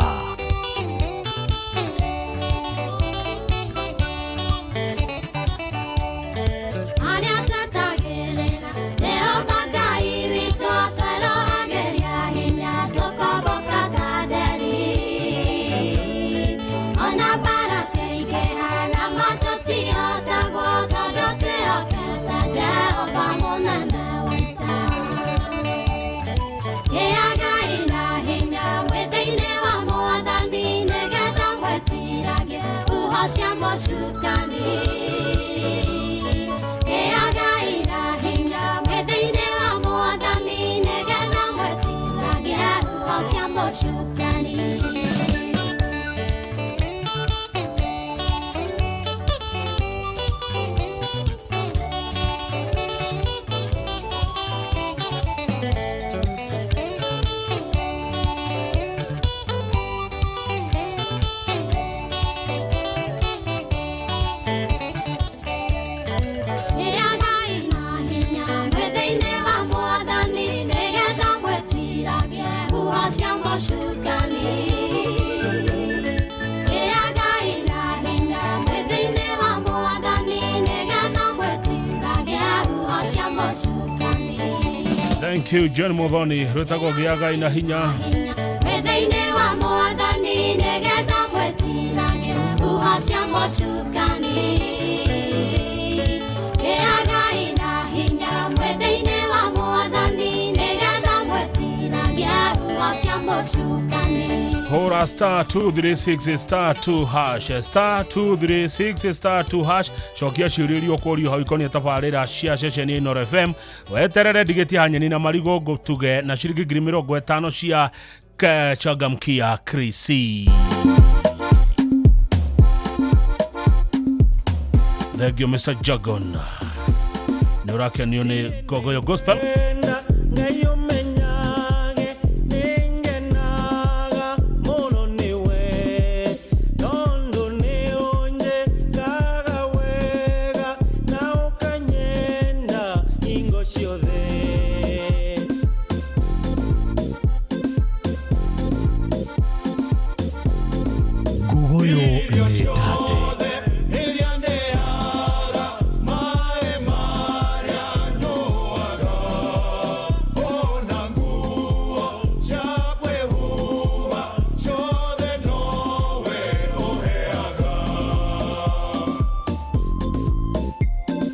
Arĩa twetagĩrĩra Jehova Ngai witũ atwerohagĩria hinya tũkombũka ta nderi. Ona mbara ciaingĩha nama tũtihotagwo tondũ twĩhokete Jehova mũnene wa ita. Gĩagai na hinya mwĩ thĩinĩ wa Mwathani, nĩgetha mwĩtiragie huho cia mũcukani. Gĩagai na hinya mwĩ thĩinĩ wa Mwathani, nĩgetha mwĩtiragie huho cia mũcukani. Gĩagai na hinya mwĩ thĩinĩ wa Mwathani, nĩgetha mwĩtiragie huho cia mũcukani. Gĩagai na hinya mwĩ thĩinĩ wa Mwathani, nĩgetha mwĩtiragie huho cia mũcukani. Thank you John Muthoni, rwĩtagwo gĩagai na hinya. Mwĩ thĩinĩ wa Mwathani, nĩgetha mwĩtiragie huho cia mũcukani. Gĩagai na hinya mwĩ thĩinĩ wa Mwathani, nĩgetha mwĩtiragie huho cia mũcukani. Hũra star 236 star 2 hash, star 236 star 2 hash. Cokia ciũria iria ũkũrio hau ikoniĩ tabarĩra cia ceceni ya Inooro FM. Weterere ndigĩtie hanyeni na marigũ ngũtuge na ciringi 50,000 cia Changamkia Krisi. Thank you Mr. Jagon. Nĩ ũrakenio nĩ Ngogoyo Gospel. Ngai ũmenyage nĩngenaga mũno nĩwe, tondũ nĩũnjĩkaga wega na ũkanyenda hingo ciothe. Ngugoyo nĩ tate.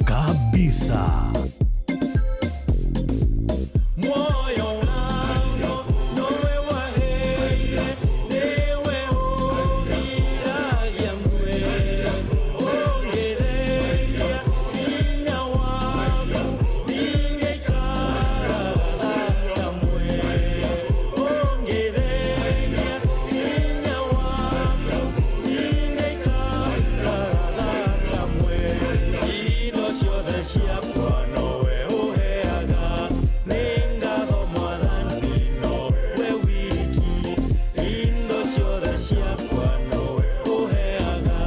Kabisa. Moyo wangu nowe waheire, niwe ũndiragia muoyo, ũngĩtheria hinya waku ndingĩikara kamwe, ũngĩtheria hinya waku ndingĩikara kamwe. Indo ciothe ciakwa nowe ũheaga, nĩ ngatho Mwathani nowe wiki. Indo ciothe ciakwa nowe ũheaga,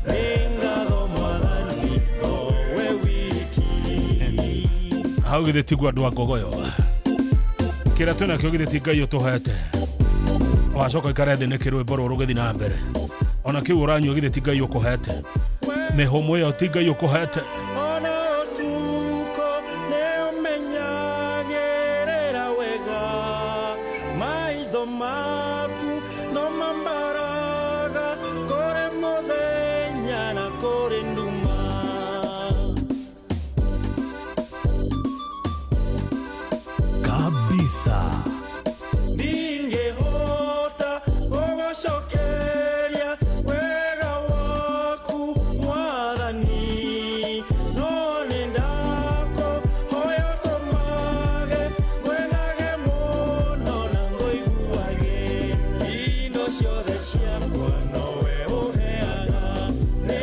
nĩ ngatho Mwathani nowe wiki. Hau githĩ tiguo andũ a Ngogoyo kĩrĩa twĩnakĩo githĩ ti Ngai ũtũhete. Wacoka ikare thĩ nĩkĩ rwĩmbo rũrũ rũgĩthiĩ na mbere, ona kĩu ũranyua githĩ ti Ngai ũkũhete, mĩhũmũ ĩyo ti Ngai ũkũhete. Ona ũtukũ nĩũmenyagĩrĩra wega, maitho maku no mambaraga kũrĩ mũthenya na kũrĩ nduma. Kabisa. Ndingĩhota gũgũcokeria wega waku Mwathani, no nĩndakũhoya ũtũmage ngwendage mũno na ngũiguage. Indo ciothe ciakwa nowe ũheaga, nĩ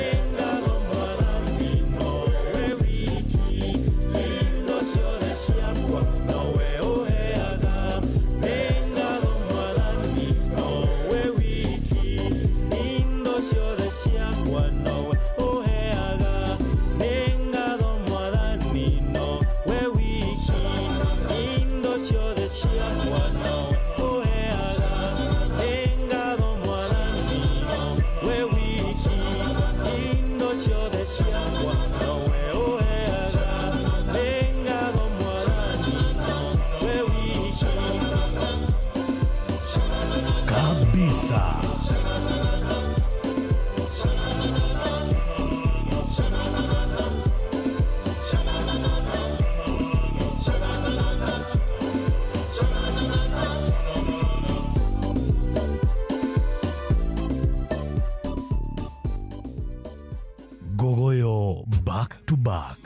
Ngogoyo back to back.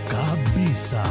Kabisa.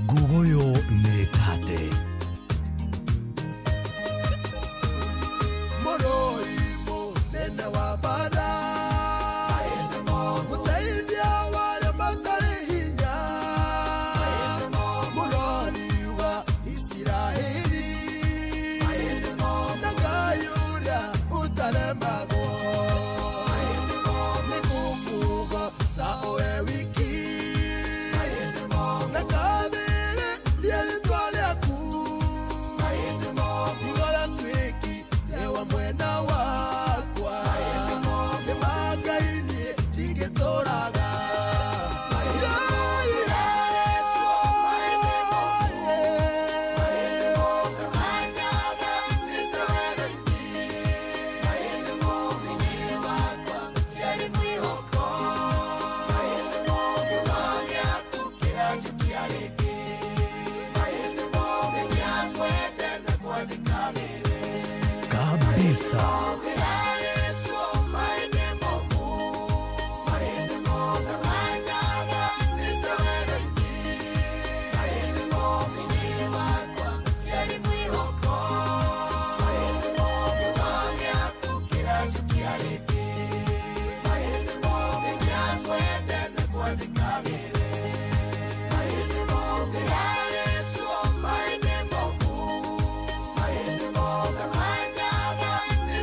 Ngugoyo nĩ tate. Kabisa.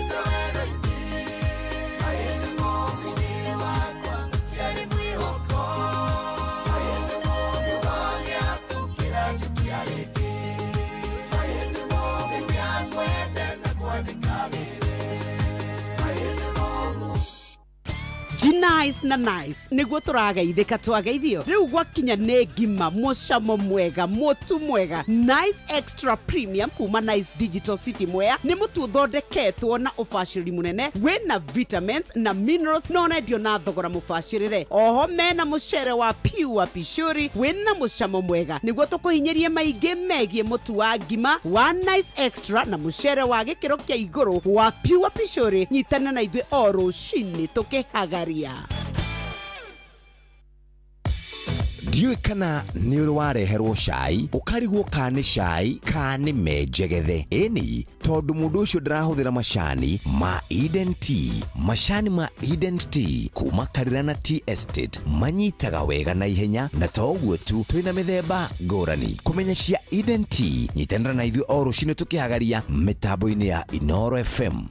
Thank you. Nice na Nice nĩguo tũrageithĩka twageithio. Rĩu gwakinya nĩ ngima mũcamo mwega, mũtu mwega. Nice Extra Premium kuma Nice Digital City Mwea nĩ mũtu ũthondeketwo na ũbacĩrĩri mũnene, wĩna vitamins na minerals na ũrendio na thogora mũbacĩrĩre. Oho mena mũcere wa Pure Pishuri wĩna mũcamo mwega. Nĩguo tũkũhinyĩrie maingĩ megiĩ mũtu wa ngima wa Nice Extra na mũcere wa gĩkĩro kĩa igũrũ wa Pure Pishuri, nyitana na ithuĩ o rũcinĩ tũkĩhagaria. Ndiũĩ kana nĩ ũrĩ wareherwo cai ũkarigwo ka nĩ cai ka nĩ menjegethe. Ĩni, tondũ mũndũ ũcio ndarahũthĩra macani ma Eden Tea. Macani ma Eden Tea kuma Karirana Tea Estate manyitaga wega na ihenya, na to ũguo tu, twĩna mĩthemba ngũrani. Kũmenya cia Eden Tea, nyitanĩra na ithuĩ o rũcinĩ tũkĩhagaria mĩtambo-inĩ ya Inoro FM.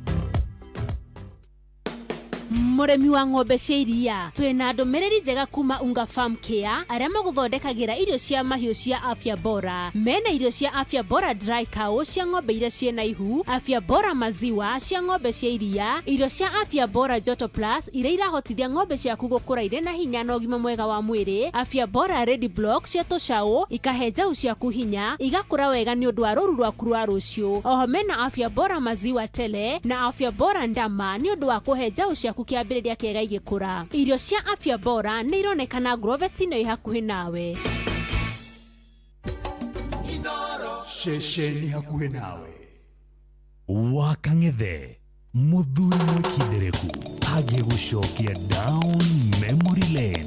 Mũrĩmi wa ng'ombe cia iria, twĩna ndũmĩrĩri njega kuma Unga Farm Care arĩa magũthondekagĩra irio cia mahiũ cia afya bora. Mena irio cia afya bora dry cow cia ng'ombe iria ciĩna ihu, afya bora maziwa cia ng'ombe cia iria, irio cia afya bora joto plus iria irahotithia ng'ombe ciaku gũkũra irĩ na hinya na ũgima mwega wa mwĩrĩ, afya bora ready block cia tũcaũ ikahe njaũ ciaku hinya igakũra wega nĩ ũndũ wa rũru rwaku rwa rũciũ. Oho mena afya bora maziwa tele na afya bora ndama nĩ ũndũ wa kũhe njaũ ciaku kĩambĩrĩria kĩega igĩkũra. Irio cia afya bora nĩ ironekana Grovet-inĩ ĩ hakuhĩ nawe. Ceceni hakuhĩ nawe. Wakang'ethe mũthuri mwĩkindereku agĩgũcokia down memory lane.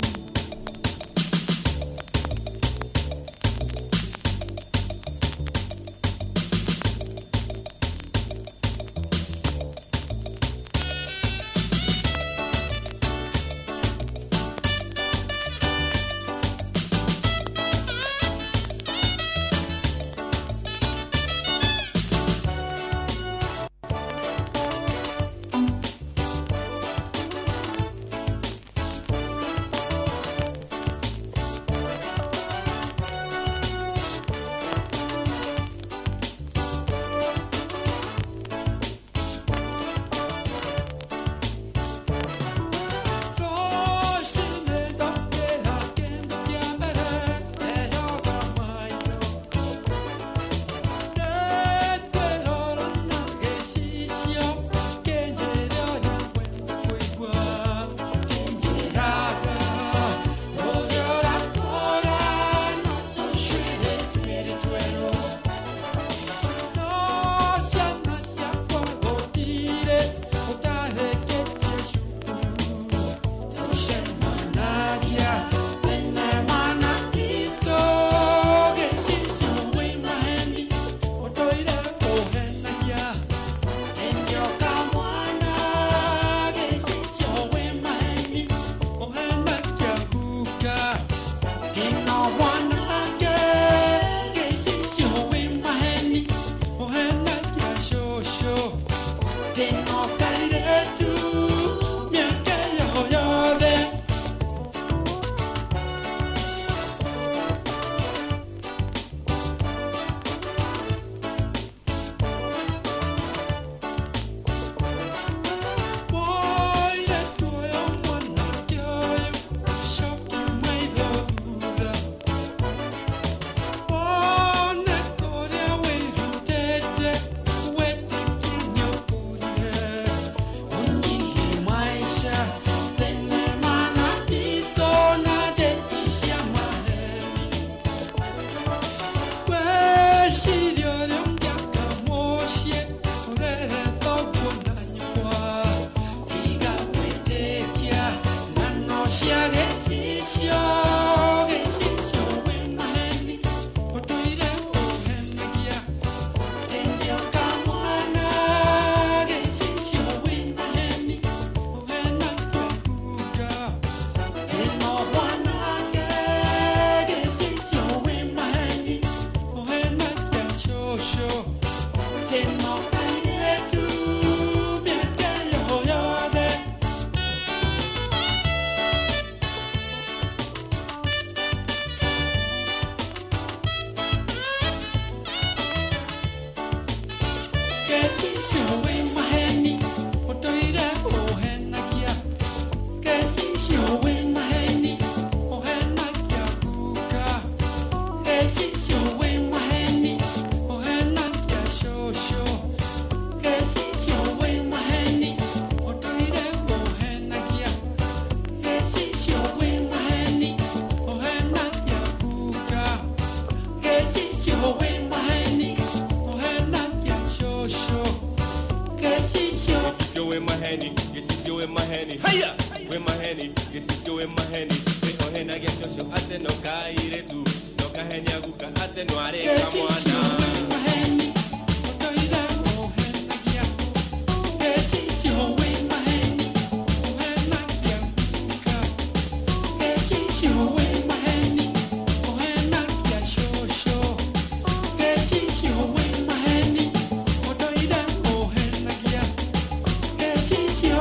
Gĩcicio wĩ maheni, gĩcicio wĩ maheni, haya wĩ maheni, gĩcicio wĩ maheni, wĩhohenagia cũcũ atĩ no kairĩtu, no kahenia guka atĩ no arĩ kamwana.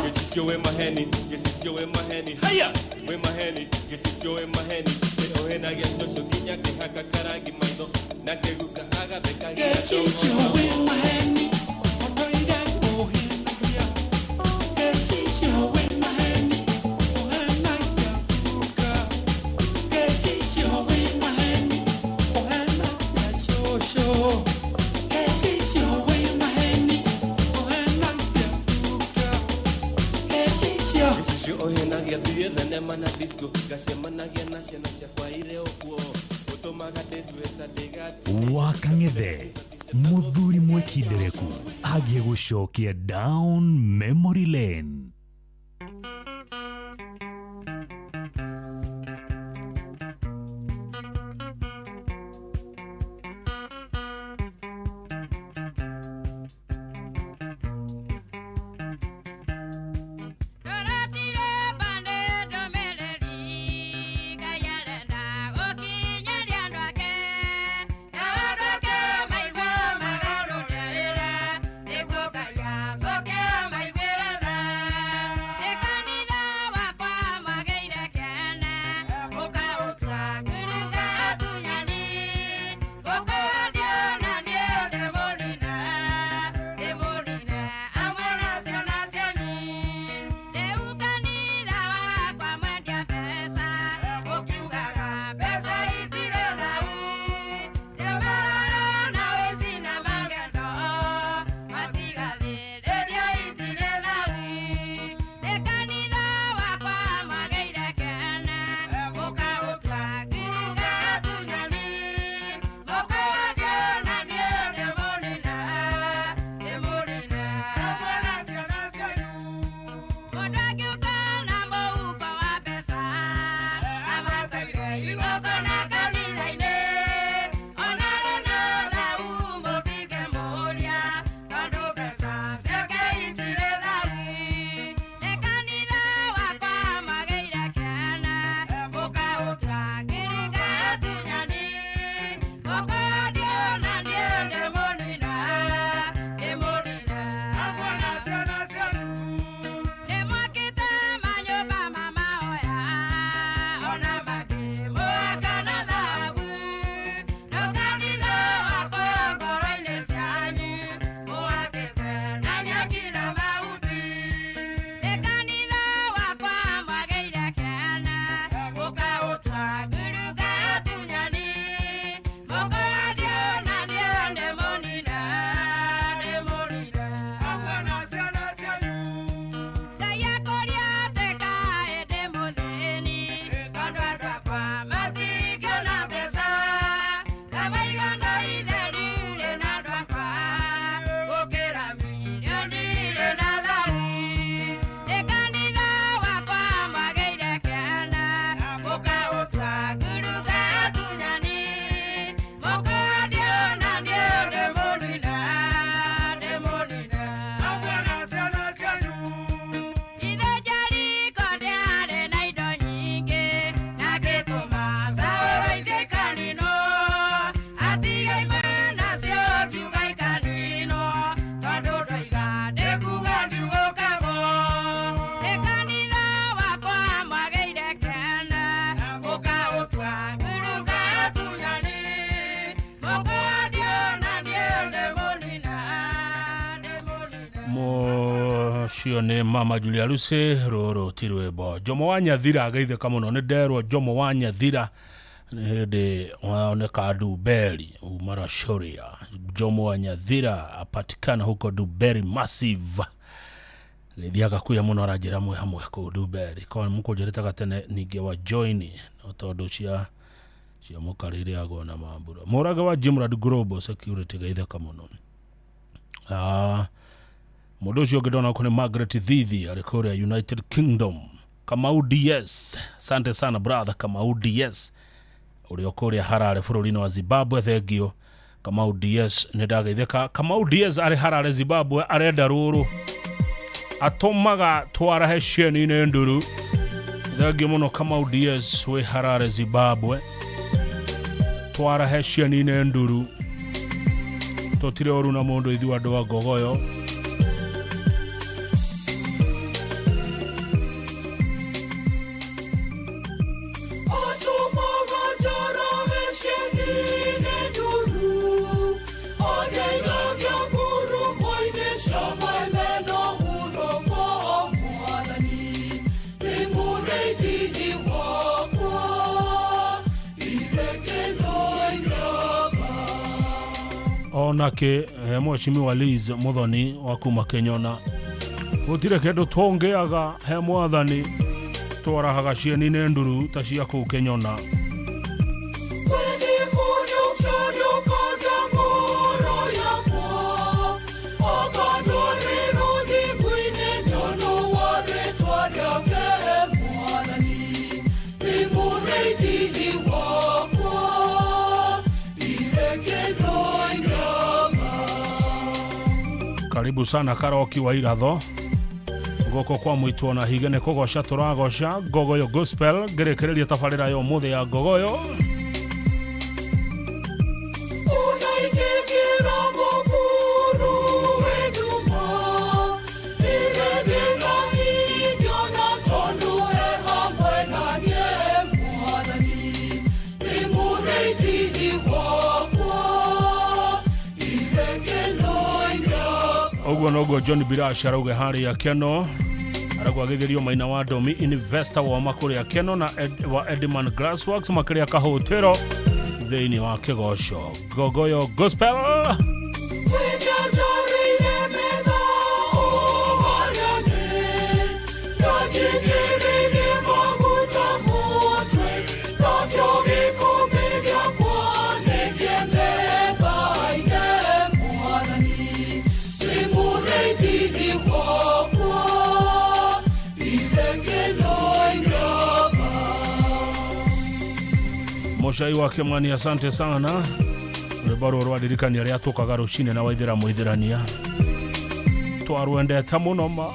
Gĩcicio wĩ maheni, gĩcicio wĩ maheni, haya wĩ maheni, gĩcicio wĩ maheni, wĩhohenagia cũcũ nginya kĩhaka karangi maitho, nake guka agathekagia cũcũ. Gĩcicio ũhenagia thiĩ thenema na disco, ngacemanagia na ciana ciakwa irĩ o kuo, ũtũmaga ndĩtue ta ndĩgati. Wakang'ethe muthuri mwekindereku agie gucokia down memory lane. Mũcio nĩ mama Julia Lucy, rũrũ ti rwĩmbo. Jomo wa Nyathira ageithĩka mũno, nĩ nderwo Jomo wa Nyathira nĩ hĩndĩ waoneka Duberi uma Rashoria. Jomo wa Nyathira apatikana huko Duberi Massive. Gĩthiaga kuya mũno aranjĩra mwĩ hamwe kũu Duberi. Kwa mũkũnjĩrĩtaga tene ningĩ wa join no tondũ cia mũkarĩ irĩagwo na mambura. Mũrage wa Jimrad Global Security geithĩka mũno. Mũndũ ũcio ũngĩ ndona kũrĩ Margaret Thithi arĩ kũrĩa United Kingdom. Kamau DS, asante sana brother Kamau DS ũrĩa kũrĩa Harare bũrũri-inĩ wa Zimbabwe, thengio Kamau DS, nĩ ndageithĩka. Kamau DS arĩ Harare Zimbabwe, arenda rũrũ atũmaga twarahe cieni-inĩ nduru. Thengio mũno Kamau DS wĩ Harare Zimbabwe, twarahe cieni-inĩ nduru, tũtirĩ ũru na mũndũ ithuĩ andũ a Ngogoyo. Onake mheshimiwa Liz Muthoni wa kuma Kenyona, gũtirĩ kĩndũ tũngĩaga he mwathani, twarahaga cieni-inĩ nduru ta cia kũu Kenyona. Karibu sana Karoki wa Iratho gũkũ kwa mwitwo na hige nĩ kũgoca tũragoca Ngogoyo Gospel ngĩrĩkĩrĩria tabarĩra ya ũmũthĩ ya Ngogoyo. Ũguo noguo John Birash arauga harĩa Keno, aragwa agĩtherio maina wa Domi investor wa makũrĩa Keno na wa Edman Glassworks makĩrĩa kahũtĩro thĩinĩ wa kĩgoco Ngogoyo Gospel. Mũcai wa Kĩmani, asante sana. Rwĩmbo rũrũ rwaririkania rĩa tũkaga rũcinĩ na waithĩra mũithĩrania twarwendete mũno ma.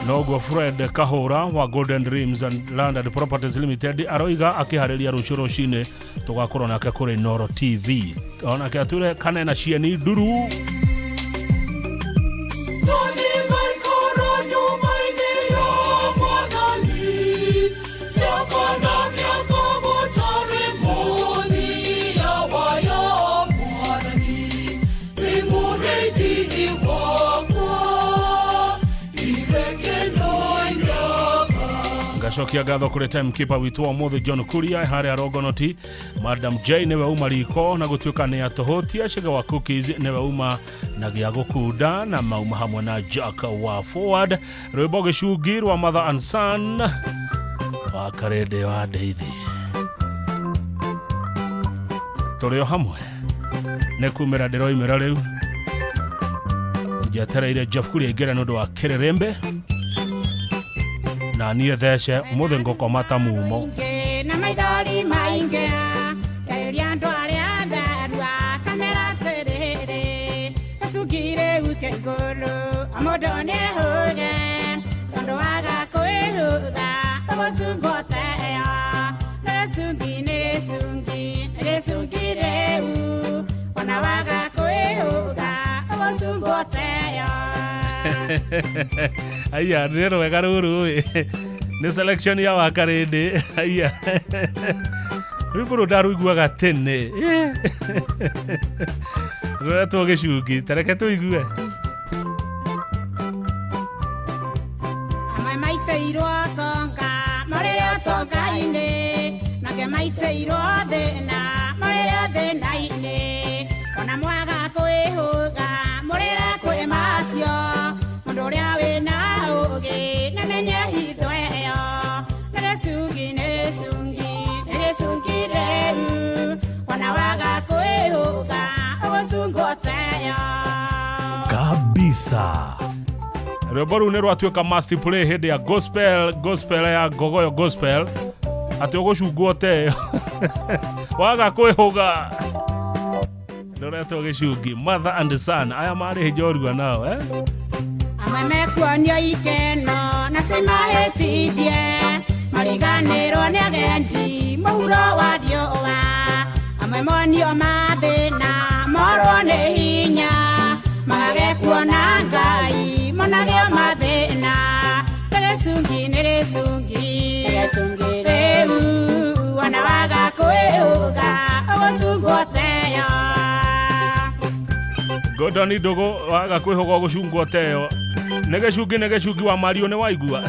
Noguo Fred Kahora wa Golden Dreams and Land and Properties Limited aroiga akĩharĩria rũciũ rũcinĩ tũgakorwo nake kũrĩ Inooro TV. Onake ature kanena cieni nduru. Ngacokia ngatho kũrĩ timekeeper witũ wa ũmũthĩ John Kuria harĩa Rogonoti, Madam J nĩwe uma riko na gũtuĩka nĩ atũhũtia, Sugar wa Cookies nĩwe uma na gĩa gũkunda na mauma hamwe na Jack wa Forward, rwĩmbo gĩcungi rwa Mother and Son wa Karende wa Ndeithi. Tũrĩ o hamwe nĩ kumĩra ndĩroimĩra rĩu, njetereire Jeff Kuria aingĩre nĩ ũndũ wa kĩrĩrĩmbĩ na niĩ thece ũmũthĩ ngũkoma ta mumo. Na maithori maingĩ ngeria andũ arĩa tharua kamera atĩrĩrĩ gacungire uke igũrũ o mũndũ nĩehũge tondũ waga kwĩhũga ũgũcungwo teo nĩ gĩcungi nĩ gĩcungi nĩ gĩcungi rĩu ona waga kwĩhũga ũgũcungwo teo. Aya nĩ rwega rũrũ nĩ selection ya Wakarĩndĩ. Aya rwĩmbo rũrũ ndaruiguaga tene rũretwo gĩcungi, tareke tũigue. Amwe maitĩirwo tonga marĩrĩ ũtonga-inĩ nake maitĩirwo thĩna marĩrĩ thĩna-inĩ. kwĩhũga mũrĩre kwĩ macio mũndũ ũrĩa wĩna ũũgĩ namenye hitho ĩyo nĩ gĩcungi nĩ gĩcungi nĩ gĩcungi rĩu wona waga kwĩhũga ũgũcungwo teyo kabisa. Rwĩmbo rũu nĩ rwatuĩka must play hĩndĩ ya gospel, gospel ya Ngogoyo gospel, atĩ ũgũcungwo teyo waga kwĩhũga ndũretwo gĩcungi. Mother and son aya marĩ njorua nao eh? Amwe mekuonio ikeno na cimahĩtithie mariganĩrwo nĩ agendi mũhuro wa riũa amwe monio mathĩna morwo nĩ hinya magage kuona Ngai monagio mathĩna nĩ gĩcungi nĩ gĩcungi nĩ gĩcungi rĩu wona waga kwĩhũga ũgũcungwo teyo. Gordon Ndogo waga kwĩhũga ũgũcungwo teyo nĩ gĩcungi nĩ gĩcungi wa Mario nĩ waigua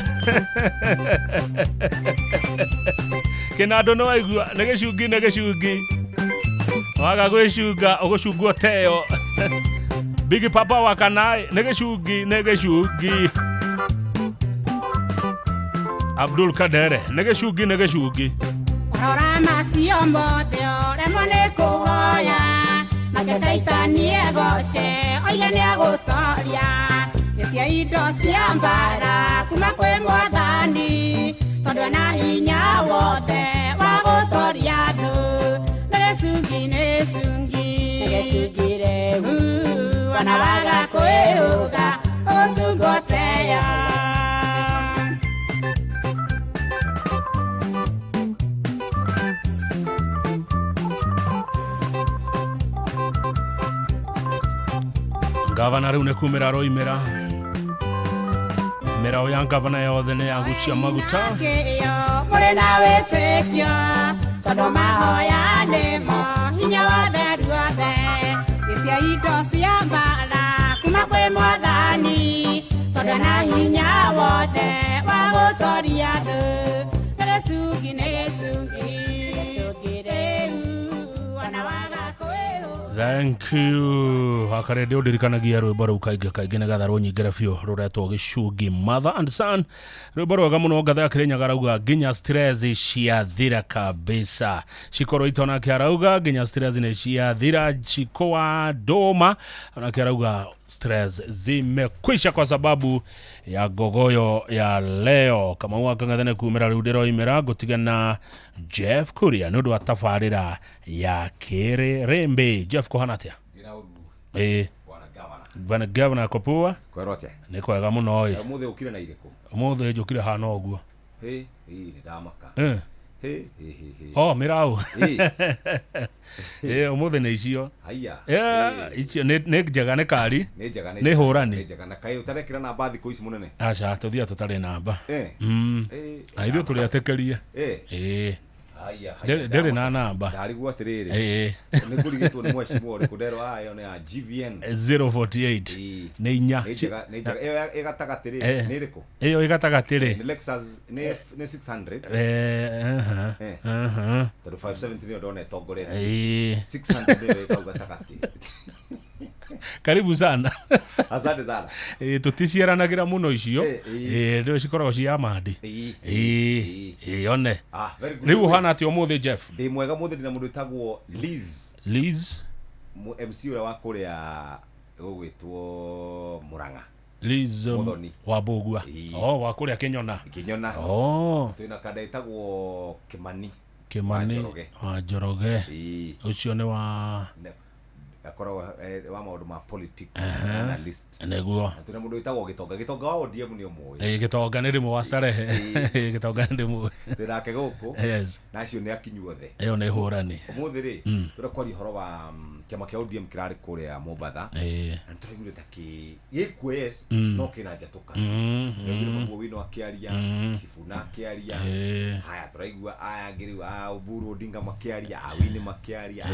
Kĩnandũ nĩ waigua nĩ gĩcungi nĩ gĩcungi waga gwĩcunga ũgũcungwo teyo Big Papa wa Kanai nĩ gĩcungi nĩ gĩcungi Abdul Kadere nĩ gĩcungi nĩ gĩcungi Rora macio mothe ũremwo nĩ kũhoya nake caitani egoce oige nĩ agũtoria gĩtia indo cia mbara kuma kwĩ mwathani tondũ ena hinya wothe wa gũtoria thũ nĩ gĩcungi nĩ gĩcungi nĩ gĩcungi rĩu wona waga kwĩhũga ũgũcungwo teyo. Gavana rĩu nĩ kumĩra aroimĩra mĩrao ya gavana yothe nĩ ya gucia maguta mũrĩ na wĩtĩkio tondũ mahoya nĩmo hinya wothe ruothe gĩtia indo cia mbara kuma kwĩ mwathani tondũ ena hinya wothe wa gũtoria thũ nĩ gĩcungi nĩ gĩcungi gĩcungi rĩu wona waga kwĩhũga. Thank you. Akarende ũndirikanagia rwĩmbo rũu kaingĩ kaingĩ nĩgetha rũnyingĩre biũ rũretwo gĩcungi Mother and Son rwĩmbo rwega mũno Ngatha ya Kĩrĩnyaga arauga nginya stress ciathira kabisa. Cikoro itũ onake arauga nginya stress nĩ ciathira. Chiko wa Ndũma onake arauga stress zimekwisha kwa sababu ya Ngogoyo ya leo. Kamau wa Kang'ethe kumĩra rĩu ndĩroimĩra ngũtigana Jeff Kuria nĩ ũndũ wa tabarĩra ya Kĩrĩrĩmbĩ. Jeff kũhana atĩa? Bwana gavana kopua Kwerote nĩ kwega mũno ĩ. Ũmũthĩ ũkire na irĩkũ? Ũmũthĩ njũkire hana ũguo. Hĩ hĩ nĩ ndamaka. Hĩ hĩ hĩ hĩ. Oh mĩraũ. Ĩ ũmũthĩ nĩ icio. Haiya. Icio nĩ njega nĩ kari. Nĩ njega nĩ hũrani. Nĩ njega na kaĩ ũtarekĩra namba thikũ ici mũnene? Aca tũthiaga tũtarĩ namba. Na ithuĩ tũrĩ etĩkĩrie. Ĩ. Ndĩrĩ na namba. Ndarigwo atĩrĩrĩ. Nĩ kũrigĩtwo nĩ mwecimu ũrĩkũ nderwo aya ĩyo nĩ ya GVN 048 nĩ inya. Nĩ njega nĩ njega ĩyo ĩ gatagatĩ rĩ nĩ ĩrĩkũ? Ĩyo ĩ gatagatĩ rĩ nĩ Lexus nĩ 600. Tondũ 570 nĩyo ndona ĩtongoretie. 600 nĩyo ĩ kau gatagatĩ. Karibu sana. Asante sana. Tũticiaranagĩra mũno icio. Rĩu cikoragwo cia mandi. One. Rĩu ũhana atĩa ũmũthĩ Jeff? Ndĩ mwega mũthĩ ndĩna mũndũ wĩtagwo Liz. Liz MC ũrĩa wa kũrĩa gũgwĩtwo Murang'a. Liz wa Mbũgua. Oh wa kũrĩa Kĩnyona. Kĩnyona. Oh. Twĩna kanda ĩtagwo Kĩmani. Kĩmani wa Njoroge. Ũcio nĩ wa akoragwo wa maũndũ ma politics analyst. Nĩguo. Tuna mũndũ wĩtagwo Gĩtonga. Gĩtonga wa ODM nĩ ũmũĩ. Gĩtonga nĩ ndĩmũ wa starehe. Gĩtonga nĩ ndĩmũĩ. Twĩnake gũkũ. Yes. Na acio nĩ akinyu othe. Ĩyo nĩ hũrani. Ũmũthĩ rĩ tũrenda kwaria ũhoro wa kĩama kĩa ODM kĩrarĩ kũrĩa Mombatha. Na nĩtũraiguire ta gĩkuo yes no kĩna njatũka. Tũraiguire Babu Owino akĩaria, Sifuna akĩaria. Haya tũraigua aya angĩ rĩu a Oburu Odinga makĩaria, a Winnie makĩaria,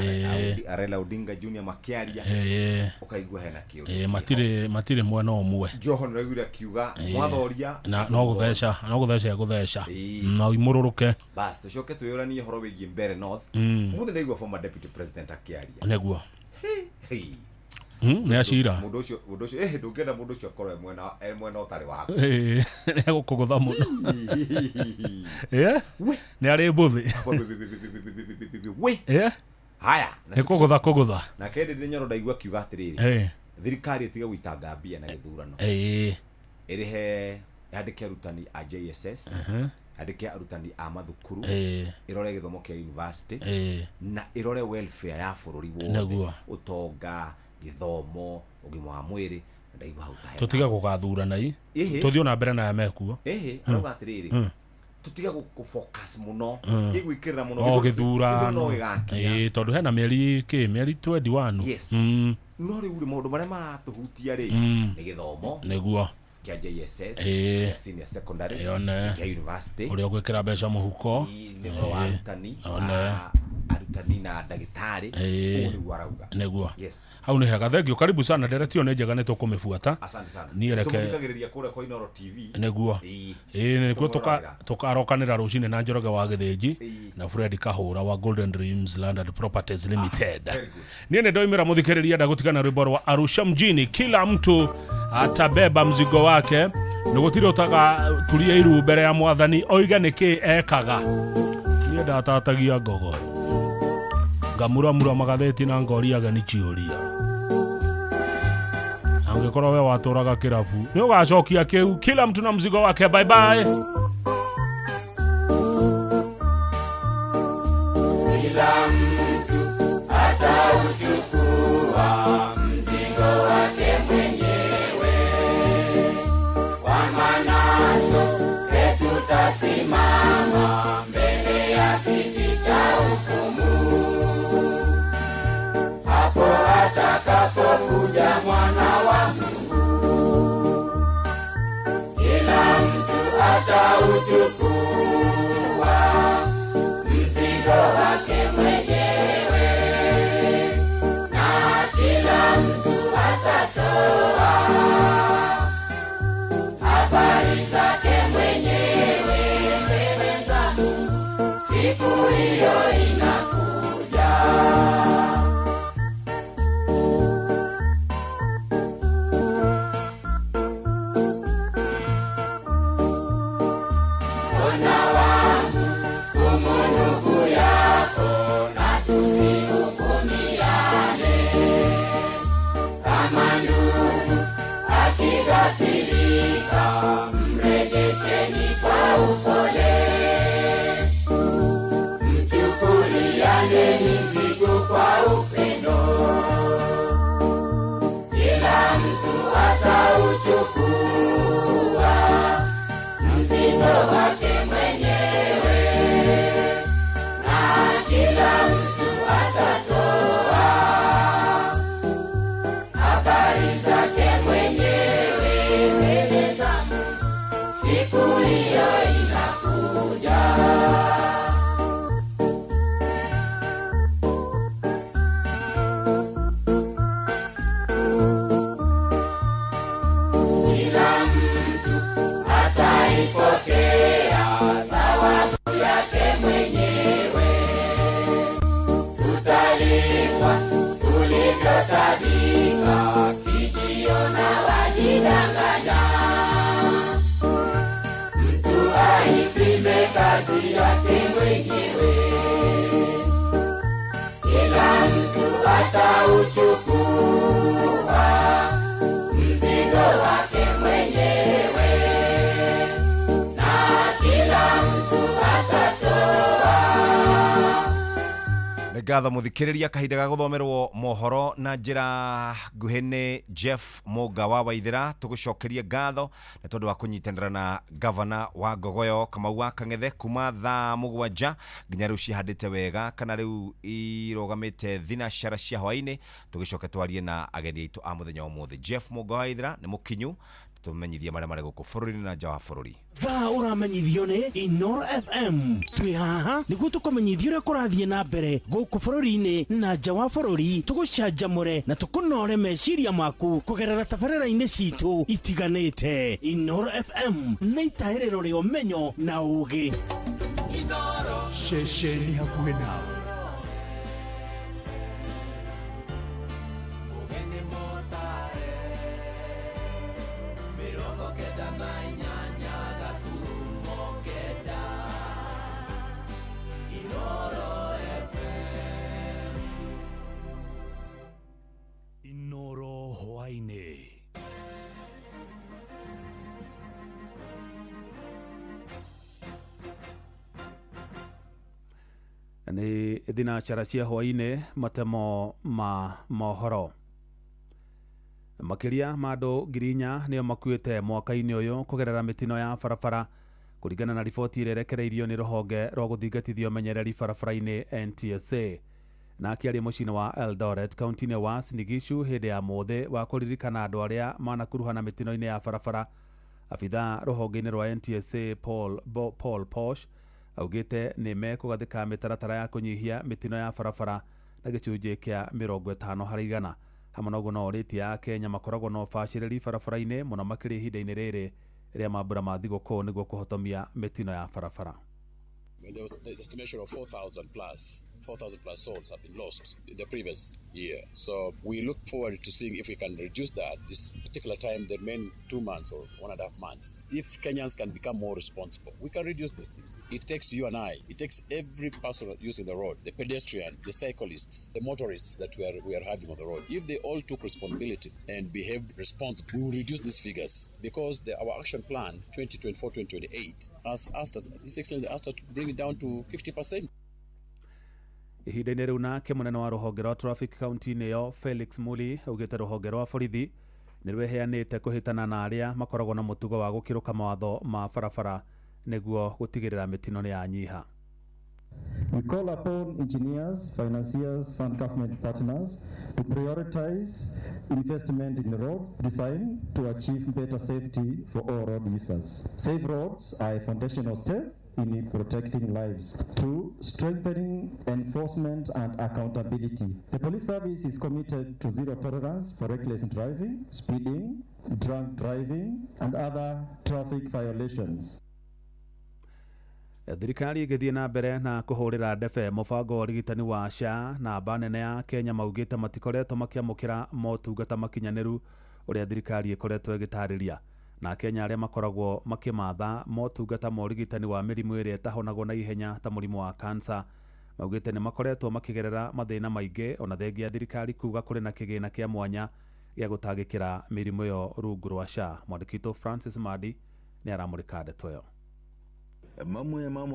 a Raila Odinga Junior makĩaria. Ũkaigua hena kĩũndũ. Matirĩ mwena ũmwe. Joho nĩraiguire akiuga mwathoria na no gũtheca no gũtheca gũtheca na imũrũrũke. Bas tũcoke twĩyũranie ũhoro wĩgiĩ Mbeere North. Ũmũthĩ ndaigua former deputy president akĩaria. Nĩguo. Nĩ acira. Mũndũ ũcio mũndũ ũcio eh ndũngĩenda mũndũ ũcio akorwo e mwena ũtarĩ waku. Ĩĩ, nĩ egũkũgũtha mũno. Ĩĩ, nĩ arĩ mbũthĩ. We. Ĩĩ. Haya. Nĩ kũgũtha kũgũtha. Nake Ndindi Nyoro ndaigua akiuga atĩrĩrĩ. Ĩĩ. Thirikari ĩtige gũitanga mbia na gĩthurano. Ĩĩ. Ĩrĩhe yandĩke arutani a JSS. Yandĩke arutani a mathukuru. Ĩĩ. Ĩrore gĩthomo kĩa university. Ĩĩ. Na ĩrore welfare ya bũrũri wothe. Nĩguo. Ũtonga, gĩthomo, ũgima wa mwĩrĩ. Na ndaigua hau ta hena. Tũtige gũgathurana i. Ĩhĩ. Tũthiĩ ona mbere na aya mekuo. Ĩhĩ, arauga atĩrĩrĩ. Tũtige gũ focus mũno. Gĩgwĩkĩrĩra mũno. O Gĩthurano gĩthurano. gĩgakinya. Ĩĩ, tondũ hena mĩeri kĩ mĩeri 21. Yes. No rĩu rĩ maũndũ marĩa maratũhutia rĩ nĩ gĩthomo Nĩguo. kĩa JSS, Ĩĩ. kĩa senior secondary, Ĩone. kĩa university, Ũrĩa ũgwĩkĩra mbeca mũhuko. nĩ ũhoro wa arutani, One. arutani na ndagĩtarĩ, Ĩĩ. ũguo nĩguo arauga. Nĩguo. Yes. Hau nĩ hega. Thank you. Karibu sana. Ndereti ĩyo nĩ njega nĩ tũkũmĩbuata. Asante sana. Niĩ reke Tũmũthikagĩrĩria kũrĩa kwa Inooro TV. Nĩguo. Ĩĩ. Ĩĩ, nĩkuo Tũmũroragĩra. tũkarokanĩra rũcinĩ na Njoroge wa Gĩthĩnji na Fred Kahũra wa Golden Dreams Land and Properties Limited. Niĩ nĩ ndoimĩra mũthikĩrĩria ndagũtigana rwĩmbo rwa Arusha mjini, kila mtu atabeba mzigo wake, nĩ gũtirĩ ũtagaturia iru mbere ya mwathani oige nĩkĩ ekaga. Niĩ ndatatagia ngogoyo ngamuramura magathĩti na ngoria ageni ciũria. Angĩkorwo we watũraga kĩrabu nĩ ũgacokia kĩu. Kila mtu na mzigo wake. Bye bye. Kila mtu atauchukua mzigo wake mwenyewe, kwa maana sote tutasimama mbele ya kiti cha hukumu. Hapo atakapokuja Mwana wa Mungu, kila mtu atauchukua mzigo wake mwenyewe, na kila mtu atatoa habari zake mwenyewe mbele za Mungu. Siku hiyo inakuja. Ona wangu hukumu ndugu yako, na tusihukumiane. Kama ndugu akighafilika, mrejesheni kwa upole. Mchukuliane mizigo kwa upendo, kila mtu atauchukua mzigo wake mwenyewe, na kila mtu atatoa habari zake mwenyewe mbele za Mungu. Siku hiyo inakuja. Kila mtu ataipokea thawabu yake mwenyewe, tutalipwa tulivyotabika, tukijiona wajidanganya. Mtu aipime kazi yake mwenyewe, kila mtu atauchukua mzigo wake mwenyewe, na kila mtu atatoa. Nĩ ngatho mũthikĩrĩria kahinda ga gũthomerwo mohoro na njĩra nguhĩ nĩ Jeff Mũnga wa Waithĩra. Tũgũcokerie ngatho nĩ tondũ wa kũnyitanĩra na gavana wa Ngogoyo Kamau wa Kang'ethe kuma thaa 7 nginya rĩu cihandĩte wega kana rĩu irũgamĩte thinacara cia hwaĩ-inĩ. Tũgĩcoke twarie na ageni aitũ a mũthenya wa ũmũthĩ. Jeff Mũnga wa Waithĩra nĩ mũkinyu, tũmenyithie marĩa marĩ gũkũ bũrũri-inĩ na nja wa bũrũri. Thaa ũramenyithio nĩ Inoro FM. Twĩ haha nĩguo tũkũmenyithie ũrĩa kũrathiĩ na mbere gũkũ bũrũri-inĩ na nja wa bũrũri, tũgũcanjamũre na tũkũnore meciria maku kũgerera tabarĩra-inĩ citũ itiganĩte. Inoro FM nĩ itahĩrĩro rĩa ũmenyo na ũũgĩ. Ceceni hakuhĩ nawe. Nĩ thinacara cia hwaĩ-inĩ, matemo ma mohoro. Makĩria ma andũ 4,000 nĩo makuĩte mwaka-inĩ ũyũ kũgerera mĩtino ya barabara, kũringana na riboti ĩrĩa ĩrekereirio nĩ rũhonge rwa gũthingatithia ũmenyereri barabara-inĩ NTSA. Na akĩaria mũciĩ-inĩ wa Eldoret, kaunti-inĩ wa Uasin Gishu, hĩndĩ ya mũthĩ wa kũririkana andũ arĩa manakuruhana mĩtino-inĩ ya barabara, abithaa rũhonge-inĩ rwa NTSA Paul Posh augĩte nĩ mekũgathĩka mĩtaratara ya kũnyihia mĩtino ya barabara na gĩcunjĩ kĩa 50 harĩ igana. Hamwe na ũguo, no orĩtie a Kenya makoragwo na ũbacĩrĩri barabara-inĩ mũno makĩria ihinda-inĩ rĩrĩ rĩa mambura ma thigũkũ nĩguo kũhotomia mĩtino ya barabara. There was the estimation of 4,000 plus, 4,000 plus souls have been lost in the previous year. So we look forward to seeing if we can reduce that this particular time, the main 2 months or 1.5 months. If Kenyans can become more responsible, we can reduce these things. It takes you and I, it takes every person using the road, the pedestrian, the cyclists, the motorists that we are having on the road. If they all took responsibility and behaved responsibly, we will reduce these figures, because our action plan 2024-2028 has asked us, His Excellency asked us to bring it down to 50%. Ihinda-inĩ rĩu nake mũnene wa rũhonge rwa traffic kaunti-inĩ ĩyo Felix Muli augĩte rũhonge rwa borithi nĩ rweheanĩte kũhĩtana na arĩa makoragwo na mũtugo wa gũkĩrũka mawatho ma barabara nĩguo gũtigĩrĩra mĩtino nĩ yanyiha. We call upon engineers, financiers, and government partners to prioritize investment in road design to achieve better safety for all road users. Safe roads are a foundational step in protecting lives. 2, strengthening enforcement and accountability. The police service is committed to zero tolerance for reckless driving, speeding, drunk driving, and other traffic violations. Thirikari ĩgĩthiĩ na mbere na kũhũrĩra ndebe mũbango wa ũrigitani wa SHA, namba nene ya Kenya maugĩte matikoretwo makĩamũkĩra motungata makinyanĩru ũrĩa thirikari ĩkoretwo ĩgĩtarĩria. Na Kenya arĩa makoragwo makĩmatha motungata ma ũrigitani wa mĩrimũ ĩrĩa ĩtahonagwo na ihenya ta mũrimũ wa kansa maugĩte nĩ makoretwo makĩgerera mathĩna maingĩ, ona thengia thirikari kuga kũrĩ na kĩgĩna kĩa mwanya gĩa gũtangĩkĩra mĩrimũ ĩyo rungu rwa SHA. Mwandĩki witũ Francis Madi nĩ aramũrĩka ndeto ĩyo. Mamwe ma